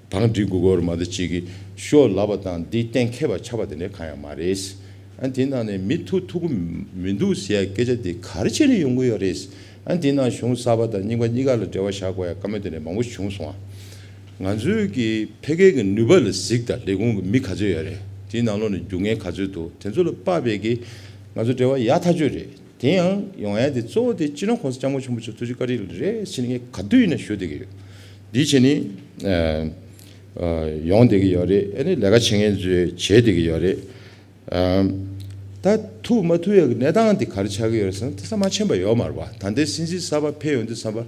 བང་སྒྲིག་དགོས་ཀྱི་རེད་མ་གཏོགས་ཅིག་གི་ཤོག་ལབ་པ་དང་འདི་གཏན་འཁེལ་བ་ཆགས་པ་དེ་འདྲ་གང་ཡང་མ་རེད། ཨ་ནི་དེ་ནང་ནས་མི་ཐུག་ཐུག་གི་མི་འདུག་ཟེར་ཡ་སྐད་ཆ་དེ་ག་རེ་བྱས་ནས་ཡོང་གི་ཡོད་རེད། ཨ་ནི་དེ་ནང་གཞུང་གསར་པ་དང་རྙིང་པ་གཉིས་ཀ་ལ་འབྲེལ་བ་བཞག་དགོས་ཡ་བཀའ་མོལ་དེ་འདྲ་མང་པོ་བྱུང་སོང་ཨ། ང་ཚོའི་གི་ཕ་གིའི་གི་ནུས་པ་ལ་གཟིགས་དང་ལས་ཁུངས་ཀྱི་མི་ག་ཚོད་ཡོད་རེད། དེའི་ནང་ལོགས་ནས་རྒྱུག་མཁན་ག་ཚོད་འདུག་དེ་ཚོ་ལ་དཔག་པའི་གི་ང་ཚོ་འབྲེལ་བ་ཡག་ཐག་ཆོད་རེད། དེ་ཡང་ཡོང་ཡ་དེ་གཙོ་བོ་དེ་སྤྱི་ནོར་གོང་ས་སྐྱབས་མགོན་ཆེན་པོ་མཆོག་ཐུགས་རྗེ་བཀའ་དྲིན་ལ་རེད་ཟེར་ནས་ངས་ག་དུས་ཡིན་ན་ཞུ་བསྡད་ཀྱི་ཡོད། འདི་བྱས་ནས་ཨ་ཨ་ཡོང་བསྡད་ཀྱི་ཡོད་རེད། ཨ་ནི་ལས་ཀ་བྱེད་མཁན་ཚོས་བྱས་བསྡད་ཀྱི་ཡོད་རེད། ཨ་ད་ཐུག་མ་ཐུག་ཡ་གི་གནས་སྟངས་དེ་ག་རེ་ཆགས་ཀྱི་ཡོད་རེད་ཟེར་ན་དེ་ཚོ་མ་མཁྱེན་པ་ཡོད་མ་རེད་པ། ད་ལྟའི་སྲིད་འཛིན་གསར་པ་ཕེབས་ཡོང་དུས་ཙམ་པ།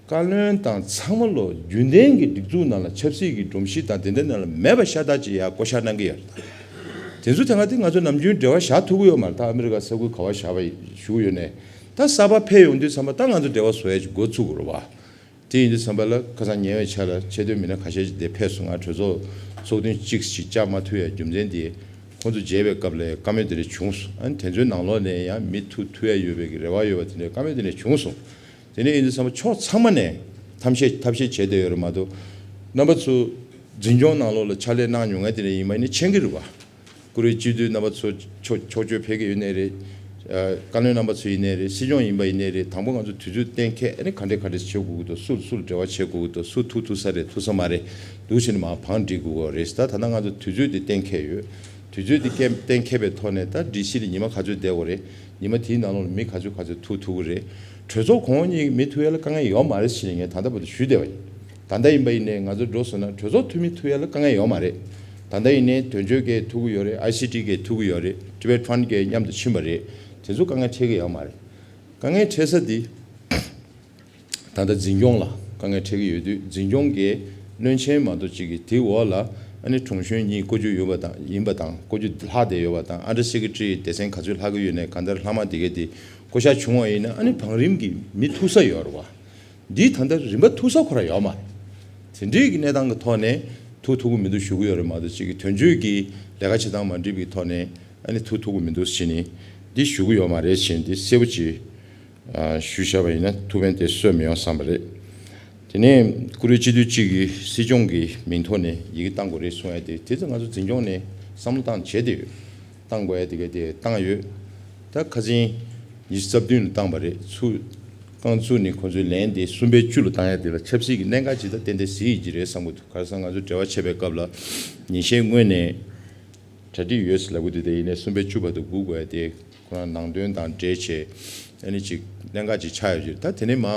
བཀའ་བློན་དང་ཚང་མ་ལོ་རྒྱུན་ལྡན་གྱི་སྒྲིག་འཛུགས་ནང་ལ་ཆབ་སྲིད་ཀྱི་སྒྲོམ་གཞི་དང་དེ་འདྲའི་ནང་ལ་མེད་པ་ཤ་སྟག་ཅིག་ཡར་བསྐོ་བཞག་གནང་གི་ཡོད་རེད། དེ་ཚོ་དེ་སྔ་དེ་ང་ཚོ་ནམ་རྒྱུན་འབྲེལ་བ་བཞག་ཐུབ་ཀྱི་ཡོད་མ་རེད། ད་ཨ་མི་རི་ཀ་ས་ཁུལ་ག་བ་བཞག་པ་ཞུ་གི་ཡོད་ནའི་ད་གསར་པ་ཕེབས་ཡོང་དུས་ཙམ་པ་ད་ང་ཚོ་འབྲེལ་བ་བཟོ་ཡ་ཅིག་འགོ་ཚུགས་དགོས་རེད་བ། དེ་ཡིན་དུས་ཙམ་པ་ལ་ཁ་སང་ཉེ་བའི་ཆར་ལ་ཆེས་མཐོའི་མི་སྣ་ཁ་ཤས་ཅིག་དེ་ཕེབས་སོང་། ང་གྲོས་ཚོགས་ཚོགས་ཐུན་གཅིག་ཅིག་བཅར་མ་ཐུབ་ཡ་རྒྱུ་མཚན་དེ་ཁོང་ཚོ་མཇལ་བའི་སྐབས་ལ་བཀའ་མོལ་དེ་འདྲ་བྱུང་སོང་། ཨ་ནི་དེ་ཚོའི་ནང་ལོགས་ནས་ཡང་མི་ཐུག་ཐུབ་ཡ་ཡོད་པའི་གི་རེ་བ་ཡོད་པ་དེ་འདྲའི་བཀའ་མོལ་དེ་འདྲ་བྱུང་སོང་། དེ་ནས་ཡིན་དུས་ཙམ་པ་ཕྱོགས་ཚང་མ་ནས་ཐབས་ཤེས་ཐབས་ཤེས་བྱས་བསྡད་ཡོད་རེད་མ་གཏོགས། རྣམ་པ་ཚོ་འཛིན་སྐྱོང་ནང་ལོགས་ལ་ཕྱག་ལས་གནང་མྱོང་མཁན་དེ་འདྲ་ཡིན་པ་ཡིན་ན་མཁྱེན་གྱི་རེད་བ། ཀུ་རེ་སྤྱི་འཐུས་རྣམ་པ་ཚོ་ཕྱོགས་ཕྱོགས་བསྐྱོད་ཕེབས་ཀྱི་ཡོད་ནའི་རེད། ཨ་བཀའ་བློན་རྣམ་པ་ཚོ་ཡིན་ནའི་རེད། སྲིད་སྐྱོང་ཡིན་པ་ཡིན་ནའི་རེད། དང་པོ་ང་ཚོ་དུས་ཚོད་གཏན་འཁེལ་ཨ་ནི་ག་འདྲས་ག་འདྲས་བྱེད་དགོས་ཀྱི་འདུག་སུ་ལ་སུ་ལ་འབྲེལ་བ་བྱེད་དགོས་ཀྱི་འདུག་སུ་ཐུག་ཐུག་ས་རེད་ཐུག་ས་མ་རེད་འདུག་བྱས་ནས་མར་བང་སྒྲིག་དགོས་ཀྱི་རེད། ད་ད་ལྟ་ང་ཚོ་དུས་ཚོད་དེ་གཏན་འཁེལ་ཡོད། དུས་ཚོད་དེ་གཏན་གཏན་འཁེལ་བའི་ཐོག་ནས་ད་ཌི་སི་ལ་ཉི་མ་ག་ཚོད་བསྡད་དགོས་རེད། ཉི་མ་དེའི་ནང་ལོགས་ལ་མི་ག་ཚོད་ག་ཚོད་ཐུག་ཐུག་གི་རེད། གྲོས་ཚོགས་གོང་འོག་གཉིས་ཀྱི་མི་ཐུག་ཡ་ལ་དཀའ་ངལ་ཡོད་མ་རེད་ཟེར་ནས་ངས་ད་ལྟ་བར་དུ་ཞུས་བསྡད་པ་ཡིན། ད་ལྟ་ཡིན་པ་ཡིན་ནའི་ང་ཚོ་འགྲོ་སོང་ན་གྲོས་ཚོགས་འཐུས་མི་ཐུག་ཡ་ལ་དཀའ་ངལ་ཡོད་མ་རེད། ད་ལྟ་ཡིན་ནའི་དོན་གཅོད་ཀྱིས་ཐུག་གི་ཡོད་རེད། ཨའི་སི་ཊི་གིས་ཐུག་གི་ཡོད་རེད། ཊི་བེཊ་ཕན་གྱིས་མཉམ་དུ་ཕྱིན་པ་རེད། དེ་ཚོ་དཀའ་ངལ་འཕྲད་ཀྱི་ཡོད་མ་རེད། དཀའ་ངལ་འཕྲད་ས་འདི། ད་ལྟ་འཛིན་སྐྱོང་ལ་དཀའ་ངལ་འཕྲད་ཀྱི་ཡོད་དུས་འཛིན་སྐྱོང་གིས་བློན་ཆེན་མ་གཏོགས་གཅིག་གིས་དེའི་འོག་ལ་ཨ་ནི་དྲུང་གཞོན་གཉིས་བསྐོ་རྒྱུ་ཡོད་པ་དང་ཡིན་པ་དང་བསྐོ་རྒྱུ་ལྷག་བསྡད་ཡོད་པ་དང་ཨན་ཌར་སེ་ཀེ་ཊི་རི་སྡེ་ཚན་ག་ཚོད་ལྷག་གི་ཡོད་ནའི་གང་ལྟར་ལྷག་མ་དེ་གས་དེ་བསྐོ་བཞག་བྱུང་བ་ཡིན་ན་ཨ་ནི་བང་རིམ་གྱི་མི་ཐུག་ས་ཡོད་རེད་བ། འདིའི་ད་ལྟ་རིམ་པ་ཐུག་ས་ཁོ་རང་ཡོད་མ་རེད། དེ་འདྲའི་གི་གནས་སྟངས་ཀྱི་ཐོག་ནས་ཐུག་ཐུག་གི་མི་འདུག་ཞུ་གི་ཡོད་རེད་མ་གཏོགས་གཅིག་གི་དོན་གཅོད་ཀྱི་ལས་ཀ་བྱེད་སྟངས་མ་འགྲིག་པའི་ཐོག་ནས་ཨ་ནི་ཐུག་ཐུག་གི་མི་འདུག་ཟེར་ནས་འདི་ཞུ་གི་ཡོད་མ་རེད་ཟེར་ནས་འདི་གསལ་པོ་ཅིག་ཨ་ཞུས་བཞག་པ་ཡིན་ན་ཐུགས་ཕན་དེ་གསོས་མི་ཡོང་བསམ་པ་རེད། དེ་ནས་ཀུ་རེ་སྤྱི་འཐུས་གཅིག་གིས་སྲིད་སྐྱོང་གི་མིང་ཐོག་ནས་ཡི་གེ་བཏང་དགོས་རེད་གསུང་ཡ་དེ་དེ་ཚོ་ང་ཚོ་འཛིན་སྐྱོང་ནས་བསམ་བློ་བཏང་བྱས་བསྡད་ཡོད། བཏང་དགོས་ཡ་དེ་ག་དེ་བཏང་ཡོད། ད་ཁ་སང་ ཉི་ཤུ་རྩ་བདུན་ལ་བཏང་བ་རེད། ཚུར་རྐང་ཚུགས་ནས་ཁོ་ཚོའི་ལན་དེ་གསུམ་པའི་བཅུ་ལ་བཏང་ཡ་དེ་ལ་ཆབ་སྲིད་ཀྱི་གནད་འགག་ཅིག་ད་ཏན་ཏན་གཟིགས་ཡིན་གྱི་རེད་བསམ་གྱི་འདུག་ག་རེ་ཟེར་ན་ང་ཚོ་འབྲེལ་བ་བྱེད་པའི་སྐབས་ལ་ཉིན་ཤས་སྔོན་ནས་གྲ་སྒྲིག་ཡོད་ཟེར་ལབ་གི་འདུག་དེ་ཡིན་ནའི་གསུམ་པའི་བཅུ་བར་དུ་སྒུག་དགོས་ཡ་དེ་ཁོ་རང་ནང་དོན་དང་འབྲེལ་བྱས་ཨ་ནི་ཅིག་གནད་འགག་ཅིག་ཆགས་ཡོད་ཀྱི་རེད། ད་དེ་ནས་མ་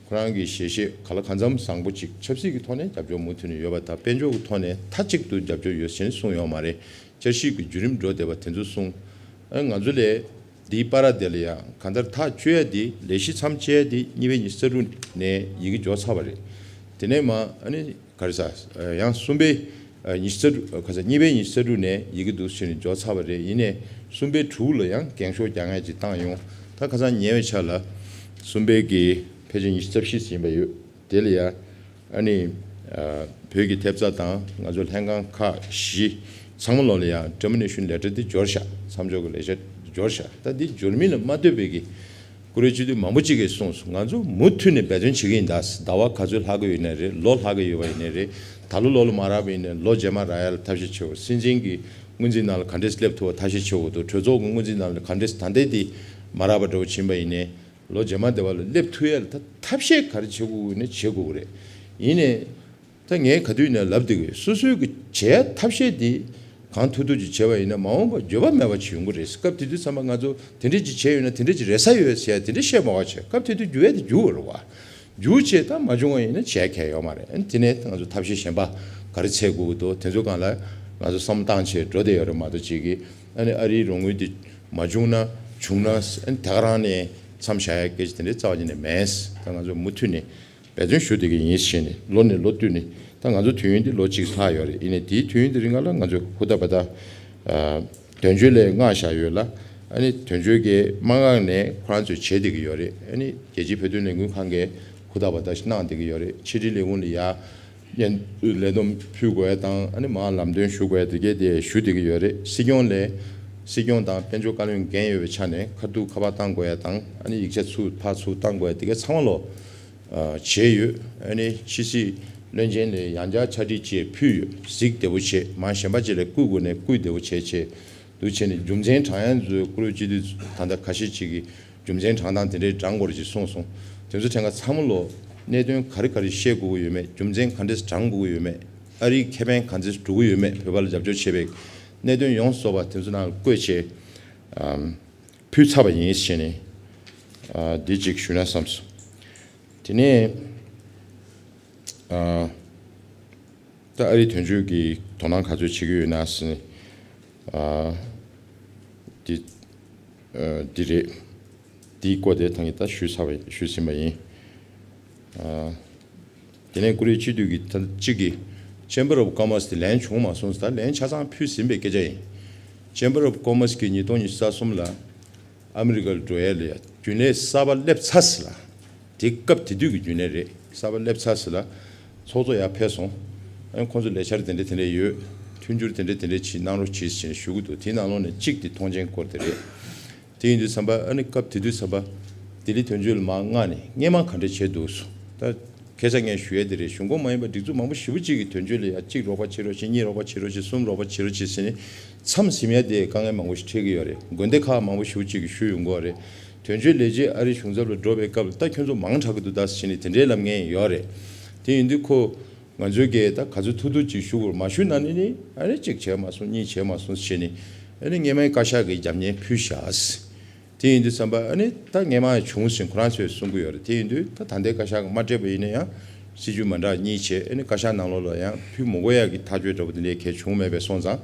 ཁོ་རང་གི་ཞལ་བཞེས་ག་ལ་གང་འཚམ་བཟང་པོ་ཅིག་ཆབ་སྲིད་ཀྱི་ཐོག་ནས་རྒྱབ་སྐྱོར་མུ་མཐུད་ནས་ཡོད་པ་དང་། དཔལ་འབྱོར་གྱི་ཐོག་ནས་མཐའ་གཅིག་ཏུ་རྒྱབ་སྐྱོར་ཡོད་ཟེར་ནས་གསུངས་ཡོད་མ་རེད། བསྐྱར་ཞིབ་ཀྱི་བརྒྱུད་རིམ་འགྲོ་བསྡད་པ་དེ་ཚོ་གསུངས། ཨ་ང་ཚོ་ལས་འདིའི་བར་དེ་ལ་ཡང་གང་ལྟར་ཐག་གཅོད་ཡ་དེ་ལས་གཞི་མཚམས་གཅོད་ཡ་དེ་གཉིས་པའི་ཉི་ཤུ་རྩ་དྲུག་ནས་ཡི་གེ་འབྱོར་ཚར་བ་རེད། དེ་ནས་མ་ཨ་ནི་ག་རེ་ཟ་ཡང་གསུམ་པའི་ཉི་ཤུ་རྩ་དྲུག་ག་ས་གཉིས་པའི་ཉི་ཤུ་རྩ་དྲུག་ནས་ཡི་གེ་འདུག་ཟེར་ནས་འབྱོར་ཚར་བ་རེད། ཡིན་ནའི་གསུམ་པའི་དྲུག་ལ་ཡང་འགེངས་ཤོག་རྒྱག་མཁན་ཅིག་བཏང་ཡོང་། ད་ཁ་སང་ཉེ་བའི་ཆར་ལ་གསུམ་པའི་གི་ཕལ་ཆེར་ཉི་ཤུ་རྩ་བཞི་ཟིན་པ་ཡོད། དེ་ལ་ཡང་ཨ་ནི་ཨ་བོད་ཀྱི་ཐེབས་རྩ་དང་ང་ཚོ་ལྷན་ཁང་ཁག་བཞི་ཚང་མ་ལོག་ལ་ཡང་དྲན་མོ་ནས་ཤུན་ལས་གྲྭ་འདི་འབྱོར་ཤག་མཚམས་འཇོག་གི་ལས་བྱ་འབྱོར་ཤག་ད་འདི་འབྱོར་མིན་ལ་མ་ལྟོས་པའི་གི་བཀུར་འོས་སྤྱི་འཐུས་མང་པོ་ཅིག་གིས་གསུངས་སོང་། ང་ཚོ་མུ་མཐུད་ནས་འབད་བརྩོན་བྱེད་ཀྱི་ཡིན་ད། ཟླ་བ་ག་ཚོད་ལྷག་གི་ཡོད་ནའི་རེད། ལོ་ལྷག་གི་ཡོད་པ་ཡིན་ནའི་རེད། ད་ལོ་ལོ་ལ་མ་རག་པ་ཡིན་ནའི་ལོ་རྗེས་མ་རག་ཡ་ལ་ཐབས་ཤེས་བྱེད་དགོས། སྲིད་འཛིན་གྱི་སྔོན་རྩིས་ནང་ལ་ག་འདྲས་སླེབས་ཐུབ་པ་ཐབས་ཤེས་བྱེད་དགོས་འདུག་གྲོས་ཚོགས་ཀྱི་སྔོན་རྩིས་ནང་ལ་ག་འདྲས་ད་ལྟའི་དེ་མ་རག་པ་འདྲ་བོ་ཕྱིན་པ་ཡིན་ནའི། ལོ་རྗེས་མ་དེ་བ་ལ་སླེབས་ཐུབ་ཡ་ལ་ད་ཐབས་ཤེས་ག་རེ་བྱེད་དགོས་ནས་བྱེད་དགོས་ཀྱི་རེད། ཡིན་ནའི་ད་ངས་ག་དུས་ནས་ལབ་བསྡད་ཀྱི་ཡོད། སོ་སོའི་གི་བྱེད་ཡ་ཐབས་ཤེས་དེ་གང་ཐུབ་ཐུབ་ཅིག་བྱས་པ་ཡིན་ན་མ་འོངས་པ་འགྱོད་པ་མེད་པ་ཅིག་ཡོང་གི་རེད། སྐབས་དེ་དུས་ཙམ་པ་ང་ཚོ་དེ་འདྲས་ཅིག་བྱས་ཡོད་ན་དེ་འདྲས་ཅིག་རེད་ས་ཡོད་ཟེར་ཡ་དེ་འདྲས་བཤད་མ་བ་བྱས། སྐབས་དེ་དུས་འགྱུར་ཡ་དེ་འགྱུར་བ་རེད་བ། འགྱུར་བྱས་ད་མ་བྱུང་བ་ཡིན་ན་བྱས་ཁེལ་ཡོད་མ་རེད། ཨ་ནི་དེ་ནས་ང་ཚོ་ཐབས་ཤེས་གཞན་པ་ག་རེ་འཚོལ་དགོས་ཀྱི་འདུག་དེ་ཚོ་སྒང་ལ་ང་ཚོ་བསམ་བློ་བཏང་བྱས་འགྲོ་བསྡད་ཡོད་རེད་མ་གཏོགས་ཅིག་གི་ཨ་ནི་ཨ་རིའི་རོགས་དངུལ་དེ་མ་བྱུང་ན་བྱུང་ན་ཨ་ནི་དེ་ག་རང་ནས་མཚམས་བཞག་ཡ་སྐད་ཆ་དེ་འདྲའི་རྩ་བ་ཉིད་ནས་མེད། ད་ང་ཚོ་མུ་མཐུད་ནས་འབད་བརྩོན་ཞུ་བསྡད་ཀྱི་ཡིན་ཞེས་ནས་ལོ་ནས་ལོ་བསྟུད་ནས་ད་ང་ཚོ་དུས་ཡུན་འདི་ལོ་གཅིག་ལྷག་ཡོད་རེད། ཡིན་ནའི་དེའི་དུས་ཡུན་དེ་རིང་ལ་ང་ཚོ་ཧུར་ཐག་འབད་ཐག་དོན་གཅོད་ལས་མངགས་བཞག་ཡོད་ལ། ཨ་ནི་དོན་གཅོད་ཀྱིས་མ་མངགས་ནས་ཁོ་རང་ཚོས་བྱེད་བསྡད་ཀྱི་ཡོད་རེད། ཨ་ནི་རྒྱལ་སྤྱིའི་བོད་དོན་ལས་འགུལ་ཁང་གིས་ཧུར་ཐག་འབད་ཐག་གནང་བསྡད་ཀྱི་ཡོད་རེད། ཕྱི་དྲིལ་ལས་ཁུངས་ལ་ཡ་སྙན་ལས་བསྡོམས་ཕུལ་དགོས་ཡ་དང་ཨ་ནི་མར་ལམ་སྟོན་ཞུ་དགོས་ཡ་དེ་གས་དེ་ཞུ་བསྡད་ཀྱི་ཡོད་རེད། སྲིད་སྐྱོང་ལས་སྲིད་སྐྱོང་དང་དཔལ་འབྱོར་བཀའ་བློན་འགན་ཡོད་པའི་ཆ་ནས་ཁ་ཐུག་ཁ་པར་བཏང་དགོས་ཡ་དང་ཨ་ནི་ཡིག་ཆ་ཚུར་ཕར་ཚུར་བཏང་དགོས་ཡ་དེ་གས་ཚང་མ་ལོ་ཨ་བྱས་ཡོད། ཨ་ནི་ཕྱི་སྲིད་བློན་ཆེན་ལ་ཡང་བསྐྱར་ཕྱག་བྲིས་བཅས་ཕུལ་ཡོད། གཟིགས་བདེ་པོ་བྱས། མར་གཞན་པ་ཅིག་ལ་བསྐུར་དགོས་ནས་བསྐུར་བདེ་པོ་བྱས་བྱས་འདུག་བྱས་ནས་རྒྱུ་མཚན་དྲང་ཡ་ཚོའི་བཀུར་འོས་སྤྱི་འཐུས་ད་ལྟ་ཁ་ཤས་ཅིག་གིས་རྒྱུ་མཚན་དྲང་སྟངས་དེ་འདྲའི་དྲང་དགོས་རེད་ཅེས་གསུངས་སོང་། དེ་ཚོ་ཐད་ཀར་ཚང་མ་ལོ་གནད་དོན་ག་རེ་ག་རེ་བཤད་དགོས་ཀྱི་ཡོད་མེད། རྒྱུ་མཚན་ག་འདྲས་དྲང་དགོས་ཀྱི་ཡོད་མེད། ཨ་རིའི་ཁེ་ཕན་ག་འདྲས་འགྲོ་གི་ཡོད་མེད། བོད་པ་ལ་རྒྱབ་སྐྱོར་བྱེད་པའི་གནད་དོན་ཡོངས་རྫོགས་པ་དེ་ཚོ་ནང་ལ་བཀོད་བྱས་ཨམ་ཕུལ་ཚར་བ་ཡིན་ཞེས་ནས་ཨ་འདི་གཅིག་ཞུས་ན་བསམས་སོང་། དེ་ནས་ཨ་ད་ཨ་རིའི་དོན་གཅོད་ཀྱིས་དོ་སྣང་ག་ཚོད་བྱེད་ཀྱི་ཡོད་ན་ཟེར་ནས་ཨ་འདི་ཨ་འདི་རེད། འདིའི་སྐོར་དེ་ཐང་གིས་ད་ཞུས་ཚར་བ་ཞུས་ཟིན་པ་ཡིན། ཨ་དེ་ནས་བཀུར་འོས་སྤྱི་འཐུས་ཀྱི་ད་གཅིག་གི་Chamber of Commerce་དེ་ལན་བྱུང་མ་སོང་། ད་ལན་ཆ་ཚང་ཕུལ་ཟིན་པའི་སྐད་ཆ་ཡིན། Chamber of Commerce གིས་ཉིས་སྟོང་ཉི་ཤུ་རྩ་གསུམ་ལ་ཨ་མི་རི་ཀ་ལ་འགྲོ་ཡ་ལ་ཡ་རྒྱུན་ལས་གསར་པ་སླེབས་ཚར་ཟིན་ལ། དེ་སྐབས་དེ་དུས་ཀྱི་རྒྱུན་ལས་རེད། གསར་པ་སླེབས་ཚར་ཟིན་ལ་ཚོགས་གཙོ་ཡར་ཕེབས་སོང་། ཨ་ནི་ཁོང་ཚོ་ལས་འཆར་དེ་འདྲ་དེ་འདྲ་ཡོད། མཐུན་འགྱུར་དེ་འདྲ་དེ་འདྲ་ཅིག་གནང་རོགས་གྱིས་ཞེས་ཞུ་གི་འདུག་དེའི་ནང་ལོགས་ནས་གཅིག་དེ་ཐོངས་མཆན་སྐོར་དེ་རེད། དེ་ཡིན་དུས་ཙམ་པ་ཨ་ནི་སྐབས་དེ་དུས་ཙམ་པ་ལྡི་ལི་དོན་གཅོད་ལ་མར་མངགས་ནས་སྔས་མ་ག་འདྲ་བྱས་འདུག་སོང་། ད་སྐད་ཆ་ངས་ཞུ་ཡས་དེ་རེད། གཞུང་ཁོངས་མ་ཡིན་པ་སྒྲིག་འཛུགས་མང་པོ་ཞེ་པོ་ཅིག་གིས་དོན་གཅོད་ལ་ཡ་གཅིག་རོགས་པ་བྱེད་རོགས་བྱེད། གཉིས་རོགས་པ་བྱེད་རོགས་བྱེད། གསུམ་རོགས་པ་བྱེད་རོགས་བྱེད་ཟེར་ནས་མཚམས་ཟིན་ཡ་དེ་དཀའ་ངལ་མང་པོ་ཞིག་འཕྲད་ཀྱི་ཡོད་རེད། དགོན་སྡེ་ཁག་མང་པོ་ཞེ་པོ་ཅིག་གིས་ཞུས་ཡོང་གི་ཡོད་རེད། དོན་གཅོད་ལས་བྱེད་ཨ་རིའི་གཞུང་ཚབ་ལ་འགྲོ་བའི་སྐབས་ལ་ད་ཁྱོད་ཚོ་མང་དྲགས་ཀྱི་འདུག་ད་ཟེར་ནས་དེ་འདྲའི་ལབ་མཁན་ཡོད་རེད། དེ་ཡིན་དུས་ཁོ་ང་ཚོའི་གིས་ད་ག་ཚོད་ཐུབ་ཐུབ་ཅིག་ཞུ་དགོས་རེད། མ་ཞུས་ན་ནི་ནི་ཨ་ནི་གཅིག་བྱས་མ་སོང་། གཉིས་བྱས་མ་སོང་ཟེར་ནས་ཨ་ནི་སྔས་མའི་བཀའ་ཤག་གིས་རྒྱབ་གཉེར་ཕུལ་བཞག་དེ་ཡིན་དུས་ཙམ་པ་ཨ་ནི་ད་སྔས་མ་བྱུང་ཟིན་ཁོ་རང་ཚོས་གསུང་གི་ཡོད་རེད། དེ་ཡིན་དུས་ད་ད་ལྟའི་བཀའ་ཤག་གིས་མ་སྤྲད་པ་ཡིན་ན་ཡང་སྲིད་བྱུས་མ་འདྲ་གཉིས་བྱས་ཨ་ནི་བཀའ་ཤག་ནང་ལོགས་ལ་ཡང་ཕུལ་མི་དགོས་ཡག་གི་ཐག་གཅོད་འདྲ་པོ་དེ་འདྲའི་གལ་བྱུང་མེད་པའི་སོང་ཙང་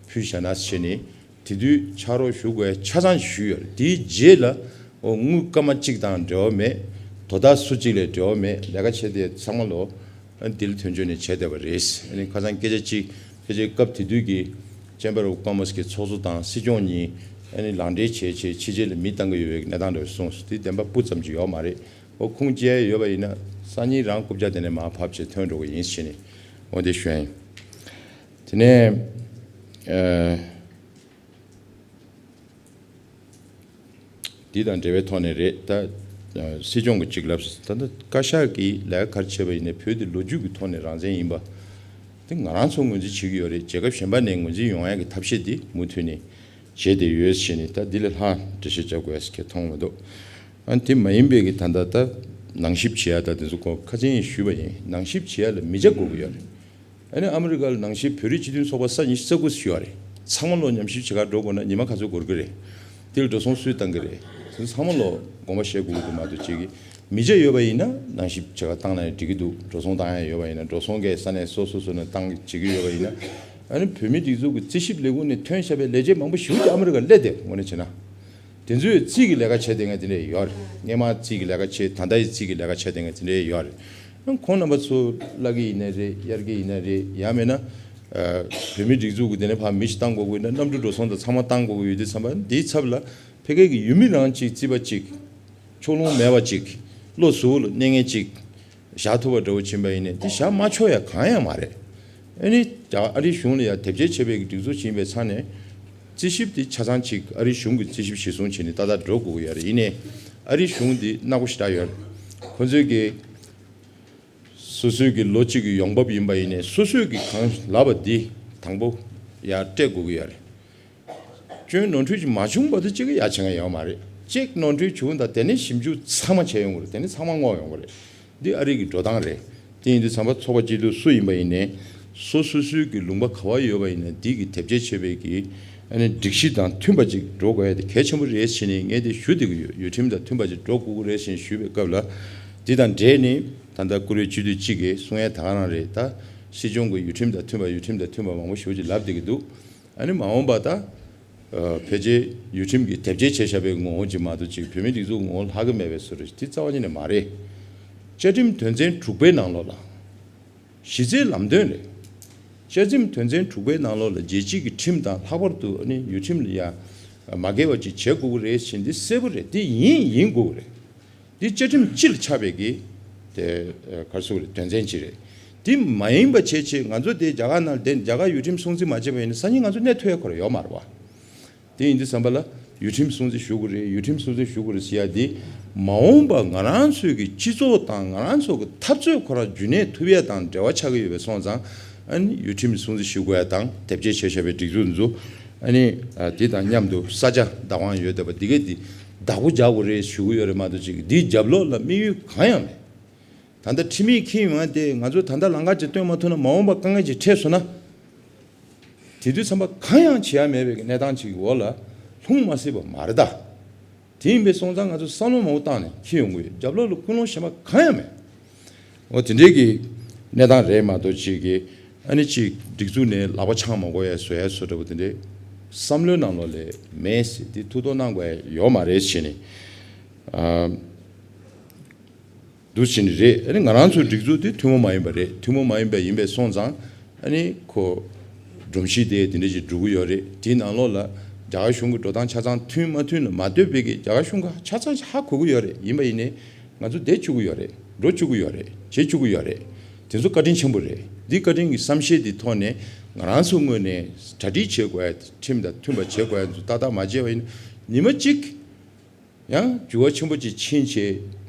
ཕུལ་བཞག་ན་བྱས་ནས་དེ་དུས་ཕྱག་རོགས་ཞུ་དགོས་ཆ་ཚང་ཞུས་ཡོད་རེད། དེའི་རྗེས་ལ་འོ་དངུལ་སྐར་མ་གཅིག་དང་འབྲེལ་བ་མེད། དོ་བདག་སུ་གཅིག་ལ་འབྲེལ་བ་མེད། ལས་ཀ་བྱས་ཏེ་ཚང་མ་ལོ། ཨ་ནི་དེ་ལ་དོན་གཅོད་ནས་བྱས་བསྡད་པ་རེད། ཨ་ནི་ཁ་སང་སྐད་ཆ་གཅིག་ཕལ་ཆེར་སྐབས་དེ་དུས་ཀྱི་Chamber of Commerce གི་ཚོགས་གཙོ་དང་སྲིད་སྐྱོང་གཉིས་ཨ་ནི་ལག་འབྲེལ་བྱས་བྱས་ཕྱི་རྒྱལ་ལ་མི་བཏང་གི་ཡོད་པའི་གནས་སྟངས་འདྲ་བོ་གསུངས་སོང་། དེ་བདེན་པ་སྤུ་ཙམ་ཅིག་ཡོད་མ་རེད། ཨོ་ཁུངས་སྐྱེལ་ཡོད་པ་ཡིན་ན་སང་ཉིན་རང་རྐུབ་བཀྱག་དེ་ནས་མར་ཕབ་བྱས་ཐོན་འགྲོ་གི་ཡིན་ཞེས་ནས་འོ་དེ་ཞུ་ཡ་ཡིན། དེ་ནས་ཨ། འདི་དང་འབྲེལ་བའི་ཐོག་ནས་རེད། ད་སྲིད་སྐྱོང་གི་གཅིག་ལབ་ད་ལྟ་བཀའ་ཤག་གིས་ལས་ཀ་ག་རེ་བྱས་པ་ཡིན་ནའི་བོད་འདི་ལོ་རྒྱུས་ཀྱི་ཐོག་ནས་རང་བཙན་ཡིན་པ་དེ་ང་རང་ཚོ་ངོས་འཛིན་བྱེད་ཀྱི་ཡོད་རེད། རྒྱལ་ཁབ་གཞན་པ་ནས་ངོས་འཛིན་ཡོང་ཡ་གི་ཐབས་ཤེས་འདི་མུ་མཐུད་ནས་ བྱས་ཏེ་ཡོད་ཟེར་ནས་ད་འདི་ལས་ལྷག་འགྲེལ་བཤད་བྱ་དགོས་ཟེར་མཁན་མཐོང་མི་འདུག་ཨ་དེ་མ་ཡིན་པའི་གི་ད་ལྟ་ད་ནང་ཞིབ་བྱེད་ཡ་ད་དེ་ཚོ་ཁོ་ཁ་ཆེན་ཡིན་ཞུས་པ་ཡིན། ནང་ཞིབ་བྱེད་ཡ་ལ་མི་ཆ་དགོས་ཀྱི་ཡོད་རེད། ཨ་ནི་ཨ་མི་རི་ཀ་ལ་ནང་ཞིབ་བོད་རིགས་སྤྱི་མཐུན་ཚོགས་པ་ས་ཉི་ཤུ་རྩ་དགུ་ཞུ་བ་རེད། ཚང་མ་ལོ་ཉམས་ཞིབ་བྱེད་གར་འགྲོ་དགོས་ན་ཉི་མ་ག་ཚོད་འགོར་གི་རེད། དེ་ལ་འགྲོ་སོང་སུས་བཏང་གི་རེད། དེ་ཚང་མ་ལོ་དགོངས་པ་བཞེས་དགོས་ཀྱི་འདུག་མ་གཏོགས་ཅིག་གི་མི་ཆ་ཡོད་པ་ཡིན་ན་ནང་ཞིབ་བྱེད་གར་བཏང་ན་ཡང་འགྲིག་གི་འདུག་འགྲོ་སོང་བཏང་ཡ་ཡོད་པ་ཡིན་ན་འགྲོ་སོང་གི་ས་གནས་སོ་སོ་སོ་ནས་བཏང་བྱེད་ཀྱི་ཡོད་པ་ཡིན་ན། ཨ་ནི་བོད་མིའི་སྒྲིག་འཛུགས་ཀྱི་རྩིས་ཞིབ་ལས་ཁུངས་ནས་ཐོན་བཞག་པའི་ལས་བྱེད་མང་པོ་ཞེ་པོ་ཅིག་ཨ་མི་རི་ཀར་སླེབས་བསྡད་དངོས་གནས་བྱས་ན། དེ་ཚོས་རྩིས་ཀྱི་ལས་ཀ་བྱས་བསྡད་མཁན་དེ་འདྲས་ཡོད་རེད། སྔས་མ་རྩིས་ཀྱི་ལས་ཀ་བྱས་ད་ལྟ་ཡི་རྩིས་ཀྱི་ལས་ཀ་བྱས་བསྡད་མཁན་དེ་འདྲས་ཡོད་རེད། ཁོང་རྣམ་པ་ཚོ་བླ་རྒན་ཡིན་ན་རེད། དབྱར་རྒན་ཡིན་ན་རེད། ཡང་མིན་ན་ཨ་བོད་མིའི་སྒྲིག་འཛུགས་ཀྱི་དེ་ནས་ཕར་མི་ཞིག་བཏང་དགོས་ཀྱི་ཡོད་ན་གནམ་གྲུ་འགྲོ་སོང་དང་ཚང་མ་བཏང་དགོས་ཀྱི་ཡོད་དུས་ཙམ་པ་འདིའི་ཚབ་ལ་ཕ་གི་གི་ཡུལ་མི་རང་གཅིག་རྩིས་པ་གཅིག་ཕྱོགས་ལྷུང་མེད་པ་གཅིག་བློ་གཟུ་བོ་ལ་གནས་མཁན་གཅིག་བཞག་ཐུབ་པ་འདྲ་བོ་ཕྱིན་པ་ཡིན་ནའི་འདི་བཞག་མ་ཆོག་ཡ་གང་ཡང་མ་རེད། ཨ་ནི་རྒྱ་ཨ་རིའི་གཞུང་ལ་ཡ་དེབ་སྐྱེལ་བྱས་པའི་སྒྲིག་འཛུགས་ཤིག་ཡིན་པའི་ཆ་ནས་རྩིས་ཞིབ་འདི་ཆ་ཚང་ཅིག་ཨ་རིའི་གཞུང་གི་རྩིས་ཞིབ་གཞིར་བཟུང་བྱས་ནས་ཏག་ཏག་འགྲོ་དགོས་ཀྱི་ཡོད་རེད། ཡིན་ནའི་ཨ་རིའི་གཞུང་འདི་སྣ་དགུ་ཞེ་དྲག་ཡོད་རེད། ཁོ་ཚོའི་གི་སོ་སོའི་གི་ལོ་གཅིག་གི་ཡོང་འབབ་ཡིན་པ་ཡིན་ནའི་སོ་སོའི་གི་གང་ལབ་པ་འདི་དང་པོ་ཡར་སྤྲད་དགོས་ཀྱི་ཡོད་རེད། སྐྱོན་ནོར་འཁྲུལ་ཅིག་མ་བྱུང་བར་དུ་གཅིག་གི་ཡ་བྱེད་མཁན་ཡོད་མ་རེད། གཅིག་ནོར་འཁྲུལ་བྱུང་དང་དེ་ནས་ཞིབ་འཇུག་ཚང་མ་བྱས་ཡོང་གི་རེད། དེ་ནས་ཚང་མ་བསྔོག་ཡོང་གི་རེད། འདི་ཨ་རི་གི་འགྲོ་སྟངས་རེད། དེ་ཡིན་དུས་ཚང་མ་ཚོགས་པ་སྐྱིད་སྡུག་སུ་ཡིན་པ་ཡིན་ནའི་སོ་སོ་སོའི་གི་ལུང་པ་ག་བ་ཡོད་པ་ཡིན་ནའི་འདི་གི་དེབ་སྐྱེལ་བྱས་པའི་གི་ཨ་ནི་སྒྲིག་གཞི་དང་མཐུན་པ་ཅིག་འགྲོ་དགོས་ཡ་དེ་གལ་ཆེན་པོ་རེད་ཟེར་ནས་ངས་དེ་ཞུ་བསྡད་ཀྱི་ཡོད། ཡུལ་ཁྲིམས་དང་མཐུན་པ་ཅིག་འགྲོ་དགོས་ཀྱི་རེད་ཟེར་ནས་ཞུས་པའི་སྐབས་ལ་འདི་དང་འབྲེལ་ནས་ད་ལྟ་བཀུར་འོས་སྤྱི་འཐུས་གཅིག་གིས་གསུང་ཡ་ད་ག་རང་རེད། ད་སྲིད་སྐྱོང་གི་ཡུལ་ཁྲིམས་དང་མཐུན་པ་ཡུལ་ཁྲིམས་དང་མཐུན་པ་མང་པོ་ཞེ་པོ་ཅིག་ལབ་བསྡད་ཀྱི་འདུག་ཨ་ནི་མ་འོངས་པ་ད། ཨ་ཕལ་ཆེར་ཡུལ་ཁྲིམས་ཀྱི་དེབ་སྐྱེལ་བྱས་བཞག་པའི་ངོ་བོ་ཅིག་མ་གཏོགས་ཅིག་བོད་མིའི་སྒྲིག་འཛུགས་ངོ་བོ་ལྷག་གི་མེད་པའི་བཟོ་འདྲ་ཞིག་དེ་རྩ་བ་ཉིད་ནས་མ་རེད། བཅའ་ཁྲིམས་དོན་ཚན་དྲུག་པའི་ནང་ལོགས་ལ། གཞི་རྩའི་ལམ་སྟོན་རེད། བཅའ་ཁྲིམས་དོན་ཚན་དྲུག་པའི་ནང་ལོགས་ལ་རྒྱལ་སྤྱིའི་གི་ཁྲིམས་དང་ལྷག་པར་དུ་ཨ་ནི་ཡུལ་ཁྲིམས་ལ་ཡ་མ་འགལ་བ་ཅིག་བྱེད་དགོས་ཀྱི་རེད་ཟེར་འདི་གསལ་པོ་རེད། འདི་ཡིན་ཡིན་དགོས་ཀྱི་རེད། འདི་བཅའ་ཁྲིམས་སྤྱི་ལ་ཆགས་པའི་གི་དེ་ཨ་ག་རེ་ཟེར་དགོས་རེད། དོན་ཚན་ཅིག་རེད། འདི་མ་ཡིན་པ་བྱས་བྱས་ང་ཚོ་དེ་རྒྱ་གར་ནང་བསྡད་རྒྱ་གར་ཡུལ་ཁྲིམས་སྲུང་བརྩི་མ་བྱས་པ་ཡིན་ན་སང་ཉིན་ང་ཚོ་གནས་ཐུབ་ཡ་ཁོ་རང་ཡོད་མ་རེད་བ། དེ་ཡིན་དུས་ཙམ་པ་ལ་ཡུལ་ཁྲིམས་སྲུང་བརྩི་ཞུ་དགོས་རེད། ཡུལ་ཁྲིམས་སྲུང་བརྩི་ཞུ་དགོས་རེད་ཟེར་ཡ་འདི་མ་འོངས་པ་ང་རང་ཚོའི་གི་སྤྱི་ཚོགས་དང་ང་རང་ཚོ་གི་འཐབ་རྩོད་ཁོ་རང་རྒྱུན་གནས་ཐུབ་ཡ་དང་འབྲེལ་བ་ཆགས་ཀྱི་ཡོད་པའི་སོང་ཙང་ཨ་ནི་ཡུལ་ཁྲིམས་སྲུང་བརྩི་ཞུ་དགོས་ཡ་དང་དེབ་སྐྱེལ་བྱས་བཞག་པའི་སྒྲིག་འཛུགས་འདི་ཚོ་ཨ་ནི་ཨ་དེ་དང་མཉམ་དུ་ས་ཆ་བདག་དབང་ཡོད་བསྡད་པ་འདི་གས་འདི་བདག་པོ་རྒྱག་དགོས་རེད་ཞུ་གི་ཡོད་རེད་མ་གཏོགས་ཅིག་འདིའི་རྒྱབ་ལོགས་ལ་དམིགས་ཡུལ་གང་ཡང་མེད། ད་ལྟ་ཁྲིམས་ཡིག་འཁྱེར་ཡོང་ཡ་དེ་ང་ཚོ་ད་ལྟ་ལམ་ཁ་ཅིག་སྟོན་མ་ཐུབ་ན་མ་འོངས་པ་དཀའ་ངལ་ཅིག་འཕྲད་སོང་ན། དེ་དུས་ཙམ་པ་གང་ཡང་བྱེད་ཡ་མེད་པའི་གནས་སྟངས་ཅིག་གི་འོག་ལ་ལྷུང་མ་སྲིད་པ་མ་རེད་ད། དེ་ཡིན་པའི་སོང་ཙང་ང་ཚོ་བསམ་བློ་མང་པོ་བཏང་ནས་འཁྱེར་ཡོང་གི་ཡོད། རྒྱབ་ལོགས་ལ་ཀུན་སློང་གཞན་པ་གང་ཡང་མེད། འོ་དེ་འདྲའི་གི་གནས་སྟངས་རེད་མ་གཏོགས་ཅིག་གི་ཨ་ནི་ཅིག་སྒྲིག་འཛུགས་ནས་ལག་པ་འཆང་མ་དགོས་ཡ་བཟོ་ཡ་བཟོ་འདྲ་པོ་དེ་འདྲའི་བསམ་བློའི་ནང་ལོགས་ལ་མེད་ཟེར་དེ་ཐུགས་དོགས་གནང་དགོས་ཡ་ཡོད་མ་རེད་ཟེར་ནས། ཨ། འདུག་བྱས་ནས་རེད། ཨ་ནི་ང་རང་ཚོའི་སྒྲིག་འཛུགས་དེ་ཐུན་མོང་མ་ཡིན་པ་རེད། ཐུན་མོང་མ་ཡིན་པ་ཡིན་པའི་སོང་ཙང་ཨ་ནི་ཁོ་སྒྲོམ་གཞི་དེ་དེ་འདྲ་ཞིག་འགྲོ་གི་ཡོད་རེད། དེའི་ནང་ལོགས་ལ་རྒྱ་གར་གཞུང་གི་འགྲོ་སྟངས་ཆ་ཚང་མཐུན་མ་མཐུན་ལ་མ་ལྟོས་པའི་གི་རྒྱ་གར་གཞུང་གི་ཆ་ཚང་ཧ་གོ་གི་ཡོད་རེད། ཡིན་པ་ཡིན་ནའི་ང་ཚོ་བསྡད་བཅུག་གི་ཡོད་རེད། འགྲོ་བཅུག་གི་ཡོད་རེད། བྱེད་བཅུག་གི་ཡོད་རེད། དེ་ཚོ་བཀའ་དྲིན་ཆེན་པོ་རེད། འདི་བཀའ་དྲིན་གྱི་བསམ་ཤེས་འདི་ཐོག་ནས་ང་རང་ཚོ་ངོས་ནས་གྲ་སྒྲིག་བྱེད་དགོས་ཡ་ཁྲིམས་དང་མཐུན་པ་བྱེད་དགོས་ཡ་ཚོ་ཏག་ཏག་མ་བྱས་པ་ཡིན་ན་ཉི་མ་གཅིག་ཡང་འགྱུར་བ་ཆེན་པོ་ཅིག་ཕྱིན་བྱས་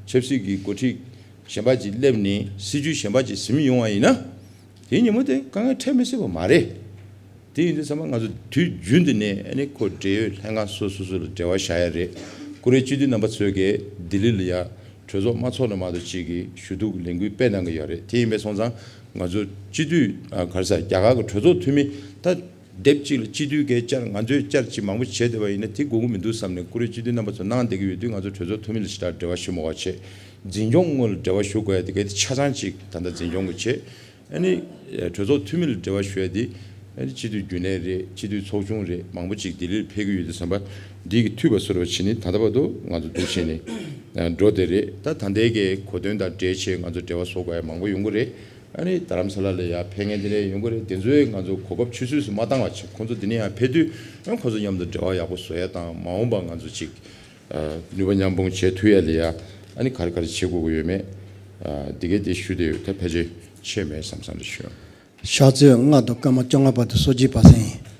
ཆབ་སྲིད་ཀྱི་འགོ་ཁྲིད་གཞན་པ་ཅིག་སླེབས་ནས་སྲིད་ཇུས་གཞན་པ་ཅིག་ཟིན་ཡོང་བ་ཡིན་ན། དེའི་ཉིན་མོ་དེ་དཀའ་ངལ་འཕྲད་མི་སྲིད་པ་མ་རེད། དེ་ཡིན་དུས་ཙམ་པ་ང་ཚོ་དུས་རྒྱུན་དུ་ནས་ཨ་ནི་ཁོ་འབྲེལ་ཡོད་ལྷན་ཁང་སོ་སོ་སོ་ལ་འབྲེལ་བ་བཞག་ཡ་རེད། བཀུར་འོས་སྤྱི་འཐུས་རྣམ་པ་ཚོས་ཀྱིས་ལྡི་ལི་ལ་ཡ་གྲོས་ཚོགས་དམངས་གཙོ་ལ་མ་གཏོགས་ཅིག་གི་ཞུ་གཏུག་ལས་འགུལ་སྤེལ་གནང་གི་ཡོད་རེད། དེ་ཡིན་པའི་སོང་ཙང་ང་ཚོ་སྤྱི་འཐུས་ཨ་ག་རེ་ཟེར་རྒྱ་གར་གྱི་གྲོས་ཚོགས་འཐུས་མི་ད། སྡེབ་གཅིག་ལ་སྤྱི་འཐུས་འགའ་བཅར་ང་ཚོས་བཅར་ཅིག་མང་པོ་བྱས་བསྡད་པ་ཡིན་ན་དེ་དགོས་ཀྱི་མི་འདུག་བསམ་ནས་བཀུར་འོས་སྤྱི་འཐུས་རྣམ་པ་ཚོ་གནང་བསྡད་ཀྱི་ཡོད་དུས་ང་ཚོ་གྲོས་ཚོགས་འཐུས་མི་ལ་ཞེ་དྲག་འབྲེལ་བ་ཞུ་མ་དགོས་པ་བྱས། འཛིན་སྐྱོང་ངོས་ལ་འབྲེལ་བ་ཞུ་དགོས་ཡ་དེ་གའི་ཆ་ཚང་ཅིག་ད་ལྟ་འཛིན་སྐྱོང་གི་བྱས། ཨ་ནི་གྲོས་ཚོགས་འཐུས་མི་ལ་འབྲེལ་བ་ཞུ་ཡ་དེ་ཨ་ནི་སྤྱི་འཐུས་རྒྱུན་ལས་རེད། སྤྱི་འཐུས་ཚོགས་ཆུང་རེད། མང་པོ་ཅིག་ལྡི་ལིར་ཕེབས་ཀྱི་ཡོད་དུས་ཙམ་པ་འདི་གི་འཐུས་པ་ཟུར་པ་བྱས་ནས་ད་ལྟ་བར་དུ་ང་ཚོ་འདུག་བྱས་ནས་འགྲོ་བསྡད་རེད། ད་ད་ལྟའི་གི་གོ་སྟོན་དང་འབྲེལ་བྱས་ང་ཚོ་འབྲེལ་བ་བཟོ་དགོས་ཡ་མང་པོ་ཡོང་གི་རེད། ཨ་ནི་རྡ་རམ་ས་ལ་ལ་ཡ་ཕེབས་མཁན་དེ་འདྲ་ཡོང་གི་རེད། དེ་ཚོས་ང་ཚོ་གོ་སྐབས་ཆུད་ཟོས་སུ་མ་བཏང་བ་བྱས། ཁོང་ཚོ་འདི་ནས་ཡང་ཕེབས་དུས་ཨ་ཁོང་ཚོ་མཉམ་དུ་འབྲེལ་བ་ཡག་པོ་བཟོ་ཡ་དང་མ་འོངས་པ་ང་ཚོ་ཅིག་ཨ་ནུས་པ་མཉམ་སྤུངས་བྱེད་ཐུབ་ཡ་ལ་ཡ་ཨ་ནི་ག་རེ་ག་རེ་བྱེད་དགོས་ཀྱི་ཡོད་མེད་ཨ་འདི་གས་དེ་ཞུ་བསྡད་ཡོད། ད་ཕལ་ཆེར་ཆད་མེད་བསམ་བསམ་རེ་ཞུ། ཕྱག་ཚོད་ལྔ་དང་སྐར་མ་བཅོ་ལྔ་བར་དུ་སོ་བརྒྱད་པ་ཟིན།